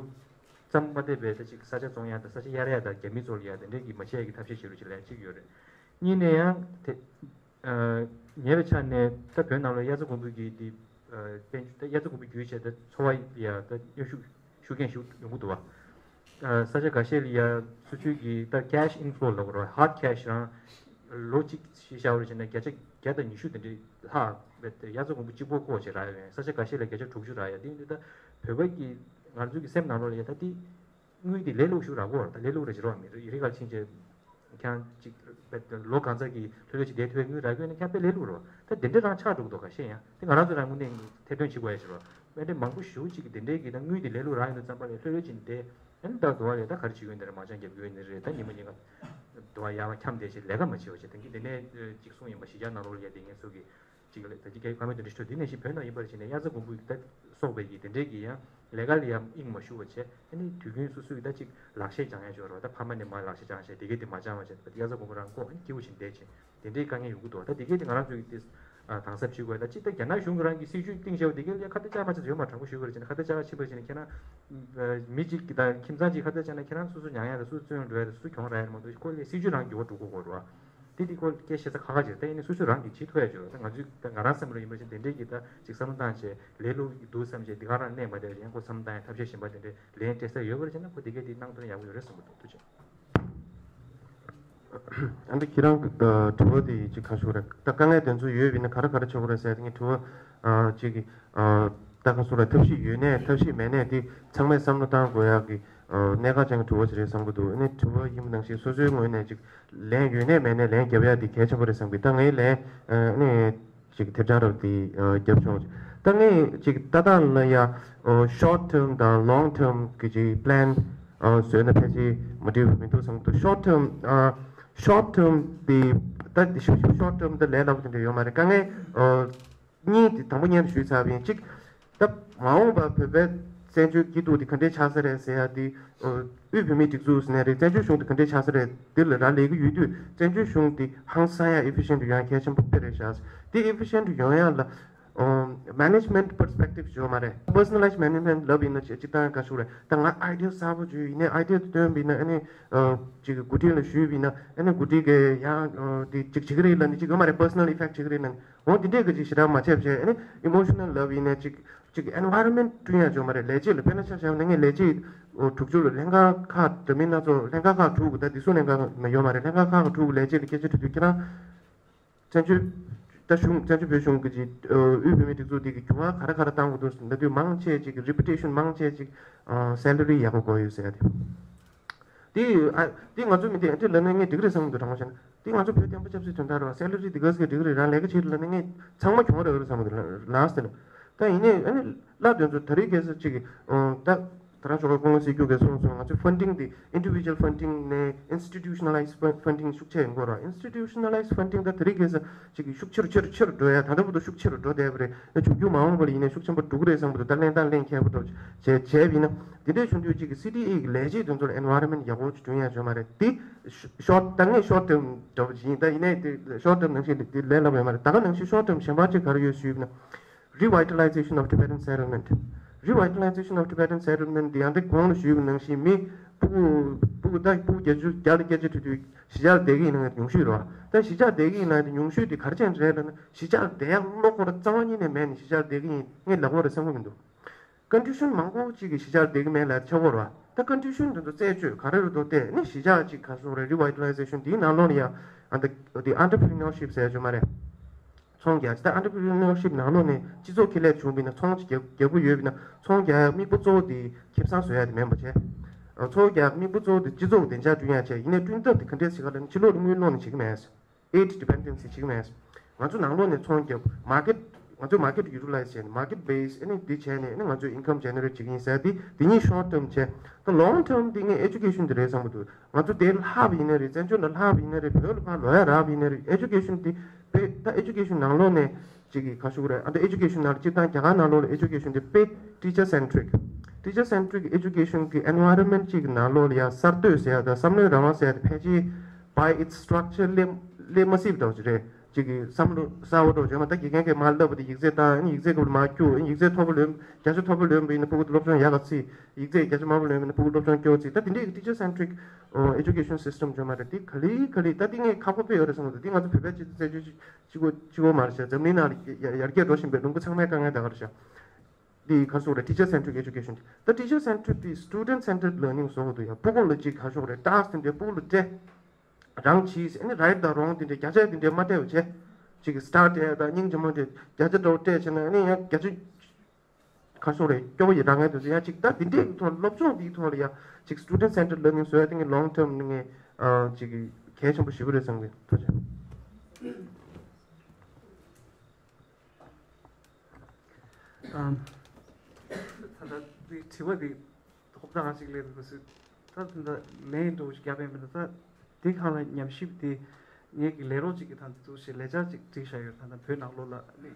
ཙམ་མ་བསྡད་པའི་ད་ཅིག་ས་ཆ་བཙོང་ཡ་དང་ས་ཆ་གཡར་ཡ་དང་རྒྱ་མི་ཚོ་ལ་ཡ་དེ་འདྲས་ཀྱི་མ་བྱས་ཀྱི་ཐབས་ཤེས་བྱེད་རོགས་བྱེད་ལན་གཅིག་ཡོད་རེད། གཉིས་ནས་ཡང་དེ། ཉེ་བའི་ཆར་ནས་ད་བོད་ནང་ལ་དབྱར་རྩྭ་དགུན་འབུ་གི་དེ། དཔལ་འབྱོར་ད་དབྱར་རྩྭ་དགུན་འབུ་བརྒྱུད་བྱས་ད་འཚོ་བ་ཡ་ད་གནོན་ཤུགས་ཤུགས་རྐྱེན་ཞིག་ཡོང་གི་འདུག་བ། ས་ཆ་འགའ་ཤས་ལ་ཡ་སོ་སོའི་གི་ད་cash inflow ལབ་དགོས་རེད་བ། hard cash རང་ལོ་གཅིག་བཞག་པ་རེད་བྱས་ན་བརྒྱ་ཆ་བརྒྱ་དང་ཉི་ཤུ་དེ་འདྲའི་ལྷག་བས་དབྱར་རྩྭ་དགུན་འབུ་གཅིག་པོ་བཀོག་བྱས་རག་ཡོད། ས་ཆ་འགའ་ཤས་ལ་བརྒྱ་ཆ་དྲུག་ཅུ་རག་ཡ། དེ་ཡིན་དུས་ད་བོད་པ་གི་ང་ཚོའི་གི་སེམས་ནང་ལོགས་ལ་ཡ་ད་དེ། དངུལ་དེ་ལས་སླ་པོ་ཞིག་རག་གི་རེད། ད་ལས་སླ་པོ་རེད་བྱེད་རོགས་མི་རེད། རི་ཁར་ཕྱིན་བྱས་ཁྱེད་རང་ཅིག་ལོ་གང་ཚར་གྱི་ལྷོད་ལྷོད་ཅིག་བསྡད་ཐུབ་པའི་དངུལ་རག་གི་ཡོད་ན་ཁྱེད་རང་དཔེ་ལས་སླ་པོ་རེད་བ། ད་དེ་འདྲ་རང་ཆགས་འགྲོ་གི་འདུག་ག་ཤེད་ཡ། དེ་ང་རང་ཚོ་རང་ངོས་ནས་ཐེར་འདོན་བྱེད་དགོས་ཡ་ཞིག་རེད་བ། དཔེ་འདྲ་མང་པོ་ཞེ་པོ་ཅིག་གིས་དེ་འདྲའི་གི་ད་དངུལ་དེ་ལས་སླ་པོ་རག་ཡོང་དུས་ཙམ་པ་ལས་ལྷོད་ལྷོད་ཅིག་བསྡད། ཨ་ནི་ད་དུ་བ་ལས་ད་ག་རེ་བྱེད་ཀྱི་ཡོད་ནི་རེད། མ་ཅང་རྒྱབ་ཀྱི་ཡོད་ནི་རེད། ད་ཉི་མ་ཉིན་ག་དུ་བ་ཡར་མར་འཁྱམས་བསྡད་བྱས་ལས་ཀ་མ་བྱེད་པ་བྱས། ད་གིན་དེ་ནས་ཅིག་གསུངས་ཡིན་པ། གཞིས་ཆགས་ནང་ལོགས་ལ་ཡ་དེ་ངས་ཚོ་གི་ཅིག་ལ་ད་ཅི་གའི་བཀའ་མོལ་དེ་འདྲ་ཞུ། དེ་ནང་བཞིན་བོད་ནང་ཡིན་པར་བྱས་ནས་དབྱར་རྩྭ་དགུན་འབུ་ད་སོགས་པའི་གི་དེ་འདྲའི་གི་ཡང་ལས་ཀ་ལ་ཡང་དབྱིངས་མ་ཞུགས་པ་བྱས། ཨ་ནི་དུས་རྒྱུན་སོ་སོའི་ད་ཅིག་ལག་ཤེས་སྦྱང་ཡ་ཅིག་ཡོད་རེད་བ། ད་ཕ་མ་ནས་མར་ལག་ཤེས་སྦྱངས་བྱས་དེ་གའི་དེ་མ་སྦྱངས་པ་བྱས། ད་དབྱར་རྩྭ་དགུན་འབུ་རང་བཀོག་ཨ་ནི་སྐྱིད་པོ་བྱས་བསྡད་བྱས་དེ་འདྲའི་དཀའ་ངལ་ཡོང་གི་འདུག་བ། ད་དེ་གའི་དེ་ང་རང་ཚོས་ཀྱི་དེ་དང་ཟབ་བྱེད་དགོས། ད་ཅིག་ད་རྒྱ་ནག་གཞུང་གི་རང་གི་སྲིད་ཇུས་བཏིང་བཞག་པ་དེ་གའི་ལ་ཁ་གཏད་བཅག་མ་བྱས་ཡོད་མ། དྲང་པོ་ཞུ་དགོས་རེད་བྱས་ན་ཁ་གཏད་བཅག་ཕྱིན་པ་བྱས་ན་ཁྱེད་རང་མི་གཅིག་གི་ད་ཁྱིམ་ཚང་གཅིག་ཁ་གཏད་བཅག་ན་ཁྱེད་རང་སོ་སོ་མྱངས་ཡ་དང་སོ་སོ་བཙོན་འགྲོ་ཡ་དང་སོ་སོ་གྱོང་རག་ཡ་རེད་མ་གཏོགས་ཁོ་ལ་སྲིད་ཇུས་རང་འགྱུར་བ་འགྲོ་དགོས་དགོས་རེད་བ། དེ་དེ་ཁོ་སྐད་བཤད་ས་ཁག་ཁག་ཅིག་རེད། ད་ཡིན་ནའི་སོ་སོས་རང་གིས་བྱེད་ཐུབ་ཡ་ཅིག་ཡོད། ད་ང་ཚོས་ད་ང་རང་བསམ་བློ་ཡིན་པ་བཞིན་དེ་འདྲའི་གི་ད་ཅིག་བསམ་བློ་བཏང་བྱས་ལས་སླ་པོ་འདུག་བསམ་བྱས་དེ་ག་རང་གནས་མ་བསྡད་པ་ཡང་ཁོ་བསམ་བློ་བཏང་ཡ་ཐབས་ཤེས་གཞན་པ་དེ་འདྲའི་ལན་སྤྲད་ས་ཡོད་པ་རེད་བྱས་ན་ཁོ་དེ་གའི་དེ་གནང་ཐུབ་ན་ཡག་པོ་ཡོད་རེད་བསམ་གྱི་འདུག་ཐུགས་རྗེ་ཆེ། ཨ་འདི་ཁྱེད་རང་གི་དྲི་བ་དེ་ཅིག་ག་ཞུ་རེད། ད་དཀའ་ངལ་དེ་ཚོ་ཡོད་པ་ཡིན་ན་ག་རེ་ག་རེ་བྱེད་དགོས་རེད་ཟེར་དེ་ངས་དྲི་བ་ཅིག་གི་ད་ག་ཞུ་རེད། ཐབས་ཤེས་ཡོད་ནའི་ཐབས་ཤེས་མེད་ནའི་དེ་ཚང་མས་བསམ་བློ་བཏང་དགོས་ཡག་གི་གནད་འགག་ཅན་གྱི་དྲི་བ་ཞིག་རེད་བསམ་གྱི་འདུག་ཨ་ནི་དྲི་བ་ཡིན་པ་ནང་བཞིན་སོ་སོའི་ངོས་ནས་ཅིག་ལན་ཡོད་ནའི་མེད་ནའི་ལན་རྒྱབ་ཡ་དེ་གལ་ཆེན་པོ་རེད་བསམ་གི། ད་ངའི་ལན་ཨ་ནི་ཅིག་དེབ་ཆག་རབ་དེ་རྒྱབ་ཆོག་ད་ངས་ཅིག་ལྟ་སྟངས་ལ་ཡ་short term དང་long term གི་ཅིག་plan བཟོས་ན་ཕལ་ཆེར་མ་འགྲིག་པ་མི་འདུག་བསམ་གི་འདུག short term short term དེ་ད་ཤུགས་ཤུགས་short term དེ་ལས་སླ་པོ་དེ་འདྲ་ཡོད་མ་རེད། དཀའ་ངལ་གཉིས་དེ་དང་པོ་སྔོན་དུ་ཞུས་ཚར་བ་ཡིན། གཅིག་ད་མ་འོངས་པར་བོད་པའི་བཙན་བྱོལ་སྐྱིད་སྡུག་དེ་ག་འདྲས་ཆགས་ས་རེད་ཟེར་ཡ་དེ། དབུས་བོད་མིའི་སྒྲིག་འཛུགས་ཟེར་ནའི་རེད། བཙན་བྱོལ་གཞུང་དེ་ག་འདྲས་ཆགས་ས་རེད། དེ་ལ་རག་ལས་ཀྱི་ཡོད་དུས་བཙན་བྱོལ་གཞུང་དེ་ཧང་སང་ཡ་efficient ཡོང་ཡ་གལ་ཆེན་པོ་དཔེ་རེད་ཤག་དེ་efficient ཡོང་ཡ་ལ་management perspective ཡོད་མ་རེད། Personalized management ལབ་ཡིན་ན་ཅིག་ད་ག་ཞུ་རེད། ད་ང་idea གསར་པོ་བརྗོད་ཡིན་ནའི་idea དེ་སྟོན་པ་ཡིན་ན་ཨ་ནི་ཅིག་འགོ་ཁྲིད་ལ་ཞུས་པ་ཡིན་ན་ཨ་ནི་འགོ་ཁྲིད་ཀྱིས་ཡང་དེ་ཅིག་བྱེད་ཀྱི་རེད་ལབ་ནི་ཅིག་ཡོད་མ་རེད། Personal effect བྱེད་ཀྱི་རེད་ལབ་ནི། འོ་འདི་འདྲས་ཀྱི་ཅིག་ཞེ་དྲག་མ་བྱས་བྱས་ཨ་ནི་emotional love ཡིན་ནའི་ཅིག་ཅིག་environment བསྐྲུན་ཡ་ཅིག་ཡོད་མ་རེད། ལས་བྱེད་ལ་དཔེར་ན་ཆ་བཞག་ན་ངས་ལས་བྱེད་དྲུག་ཅུ་ལ་ལྷན་ཁག་ཁག་འདྲ་མིན་སྣ་ཚོགས་ལྷན་ཁག་ཁག་དྲུག་གི་ད་འདི་ཚོ་ལྷན་ཁག་ཡོད་མ་རེད། ལྷན་ཁག་ཁག་དྲུག་གི་ལས་བྱེད་ལ་སྐད་ཆ་དྲི་དུས་ཁྱེད་རང་བཙན་བྱོལ་ད་གཞུང་བཙན་བྱོལ་བོད་གཞུང་གི་ཅིག་དབུས་བོད་མིའི་སྒྲིག་འཛུགས་འདི་གི་འགྱུར་བ་ག་རེ་ག་རེ་བཏང་དགོས་འདུག་ཟེར་ན་དུས་མང་ཆེ་ཅིག་reputation མང་ཆེ་ཅིག་salary ཡག་པོ་དགོས་ཡོད་ཟེར་ཡ་དེ། དེ་ཨ་དེ་ང་ཚོ་མི་དེ་ཨ་འདྲ་ལབ་ན་ངས་འགྲིག་རེད་བསམ་གྱི་འདུག་དྲང་པོ་བཤད་ན། དེ་ང་ཚོ་བོད་བསྟན་པ་ཆབ་སྲིད་དོན་དག་རེད་བ། salary དེ་ག་ཟེ་འགྲིག་རེད། རང་ལས་ཀ་བྱེད་ལབ་ན་ངས་ཚང་མ་གྱོང་རེད་བསམ་གྱི་འདུག last ལ། ད་ཡིན་ནའི་ཨ་ནི་བླ་དོན་ཚོ་ད་རེས་གལ་སྲིད་ཅིག་ད་ད་རང་ཞོགས་པ་སྐུ་ངོ་སྲིད་སྐྱོང་གིས་གསུངས་སོང་། ང་ཚོ་funding དེ་individual funding ནས་institutionalized funding ཤུགས་ཆེ་ཡོང་གི་རེད་བ། institutionalized funding ད་ད་རེས་གལ་སྲིད་ཅིག་ཤུགས་ཆེ་རུ་ཆེ་རུ་ཆེ་རུ་འགྲོ་ཡ། ད་ལྟ་བར་དུ་ཤུགས་ཆེ་རུ་འགྲོ་བསྡད་པ་རེད། ཨ་འབྱུང་འགྱུར་མ་འོངས་པ་ལ་ཡིན་ནའི་ཤུགས་ཆེན་པོ་འགྲོ་གི་རེད་བསམ་གྱི་འདུག་ད་ལེན་སྟངས་ལེན་མཁས་པོ་འདྲ་བྱས་བྱས་པ་ཡིན་ན། དེ་འདྲས་བྱུང་དུས་ཅིག་གི་C D E གི་ལས་བྱེད་དེ་ཚོར་environment ཡག་པོ་ཅིག་བསྐྲུན་ཡ་ཡོད་མ་རེད། དེ་short ད་ངས་short term འདྲ་པོ་ཅིག་ཡིན། ད་ཡིན་ནའི་དེ་short term ནང་བཞིན་དེ་ལས་སླ་པོ་ཡོད་མ་རེད། ད་ག་ནང་བཞིན་short term གཞན་པ་ཅིག་ག་རེ་ཡོད་ཞུས་ན། Revitalization of Tibetan settlement. Revitalization of Tibetan settlement འདི་ཡང་དེ་གོང་ལ་ཞུས་པ་ནང་བཞིན་མི་སྤུ་གུ་སྤུ་གུ་ད་སྤུ་གུ་བརྒྱད་ཅུ་བརྒྱ་ལ་བརྒྱད་ཅུ་དེ་དུས་གཞིས་ཆགས་ལ་བསྡད་ཀྱི་ཡིན་ན་ཉུང་ཤོས་རེད་བ། ད་གཞིས་ཆགས་བསྡད་ཀྱི་ཡིན་ན་དེ་ཉུང་ཤོས་དེ་ག་རེ་བྱས་རེད་ལབ་ན། གཞིས་ཆགས་ལ་བསྡད་ཡག་བློ་ཁོ་ར་རྩ་བ་ཉིད་ནས་མེད་ནས་གཞིས་ཆགས་ལ་བསྡད་ཀྱི་ཡིན། ངས་ལབ་དགོས་རེད་བསམ་གྱི་མི་འདུག Contribution མང་པོ་ཅིག་གིས་གཞིས་ཆགས་ལ་བསྡད་ཀྱི་མེད་ལབ་ཆགས་ཀྱི་ཡོད་རེད་བ། ད་contribution དེ་ཚོ་རྩད་གཅོད་ག་རེ་རེད་འདུག་བལྟས་ནས་གཞིས་ཆགས་ཅིག་ག་རེ་ཟེར་དགོས་རེད། revitalization དེའི་ནང་ལོགས་ལ་ཡང་ཨ་ད་དེ་entrepreneurship ཟེར་ཡ་ཡོད་མ་རེད། ཚོང་རྒྱག་ཅིག་ད་entrepreneurship ནང་ལོགས་ནས་སྤྱི་ཚོགས་ཁེ་ལས་བྱུང་བ་ཡིན་ན་ཚོང་ཅིག་རྒྱག་རྒྱག་དགོས་ཡོད་པ་ཡིན་ན་ཚོང་རྒྱག་ཡ་དམིགས་པ་གཙོ་བོ་དེ་ཁེ་བཟང་བཟོ་ཡ་དེ་མིན་པ་བྱས། ཚོང་རྒྱག་ཡ་དམིགས་པ་གཙོ་བོ་དེ་སྤྱི་ཚོགས་བདེ་འཇགས་བསྐྲུན་ཡ་བྱས། ཡིན་ནའི་བསྐྲུན་ཐབས་དེ་ག་འདྲས་ཟེར་ག་ལབ་ན་ཕྱི་ལོགས་ལ་དངུལ་སློག་ནས་བྱེད་ཀྱི་མེད། aid dependency བྱེད་ཀྱི་མེད། ང་ཚོ་ནང་ལོགས་ནས་ཚོང་རྒྱབ། market ང་ཚོས་market utilize བྱས་ནས་market base ཨ་ནི་འདི་བྱས་ནས་ཨ་ནི་ང་ཚོས་income generate བྱེད་ཀྱི་ཡིན་ཟེར། འདི་འདི་གཉིས་short term བྱས། ད་long term འདི་ངས་education དེ་རེད་བསམ་གྱི་འདུག་ང་ཚོ་དེ་ལྷག་པ་ཡིན་ན་རེད། བཙན་བྱོལ་ལ་ལྷག་པ་ཡིན་ན་རེད། བོད་ལ་ཕར་ལོག་ཡ་རག་པ་ཡིན་ན་རེད། education འདི་བོད་ད་education ནང་ལོགས་ནས་ ཅིག་གི་ག་ཞུ་གི་རེད། ཨ་ད་ཨེ་ཇུ་ཀེ་ཤན་ནང་ལ་སྤྱིར་བཏང་རྒྱ་གར་ནང་ལོགས་ལ་ཨེ་ཇུ་ཀེ་ཤན་དེ་དཔེ་teacher centric teacher centric education གི་environment ཅིག་གི་ནང་ལོགས་ལ་ཡང་གསར་གཏོད་ཟེར་ཡ་དང་བསམ་བློའི་རང་དབང་ཟེར་ཡ་དེ་ཕལ་ཆེར་by its structure སླེབས་སླེབས་མ་སྲིད་པ་འདྲ་བོ་ཅིག་རེད། ཅིག་གི་བསམ་བློ་གསར་བ་འདྲ་བོ་བྱས་མ། ད་དགེ་རྒན་གྱིས་མར་བསླབས་པ་དེ་ཡིག་ཚད་བཏང་། ཨ་ནི་ཡིག་ཚད་སྐབས་ལ་མར་བསྐྱུར། ཨ་ནི་ཡིག་ཚད་མཐོ་པོ་ལོན། བརྒྱ་ཆ་མཐོ་པོ་ལོན་པ་ཡིན་ན་ཕྲུ་གུ་དེ་སློབ་སྦྱོང་ཡག་ག་ཚིག་ཡིག་ཚད་བརྒྱ་ཆ་དམའ་པོ་ལོན་པ་ཡིན་ན་ཕྲུ་གུ་སློབ་སྦྱོང་སྐྱོ་ཚིག་ད་དེ་འདྲའི་teacher centric education system བྱས་མ་རེད། དེ་ག་ལེ་ག་ལེ་ད་དེ་ངས་ཁག་པོ་དཔེ་ཡོད་རེད་བསམ་གི་འདུག་དེ་ང་ཚོ་བོད་པའི་སྤྱི་ཚོགས་རྩད་གཅོད་གཅིག་པོ་གཅིག་པོ་མ་རེད་ཤག་འཛམ་གླིང་ནང་ལ་ཡར་རྒྱས་འགྲོ་བཞིན་པའི་ལུང་པ་ཚང་མའི་དཀའ་ངལ་ད་ག་རེད་ཤག་འདི་ག་རེ་ཟེར་དགོས་རེད། teacher centric education ད་teacher centric དེ་student centered learning བཟོ་དགོས་འདུག་ཡ། སྤུ་གུ་ལ་ཅིག་ག་རེ་ཟེར་དགོས་རེད། task དེ་འདྲའི་སྤུ་གུ་ལ་སྤྲད། རང་བྱས། ཨ་ནི་right དང་wrong དེ་འདྲའི་བརྒྱ་ཆ་དེ་འདྲའི་མ་སྤྲད་པ་བྱས། ཅིག་star སྤྲད་དང་སྙིང་རྗེ་མོ་འདྲ་བརྒྱ་ཆ་འདྲ་བོ་སྤྲད་བྱས་ན་ཨ་ནི་ཡང་བརྒྱ་ཆ་ག་རེ་ཟེར་དགོས་རེད། སྐྱོ་བོ་ཡི་རང་ངལ་དེ་ཚོ་ཡང་ཅིག་ད་དེ་འདྲའི་ཐོག་སློབ་སྦྱོང་དེའི་ཐོག་ལ་ཡང་ཅིག་student centered learning བཟོ་ཡ་དེ་ངས་long term ནི་ངས་ཨ་ཅིག་གལ་ཆེན་པོ་ཞེ་པོ་རེད་བསམ་གི། ཐུགས་རྗེ་ཆེ། ཨམ། ད་ལྟ་འདི་དྲི་བ་འདི་ཧོབ་ཐང་ཞིག་སླེབས་འདུག་ཟེར། ད་དེ་འདྲ་ལན་འདྲ་བོ་ཞིག་རྒྱབ་པ་ཡིན་ན། ད་འདི་སྒང་ལ་ཉམས་ཞིབ་དེ་ངེད་ཀྱི་ལས་རོགས་གཅིག་གིས་ད་འདི་ཚོ་ཞིག་ལས་འཆར་ཅིག་བསྒྲིགས་བཞག་ཡོད། ད་ལྟ་བོད་ནང་ལོགས་ལ་ནི་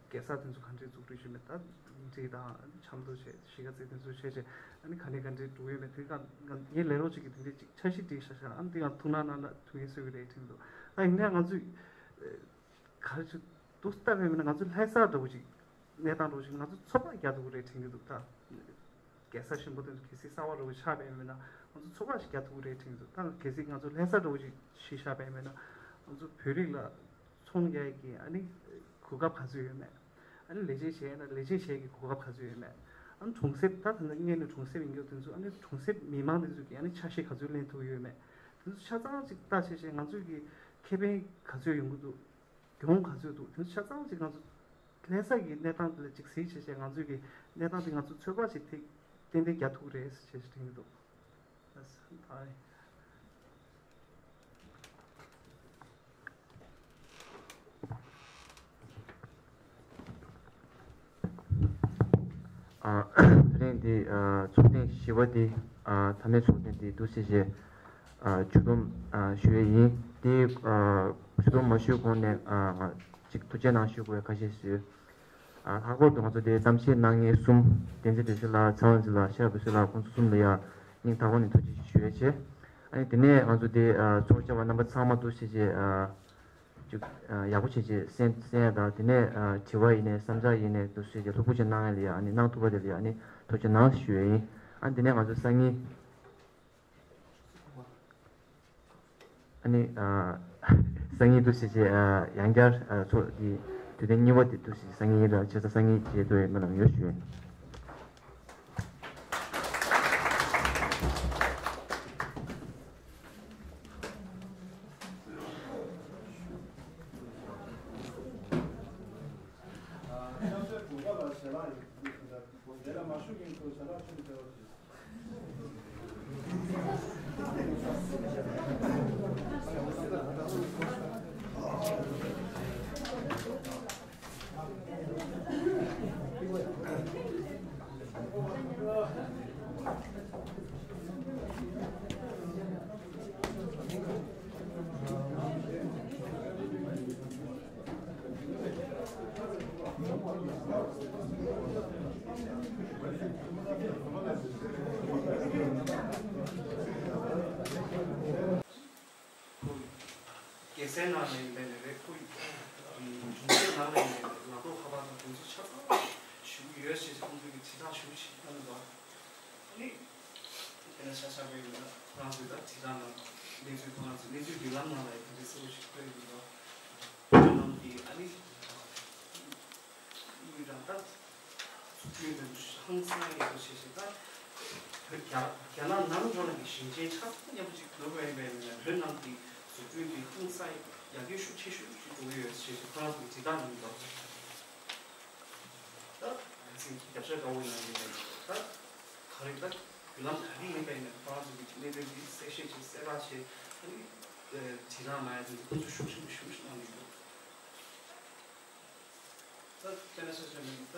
རྒྱལ་ས་དེ་ཚོ་ག་འདྲས་འཛུགས་སྐྲུན་ཞུས་མེད། ད་འདི་དང་འཆམ་མཐུན་བྱས། གཞིས་ཀ་རྩེ་དེ་ཚོ་བྱས་བྱས་ཨ་ནི་ག་ནས་ག་འདྲས་འགྲོ་ཡོད་མེད། དེ་སྒང་ངེད་ལས་རོགས་གཅིག་གིས་དེ་འདྲས་ཅིག་འཆར་གཞི་བསྒྲིགས་བཞག་བཞག་ཨ་ནི་དེ་སྒང་ཐུགས་སྣང་གནང་ན་ཐུགས་ཡིད་གསོས་ཀྱི་རེད་དྲན་འདུག་ད་ཡིན་ནའི་ང་ཚོས་ག་རེ་ཅིག་དུ་ལྟ་བའི་མིན་ན་ང་ཚོ་ལྷ་ས་འདྲ་བོ་ཅིག་གནས་སྟངས་འདྲ་བོ་ཅིག་ང་ཚོ་ཚོད་དཔག་རྒྱག་ཐུབ་ཀྱི་རེད་དྲན་གྱི་འདུག་ད་རྒྱལ་ས་ཆེན་པོ་དེ་ཚོ་གལ་སྲིད་གསར་པ་འདྲ་བོ་ཆགས་པའི་མིན་ན་ང་ཚོ་ཚོད་དཔག་ཞིག་རྒྱག་ཐུབ་ཀྱི་རེད་དྲན་གྱི་འདུག་ད་གལ་སྲིད་ང་ཚོ་ལྷ་ས་འདྲ་བོ་ཅིག་གཞི་བཞག་པའི་མིན་ན་ང་ཚོ་བོད་རིགས་ལ་ཚོང་རྒྱག་ཡས་ཀྱི་ཨ་ནི་གོ་སྐབས་ག་ཚོད་ཡོད་མེད། ཨ་ནི་ལས་བྱེད་བྱས་ན་ལས་བྱེད་བྱས་ཀྱི་གོ་སྐབས་ག་ཚོད་ཡོད་མེད། ཨ་ནི་གྲོང་གསེབ་ད་ད་ལྟ་ངས་ནི་གྲོང་གསེབ་ཡིན་རྒྱུ་དེ་ཚོ་ཨ་ནི་གྲོང་གསེབ་མི་མང་དེ་ཚོ་གི་ཨ་ནི་ཆ་ཤས་ག་ཚོད་ལེན་ཐུབ་ཀྱི་ཡོད་མེད། དེ་ཚོ་ཆ་ཚང་ཅིག་ལྟ་བྱས་བྱས་ང་ཚོས་ཀྱི་ཁེ་ཕན་ག་ཚོད་ཡོང་གི་འདུག་གྱོང་ག་ཚོད་འདུག་དེ་ཚོ་ཆ་ཚང་ཅིག་ང་ཚོ་ལྷ་ས་གི་གནས་སྟངས་དེ་ལ་ཅིག་གཟིགས་བྱས་བྱས་ང་ཚོས་ཀྱི་གནས་སྟངས་དེ་ང་ཚོ་ཚོད་དཔག་ཅིག་ཐིག་ཏན་ཏན་རྒྱག་ཐུབ་ཀྱི་རེད་ཟེར་བྱས་བྱས་དྲན་གྱི་འདུག་ད་ད། ཨ། དེ་རིང་འདི་ཨ་ཚོགས་ཐེངས་བཞི་པ་འདི་ཨ་མཐའ་མའི་ཚོགས་ཐེངས་འདི་འདུག་སེ་བྱས་ཨ་མཇུག་བསྡོམས་ཨ་ཞུ་ཡས་ཡིན། འདི་ཨ་མཇུག་བསྡོམས་མ་ཞུས་གོང་ནས་ཨ་ཅིག་ཐུགས་རྗེ་གནང་ཞུ་དགོས་ཁ་ཤས་ཞུ། ཨ་ལྷག་པར་དུ་ང་ཚོ་འདི་གཏམ་བཤད་གནང་མཁན་གསུམ། བསྟན་འཛིན་བདེ་ཆེན་ལགས། ཚེ་དབང་འཛིན་ལགས། ཤེས་རབ་འཕེལ་ཟེར་ལགས། ཁོང་ཚོ་གསུམ་ལ་ཡང་སྙིང་ཐག་པ་ནས་ཐུགས་རྗེ་ཆེ་ཞུ་ཡས་བྱས། ཨ་ནི་དེ་ནས་ང་ཚོ་འདི་ཨ་ཚོགས་བཅར་བ་རྣམ་པ་ཚང་མ་འདུག་སེ་བྱས་ཨ་ཅིག་ཨ་ཡག་པོ་བྱས་བྱས་གསན་གསན་ཡ་དང་། དེ་ནས་ཨ་དྲི་བ་ཡིན་ནའི་བསམ་འཆར་ཡིན་ནའི་འདུག་སེ་བྱས་ལྷུག་པོ་ཅིག་གནང་ཡ་ལ་ཡ་ཨ་ནི་གནང་ཐུབ་པ་དེ་ལ་ཡ་ཨ་ནི་ཐུགས་རྗེ་གནང་ཞུ་ཡ་ཡིན། ཨ་ནི་དེ་ནས་ང་ཚོ་སང་ཉིན། ཨ་ནི་ཨ་སང་ཉིན་འདུག་སེ་བྱས་ཨ་ཡང་བསྐྱར་ཨ་ཚོགས་འདི་དུས་དེབ་གཉིས་པ་དེ་འདུག་སེ་སང་ཉིན་ར་བྱས་ཙང་སང་ཉིན་བྱེད་འདོད་ཡོད་སྨོན་ལམ་ཡོད་ཞུ་ཡིན། ཁོ་རྒྱལ་སའི་ནང་ལ་ཡིན་པའི་ནི་རེད། ཁོ་གྲོང་གསེབ་ནང་ལ་ཡིན་པའི་ནི་ལག་ཐོགས་ཁ་པར་དང་དེ་ཚོ་ཆ་ཚང་ཞུ་གི་ཡོད་ཞེས་ཁོང་ཚོས་ཀྱི་དྲིལ་བསྒྲགས་ཞུ་ཞིག་གནང་འདུག་ཨ་ནི་དེ་ན་ཤ་ཤ་བའི་ཡོད་ན་ཁོ་རང་ཚོས་ད་དྲིལ་བསྒྲགས་ནང་གནས་ཚུལ་ཁོ་རང་ཚོའི་གནས་ཚུལ་བརྒྱུད་ལམ་ནང་ལ་ཡང་དེ་འདྲའི་གསལ་པོ་ཞིག་ཐོན་ཡོད་འདུག་ཁོང་ཚོ་ནང་གི་ཨ་ནི་དངུལ་རང་ད། ཚུགས་རྒྱུའི་ནང་ཧང་སང་ཡག་པོ་བྱས་ཤིང་། ད་བོད་རྒྱ་རྒྱ་ནག་ནང་ལོགས་ནས་ཀྱི་ཞིང་ཆེན་ཆ་ཚང་མཉམ་པོ་ཅིག་བསྡུར་བ་ཡིན་པ་ཡིན་ན་བོད་ནང་གི་འཛུགས་སྐྲུན་གྱི་ཧང་སང་ཡག་གེ་ཤུགས་ཆེ་ཤོས་ཤིག་འགྲོ་གི་ཡོད་ཅེས་ཁོ་རང་ཚོ་གི་དྲིལ་བསྒྲགས་གནང་འདུག་ད་ག་ཚོད་རྒྱབ་ཤ་དགའ་བོ་ཡིན་ན་ཡིན་པ་ཡིན་ད་ག་རེ་ད་བརྒྱུད་ལམ་ག་རེ་ཡིན་པ་ཡིན་ན་ཁོ་རང་ཚོ་གི་གནད་དོན་འདི་གསལ་བཤད་ཅིག་གསལ་བསྒྲགས་བྱས་ཨ་ནི་དྲིལ་བསྒྲགས་གནང་ཡ་དེ་ཚོ་ཁོ་ཚོ་ཤུགས་ཆེན་པོ་ཤུགས་ཆེན་གནང་གི་འདུག་ད་དཔེར་ན་ཆ་བཞག་ན་ད་ད་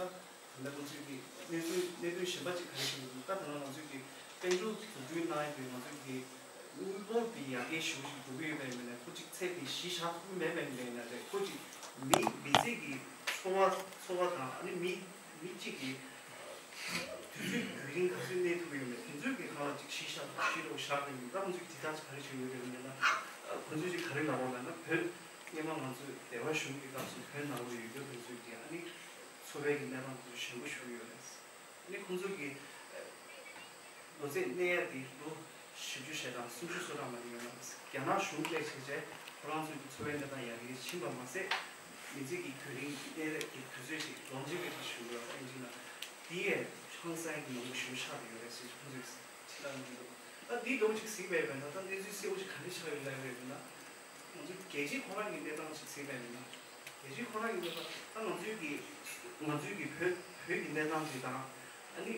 ལྟ་ང་ཚོས་ཀྱི་གནད་དོན་གནད་དོན་གཞན་པ་ཅིག་ག་རེ་ཞིག་འདུག་ད་ད་ལྟ་ང་ཚོས་ཀྱི་དཔལ་འབྱོར་འཛུགས་སྐྲུན་གནང་ཡ་དེ་ང་ཚོས་ཀྱི་དངུལ་འབོར་དེ་ཡར་རྒྱས་ཞེ་པོ་ཞིག་འགྲོ་གི་ཡོད་པ་ཡིན་ན་ཁོ་ཅིག་ཚད་དེ་གཞི་བཞག་ཐུབ་ཀྱི་མེད་པ་ཡིན་ན་རེད། ཁོ་ཅིག་མི་མི་ཚེ་གི་ འཚོ་བ་འཚོ་བ་དང་ཨ་ནི་མི་མི་གཅིག་གི་དུས་ཚོད་རྒྱུན་རིང་ག་ཚོད་གནས་ཐུབ་ཡོད་མེད་དེ་ཚོའི་གི་སྒང་ལ་ཅིག་གཞི་བཞག་གཞི་རུ་བཞག་གི་ཡོད། ད་ང་ཚོས་དེ་དག་ཅིག་ག་རེ་བྱེད་ཡོད་རེད་མེད་ན། ཁོ་ཚོས་ཅིག་ག་རེ་ལབ་པ་ལབ་ན། བོད་སྔོན་མ་ང་ཚོས་སྡེ་བ་གཞུང་གི་སྐབས་སུ་བོད་ནང་ལ་ཡོད་རྒྱུ་དེ་ཚོའི་གི་ཨ་ནི་འཚོ་བའི་གི་གནས་སྟངས་དེ་ཚོ་ཞན་པོ་ཞིག་ཡོད་རེད། ཨ་ནི་ཁོང་ཚོ་གི་ལོ་ཚད་གནས་ཡ་དེ་ལོ་བཞི་བཅུ་ཞེ་གྲངས་སུམ་ཅུ་སོ་གྲངས་མ་ཡིན་ཡོད་ན། རྒྱ་ནག་གཞུང་སླེབས་བྱས་རྗེས་ཁོ་རང་ཚོའི་འཚོ་བའི་གནས་སྟངས་ཡར་རྒྱས་ཕྱིན་པ་མ་ཟད། མི་ཚེ་གི་རྒྱུན་རིང་གནས་ཡ་གི་དུས་ཚོད་ཅིག་ལོ་ཇི་གི་ཞུ་བ་ཨིན་ཇི་ན་དེ་ཡས་ཧང་སང་གི་མང་པོ་ཞིག་ཆགས་ཡོད་རེད་ཟེར་ཁོང་ཚོས་ཕྱི་ལ་གནང་འདུག་ད་འདི་འདྲ་བོ་ཅིག་གཟིགས་པས་མེད་ན། ད་གནས་ཚུལ་གསལ་པོ་ཅིག་ག་འདྲ་ཆགས་ཡོད་ལབ་པས་མེད་ན། ང་ཚོ་རྒྱལ་སྤྱི་ཁོ་རང་གི་གནས་སྟངས་ཅིག་གཟིགས་པས་མེད་ན། རྒྱལ་སྤྱི་ཁོ་རང་གི་གནས་སྟངས་ད་ང་ཚོའི་གི་ང་ཚོའི་གི་བོད་བོད་ཀྱི་གནས་སྟངས་ཅིག་དང་ཨ་ནི།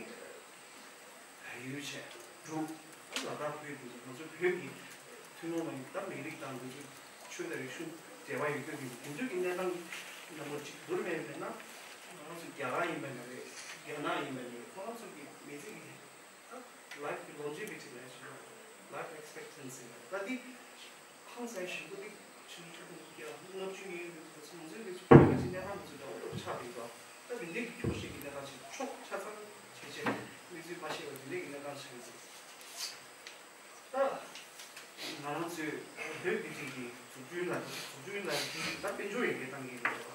བལ་ཡུལ་བྱས། འབྲུག་ལ་དྭགས་བོད་ཀྱི་ང་ཚོ་བོད་ཀྱི་ཐུན་མོང་མ་ཡིན་པ་མི་རིགས་དང་ང་ཚོ་ཆོས་དང་རིག་གཞུང་འབྲེལ་བ་ཡོད་རྒྱུ་ཡིན། དེ་ཚོ་གི་གནས་སྟངས་ཡིན་ན་མོ་གཅིག་བསྡུར་མེད་མེད་ན། ང་ཚོ་རྒྱ་གར་ཡིན་པ་མ་རེད། རྒྱ་ནག་ཡིན་པ་མ་རེད། ཁོ་རང་ཚོ་གི་མི་ཚེ་གི་ད་life longevity ལ་ཞུ་བ། Life expectancy ལ་ད་འདི། ཧང་སང་ཞིག་པོ་འདི་ཕྱི་ལོ་ཆིག་སྟོང་དགུ་བརྒྱ་ལྔ་བཅུ་ཡིན་ཡོད་པའི་ཚོ་ང་ཚོའི་མི་ཚོ་བོད་ཀྱི་གནས་སྟངས་འདི་ཚོ་འདྲ་བོ་ཆགས་ཡོད་པ། ད་འདི་འདྲའི་གི་འཁྱོག་བཤད་ཀྱི་གནས་སྟངས་ཤིག་ཕྱོགས་ཆ་ཚང་བྱས་བྱས་མི་ཚོས་མ་ཤེས་པ་འདི་འདྲའི་གི་གནས་སྟངས་ཆགས་ཡོད་ཚེ། ད་ང་རང་ཚོས་བོད་ཀྱི་སྒྲིག་གི་འཛུགས་སྐྲུན་ལ་འཛུགས་སྐྲུན་ལ་ད་དཔལ་འབྱོར་ཡར་རྒྱས་གཏང་གི་ཡོད་པ།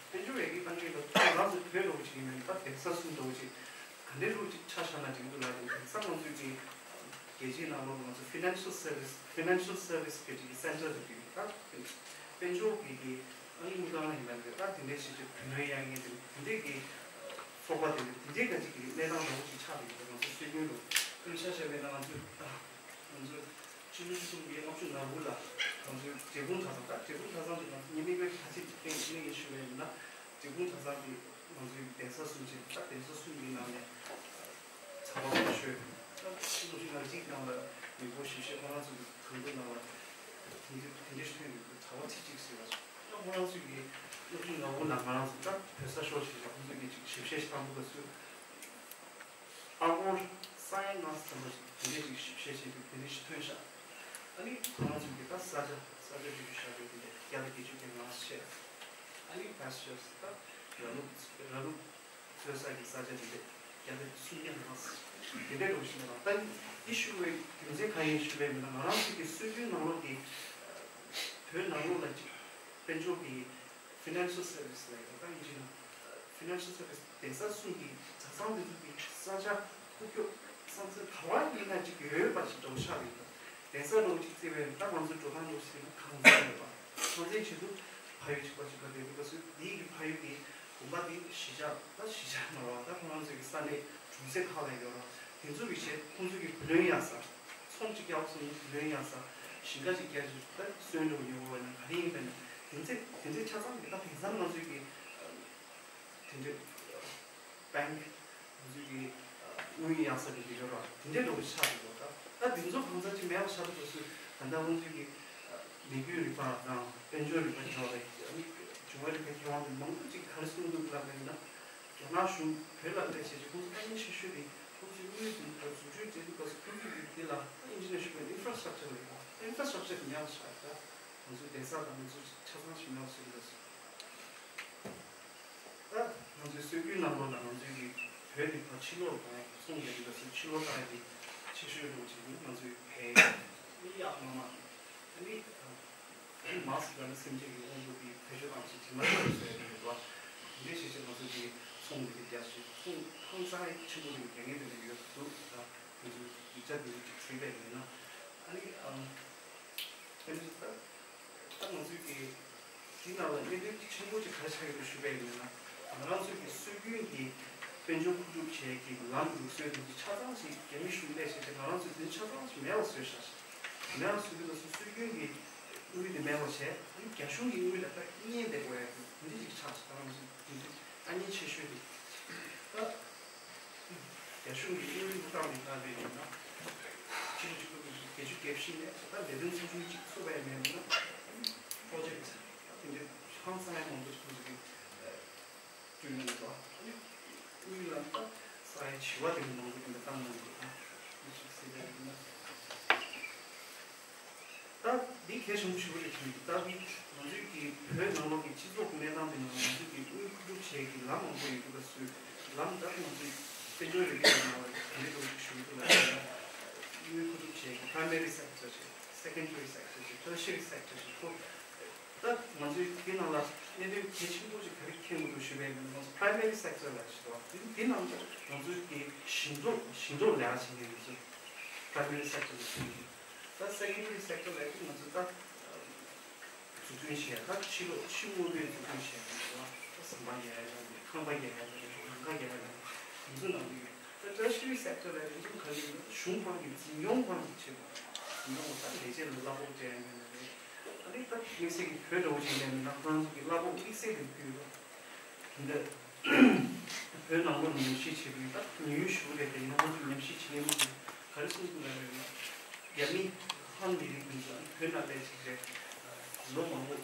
དཔལ་འབྱོར་ཡར་རྒྱས་གཏང་གི་ཡོད་པ། ང་རང་ཚོ་བོད་འདྲ་བོ་ཅིག་ཡིན་ན་ད་གདན་ས་གསུམ་འདྲ་བོ་ཅིག་ག་འདྲའི་རུ་ཅིག་ཆ་བཞག་ན་འགྲིག་འདུག་ལབ་དེ་དེང་སང་ང་ཚོའི་གི་རྒྱལ་སྤྱིའི་ནང་ལོགས་ང་ཚོ་financial service financial service གི་ཅིག་གི་center དེ་གི་ད་དཔལ་འབྱོར་གི་གི་ཨ་ནི་དངུལ་ཁང་ཡིན་པ་རེད། ད་དེ་འདྲའི་ཞིག་ཅིག་བུ་ལོན་གཡར་མཁན་དེ་དེ་འདྲའི་གི་ཚོགས་པ་དེ་འདྲ་དེ་འདྲའི་ག་ཅིག་གི་གནས་སྟངས་འདྲ་བོ་ཅིག་ཆགས་འདུག་ང་ཚོ་སྲོལ་རྒྱུན་རུ་དཔེར་ཆ་བཞག་པ་ཡིན་ན་ང་ཚོ་ད་ང་ཚོ་ཕྱི་ལོ་ཆིག་སྟོང་དགུ་བརྒྱ་ལྔ་བཅུ་ང་དགུ་ལ་ང་ཚོའི་འབྲས་སྤུངས་གྲྭ་ཚང་། ད་འབྲས་སྤུངས་གྲྭ་ཚང་དེ་ང་ཚོ་ཉི་མ་ཁ་ཅིག་ཐེངས་ཉི་མ་ཡིན་ཞུ་བ་ཡིན་ན། འབྲས་སྤུངས་གྲྭ་ཚང་གི་ང་ཚོའི་གདན་ས་གསུམ་ཆེན། ད་གདན་ས་གསུམ་གྱི་ནང་ནས་ཚ་བ་མ་ཤོད། ད་ཕྱི་ལོ་ཆིག་སྟོང་དགུ་བརྒྱ་ལྔ་བཅུ་ནང་ལ་མི་འབོར་ཞིབ་བཤེར་ཁོ་རང་ཚོ་གི་གང་འདོད་ནང་ལ་དེ་འདྲ་དེ་འདྲ་ཞིག་ཐོན་ཡོད་པའི་གྲྭ་པ་ཁྲི་གཅིག་ཟེར་བ། ད་ཁོ་རང་ཚོ་གི་ལྔ་བཅུ་ང་དགུ་ལ་ང་རང་ཚོ་ད་བོད་ས་ཤོར་བྱས་ཤག་ཁོ་ཚོ་གི་ཅིག་ཞིབ་བཤེར་ཞིག་བཏང་འདུག་ག་ཚོད། ཨ་སྒོར་ས་ཡ་ལྔ་བཅུ་ཐམ་པ་ཞིག་དེ་འདྲས་ཅིག་ཞིབ་བཤེར་བྱས་འདུག་དེ་འདྲས་ཞིག་ཐོན་ཤག་ཨ་ནི་ཁོ་རང་ཚོ་གི་ད་ས་ཆ་ས་ཆ་དེ་ཚོ་བཞག་རྒྱུ་དེ་འདྲས་བརྒྱ་དང་བརྒྱད་ཅུ་གྱ་ལྔ་བྱས། ཨ་ནི་pastures ད་ར་ལུག་ར་ལུག་འཚོ་ས་གི་ས་ཆ་དེ་འདྲས་བརྒྱ་དང་སུམ་བརྒྱ་ལྔ་དེ་འདྲས་འགྲོ་བཞིན་པ། ད་འདི་ཞུ་བའི་རྒྱུ་མཚན་གང་ཡིན་ཞུས་པ་ཡིན་ན། ང་རང་ཚོ་གི་སྲོལ་རྒྱུན་ནང་ལོགས་ཀྱི་བོད་ནང་ལོགས་ལ་ཅིག་དཔལ་འབྱོར་གྱི་financial service ལ་ཡོད་པ་ཡིན་ཕྱིན། financial service གདན་ས་གསུམ་གྱི་གྲྭ་ཚང་དེ་ཚོ་གི་ས་ཆ་ཁུག་ཀྱོག་ས་མཚམས་ག་བ་ཡིན་ན་ཅིག་ཡོད་པ་ཞིག་འདྲ་བོ་ཆགས་ཡོད་པ། གདན་ས་འདྲ་བོ་ཅིག་བརྩིས་པས་ད་ང་ཚོའི་འགྲོ་སྟངས་འདྲ་བོ་ཞིག་ན་ཁང་ཚན་ཡོད་པ། ཁང་ཚན་ཆེད་དུ་ཕ་ཡུལ་གཅིག་པ་གཅིག་པ་བསྡད་འདུག་ག་ཚོད་འདིའི་གི་ཕ་ཡུལ་གྱི་དགོན་པ་འདི་གཞིས་ཆགས་ད་གཞིས་ཆགས་མ་རེད་པ། ད་ཁོ་རང་ཚོའི་གི་ས་གནས་གྲོང་གསེབ་ཁག་ལ་ཡོད་ར། དེ་ཚོ་གི་ཆེད་ཁོང་ཚོ་གི་བུ་ལོན་གཡར་ས། ཚོང་གཅིག་རྒྱག་སོང་ན་བུ་ལོན་གཡར་ས། ཞིང་ཁ་གཅིག་རྒྱག་རྒྱུ་ད་སོན་འགྲོ་ཡོང་བ་ན་ག་རེ་ཡིན་པ་ན། དེ་ཚེ་དེ་ཚེ་ཆ་ཚང་གི་ད་དེང་སང་ང་ཚོའི་གི་དེ་འདྲའི་bank ང་ཚོའི་གི་དངུལ་གཡར་ས་གི་དེ་ཡོད་ར། དེ་འདྲའི་འགྲོ་གི་ཆགས་འདུག་ད་ད་དེ་ཚོ་གང་ཚ་ཅིག་མེད་པ་ཆགས་འདུག་ག་ཚོད། ད་ལྟ་ང་ཚོའི་གི་ལས་འགུལ་རིག་པ་དང་དཔལ་འབྱོར་རིག་པ་བྱས་པ་རེད། འབྱུང་བ་རིག་པའི་མཁས་དབང་དེ་མང་པོ་ཅིག་ག་རེ་གསུངས་འདུག་ལབ་པ་ཡིན་ན། རྒྱ་ནག་གཞུང་བོད་ལ་སླེབས་བྱས་རྗེས་ཁོང་ཚོ་དཀའ་ངལ་ཆེ་ཤོས་དེ་ཁོང་ཚོའི་དངུལ་དེ་ལ་འཛུགས་སྐྲུན་བྱེད་དུས་སྐབས་སུ་ཁོང་ཚོས་དེ་ལ་ཨིན་ཇི་ནི་ཡར་ཞུ་བའི་infrastructure ལ་ཡོད་པ། infrastructure དེ་ཉམས་ཆག་ད་ང་ཚོའི་གདན་ས་དང་ང་ཚོ་ཆ་ཚང་ཞིག་ཉམས་སོང་འདུག་ད་ང་ཚོའི་སྲོལ་རྒྱུན་ནང་ལོགས་ལ་ང་ཚོའི་གི་བོད་རིག་པ་ཕྱི་ལོགས་ལ་ཚོང་ལས་རིག་པ་ཚོའི་ཕྱི་ལོགས་ལ་གི་ཆེ་ཤོས་ལོ་ཅིག་ནི་ང་ཚོའི་བལ་ཡག་མ་མ་ཨ་ནི། མཱ་སི་ཀ་ནི་སེམས་ཅན་གྱི་དབང་པོ་དེ་བེད་སྤྱོད་བཏང་ཞིང་དྲི་མ་བཏང་ཟེར་ཡ་དེ་རེད་བ། དེ་འདྲའི་བྱས་བྱས་ང་ཚོ་དེ་ཚོང་དེ་རྒྱག་ཞིང་ཚོང་ཧང་སང་ཆེན་པོ་དེ་རྒྱག་མཁན་དེ་འདྲ་ཡོད་འདུག་ད་དེ་ཚོ་ཡིག་ཆ་དེ་ཚོ་ཅིག་གཟིགས་པ་ཡིན་ན། ཨ་ནི་ཨམ་དེ་འདྲ་ད་ད་ང་ཚོའི་གི་དེ་ནང་ལ་གནད་དོན་ཆེན་པོ་ཅིག་ག་རེ་ཆགས་ཡོད་པ་ཞུས་པ་ཡིན་ན། ང་རང་ཚོའི་གི་སྲོལ་རྒྱུན་གྱི་དཔལ་འབྱོར་མཁོ་སྒྲུབ་བྱེད་ཀྱི་ལམ་ལུགས་སྲོལ་དེ་ཚོ་ཆ་ཚང་ཞིག་རྒྱ་མི་གཞུང་ལས་བྱས་ཏེ་ང་རང་ཚོའི་དེ་ཆ་ཚང་ཞིག་མེད་པ་བཟོས་བཞག་ཞིང་། མེད་པ་བཟོས་དུས་ང་ཚོ་སྲོལ་རྒྱུན་གྱི་དངུལ་དེ་མེད་པ་བྱས། རྒྱ་གཞུང་གི་དངུལ་ལ་ད་གཉེན་བསྡད་དགོས་ཡ་དེ་འདི་ཅིག་ཆགས་ཤག་ད་ང་ཚོ་དེ་དེ་དཀའ་ངལ་ཆེ་ཤོས་དེ། ད་རྒྱ་གཞུང་གི་དངུལ་བཏང་ནས་བཏང་བས་ཡིན་ན་ཕྱི་ལོ་ཆིག་སྟོང་དགུ་བརྒྱ་བརྒྱད་ཅུ་གྱ་བཞི་ནས་ད་ལས་དོན་ཚོགས་ཆུང་གཅིག་ཚུགས་པ་ཡིན་ན་པོ་རོ་ཇེག་ཊི་དེ་འདྲ་ཧང་སང་ཡ་མང་པོ་ཞིག་ཁོང་ཚོ་གི་བསྐྲུན་གནང་འདུག་ཨ་ནི་དངུལ་ལ་ད་ས་ཡ་བྱེ་བ་དེ་མང་པོ་དེ་འདྲ་བཏང་གནང་འདུག་ཨ་ནི་ཅིག་ཟེར་བ་ཡིན་ན། ད་འདི། གལ་ཆེན་པོ་ཞིག་རེད་དྲན་འདུག་ད་འདི་ང་ཚོའི་གི་བོད་ནང་ལོགས་ཀྱི་སྤྱི་ཚོགས་ཀྱི་གནས་སྟངས་དེ་ནང་ང་ཚོའི་གི་དངུལ་མཁོ་སྒྲུབ་བྱེད་ཀྱི་ལམ་མང་པོ་ཡོད་འདུག་ག་སུས་ལམ་ད་ང་ཚོའི་དཔལ་འབྱོར་ལས་ཀྱི་ནང་ལ་ག་རེ་འདུག་ཞུ་གི་འདུག་ལ། དངུལ་མཁོ་སྒྲུབ་བྱེད་ཀྱི་primary sector་ཞིག secondary sector་ཞིག tertiary sector་ཞིག་ཁོ། ད་ང་ཚོའི་དེ་ནང་ལ་གནད་དོན་གལ་ཆེན་པོ་ཞིག་ག་རེ་མཁྱེན་དགོས་འདུག་ཞུས་པ་ཡིན་ན། ང་ཚོ་primary sector་ལ་ཞིག་འདུག་དེ་དེ་ནང་ང་ཚོའི་གི་ཞིང་འབྲོག་ཞིང་འབྲོག་ལས་ཀ་བྱེད་མཁན་ང་ཚོ་primary sector་ལ་ཞིག་འདུག་ད་secondary sector་ལ་ཡང་ང་ཚོ་ད་འཛུགས་སྐྲུན་བྱས། ད་ཕྱི་ལོགས་ཕྱི་དངོས་པོའི་འཛུགས་སྐྲུན་བྱས་ཡོད་པ། ད་ཟམ་པ་རྒྱག་ཡ་ལ་ནི་ཁང་པ་རྒྱག་ཡ་ལ་ནི་ལམ་ཁ་རྒྱག་ཡ་ལ་ནི་དེ་ཚོ་ནང་དུ་ཡོད། ད་tertiary sector་ལ་ཡང་ཁྱོན་ག་རེ་ཡོད་ན་གཞུང་ཁང་གི་འཛིན་སྐྱོང་ཁང་གི་ཆེད་དུ་འཛིན་སྐྱོང་ད་ལས་བྱེད་ལ་གླ་ཕོགས་སྤྲད་ཡ་ཡོད་ན་རེད། ཨ་ནི་ད་དམིགས་བསལ་གྱི་བོད་འདྲ་བོ་ཅིག་ལས་མི་སྣ་ཁོ་རང་ཚོ་གི་གླ་ཕོགས་དམིགས་བསལ་དུ་ཕུལ་བ། འདི་བོད་ནང་ལོགས་ནས་ཉམས་ཞིབ་བྱེད་མཁན་ད་ཉི་འོད་ཞུ་རེད་དེ་ཡིན་ན་ཁོང་ཚོས་ཉམས་ཞིབ་བྱེད་མཁན་མང་པོ་ག་རེ་གསུངས་འདུག་ལབ་ཡོད་ན། རྒྱ་མི་ཧན་མི་རིགས་ཀུན་ཚོ་བོད་ནང་སླེབས་ཅིག་རེད། ལོ་མང་པོ་ད་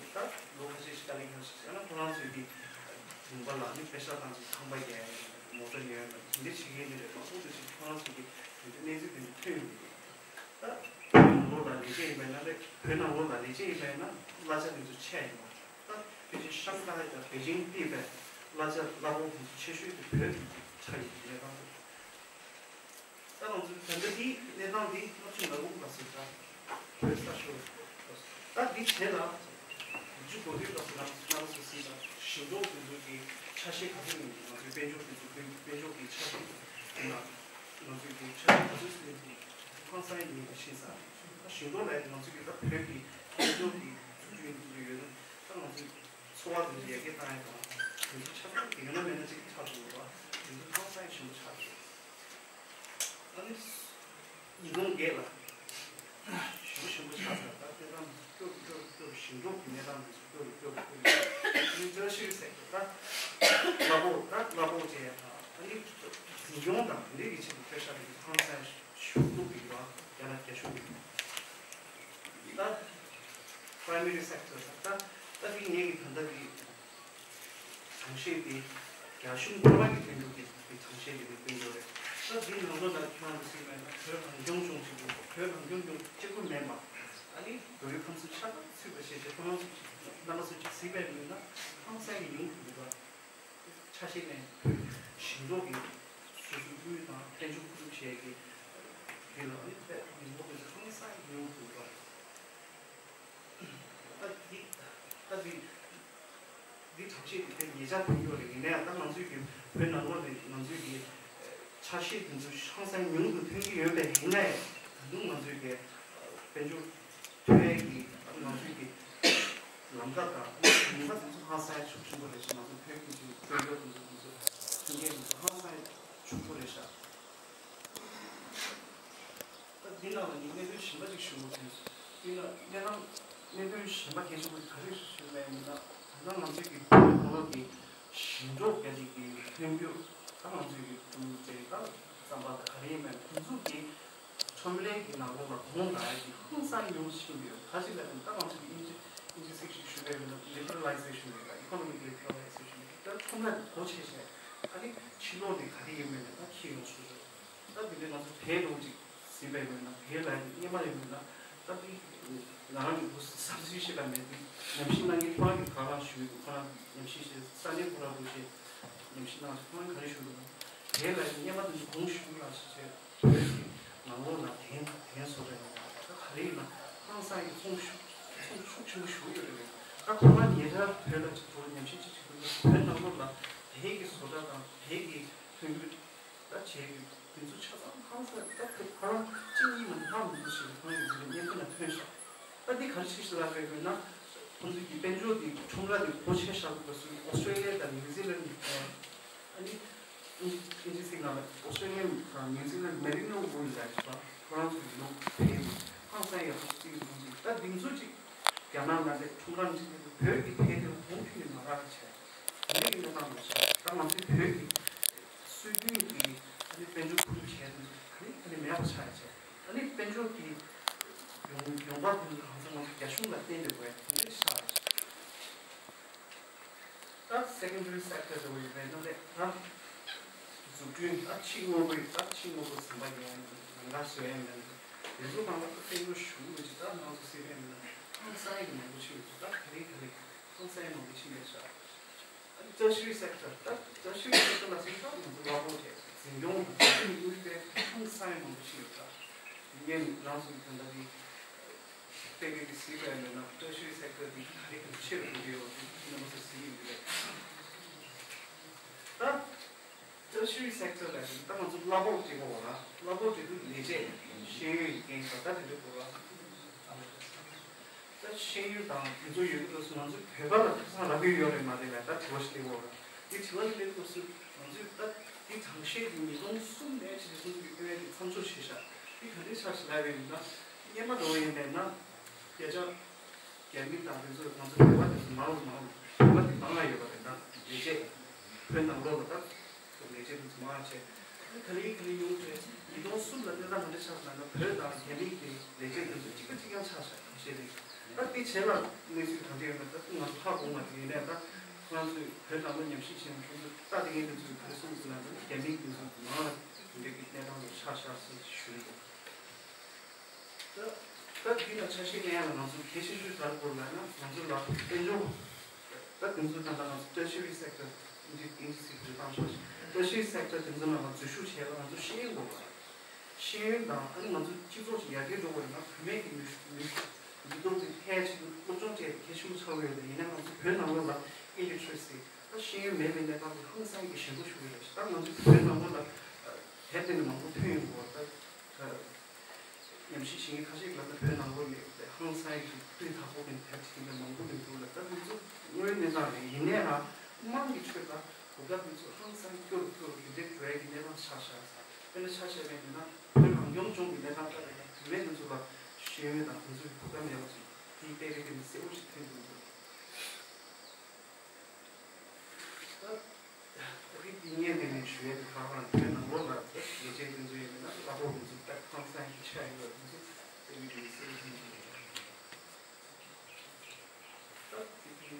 ལོ་ཁ་ཤས་ཤིག་ཏཱ་ལི་ཁང་ཞིག་བྱས་ན་ཁོ་རང་ཚོའི་གི་ལུང་པ་ལ་ནི་པེ་ཤག་བཏང་ཅིག་ཁང་པ་རྒྱག་ཡ་མོ་ཊ་ཉོ་ཡ་དེ་འདྲ་བྱེད་མཁན་ནི་རེད། མང་པོ་འདུག་ཅིག་ཁོ་རང་ཚོའི་གི་དེ་འདྲ་གནས་ཚུལ་དེ་འདྲ་ཐོན་ཡོང་གི་རེད། ད་བོད་ནང་ལོགས་ལ་ལས་བྱེད་ཡིན་པ་ཡིན་ན་རེད། བོད་ནང་ལོགས་ལ་ལས་བྱེད་ཡིན་པ་ཡིན་ན་གླ་ཆ་དེ་ཚོ་ཆད་ཡིན་པ། ད་ཕལ་ཆེར་ཤང་ཧའེ་དང་པེ་ཅིང་གཏད་པའི་གླ་ཆ་གླ་ཕོགས་དེ་ཚོ་ཆེ་ཤོས་དེ་བོད་ཀྱི་ཆ་ཡིན་པའི་གནས་སྟངས་རེད། ད་ང་ཚོའི་ད་ལྟ་འདིའི་གནས་སྟངས་འདི་ལྔ་བཅུ་ང་དགུ་ལ་ཟེར་ད་བོད་ས་ཤོར་ད་འདི་བྱས་ལ་བཅུ་གོ་དུས་ལ་ཟེར་ན་ང་ཚོ་སྲིད་ད་ཞིང་འབྲོག་དེ་ཚོ་གི་ཆ་ཤས་ག་ཚོད་ཡིན་ང་ཚོའི་དཔལ་འབྱོར་དེ་ཚོ་དཔལ་འབྱོར་གྱི་ཆ་ཤས་ཡིན་ན་ང་ཚོའི་གི་ཆ་ཤས་ག་ཚོད་ཟིན་གྱི་ཧང་སང་ཡིན་ཤེས་ས་ད་ཞིང་འབྲོག་ལ་ང་ཚོའི་གི་ད་བོད་ཀྱི་དཔལ་འབྱོར་གྱི་འཛུགས་སྐྲུན་དེ་ཚོ་ཡོད་ན་ད་ང་ཚོའི་འཚོ་བ་དེ་ཚོ་ཡར་རྒྱས་བཏང་ཡ་དང་དེ་ཚོ་ཆ་ཚང་དེ་ག་ན་མེད་ན་གཅིག་ཆགས་འགྲོ་བ་དེ་ཚོ་ཧང་སང་ཞིམ་པོ་ཆགས་འགྲོ། ཨ་ནི་ཉིས་སྟོང་བརྒྱད་ལ་ཞིམ་པོ་ཞིམ་པོ་ཆགས་ཚར། ད་དེ་དང་སྐྱོ་རུ་སྐྱོ་རུ་སྐྱོ་རུ་ཞིང་འབྲོག་གི་གནས་སྟངས་དེ་ཚོ་སྐྱོ་རུ་སྐྱོ་རུ་སྐྱོ་རུ་ཨ་ནི་བཅའ་ཤེས་ཟེར་གི་ད་གླ་ཕོགས་ད་གླ་ཕོགས་བཅས་ཡ་དང་ཨ་ནི་འཛིན་སྐྱོང་དང་དེ་འདྲའི་གི་ཆེད་དུ་པེ་ཤག་དེ་ཚོ་ཧང་སང་ཞུ་ཐུབ་ཀྱི་ཡོད་རྒྱ་ནག་རྒྱ་གཞུང་གི་ད་primary sector་ད་ད་དེ་ངེད་ཀྱི་ད་ལྟ་གི་གྲངས་བཤེར་དེ་རྒྱ་གཞུང་ཁོ་རང་གི་སྟེང་དུ་གི་གྲངས་བཤེར་དེ་སྟེང་དུ་རེད། ད་འདི་ནང་ལོགས་ལ་ཁྱོད་རང་གི་སེམས་ལ་བོད་རང་སྐྱོང་ལྗོངས་ཆེན་པོ་བོད་རང་སྐྱོང་ལྗོངས་གཅིག་པུ་མིན་པ་ཨ་ནི་བོད་རིགས་ཁམས་གསུམ་ཆ་ཚང་ཚུད་པ་བྱས་ཏེ་ཁོ་རང་ཚོ་རྣམ་པ་ཚོ་གཅིག་གཟིགས་པའི་ངོས་ན་ཧང་སང་གི་ཡོང་གི་འདུག་པ། ཆ་ཤས་ནས་བོད་ཞིང་འབྲོག་གི་སོ་སོའི་དབུས་དང་དཔལ་འབྱོར་མཁོ་སྒྲུབ་བྱེད་ཀྱི་དེ་ལ་ཨ་ནི་དཔེ་མི་འདུག་པ་ཧང་སང་གི་ཡོང་གི་འདུག་པ། ད་འདི་ད་འདི་འདི་གྲངས་བཤད་འདི་དེ་ཉེ་ཆར་ཐོན་རྒྱུ་རེད། ཡིན་ནའང་ད་ང་ཚོའི་གི་བོད་ནང་ལོགས་ནས་ང་ཚོའི་གི་ཆ་ཤས་དེ་ཚོ་ཧང་སང་ཉུང་དུ་ཐོན་གྱི་ཡོད་པས། ཡིན་ནའི་ད་དུང་ང་ཚོའི་གི་དཔལ་འབྱོར་ཐོན་ཡས་ཀྱི་ང་ཚོའི་གི་ལམ་ཁ་དང་ཉེན་ཁ་དེ་ཚོ་ཧང་སང་ཤུགས་ཆེན་པོ་རེད་ཤག་ང་ཚོ་བོད་ཀྱི་དཔལ་འབྱོར་དེ་ཚོ་དེ་ཚོ་ཐོན་སྐྱེད་དེ་ཚོ་ཧང་སང་ཤུགས་པོ་རེད་ཤག་ད་འདི་ནང་ལ་ངས་གནད་དོན་གཞན་པ་ཅིག་ཞུ་དགོས་དོན། འདི་ལ་གནད་དང་གནད་དོན་གཞན་པ་གལ་ཆེན་པོ་ག་རེ་ཞུ་བ་ཡིན་ན། ད་ལྟ་ང་ཚོའི་གི་བོད་ནང་ལོགས་ཀྱི་ཞིང་འབྲོག་རྒྱ་རིགས་ཀྱི་ཐོན་རྒྱུ་ད་ང་ཚོའི་གི་ཀུན་ཏེ་ད་རྩམ་པ་ད་ག་རེ་ཡིན་མིན་ཁོང་ཚོ་གི་ཁྲོམ་རའི་གི་ནང་ལོགས་ལ་གོང་ད་ཡ་གི་ཧང་སང་ཉུང་ཕྱིན་ཡོད། ག་ཅི་ལབ་ན་ད་ང་ཚོའི་གི་ཨིན་ཇི་ཨིན་ཇི་ཚིག་ཞིག་ཞུ་བ་ཡིན་ན་ལི་པ་ར་ལའི་ཟེ་ཤན་རེད། ད་ཨི་ཀོ་ནོ་མིག་ལི་པ་ར་ལའི་ཟེ་ཤན་རེད། ད་ཁྲོམ་ར་གི་སྒོ་ཕྱེ་བྱས་ཨ་ནི་ཕྱི་ལོགས་ནས་ག་རེ་ཡིན་མིན་ད་འཁྱེར་ཡོང་ཆོག་ཆོག་ད་དེ་འདྲའི་ང་ཚོ་བལ་ལུང་ཅིག་ཟིན་པའི་ངོས་ན་བལ་ལ་སྔོན་མ་ཡོད་མེད་ན་ད་དེ་ང་རང་གི་བུ་བསམ་ཚུལ་བཤད་པ་མེད་དུས་ཉམས་ཞིབ་གནང་མཁན་ཁོ་རང་གི་ག་རང་ཞུ་ཡོད། ཁོ་རང་ཉམས་ཞིབ་བྱས་ས་གནས་ཁོ་རང་བུ་བཤད་ཉམས་ཞིབ་གནང་ཚེ་ཁོ་རང་ག་རེ་ཞུ་འདུག་ན་བལ་ལ་སྔོན་མ་དེ་ཚོ་གོང་ཞུ་ལ་ཞིག་བྱས་བོད་ཀྱི་ནང་ལོགས་ན་དེན་དེན་བཟོ་རེད་ད་ག་རེ་ཡིན་ན་ཧང་སང་གི་ཚོང་ཤུགས་ཚོང་ཤུགས་ཆེན་པོ་ཞུ་ཡོད་རེད། ད་ཁོ་རང་ཉེ་ཆར་བོད་ལ་ཅིག་འགྲོ་ཉམས་ཞིབ་ཅིག་བྱེད་དུས་བོད་ནང་ལོགས་ལ་བལ་གྱི་བཟོ་གྲྭ་དང་བལ་གྱི་ཐོན་རྒྱུ། ད་བྱས་ཡོད། དེ་ཚོ་ཆ་ཚང་ཧང་སང་ད་ཁོ་རང་གཅིག་གཉིས་མ་ལྷག་མི་འདུག་ཞེས་ཁོ་རང་གི་མི་ལ་བརྙན་ཐུང་ལ་ཐོན་ཤག་ད་འདི་ག་རེ་ཞིག་ལབ་རེད་ཟེར་ན། ཁོང་ཚོ་གི་དཔལ་འབྱོར་འདི་ཁྲོམ་ར་འདི་སྒོ་ཕྱེ་བཞག་དགོས་ཟེར་ཨོ་སི་ཀྲེ་ལི་ཡ་དང་ནིའུ་ཛི་ལན་ཨ་ནི་ཨིན་ཇི་ཚིག་ནང་ལ་ཨོ་སི་ཀྲེ་ལི་ཡ་དང་ནིའུ་ཛི་ལན་མེ་རི་ནོ་ཝུལ་ལ་ཡོད་པ་ཁོ་རང་ཚོ་གི་ལུགས་དེ་ཧང་སང་ཡག་པོ་བརྩི་གི་འདུག་ད་འདི་ཚོ་ཅིག་རྒྱ་ནག་ནང་ལ་ཁྲོམ་ར་འདི་བོད་ཀྱི་ཕན་བདེ་གོང་ཁྱོན་ནས་མ་རག་གི་བྱས་དེ་འདྲ་ཡིན་ན་ད་ང་ཚོ་ད་ང་ཚོའི་བོད་ཀྱི། སྲོལ་རྒྱུན་གྱི་ཨ་ནི་དཔལ་འབྱོར་ཁོར་ཡུག་བྱས་ནས་ཨ་ནི་ཨ་ནི་མེད་པ་ཆགས་ཡ་བྱས། ཨ་ནི་དཔལ་འབྱོར་གྱི་ཡོང་ཡོང་འབབ་དེ་ཚོ་གང་ས་ང་ཚོ་རྒྱ་གཞུང་ལ་བརྟེན་ནས་འགྲོ་ཡ་དེ་འདྲ་ཆགས་ཡ་བྱས། ད་secondary sector་འདྲ་བོ་ཡོད་པའི་ནང་ལས་ད་འཛུགས་སྐྲུན་ད་ཕྱི་དངོས་པོའི་ད་ཕྱི་དངོས་པོ་ཟམ་པ་ཡོང་ཡ་ལམ་ཁ་བཟོ་ཡ་མེད་ན་དེ་ཚོ་གང་ལ་ད་དཔལ་འབྱོར་ཞུ་གི་ཅིག་ད་ང་ཚོ་སྲིད་པའི་མི་ན། ཧང་སང་ཡག་མང་པོ་ཕྱིན་ཡོད་འདུག་ད་ག་རེ་ག་རེ་ཧང་སང་ཡག་མང་པོ་ཕྱིན་པའི་ཤག་ཨ་ནི་tertiary sector ད་tertiary sector ལ་སོང་ཙང་ང་ཚོ་གླ་ཕོགས་དེ་འཛིན་སྐྱོང་དང་དངུལ་དཔལ་ཧང་སང་ཡག་མང་པོ་ཕྱིན་ཡོད་ད། ངས་རང་ཚོ་གི་ད་ལྟ་དེ་དཔེ་དེབ་ཀྱི་གཟིགས་པའི་མེད་ན་tertiary sector དེ་ག་རེ་ག་རེ་ཆེ་རུ་འགྲོ་གི་ཡོད་དེ་རྣམ་པ་ཚོ་གཟིགས་ཡོད་འདུག་གས། ད་tertiary sector ལ་ད་ང་ཚོ་གླ་ཕོགས་སྤྲད་དགོས་པ་ལ་གླ་ཕོགས་སྤྲད་དུས་ལས་བྱེད་ཤེས་ཡོན་ཡོད་མཁན་ད་ལྟ་དེ་འདྲ་དགོས་པ། ད་ཤེས་ཡོན་དང་དེ་ཚོ་ཡོད་དུས་ང་ཚོ་བོད་པ་ལ་ཐུགས་བསམ་རག་གི་ཡོད་རེད་མ་རེད་ལ་ད་དྲི་བ་ཞིག་སླེབས་ཡོད་རེད། དེ་དྲི་བ་དེ་སླེབས་དུས་ང་ཚོས་ད་དེ་གྲངས་བཤེར་དེ་ཉིས་སྟོང་གསུམ་ནས་བྱས་ཏེ་སོང་ཙང་དབྱེ་བ་དེ་མཚམས་འཇོག་བྱས་ཤག་དེ་ག་འདྲའི་ཆགས་ཤག་ལབ་པ་ཡིན་ན་སྔོན་མ་འདྲ་བོ་ཡིན་པས་ན་བརྒྱ་ཆ་རྒྱ་མི་དང་དེ་ཚོ་ང་ཚོ་བོད་པ་དེ་ཚོ་མང་རུ་མང་རུ་བོད་པ་དེ་མང་ང་ཡོད་པ་རེད་ད་ལས་བྱེད་བོད་ནང་ལོགས་ལ་ད། ལས་བྱེད་དེ་ཚོ་མང་ཆེ། ཨ་ནི་ག་རེ་ག་རེ་ཡོང་དུས་ཉིས་སྟོང་གསུམ་ལ་གནས་སྟངས་ག་འདྲ་ཆགས་སོང་ན་བོད་དང་རྒྱ་རིགས་ཀྱི་ལས་བྱེད་དེ་ཚོ་གཅིག་པ་གཅིག་རྐྱང་ཆགས་ཤག་གང་ཤེས་རེད། ད་དེ་བྱས་ལ་གནས་ཚུལ་གང་འདྲ་ཡོད་མེད་ད་ང་ཚོ་ཧ་གོ་མ་ཐུབ་ཡིན་ནའི་ད་ང་ཚོས་བོད་ནང་ལ་ཉམས་ཞིབ་བྱས་ནས་ཁོང་ཚོ་ལྟ་དེ་ངས་དེ་ཚོས་ག་རེ་གསུངས་ཟེར་ན་ད་རྒྱ་མིའི་དེ་ཚོ་མང་ལ་དེ་འདྲ་གི་གནས་སྟངས་ཚོ་ཆགས་ཤག་ཟེར་ཞུ་གི་འདུག་ད་ད་འདི་ལ་ཆ་ཤས་གནས་ཡ་ལ་ང་ཚོ་གལ་ཆེ་ཤོས་ག་རེ་དགོས་ལབ་ན་ང་ཚོ་ལ་དཔལ་འབྱོར། ད་དེ་ཚོ་ད་ལྟ་ང་ཚོ་tertiary sector ཨིན་ཇི་ཨིན་ཇི་ཟེར་གྱི་བཏང་ཆོག་tertiary sector དེ་ཚོ་ནང་ལ་འཛུལ་ཞུགས་བྱས་ལ་ང་ཚོ་ཤེས་ཡོན་དགོས་པ། ཤེས་ཡོན་དང་ཨ་ནི་ང་ཚོ་སྤྱི་ཚོགས་ཅིག་ཡར་རྒྱས་འགྲོ་དགོས་ཡོད་ན་བུད་མེད་ཀྱི་ནུས་ནུས་ནུས་སྟོབས་དེ་འཕེལ་ཆེད་དུ་སློབ་སྦྱོང་བྱས་ཏེ་གལ་ཆེན་པོ་ཆགས་ཀྱི་ཡོད་རེད། ཡིན་ན་ང་ཚོ་བོད་ནང་ལོགས་ལ་illiteracy ད་ཤེས་ཡོན་མེད་པའི་གནས་སྟངས་དེ་ཧང་སང་གི་ཞན་པོ་ཞུ་གི་རེད། ད་ང་ཚོ་བོད་ནང་ལོགས་ལ་དེབ་དེ་ནི་མང་པོ་ཐོན་ཡོང་གི་རེད་ད། ཉམས་ཞིབ་བྱེད་མཁན་ཁ་ཤས་ལ་ད་བོད་ནང་ལོགས་ནས་ཧང་སང་གི་སྤུས་དག་པོ་གི་དེབ་ཅིག་ནས་མང་པོ་ནས་འདུག་ལ་ད་དེ་ཚོ་དངོས་གནས་དང་རེད། ཡིན་ནའི་རང་དམངས་ཀྱི་ཁྲོད་ལ་གོ་སྐབས་དེ་ཚོ་ཧང་སང་སྐྱོ་རུ་སྐྱོ་རུ་དེ་འདྲའི་འགྲོ་ཡ་གི་གནས་སྟངས་ཆགས་ཤག་ས་དཔེར་ན་ཆ་བཞག་པ་ཡིན་ན་བོད་རང་སྐྱོང་ལྗོངས་ཀྱི་གནས་སྟངས་ལྟར་ཡིན་ན་བུད་མེད་དེ་ཚོ་ལ་ཤེས་ཡོན་དང་དེ་ཚོ་གི་གོ་སྐབས་མེད་པ་ཚོ་དེའི་དཔེ་རིས་དེ་ནི་གསལ་པོ་ཞིག་ཐོན་འདུག་ད་ཨ་ཕི་ཏི་ངས་དེ་ནས་ཞུ་ཡས་དེ་ཁག་ཁག་བོད་ནང་ལོགས་ལ་ལས་བྱེད་དེ་ཚོ་ཡིན་ན་གླ་ཕོགས་དེ་ཚོ་ད་ཧང་སང་གི་ཆ་ཡོད་པ་དེ་ཚོ་དེ་ནས་དེ་ནས་གསལ་པོ་ཞིག་ད་དེ་དེ་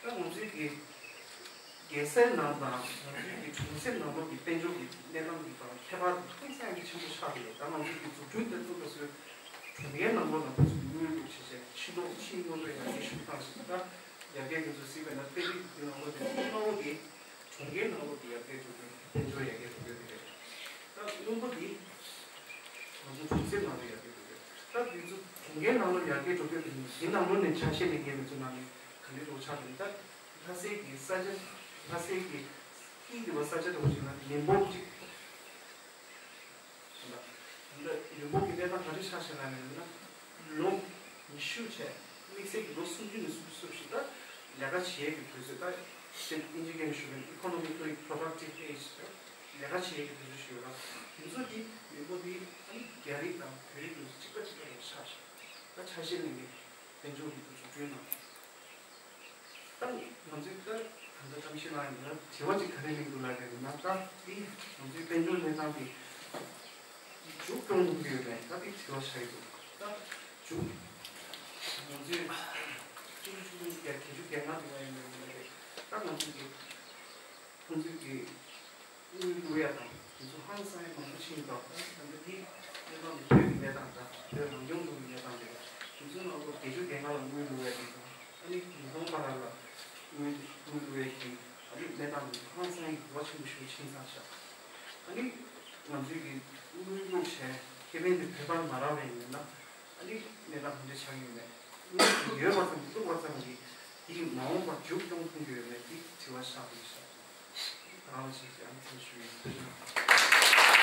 ད་ང་ཚོའི་གི་རྒྱལ་སའི་ནང་དང་ང་ཚོའི་གི་གྲོང་གསེབ་ནང་ལོགས་ཀྱི་དཔལ་འབྱོར་གྱི་གནས་སྟངས་ཀྱི་དང་ཁྱད་པར་དེ་ཧང་སང་གི་ཆེན་པོ་ཆགས་ཡོད། ད་ང་ཚོའི་གི་འཛུགས་སྐྲུན་དེ་ཚོ་ལ་སོའི་གྲོང་ཁྱེར་ནང་ལོགས་ལ་ཕུན་སུམ་ཚོགས་པོ་ཞིག་བྱས་ཕྱི་ལོགས་ཕྱིའི་དངོས་པོའི་ཡར་རྒྱས་ཤུགས་བཏང་ཞིག་ད་ཡར་རྒྱས་དེ་ཚོ་གཟིགས་པས་ན་དཔེ་རིས་དེ་ནང་ལོགས་དེ་གཙོ་བོ་དེ་གྲོང་ཁྱེར་ནང་ལོགས་ཀྱི་ཡར་རྒྱས་འགྲོ་རྒྱུ་དཔལ་འབྱོར་ཡར་རྒྱས་འགྲོ་རྒྱུ་དེ་རེད། ད་སྔོན་པོ་དེ་ང་ཚོ་གྲོང་གསེབ་ནང་ལ་ཡར་རྒྱས་འགྲོ་རྒྱུ་རེད། ད་དེ་ཚོ་གྲོང་ཁྱེར་ནང་ལ་ཡར་རྒྱས་འགྲོ་རྒྱུ་དེ་དེ་ནང་ལོགས་ནས་ཆ་ཤས་ལེན་མཁན་དེ་ཚོ་ནང་ནས་ག་འདྲ་འགྲོ་ཆགས་རེད། ད་ལྷ་སའི་གི་ས་ཆ་ལྷ་སའི་གི་དཀྱིལ་དེ་བ་ས་ཆ་འདྲ་བོ་ཞིག་ལ་མི་འབོར་གཅིག་ད་ལྟ་ཡུལ་སྐོར་གྱི་གནས་སྟངས་ག་རེ་ཆགས་བཞག་ན་ཡིན་ན། ལོ་ཉི་ཤུ་བྱས་དམིགས་བསལ་གྱི་ལོ་སུམ་ཅུ་ནས་སུམ་ཅུ་སོ་བཞི་ད་ལས་ཀ་བྱེད་ཡས་ཀྱི་དུས་ཚོད་ད་ཨིན་ཇི་སྐད་ནས་ཞུ་བའི་economically productive age ད་ལས་ཀ་བྱེད་ཡས་ཀྱི་དུས་ཚོད་ཞིག་ཡོད་ལ། དེ་ཚོ་དེ་མི་འབོར་དེ་ཨ་ནི་རྒྱ་རིགས་དང་བོད་རིགས་དེ་ཚོ་གཅིག་པ་གཅིག་པ་རེད་ཆགས་བཞག་ད་ཆ་ཤས་ལེན་ནས་དཔལ་འབྱོར་གྱི་དུས་ཚོད་བསྐྲུན་གནང་། ད་ང་ཚོས་ད་ད་ལྟ་གཏམ་བཤད་གནང་ཡོད་ན་དྲི་བ་གཅིག་ག་རེ་གླེང་འདུག་ལབ་པ་ཡིན་ན། ད་འདི་ང་ཚོའི་དཔལ་འབྱོར་གནས་སྟངས་འདི་མཇུག་སྐྱོང་ཐུབ་ཀྱི་ཡོད་མེད་ད་འདི་དྲི་བ་ཆགས་ཀྱི་འདུག་ད་མཇུག་ང་ཚོས་བཅུ་དྲུག་བཅུ་བདུན་བརྒྱད་བརྒྱད་ཅུ་གྱ་ལྔ་འདུག་བ་ཡིན་ན་ཡིན་ན་རེད། ད་ང་ཚོ་གི་ཁོང་ཚོས་ཀྱི་དངུལ་བླུག་ཡ་དང་དེ་ཚོ་ཧང་སང་ཡ་མང་པོ་ཕྱིན་འདུག་ད་ད་ལྟ་འདི་གནས་སྟངས་འདི་བོད་ཀྱི་གནས་སྟངས་དང་བོད་རང་སྐྱོང་ལྗོངས་ཀྱི་གནས་སྟངས་འདི་དང་དེ་ཚོའི་ནང་ལོགས་བརྒྱད་ཅུ་གྱ་ལྔ་ལ་དངུལ་བླུག་ཡ་དེ་དང་ཨ་ནི་ཉིས་སྟོང་ལྷག་ལ་དངུལ་དངུལ་བླུག་ཡ་གི་ཨ་ནི་གནས་སྟངས་འདི་ཧང་སང་ཡ་གི་གོ་བ་ཆེན་པོ་ཞིག་ཕྱིན་ཚར་ཤག་ཨ་ནི་ང་ཚོས་ཀྱི་དངུལ་བླུག་བྱས་ཁེ་ཕན་དེ་བོད་པར་མ་རག་པ་ཡིན་ན། ཨ་ནི་གནས་སྟངས་ག་འདྲ་ཆགས་ཡོད་མེད། དངུལ་ཡོད་པ་ཙམ་བླུགས་པ་ཙམ་གྱིས་དེའི་མ་འོངས་པར་མཇུག་སྐྱོང་ཐུབ་ཀྱི་ཡོད་མེད་དེ་དྲི་བ་ཆགས་འདུག་ཤག་ད་ག་ཅིག་ཨ་ནི་ཚུར་ཞུ་ཡིན། ཐུགས་རྗེ་གནང་།